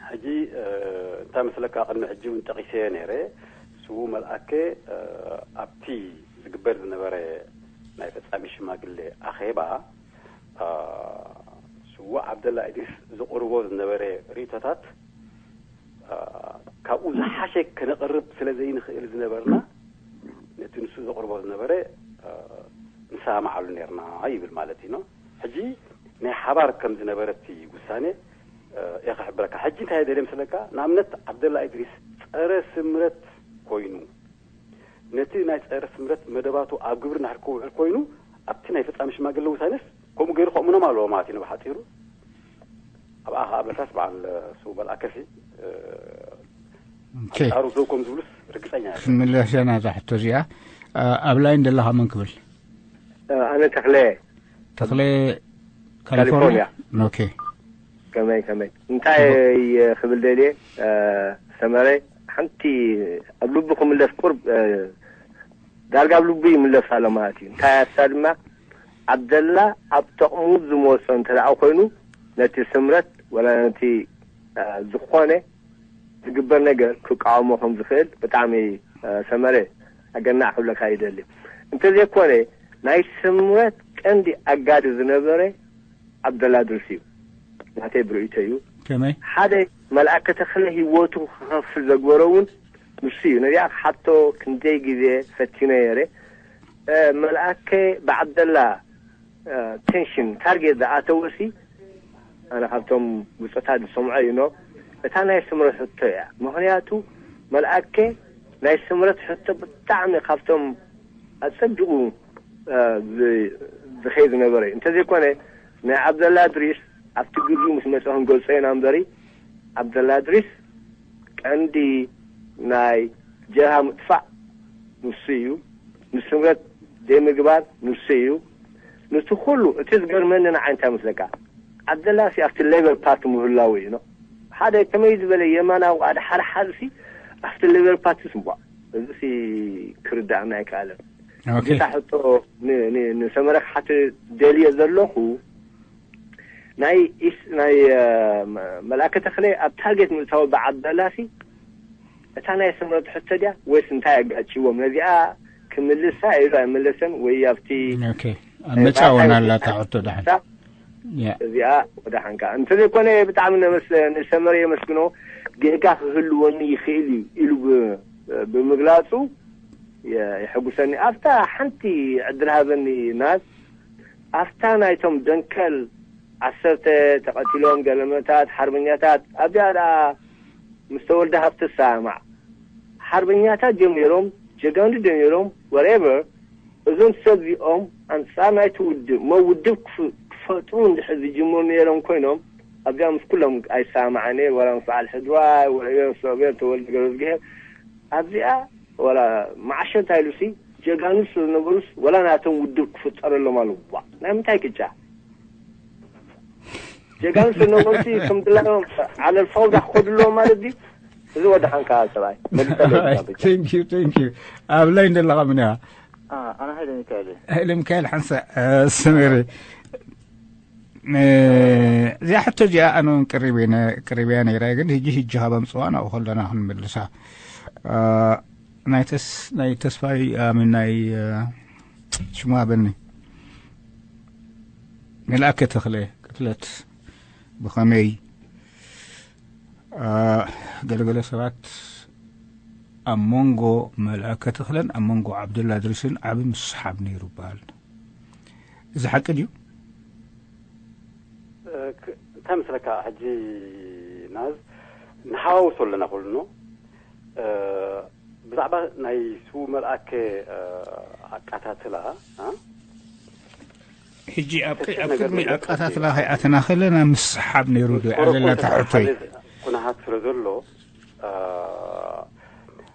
ሕጂ እንታይ መስለካ ቅድሚ ሕጂ እውን ጠቒሰዮ ነይረ። ስዉ መልኣከ ኣብቲ ዝግበር ዝነበረ ናይ ፈጻሚ ሽማግሌ ኣኼባ ስዉ ዓብደላ እድሪስ ዝቕርቦ ዝነበረ ርእቶታት ካብኡ ዝሓሸ ከነቕርብ ስለ ዘይንኽእል ዝነበርና ነቲ ንሱ ዘቕርቦ ዝነበረ ንሰማማዓሉ ነርና ይብል ማለት እዩ። ሕጂ ናይ ሓባር ከም ዝነበረ እቲ ውሳኔ እየ ክሕብረካ። ሕጂ እንታይ ደልየ ምስለካ፣ ንኣብነት ዓብደላ እድሪስ ጸረ ስምረት ኮይኑ ነቲ ናይ ጸረ ስምረት መደባቱ ኣብ ግብሪ እንድሕር ክውዕል ኮይኑ ኣብቲ ናይ ፈጻሚ ሽማግለ ውሳኔስ ከምኡ ገይሩ ከእምኖም ኣለዎ ማለት እዩ። ብሓጺሩ ኣብኣ ከዓ ብለካስ በዓል ስው በልኣከሲ ኣንጻሩ ደው ከም ዝብሉስ ርግጸኛ እየ። ክንምለስ ኢና እዛ ሕቶ እዚኣ። ኣብ ላይን ዘለኻ መን ክብል? ኣነ ተኽለ ተኽለ ካሊፎርኒያ። ኦኬ። ከመይ ከመይ እንታይ ክብል ደልየ ሰመረ ሓንቲ ኣብ ልቡ ክምለስ ቁርብ ዳርጋ ኣብ ልቡ ይምለስ ኣሎ ማለት እዩ። እንታይ ኣሳ ድማ ዓብደላ ኣብ ጠቕሙ ዝመወሶ እንተ ደኣ ኮይኑ ነቲ ስምረት ወላ ነቲ ዝኾነ ዝግበር ነገር ክቃወሞ ከም ዝኽእል ብጣዕሚ ሰመረ ኣገናዕ ክብለካ ይደሊ። እንተዘይኮነ ናይ ስምረት ቀንዲ ኣጋዲ ዝነበረ ዓብደላ ድርስ እዩ። ናተይ ብርእይቶ እዩ። ከመይ? ሓደ መልኣከ ተኽለ ህይወቱ ክኸፍል ዘግበሮ እውን ንሱ እዩ። ነዚኣ ክሓቶ ክንደይ ግዜ ፈቲነ ነይረ። መልኣከ ብዓብደላ ቴንሽን ታርጌት ዝኣተወሲ ኣነ ካብቶም ብፆታት ዝሰምዖ እዩ ኖ እታ ናይ ስምረት ሕቶ እያ። ምክንያቱ መልኣከ ናይ ስምረት ሕቶ ብጣዕሚ ካብቶም ኣፀቢቑ ዝኸይ ዝነበረ እዩ። እንተዘይኮነ ናይ ዓብደላ ድሪስ ኣብቲ ግርዩ ምስ መፀ ክንገልፆ ኢና እምበሪ ዓብደላ ድሪስ ቀንዲ ናይ ጀብሃ ምጥፋእ ንሱ እዩ። ንስምረት ዘይምግባር ንሱ እዩ። ነቲ ኩሉ እቲ ዝገርመኒ ንዓይ እንታይ መስለካ ዓብደላሲ ኣብቲ ሌበር ፓርቲ ምህላው እዩ ኖ ሓደ ከመይ ዝበለ የማናዊ ኣድሓርሓርሲ ኣብቲ ሌበር ፓርቲ ስምቧ እዚሲ ክርዳእና ኣይከኣለን። ጌታ ሕቶ ንሰመረ ክሓት ደልየ ዘለኹ ናይ ኢስ ናይ መልኣከ ተኽለ ኣብ ታርጌት ምእታዊ ብዓብደላሲ እታ ናይ ስምረት ሕቶ ድያ ወይስ እንታይ ኣጋጭዎም ነዚኣ ክምልሳ ኢሉ ኣይመለሰን ወይ ኣብቲ ኦኬ ኣብ መጻወን ኣላ እታ ሕቶ ደሓን ያ እዚኣ ወደሓንካ እንተዘይኮነ ብጣዕሚ ነመስ ንሰመረ የመስግኖ ጌጋ ክህልወኒ ይኽእል እዩ ኢሉ ብ- ብምግላጹ የ- የሐጉሰኒ ኣብታ ሓንቲ ዕድል ሃበኒ ናዝ ኣብታ ናይቶም ደንከል ዓሰርተ ተቐቲሎም ገለመታት ሓርበኛታት ኣብዚኣ ደኣ ምስ ተወልደ ሃብተ ሰማዕ ሓርበኛታት ጀሚሮም ጀጋኑ ጀሚሮም whatever እዞም ሰብ እዚኦም ኣንፃር ናይቲ ውድብ እሞ ውድብ ክፈጥሩ እንድሕር ዝጅምሩ ነይሮም ኮይኖም ኣብዚኣ ምስ ኩሎም ኣይሰማማዕን እየ ወላ ምስ በዓል ሕድዋይ ወላ ሶብየር ተወልደ ገብረዝግሄር ኣብዚኣ ወላ መዓሸ እንታይ ኢሉሲ፣ ጀጋኑ ስለዝነበሩስ ወላ ናቶም ውድብ ክፍጠረሎም ኣለዎ። ዋ፣ ናይ ምንታይ ቅጫ? ጀጋኑ ስለዝነበሩሲ ከም ድላዮም ዓለል ፋውዳ ክኸዱ ኣለዎም ማለት ድዩ? እዚ ወደሓንካ ሰብኣይ፣ መሊሰለይ። Thank you, thank you. ኣብ ላይን ዘለኻ ምን እያ? ኣነ ሃይለ ሚካኤል እየ። ሃይለ ሚካኤል ሓንሳ ሰሜሪ። እዚኣ ሕቶ እዚኣ ኣነ እውን ቅሪበያ ነይራ፣ ግን ሕጂ ሕጂ ካብ ኣምፅዋ ናብኡ ከለና ክንምልሳ። ናይ ተስፋይ ኣምን ናይ ሽሙ ኣበኒ፣ መልኣከ ተኽለ ቅትለት ብኸመይ? ገለገለ ሰባት ኣብ መንጎ መልኣከ ተኽለን ኣብ መንጎ ዓብደላ እድሪስን ዓቢ ምስሓብ ነይሩ ይበሃል። እዚ ሓቂ ድዩ? እንታይ መስለካ፣ ሕጂ ናዝ ንሓዋውሶ ኣለና ኩሉ። ብዛዕባ ናይ ስው መልኣከ ኣቃታትላ ሕጂ ኣብ ቅድሚ ኣቃታትላ ከይኣተና ከለና ምስሓብ ነይሩ ዶ ኣለና ታሕቶይ ኩነታት ስለ ዘሎ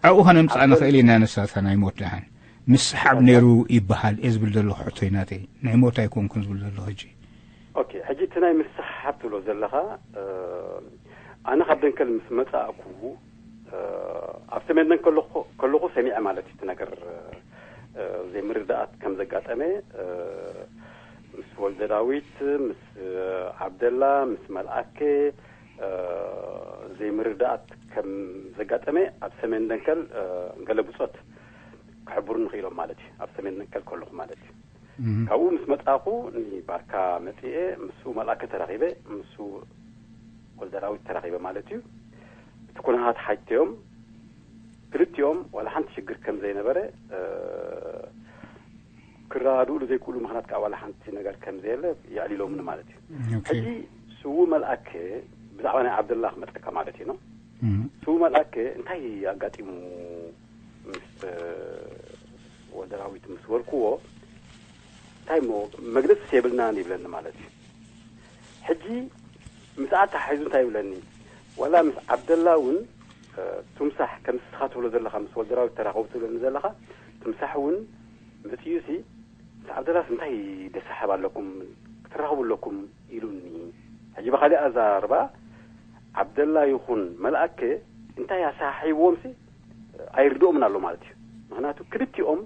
ኣብኡ ከነምፅኣ ንኽእል ኢና። ነሳታ ናይ ሞት ደሓን ምስሓብ ነይሩ ይበሃል እየ ዝብል ዘለኹ ሕቶይ ናተይ። ናይ ሞት ኣይኮንኩን ዝብል ዘለኹ ሕጂ። ኦኬ፣ ሕጂ እቲ ናይ ምስሓብ ትብሎ ዘለኻ፣ ኣነ ካብ ደንከል ምስ መጻእኩ ኣብ ሰሜን ደንከል ከለኹ ሰሚዐ ማለት እዩ። እቲ ነገር ዘይምርዳኣት ከም ዘጋጠመ ምስ ወልደ ዳዊት፣ ምስ ዓብደላ፣ ምስ መልኣከ ዘይምርዳኣት ከም ዘጋጠመ ኣብ ሰሜን ደንከል ገለ ብጾት ክሕብሩ ንኽኢሎም ማለት እዩ። ኣብ ሰሜን ደንከል ከለኹ ማለት እዩ። ካብኡ ምስ መጻኹ ንባርካ መጺኤ ምስኡ መልኣከ ተራኺበ፣ ምስኡ ወልደ ዳዊት ተራኺበ ማለት እዩ። እቲ ኩነታት ሓይተዮም ክልቲኦም ዋላ ሓንቲ ሽግር ከም ዘይነበረ ክረዳድእሉ ዘይክእሉ ምኽንያት ከዓ ዋላ ሓንቲ ነገር ከም ዘየለ የዕሊሎምኒ ማለት እዩ። ሕጂ ስዉ መልኣከ ብዛዕባ ናይ ዓብደላ ክመፀካ ማለት እዩ ነው። ስዉ መልኣከ እንታይ ኣጋጢሙ ምስ ወልደ ዳዊት ምስ በልክዎ እንታይ ሞ መግለፂ የብልናን ይብለኒ ማለት እዩ። ሕጂ ምስ ኣተሓሒዙ እንታይ ይብለኒ፣ ዋላ ምስ ዓብደላ እውን ትምሳሕ ከም ንስኻ ትብሎ ዘለኻ ምስ ወልደ ዳዊት ተራኸቡ ትብለኒ ዘለኻ ትምሳሕ እውን መፂኡሲ ምስ ዓብደላስ እንታይ ደሳሓብ ኣለኩም ክትራኸቡ ኣለኩም ኢሉኒ። ሕጂ ብኻሊእ ኣዘራርባ ዓብደላ ይኹን መልኣከ እንታይ ኣሰሓሒብዎምሲ ኣይርድኦምን ኣሎ ማለት እዩ። ምኽንያቱ ክልቲኦም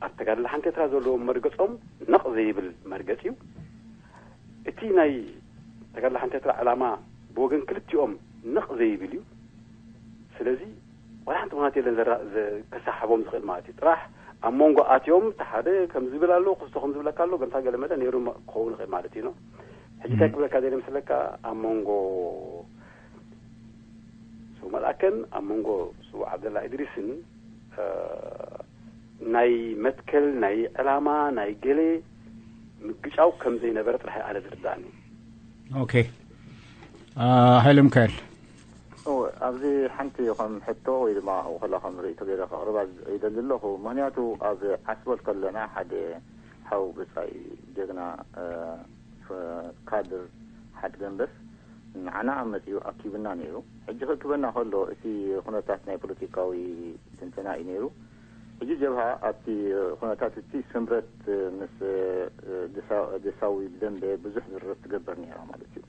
ኣብ ተጋድላ ሓንቲ ኤርትራ ዘለዎም መርገጾም ነቕ ዘይብል መርገጽ እዩ። እቲ ናይ ተጋድላ ሓንቲ ኤርትራ ዕላማ ብወገን ክልቲኦም ነቕ ዘይብል እዩ። ስለዚ ዋላ ሓንቲ ምኽንያት የለን ከሰሓሕቦም ዝኽእል ማለት እዩ። ጥራሕ ኣብ መንጎ ኣትዮም እቲ ሓደ ከም ዝብል ኣሎ፣ ክስቶ ከም ዝብለካ ኣሎ፣ ገምታ ገለ መለ ነይሩ ክኸውን ይኽእል ማለት እዩ። ሕጂ እንታይ ክብለካ ዘለ መስለካ ኣብ መንጎ ስው መልኣከን ኣብ መንጎ ስው ዓብደላ እድሪስን ናይ መትከል ናይ ዕላማ ናይ ገለ ምግጫው ከም ዘይነበረ ጥራሕ ኣነ ዝርዳእኒ። ኦኬ። ሃይለ ሚካኤል። ኣብዚ ሓንቲ ከም ሕቶ ወይ ድማ ኣብኡ ከላ ከም ርእይቶ ገይረ ከቕርባ ይደሊ ኣለኹ። ምኽንያቱ ኣብ ዓስቦት ከለና ሓደ ሓው ብጻይ ጀግና ካድር ሓድ ገንበስ ንዓና መጺኡ ኣኪብና ነይሩ። ሕጂ ክእክበና ከሎ እቲ ኩነታት ናይ ፖለቲካዊ ትንተና እዩ ነይሩ። ሕጂ ጀብሃ ኣብቲ ኩነታት እቲ ስምረት ምስ ደሳዊ ደንበ ብዙሕ ዝርርብ ትገብር ነይራ ማለት እዩ።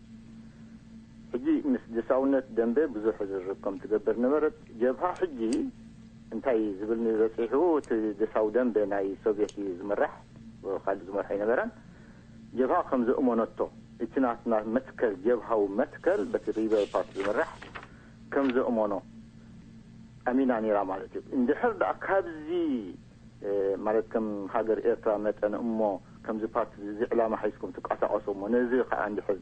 ሕጂ ምስ ደሳውነት ደንበ ብዙሕ ዝርርብ ከም ትገብር ነበረት። ጀብሃ ሕጂ እንታይ ዝብል በፂሑ፣ እቲ ደሳዊ ደንበ ናይ ሶቪየት እዩ ዝምራሕ፣ ካልእ ዝመርሖ ኣይነበረን። ጀብሃ ከም ዘእመነቶ፣ እቲ ናትና መትከል፣ ጀብሃዊ መትከል በቲ ሪበል ፓርቲ ዝምራሕ ከም ዘእመኖ ኣሚና ነይራ ማለት እዩ። እንድሕር ደኣ ካብዚ ማለት ከም ሃገር ኤርትራ መጠን እሞ ከምዚ ፓርቲ እዚ ዕላማ ሒዝኩም ትንቀሳቐሱ እሞ ነዚ ከዓ እንድሕር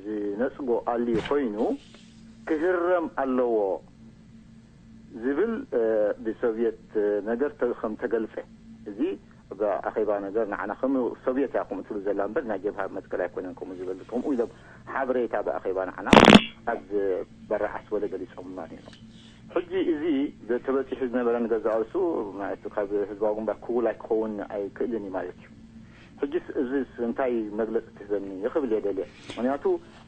ዝነፅጎ ኣልዩ ኮይኑ ክህረም ኣለዎ ዝብል ብሶቪየት ነገር ከም ተገልፀ እዚ ብኣኼባ ነገር ንዓና ከም ሶቪየት እያ ከምኡ ትብል ዘላ እምበር ናይ ጀብሃ መትከል ኣይኮነን ከምኡ ዝበል ከምኡ ኢሎም ሓበሬታ ብኣኼባ ንዓና ኣብ በራዕ ኣስወለ ገሊፆምና ነይሮም። ሕጂ እዚ ተበፂሑ ዝነበረ ንገዛእ ርእሱ ማለት ካብ ህዝባዊ ግንባር ክውል ኣይክኸውን ኣይክእልን እዩ ማለት እዩ። ሕጂስ እዚስ እንታይ መግለፂ ትህበኒ ክብል እየ ደልየ። ምክንያቱ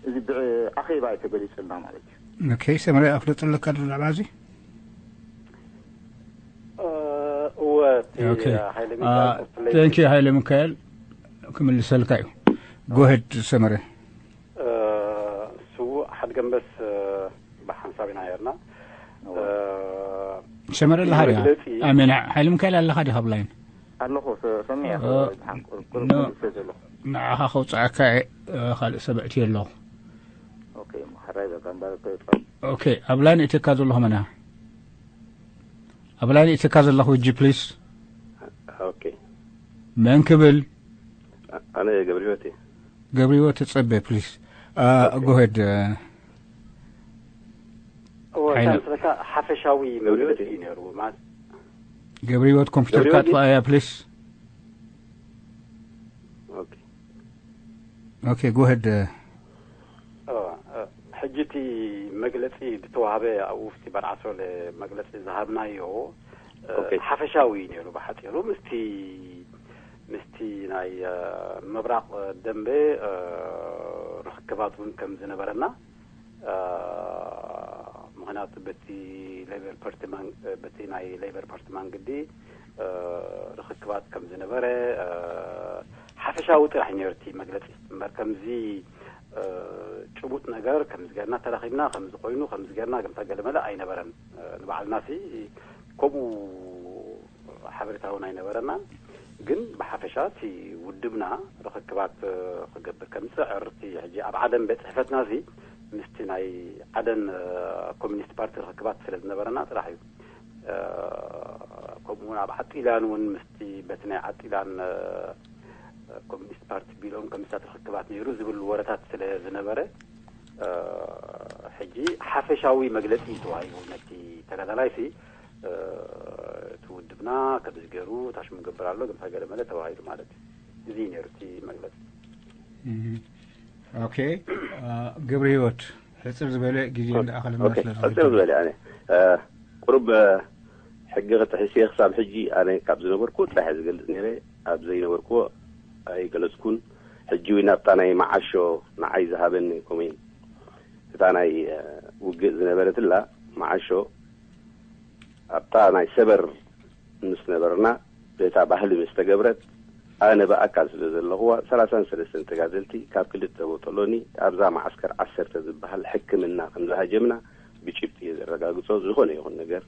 እዚ ብኣኼባ እዩ ተገሊፁልና ማለት እዩ። ኦኬ፣ ሰመረ ኣፍለጥ ኣለካ ዶ ብዛዕባ እዚ? እቲ ኦኬ። ሃይለ ሚካኤል ቁርፍለይ። Thank you ሃይለ ሚካኤል፣ ክምልሰልካ እዩ። ጎሄድ ሰመረ። ስዉእ ሓድገንበስ ብሓንሳብ ኢና ነርና። ሰመረ ኣለኻ ድኻ? መግለጺ ኣሜን። ሓይሊ ሚካኤል ኣለኻ ዲኻ ኣብ ላይን? ኣለኹ፣ ሰሚዐ። ንዓኻ ከውፅኣካ እየ። ካልእ ሰብ ኣእትየ ኣለኹ። ኦኬ፣ እሞ ሓራይ በቃ እንዳረከ ይውፅእ። ኦኬ፣ ኣብ ላይን እትካ ዘለኹ መና? ኣብ ላይን እትካ ዘለኹ እጂ ፕሊስ። ኦኬ። መን ክብል? ኣነ ገብረ ህይወት እየ። ገብረ ህይወት ተጸበ ፕሊስ። ጎሄድ። ሓይለ። ስለካ ሓፈሻዊ መግለጺ እዩ ነይሩ ማለት። ገብረ ህይወት ኮምፒውተርካ ገብረ ህይወት? ኣጥፋእያ ፕሊስ። ኦኬ። ኦኬ፣ ጎሄድ። ሕጂ እቲ መግለጺ ዝተዋህበ ኣብኡ ኣብቲ በርዓሶለ መግለጺ ዝሃብናዮ ኦኬ። ሓፈሻዊ እዩ ነይሩ። ብሓፂሩ ምስቲ ምስቲ ናይ ምብራቕ ደንበ ርኽክባት እውን ከም ዝነበረና፣ ምኽንያቱ በቲ ሌበር ፓርቲ ማን- በቲ ናይ ሌበር ፓርቲ ማንግዲ ርኽክባት ከም ዝነበረ ሓፈሻዊ ጥራሕ እዩ ነይሩ እቲ መግለፂ። እምበር ከምዚ ጭቡጥ ነገር ከምዚ ገርና ተራኺብና ከምዚ ኮይኑ ከምዚ ገርና ገምታ ገለመለ ኣይነበረን። ንባዕልና ሲ ከምኡ ሓበሬታ እውን ኣይነበረናን። ግን ብሓፈሻ እቲ ውድብና ርኽክባት ክገብር ከም ዝፅዕር፣ እቲ ሕጂ ኣብ ዓደን ቤት ፅሕፈትና ሲ ምስቲ ናይ ዓደን ኮሚኒስት ፓርቲ ርኽክባት ስለ ዝነበረና ጥራሕ እዩ። ከምኡ እውን ኣብ ዓጢላን እውን ምስቲ በቲ ናይ ዓጢላን ኮሚኒስት ፓርቲ ቢሎም ከምስታት ርኽክባት ነይሩ ዝብል ወረታት ስለ ዝነበረ፣ ሕጂ ሓፈሻዊ መግለፂ ተዋሂቡ ነቲ ተጋዳላይ ሲ እቲ ውድብና ከምዚ ገይሩ ታሽሙ ገብር ኣሎ፣ ገምታ ገለ መለ ተባሂሉ ማለት እዩ። እዚ እዩ ነይሩ እቲ መግለፂ። ኦኬ። ገብረ ህይወት፣ ሕፅር ዝበለ ግዜ እንዳኣኸለና ስለ ዝኸደ። ሕፅር ዝበለ ኣነ ቁሩብ ሕጊ ክጥሕስ እየ። ክሳብ ሕጂ ኣነ ካብ ዝነበርኩ ጥራሕ እየ ዝገልፅ ነይረ። ኣብ ዘይነበርኩዎ ኣይገለፅኩን። ሕጂ እውን ኣብታ ናይ መዓሾ ንዓይ ዝሃበኒ ኮሜን እታ ናይ ውግእ ዝነበረትላ መዓሾ ኣብታ ናይ ሰበር ምስ ነበርና በታ ባህሊ ምስ ተገብረት ኣነ ብኣካል ስለ ዘለኹዋ ሰላሳን ሰለስተን ተጋደልቲ ካብ ክልተ ቦጦሎኒ ኣብዛ መዓስከር ዓሰርተ ዝበሃል ሕክምና ከም ዝሃጀምና ብጭብጢ እየ ዘረጋግጾ። ዝኾነ ይኹን ነገር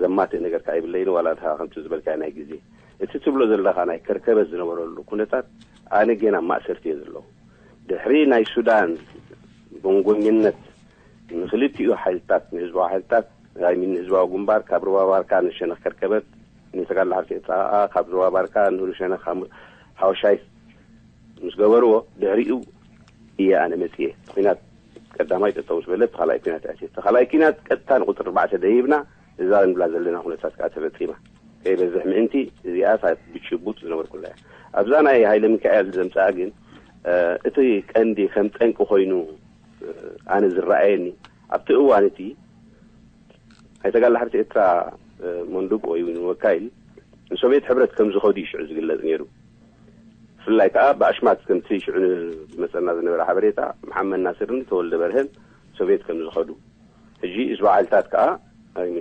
ዘማትእ ነገር ከኣ ይብለይን ዋላ እታ ከምቲ ዝበልካዮ ናይ ግዜ እቲ ትብሎ ዘለኻ ናይ ከርከበት ዝነበረሉ ኩነታት ኣነ ጌና ኣብ ማእሰርቲ እየ ዘለኹ። ድሕሪ ናይ ሱዳን መንጎኝነት ንክልቲኡ ሓይልታት ንህዝባዊ ሓይልታት ኣይሚን ንህዝባዊ ግንባር ካብ ሩባ ባርካ ንሸነኽ ከርከበት ንተጋድሎ ሓርሲ ኤርትራ ከኣ ካብ ሩባ ባርካ ንህሉ ሸነኽ ሓወሻይ ምስ ገበርዎ ድሕሪኡ እየ ኣነ መፅየ። ኩናት ቀዳማይ ጠጠው ምስ በለ ተኻላይ ኩናት ኣትየ። ተኻላይ ኩናት ቀጥታ ንቁፅሪ ኣርባዕተ ደይብና እዛ ንብላ ዘለና ኩነታት ከዓ ተፈፂማ። ከይበዝሕ ምእንቲ እዚኣ እታ ብጭቡጥ ዝነበርኩላ እያ። ኣብዛ ናይ ሃይለ ሚካኤል ዘምፅኣ ግን እቲ ቀንዲ ከም ጠንቂ ኮይኑ ኣነ ዝረኣየኒ ኣብቲ እዋን እቲ ኣይተጋላ ሓርቲ ኤርትራ መንዱብ ወይ እውን ወካይል ንሶቪየት ሕብረት ከም ዝኸዱ እዩ ሽዑ ዝግለጽ ነይሩ። ብፍላይ ከዓ ብኣሽማት ከምቲ ሽዑ ዝመፀና ዝነበረ ሓበሬታ መሓመድ ናስርን ተወልደ በርሀን ሶቪየት ከም ዝኸዱ ሕጂ ህዝባዊ ሓይልታት ከዓ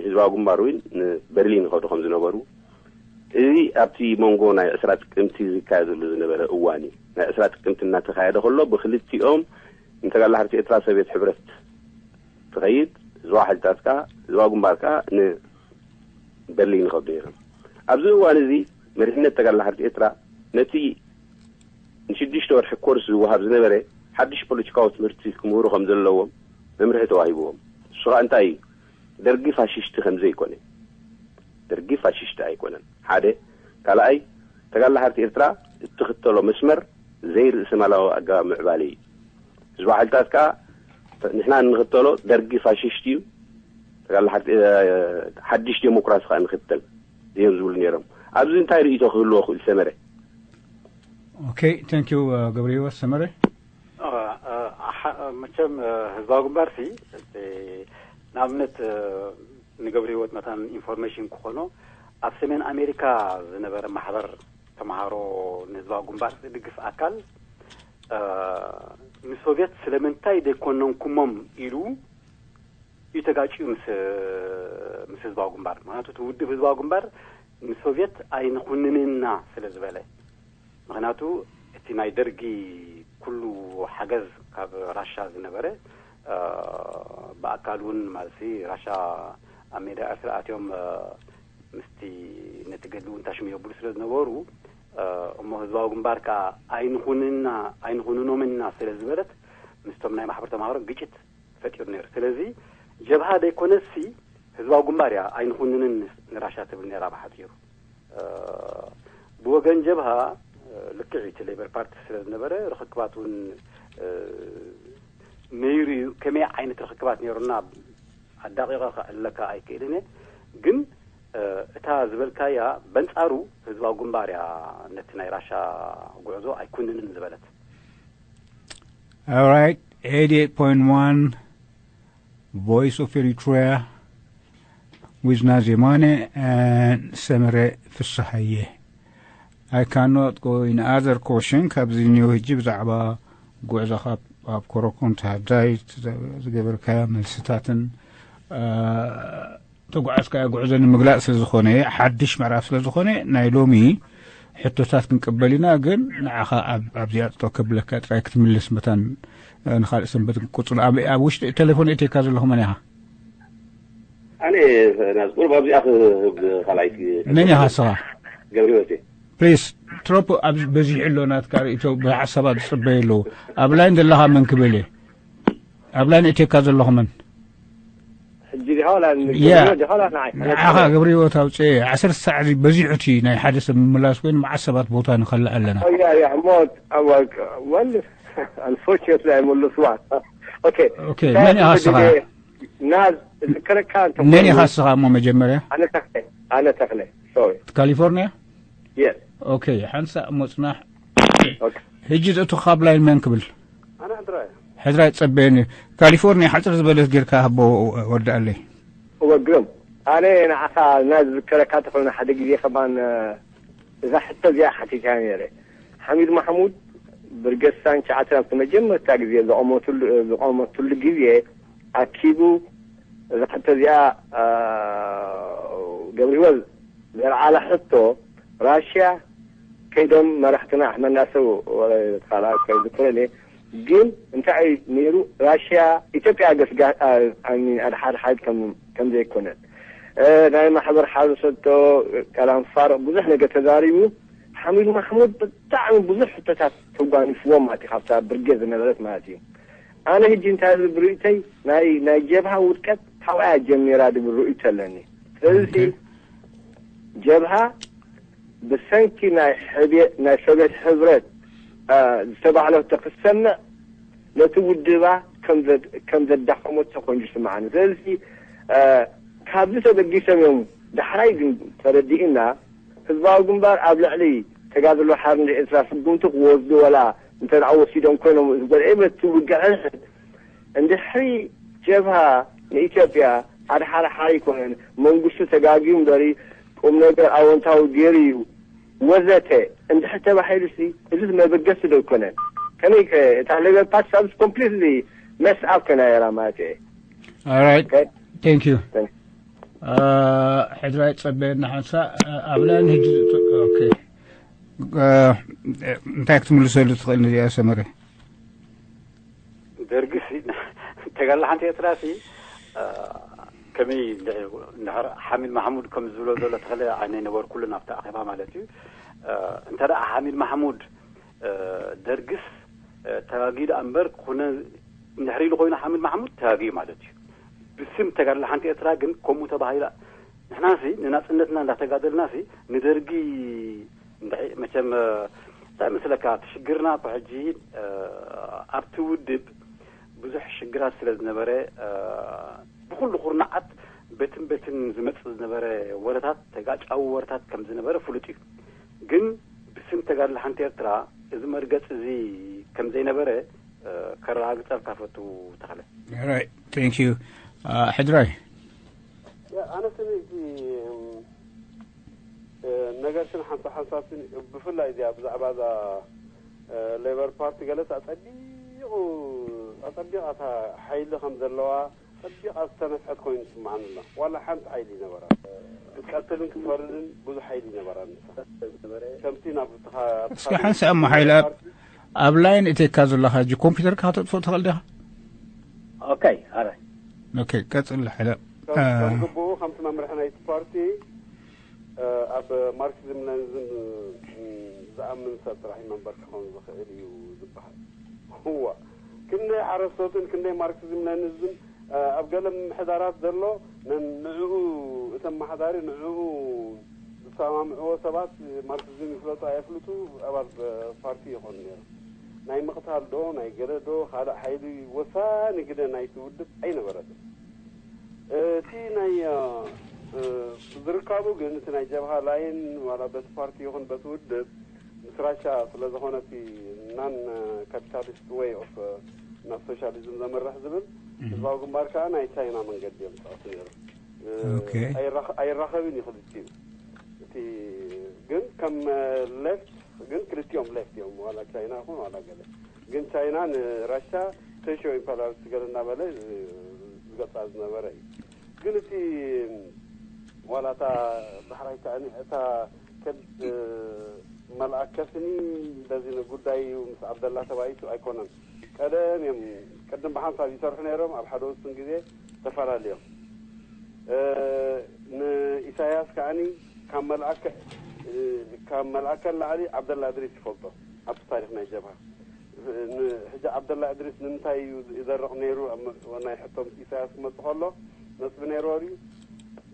ህዝባዊ ግንባር እውን ንበርሊን ይኸዱ ከም ዝነበሩ እዚ ኣብቲ መንጎ ናይ ዕስራ ጥቅምቲ ዝካየደሉ ዝነበረ እዋን እዩ። ናይ ዕስራ ጥቅምቲ እናተኻየደ ከሎ ብክልቲኦም ንተጋላ ሓርቲ ኤርትራ ሶቪየት ሕብረት ትኸይድ ህዝባዊ ሓይልታት ከዓ ህዝባዊ ግንባር ከዓ ንበርሊን ይኸዱ ነይሮም። ኣብዚ እዋን እዚ መሪሕነት ተጋላ ሓርቲ ኤርትራ ነቲ ንሽዱሽተ ወርሒ ኮርስ ዝወሃብ ዝነበረ ሓድሽ ፖለቲካዊ ትምህርቲ ክምህሩ ከም ዘለዎም መምርሒ ተዋሂብዎም። እሱ ከዓ እንታይ እዩ? ደርጊ ፋሽስቲ ከም ዘይኮነ። ደርጊ ፋሽስቲ ኣይኮነን። ሓደ ካልኣይ ተጋላ ሓርቲ ኤርትራ እትኽተሎ መስመር ዘይርእስማላዊ ኣገባብ ምዕባለ እዩ። ህዝባዊ ሓይልታት ከዓ ንሕና እንኽተሎ ደርጊ ፋሽስቲ እዩ። ተጋላ ሓርቲ ሓድሽ ዴሞክራሲ ከዓ ንኽተል እዮም ዝብሉ ነይሮም። ኣብዚ እንታይ ርእቶ ክህልዎ ክእል ሰመረ? ኦኬ፣ thank you ገብረ ህይወት ሰመረ። መቸም ህዝባዊ ግንባር ሲ ንኣብነት ንገብረ ህይወት መታን ኢንፎርሜሽን ክኾኖ ኣብ ሰሜን ኣሜሪካ ዝነበረ ማሕበር ተምሃሮ ንህዝባዊ ግንባር ዝድግፍ ኣካል ንሶቪየት ስለምንታይ ዘይኮነንኩሞም ኢሉ እዩ ተጋጭዩ ምስ ምስ ህዝባዊ ግንባር። ምክንያቱ እቲ ውድብ ህዝባዊ ግንባር ንሶቪየት ኣይንኹንንና ስለ ዝበለ። ምኽንያቱ እቲ ናይ ደርጊ ኩሉ ሓገዝ ካብ ራሻ ዝነበረ፣ ብኣካል እውን ማለት ራሻ ኣብ ሜዳ ኤርትራ ኣትዮም ምስቲ ነቲ ገድሊ እውን ታሽሙ የብሉ ስለ ዝነበሩ፣ እሞ ህዝባዊ ግንባር ከኣ ኣይንኹንና ኣይንኹንኖምና ስለ ዝበለት ምስቶም ናይ ማሕበር ተማሃሮ ግጭት ፈጢሩ ነይሩ። ስለዚ ጀብሃ ዘይኮነሲ ህዝባዊ ግንባር እያ ኣይንኹንንን ንራሻ ትብል ነይራ ብሓጺሩ። ብወገን ጀብሃ ልክዕ እቲ ሌበር ፓርቲ ስለ ዝነበረ ርኽክባት እውን ነይሩ እዩ። ከመይ ዓይነት ርኽክባት ነይሩና ኣዳቂቐ ከዕልለካ ኣይክእልን እየ። ግን እታ ዝበልካያ በንጻሩ ህዝባዊ ግንባር እያ ነቲ ናይ ራሻ ጉዕዞ ኣይኩንንን ዝበለት። All right, eighty-eight point one Voice of Eritrea with Nazimane and Semere Fissahaye. I cannot go in other question ካብዚ ኒው ህጂ ብዛዕባ ጉዕዞ ካብ ኣብ ኮረኮን ተሃዳይ ዝገበርካዮ መልስታትን ተጓዓዝካዮ ጉዕዞ ንምግላፅ ስለዝኾነ ሓድሽ ምዕራፍ ስለዝኾነ ናይ ሎሚ ሕቶታት ክንቅበል ኢና። ግን ንዓኻ ኣብዚኣ ጠጠው ከብለካ ጥራይ ክትምልስ መታን ንካልእ ሰንበት ክንቅፅሎ። ኣብ ውሽጢ ቴሌፎን እቴካ ዘለኹ መን ኢኻ? ኣነ ናዝቁር ኣብዚኣ ክህብ ካልኣይቲ መን ኢኻ እስኻ? ገብረ ህይወት እየ። ፕሊስ ትሮፕ በዚሑ ኣሎ ናትካ ርእቶ ብሓሳባት ዝፅበዩ ኣለዉ። ኣብ ላይን ዘለኻ መን ክብል እየ? ኣብ ላይን እቴካ ዘለኹ መን? ሕጂ ዲኻ ወላ ያ ዲኻ ወላ ንዓይ ንዓኻ ገብረ ህይወት ኣውፅኤ ዓሰርተ ሰዓት እዚ በዚሑ እቲ ናይ ሓደ ሰብ ምምላስ ኮይኑ መዓት ሰባት ቦታ ንኸልእ ኣለና። ያ ያ ሞት ኣዋቅ ወል unfortunately ኣይመልስዋ okay Okay መን ኢኻ እስኻ? ናዝ ዝከረካ እንተ መን ኢኻ እስኻ እሞ መጀመርያ? ኣነ ተኽለ ኣነ ተኽለ sorry ካሊፎርኒያ? yes Okay ሓንሳእ እሞ ፅናሕ። okay ሕጂ ዘእቱኻ ኣብ ላይን መን ክብል? ኣነ ሕድራይ ሕድራይ ፀበየኒ። ካሊፎርኒያ ሓፅር ዝበለት ጌርካ ህቦ ወድኣለይ። እወ ግርም ኣነ ንዓኻ ናዝ ዝከረካ እንተኾይኑ ሓደ ግዜ ከማን እዛ ሕቶ እዚኣ ሓቲታ ነይረ ሓሚድ ማሕሙድ ብርጌድ ሳንቻ ዓተር ኣብቲ መጀመርታ ግዜ ዝቐመትሉ ዝቐመትሉ ግዜ ኣኪቡ እዛ ሕቶ እዚኣ ገብረ ህይወት ዘልዓላ ሕቶ ራሽያ ከይዶም መራሕትና ኣሕመድ ናስር ካልኣ ከይዝክረን እየ ግን እንታይ እዩ ነይሩ ራሽያ ኢትዮጵያ ገስጋ ኣድሓድ ሓይል ከም ዘይኮነን ናይ ማሕበር ሓረሰቶ ቀላም ፋርቕ ብዙሕ ነገር ተዛሪቡ ሓሚድ ማሕሙድ ብጣዕሚ ብዙሕ ሕቶታት ተጓኒፍዎ ማለት እዩ ካብታ ብርጌድ ዝነበረት ማለት እዩ ኣነ ሕጂ እንታይ ዝብል ርእይተይ ናይ ናይ ጀብሃ ውድቀት ካብኣ ጀሚራ ዝብል ርእይቶ ኣለኒ ስለዚ ጀብሃ ብሰንኪ ናይ ሕብየ ናይ ሶቪየት ሕብረት ዝተባህለቶ ክትሰምዕ ነቲ ውድባ ከም ዘዳኸመቶ ኮይኑ ይስምዓኒ። ስለዚ ካብዚ ተበጊሶም እዮም ዳሕራይ ግን ተረዲእና ህዝባዊ ግንባር ኣብ ልዕሊ ተጋድሎ ሓርነት ኤርትራ ስጉምቲ ክወስዱ ወላ እንተ ደኣ ወሲዶም ኮይኖም ዘርኢ በቲ ውግእ ሕድሕድ እንድሕሪ ጀብሃ ንኢትዮጵያ ኣድሓርሓር ኣይኮነን መንግስቱ ተጋግዩ እምበሪ ቁም ነገር ኣወንታዊ ገይሩ እዩ ወዘተ እንድሕር ተባሂሉ ሲ እዚስ መበገሲ ዶ ኣይኮነን? ከመይ ከ እታ ሌበር ፓርቲ ሳብስ ኮምፕሊትሊ መስ ኣፕ ከናየራ ማለት እየ። Alright. Okay. Thank you. Thank ሕድራይ ጸበየና ሓንሳ ኣብ ላይን ሕጂ okay እንታይ ክትምልሰሉ ትኽእል ንዚኣ ሰመረ? ደርግሲ ተጋድሎ ሓንቲ ኤርትራ ሲ ከመይ እንድሕር ሓሚድ ማሕሙድ ከም ዝብሎ ዘሎ ተኽለ ኣይነበርኩሉን ኣብቲ ኣኼባ ማለት እዩ። እንተ ደኣ ሓሚድ ማሕሙድ ደርግስ ተጋግዩ ደኣ እምበር ክኹነ እንድሕር ኢሉ ኮይኑ ሓሚድ ማሕሙድ ተጋግዩ ማለት እዩ። ብስም ተጋድሎ ሓንቲ ኤርትራ ግን ከምኡ ተባሂላ ንሕናሲ ንናጽነትና እንዳተጋደልናሲ ንደርጊ እንድዒ መቸም እንታይ መስለካ እቲ ሽግርና እኮ ሕጂ ኣብቲ ውድብ ብዙሕ ሽግራት ስለ ዝነበረ ብኩሉ ኩርናዓት በትን በትን ዝመጽእ ዝነበረ ወረታት ተጋጫዊ ወረታት ከም ዝነበረ ፍሉጥ እዩ። ግን ብስም ተጋድሎ ሓንቲ ኤርትራ እዚ መርገጽ እዚ ከም ዘይነበረ ከረጋግጸልካ ፈቱ ተኽለ። Right. Thank you. ሕድራይ ኣነ ስኒ እቲ ነገር ሽን ሓንሳብ ሓንሳብ ሽን ብፍላይ እዚኣ ብዛዕባ እዛ ሌበር ፓርቲ ገለስ ኣጸቢቑ ኣጸቢቓ እታ ሓይሊ ከም ዘለዋ ኣጸቢቓ ዝተነፍሐት ኮይኑ ይስምዓኒ ኣሎ። ዋላ ሓንቲ ሓይሊ ይነበራ ክቐትልን ክፈርድን ብዙሕ ሓይሊ ይነበራ ንሳ። ከምቲ ናብ እስኪ ሓንሳእ እሞ ሓይለ ኣብ ላይን እተካ ዘለኻ ሕጂ ኮምፒውተርካ ከተጥፍእ ትኽእል ዲኻ? ኦኬ ኣረ ኦኬ ቀጽል ሓይለ። ከምግብኡ ከምቲ መምርሒ ናይቲ ፓርቲ ኣብ ማርክሲዝም ለኒዝም ዝኣምን ሰብ ጥራሕ እዩ መንበር ክኸውን ዝኽእል እዩ ዝበሃል። እዋ ክንደይ ሓረስቶትን ክንደይ ማርክሲዝም ለኒዝም ኣብ ገለ ምሕዳራት ዘሎ ንዕኡ እቶም ማሕዳሪ ንዕኡ ዝሰማምዕዎ ሰባት ማርክሲዝም ይፍለጡ ኣየፍልጡ ኣባል ፓርቲ ይኾኑ ነይሮም። ናይ ምቕታል ዶ ናይ ገለ ዶ ካልእ ሓይሊ ወሳኒ ግደ ናይቲ ውድብ ኣይነበረትን። እቲ ናይ ዝርካቡ ግን እቲ ናይ ጀብሃ ላይን ዋላ በቲ ፓርቲ ይኹን በቲ ውድብ ምስ ራሻ ስለ ዝኾነ እቲ ናን ካፒታሊስት ወይ ኦፍ ናብ ሶሻሊዝም ዘምርሕ ዝብል ህዝባዊ ግንባር ከዓ ናይ ቻይና መንገዲ እዮም ዝጠቕሱ ነይሩ። ኣይራኸብን እዩ ክልቲኡ። እቲ ግን ከም ሌፍት ግን ክልቲኦም ሌፍት እዮም ዋላ ቻይና ይኹን ዋላ ገለ ግን ቻይና ንራሻ ሶሽዮ ኢምፐሪያሊስት ገለ እናበለ ዝገልፃ ዝነበረ እዩ። ግን እቲ ዋላ እታ ዳሕራይ እታ እታ ከድ መልኣከስኒ በዚ ጉዳይ እዩ ምስ ዓብደላ ተባኢሱ ኣይኮነን። ቀደም እዮም ቅድም ብሓንሳብ ይሰርሑ ነይሮም ኣብ ሓደ ውስን ግዜ ተፈላለዮም። ንኢሳያስ ከዓኒ ካብ መልኣከ ካብ መልኣከ ንላዕሊ ዓብደላ እድሪስ ይፈልጦ ኣብቲ ታሪክ ናይ ጀብሃ። ሕጂ ዓብደላ እድሪስ ንምንታይ እዩ ይደርቕ ነይሩ ናይ ሕቶ ምስ ኢሳያስ ክመጽእ ከሎ ነጥቢ ነይርዎ ድዩ?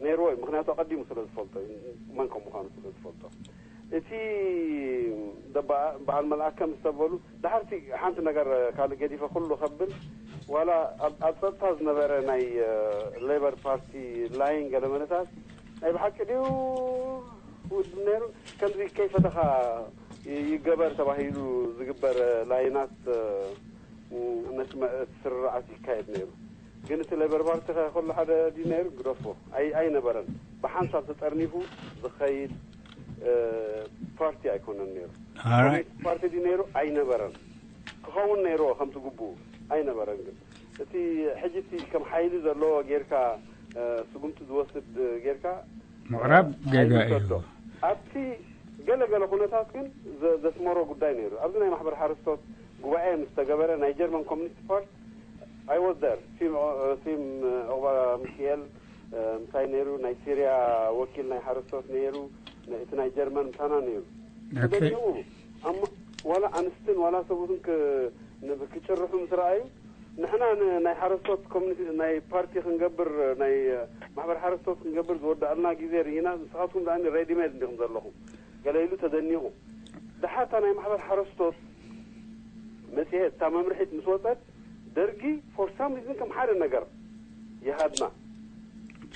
ነይርዎ እዩ። ምክንያቱ ኣቐዲሙ ስለ ዝፈልጦ እዩ። መን ከም ምዃኑ ስለ ዝፈልጦ። እቲ በዓል መልኣከ ምስ ተበሉ ድሓርቲ ሓንቲ ነገር ካልእ ገዲፈ ኩሉ ከብል ዋላ ኣብ ጸጥታ ዝነበረ ናይ ሌበር ፓርቲ ላይን ገለመለታት ናይ ብሓቂ ድዩ ውድብ ነይሩ ከምዚ ከይፈተኻ ይገበር ተባሂሉ ዝግበር ላይናት መስመ ስርዓት ይካየድ ነይሩ። ግን እቲ ሌበር ፓርቲ ከ ከሎ ሓደ ድዩ ነይሩ? ግደፎ። ኣይ ኣይነበረን። ብሓንሳብ ተጠርኒፉ ዝኸይድ ፓርቲ ኣይኮነን ነይሩ። ኮሚኒስት ፓርቲ ድዩ ነይሩ? ኣይነበረን። ክኸውን ነይርዎ ከምቲ ግቡኡ ኣይነበረን። ግን እቲ ሕጂ እቲ ከም ሓይሊ ዘለዎ ጌርካ ስጉምቲ ዝወስድ ጌርካ ምቕራብ ጌጋ እዩ። ኣብቲ ገለ ገለ ኩነታት ግን ዘስመሮ ጉዳይ ነይሩ። ኣብዚ ናይ ማሕበር ሓረስቶት ጉባኤ ምስ ተገበረ ናይ ጀርመን ኮሚኒስት ፓርቲ I was there። ቲም ቲም ዑቕባ ሚካኤል ምሳይ ነይሩ። ናይ ሲርያ ወኪል ናይ ሓረስቶት ነይሩ። እቲ ናይ ጀርመን ምሳና ነይሩ። ተደኒቑ ዋላ ኣንስትን ዋላ ሰብኡትን ክጭርሑ ምስ ረኣዩ ንሕና ናይ ሓረስቶት ኮሚኒቲ ናይ ፓርቲ ክንገብር ናይ ማሕበር ሓረስቶት ክንገብር ዝወዳእልና ግዜ ርኢና ንስኻትኩም ደኣ ሬዲሜድ እንዲኹም ዘለኹም ገለ ኢሉ ተደኒቑ። ደሓር እታ ናይ ማሕበር ሓረስቶት መፅሄት እታ መምርሒት ምስ ወፀት ደርጊ for some reason ከም ሓደ ነገር ይሃድና።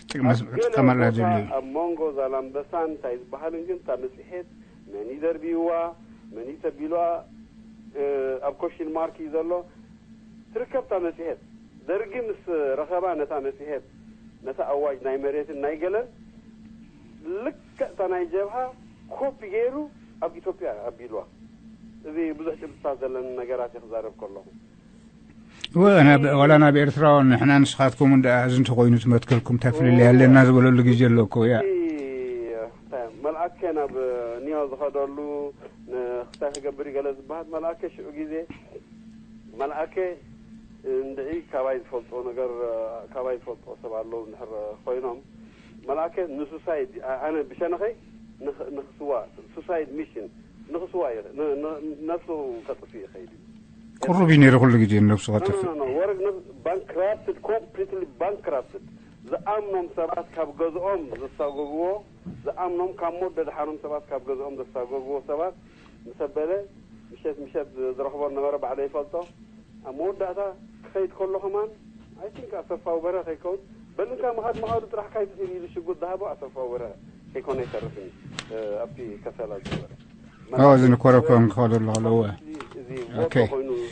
ጥቅሚ ከመላ ድልዩ ኣብ መንጎ ዛላምበሳን እንታይ ዝበሃልን ግን እታ መፅሄት መን ደርቢዋ መን ተቢልዋ ኣብ ኮሽን ማርክ እዩ ዘሎ። ትርከብታ መፅሄት ደርጊ ምስ ረኸባ ነታ መፅሄት ነታ ኣዋጅ ናይ መሬትን ናይ ገለን ልክዕታ ናይ ጀብሃ ኮፒ ገይሩ ኣብ ኢትዮጵያ ኣቢልዋ። እዚ ብዙሕ ጭብጥታት ዘለኒ ነገራት እየ ክዛረብ ከለኹ። ወላ ናብ ኤርትራውን ንሕና ንስኻትኩም እንዳ እዚ እንተኾይኑ ትመትከልኩም እንታይ ፍልልይ ኣለና ዝበለሉ ግዜ ኣሎ እኮ እያ። መልኣከ ናብ ኒዮ ዝኸደሉ ንክታይ ክገብር ይገለ ዝበሃል መልኣከ ሽዑ ግዜ መልኣከ እንድዒ ካባይ ዝፈልጦ ነገር ካባይ ዝፈልጦ ሰብ ኣለዉ እንድሕር ኮይኖም መልኣከ ንሱሳይድ ኣነ ብሸነኸይ ንክስዋ ሱሳይድ ሚሽን ንክስዋ ነፍሱ ከጥፍ ይኸይድ እዩ። ቁሩብ እዩ ነይሩ ኩሉ ግዜ ነብሱ ከጥፍ። ወረግ ባንክራፕትድ ኮምፕሊትሊ ባንክራፕትድ ዝኣምኖም ሰባት ካብ ገዝኦም ዘሳጎግዎ ዝኣምኖም ካብ ሞት ደድሓኖም ሰባት ካብ ገዝኦም ዘሳጎግዎ ሰባት ምስ ኣበለ ምሸት ምሸት ዝረኽቦ ነበረ ባዕለ ይፈልጦ። ኣብ መወዳእታ ክኸይድ ከሎ ከማን ኣይ ቲንክ ኣሰፋው በረ ከይከውን በልንካ ምኻድ ምኻዱ ጥራሕ ካይትኽእል ኢሉ ሽጉጥ ዝሃቦ ኣሰፋው በረ ከይኮነ ይተርፍን ኣብቲ ከሰላ ዝነበረ እዚ ንኮረኮ እንክኸዶ ኣለኹ ኣለዎ። እዚ ሞቶ ኮይኑ እዩ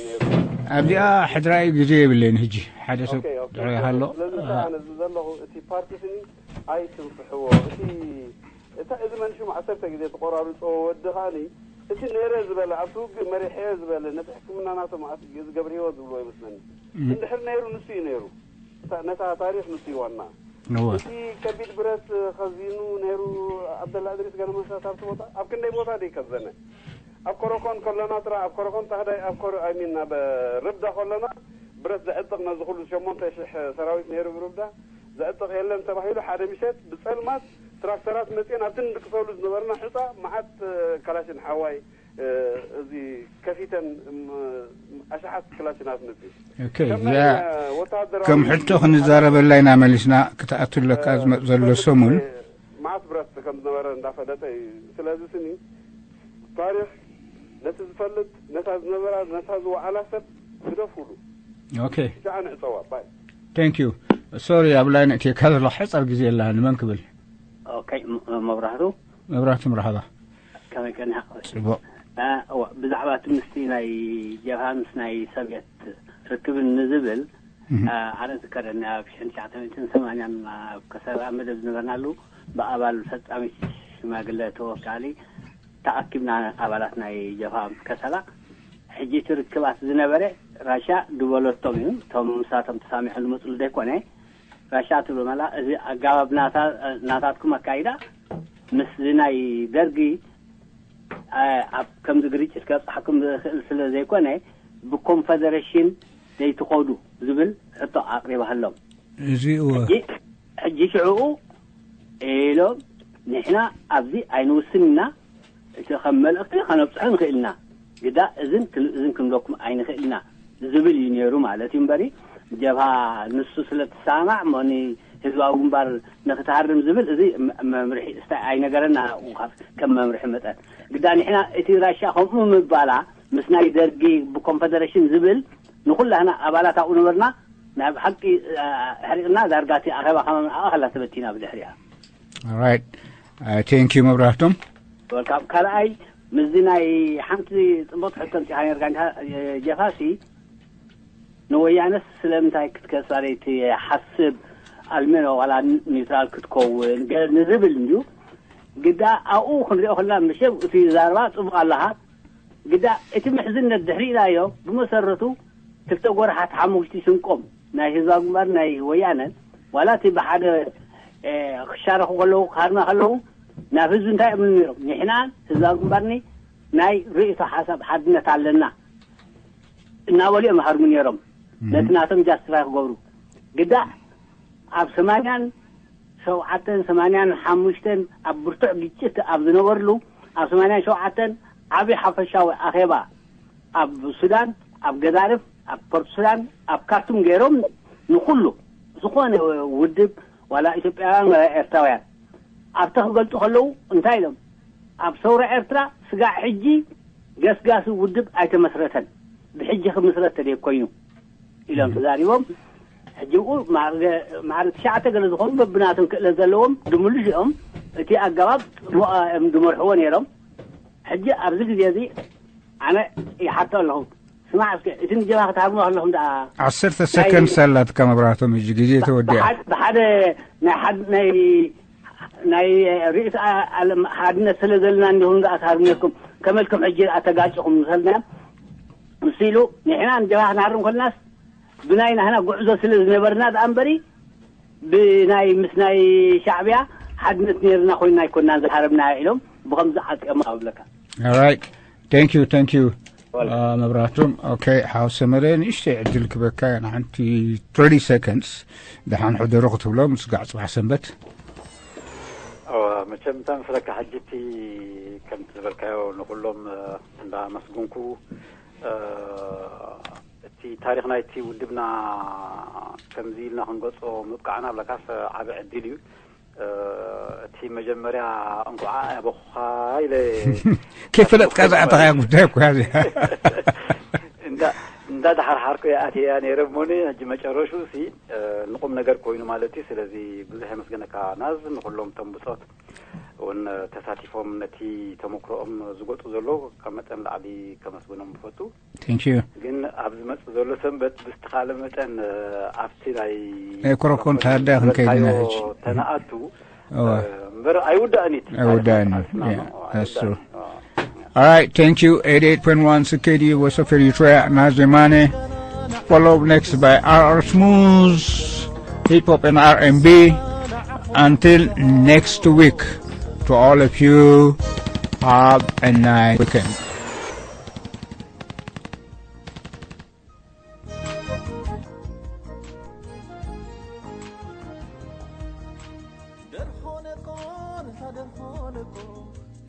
ነይሩ። ኣብዚኣ ሕድራይ ግዜ የብለይን ሕጂ ሓደ ሰብ ኦኬ፣ ኦኬ። ጥዑይ ሃሎ ስለዚ ከዓ ነዚ ዘለኹ እቲ ፓርቲ ስኒ ኣይትንፍሕዎ። እቲ እታ እዚ መንሽም ዓሰርተ ግዜ ተቆራርጾ ወዲ ከዓኒ እቲ ነይረ ዝበለ ኣብቲ ውግእ መሪሐዮ ዝበለ ነቲ ሕክምና ናቶም ኣት- ዝገብር ህይወት ዝብልዎ ይመስለኒ። እንድሕር ነይሩ ንሱ እዩ ነይሩ። እታ- ነታ ታሪኽ ንሱ እዩ ዋና። እወ። እቲ ከቢድ ብረት ከዚኑ ነይሩ። ዓብደላ እድሪስ ገለ መሳት ኣብቲ ቦታ ኣብ ክንደይ ቦታ ደይ ከዘነ ኣብ ኮረኮን ከሎና ጥራ ኣብ ኮረኮን ታህዳይ ኣብ ኮረ ኣይሚን ኣብ ርብዳ ከሎና ብረት ዘዕጥቕ ነዚ ኩሉ ሸሞንተ ሽሕ ሰራዊት ነይሩ ብርብዳ ዘዕጥቕ የለን ተባሂሉ ሓደ ምሸት ብጸልማት ትራክተራት መጽኤን ኣብቲ ንድቅሰሉ ዝነበርና ሕጻ መዓት ካላሽን ሓዋይ እዚ ከፊተን ኣሽሓት ክላሽናት መጽእ ኦኬ እዚኣ ከም ሕቶ ክንዛረበላ ኢና መሊስና ክትኣቱ ኣለካ ዝመፅ ዘሎ ሰሙን መዓት ብረት ከም ዝነበረ እንዳፈለጠ እዩ። ስለዚ ስኒ ታሪክ ነቲ ዝፈልጥ ነታ ዝነበራ ነታ ዝወዓላ ሰብ ግደፉሉ። ኦኬ ሻዓ ንዕፀዋ ባይ thank you sorry ኣብ ላይን እትየካ ዘለኹ ሕፀር ግዜ የላኒ መን ክብል ኦኬ ም- መብራህቱ መብራህቱ መርሓባ ከመይ ቀኒኻ ፅቡቕ እ፣ እዋ፣ ብዛዕባ እቲ ምስቲ ናይ ጀብሃ ምስ ናይ ሰብየት ርክብን ንዝብል እ፣ ኣነ ዝከረኒ ኣብ ሽሕን ትሽዓተ ሚእትን ሰማንያን ኣብ ከሰላ መደብ ዝነበርናሉ ብኣባል ፈጻሚ ሽማግለ ተወካሊ ተኣኪብና ኣባላት ናይ ጀብሃ ምስ ከሰላ ሕጂ እቲ ርክባት ዝነበረ ራሻ ድበለቶም እዩ እቶም ምሳቶም ተሳሚዖም ዝመፅሉ ዘይኮነ ራሻ ትብሎ መላ እዚ ኣጋባብ ናታ- ናታትኩም ኣካይዳ ምስዚ ናይ ደርጊ እ፣ ኣብ ከምዚ ግርጭት ከብፅሓኩም ዝኽእል ስለ ዘይኮነ ብኮንፈደሬሽን ዘይትኸዱ ዝብል ሕቶ ኣቕሪባህሎም እዚኡ ሕጂ ሕጂ ሽዕኡ ኢሎም ንሕና ኣብዚ ኣይንውስን ኢና እቲ ከም መልእኽቲ ከነብፅሖ ንኽእል ኢና ግዳ እዝን ክል- እዝን ክንብለኩም ኣይንኽእል ኢና ዝብል እዩ ነይሩ ማለት እዩ እምበሪ ጀብሃ ንሱ ስለ ትሰማማዕ ሞኒ ህዝባዊ ግንባር ንክትሃርም ዝብል እዚ መ- መምርሒ እስታይ ኣይነገረና እንኳ ከም መምርሒ መጠን ግዳ ንሕና እቲ ራሻ ከምኡ ምባላ ምስ ናይ ደርጊ ብኮንፈደሬሽን ዝብል ንኩላህና ኣባላት ኣብኡ ነበርና ናይ ብሓቂ ሕሪቕና ዳርጋ እቲ ኣኼባ ከማን ኣብኣ ከላ ተበቲና ብድሕሪኣ right thank you መብራህቶም ወልካም ካልኣይ ምስዚ ናይ ሓንቲ ፅቡቅ ሕቶ ኣምፂኻ ነርካ እንዲኻ ጀፋሲ ንወያነስ ስለምንታይ ክትከሳ ዘይትሓስብ ኣልሜኖ ዋላ ኒውትራል ክትከውን ገ- ንዝብል እንድዩ ግዳ ኣብኡ ክንሪኦ ከለና ምሸም እቲ ዛረባ ፅቡቅ ኣለኻ ግዳ እቲ ምሕዝነት ድሕሪ ኢላዮ ብመሰረቱ ክልተ ጎርሓት ሓሙሽቲ ስንቆም ናይ ህዝባዊ ግንባር ናይ ወያነን ዋላ እቲ ብሓደ ክሻረኹ ከለዉ ክሃርማ ከለዉ ናብ ህዝቢ እንታይ እዮም ነይሮም ንሕና ህዝባዊ ግንባርኒ ናይ ርእይቶ ሓሳብ ሓድነት ኣለና እናበሉ እዮም ሃርሙ ነይሮም ነቲ ናቶም ጃስቲፋይ ክገብሩ ግዳዕ ኣብ ሰማንያን ሸውዓተን ሰማንያን ሓሙሽተን ኣብ ብርቱዕ ግጭት ኣብ ዝነበርሉ ኣብ ሰማንያን ሸውዓተን ዓብዪ ሓፈሻዊ ኣኼባ ኣብ ሱዳን ኣብ ገዳርፍ ኣብ ፖርት ሱዳን ኣብ ካርቱም ገይሮም ንኩሉ ዝኾነ ውድብ ዋላ ኢትዮጵያውያን ዋላ ኤርትራውያን ኣብቲ ክገልጡ ከለዉ እንታይ ኢሎም ኣብ ሰውራ ኤርትራ ስጋዕ ሕጂ ገስጋሲ ውድብ ኣይተመስረተን ብሕጂ ክምስረት ተደይ ኮይኑ ኢሎም ተዛሪቦም ሕጂ ብኡ ማዕረ ትሽዓተ ገለ ዝኾኑ በብናቶም ክእለት ዘለዎም ድምሉሽ እዮም እቲ ኣገባብ ጽቡቕ እዮም ዝመርሕዎ ነይሮም ሕጂ ኣብዚ ግዜ እዚ ኣነ ይሓቶ ኣለኹ ስማዕ እስከ እቲ ንጀብሃ ክትሃርሞ ከለኹም ደኣ ዓሰርተ ሰከንድ ሳላትካ መብራህቶም ሕጂ ግዜ ተወዲኣ ብሓደ ናይ ሓደ ናይ ናይ ርእስ ዓለም ሓድነት ስለ ዘለና እንዲኹም ደኣ ትሃርሙ ነርኩም ከመልኩም ሕጂ ደኣ ተጋጭኹም ምሰልና ምስ ኢሉ ንሕና ንጀብሃ ክንሃርም ከለናስ ብናይ ናህና ጉዕዞ ስለ ዝነበርና ደኣ እምበሪ ብናይ ምስ ናይ ሻዕብያ ሓድነት ነርና ኮይና ኣይኮናን ዝሃረምና ኢሎም ብኸምዚ ዓጢኦም ኣብለካ right thank you thank you መብራህቶም okay ሓው ሰመረ ንእሽተይ ዕድል ክበካ ንሓንቲ thirty seconds ደሓን ሕደሩ ክትብሎ ምስጋዕ ፅባሕ ሰንበት መቸም እንታ መስለካ ሕጂ እቲ ከምቲ ዝበልካዮ ንኩሎም እንዳመስግንኩ እቲ ታሪኽ ናይቲ ውድብና ከምዚ ኢልና ክንገጾ ምብቃዕና ብለካስ ዓቢ ዕድል እዩ እቲ መጀመርያ እንኳዓ ያበኹኻ ኢለ ከይፈለጥካ ዝኣተኻያ ጉዳይ እኮ እዚኣ እንዳ ድሓርሓርኩ እየ ኣትያ ነይረ እሞኒ ሕጂ መጨረሹ ሲ ንቁም ነገር ኮይኑ ማለት እዩ ስለዚ ብዙሕ የመስገነካ ናዝ ንኩሎም እቶም ብፆት እውን ተሳቲፎም ነቲ ተመክሮኦም ዝገፁ ዘሎ ካብ መጠን ላዕሊ ከመስግኖም ይፈቱ Thank you. ግን ኣብ ዝመፅእ ዘሎ ሰንበት ብዝተኻለ መጠን ኣብቲ ናይ ናይ ኮረኮን ተሃዳይ ክንከይድ ኢና ሕጂ ተነኣቱ እወ እምበር ኣይውዳእን እዩ ኣይውዳእን እዩ ኣስማማ Yeah, that's true. All right, thank you. eighty-eight point one C K D U S F Eritrea, Nazimane. Followed next by R R Smooth, Hip Hop and R and B. Until next week, to all of you, have a nice weekend. ደርሆ ነቆ ነታ ደርሆ ነቆ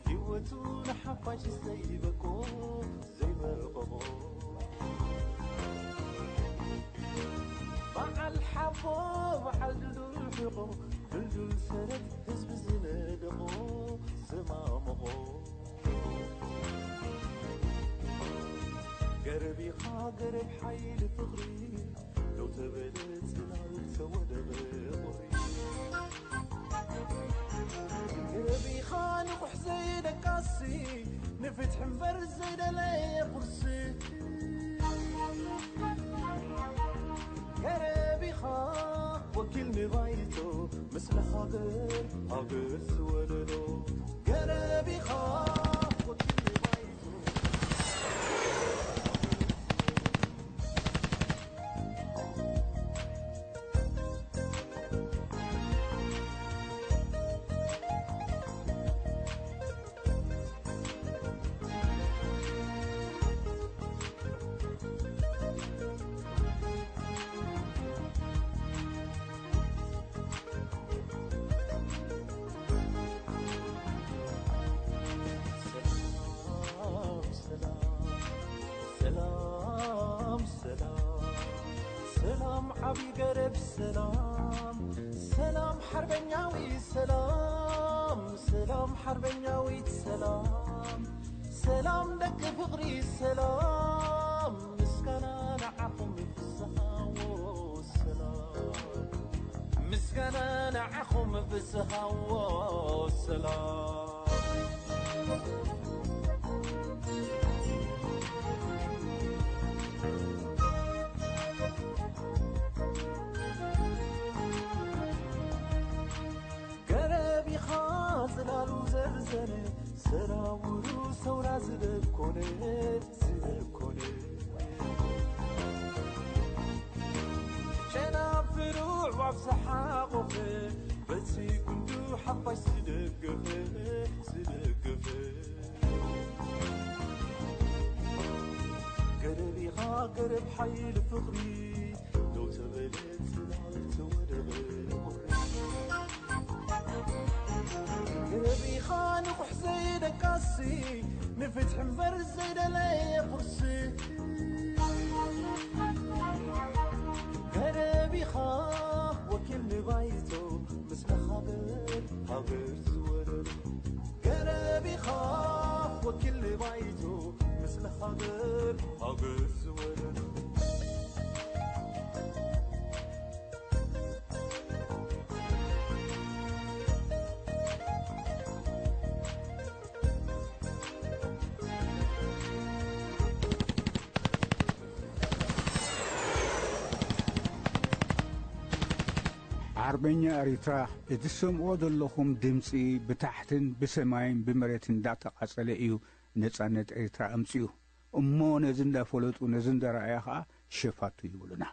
ህይወቱ ንሓፋሽ ዘይበቆ ዘይመርቆቆ በዓል ሓቦ በዓል ድልዱል ሕቆ ድልዱል ሰረት ህዝቢ ዝነደቆ ዘማመቖ ገረብ ኢኻ ገረብ ሓይሊ ፍቕሪ ደው ተበለ ጽላል ተወደበ ቁሪ ገረብ ኢኻ ንቑሕ ዘይደቃሲ ንፍትሒ እምበር ዘይደለየ ቁርሲ ገረብ ኢኻ ወኪል ንባይቶ ምስለ ሃገር ሃገር ዝወለዶ ገረብ ኢኻ ወኪል ንባይቶ ሰላም ሰላም ሰላም ሰላም ሰላም ዓቢ ገረብ ሰላም ሰላም ሓርበኛዊ ሰላም ሰላም ሓርበኛዊት ሰላም ሰላም ደቂ ፍቕሪ ሰላም ምስጋና ንዓኹም ፍስሃዎ ሰላም ምስጋና ንዓኹም ፍስሃዎ ሰላም ገረብ ኢኻ ጽላሉ ዘርዘነ ሰራውሩ ሰውራ ዝደኮነ ዝደኮነ ጨናፍሩ ኣዕዋፍ ዝሓቖፈ በቲ ጉንዱ ሓፋሽ ዝደገፈ ዝደገፈ ገረብ ኢኻ ገረብ ሓይሊ ፍቕሪ ደው ተበለ ጽላል ተወደበ ቁሪ ገረብ ኢኻ ንቑሕ ዘይደቃሲ ንፍትሒ እምበር ዘይደለየ ቁርሲ ገረብ ኢኻ ወኪል ንባይቶ ምስለ ሃገር ሃገር ዝወለዶ ገረብ ኢኻ ወኪል ንባይቶ ምስለ ሃገር ሃገር ዝወለዶ ሓርበኛ ኤሪትራ፣ እቲ ትሰምዕዎ ዘለኹም ድምጺ ብታሕትን ብሰማይን ብመሬትን እንዳተቓጸለ እዩ ነጻነት ኤሪትራ ኣምጺኡ። እሞ ነዚ እንዳፈለጡ ነዚ እንዳረኣያ ኸኣ ሸፋቱ ይብሉና።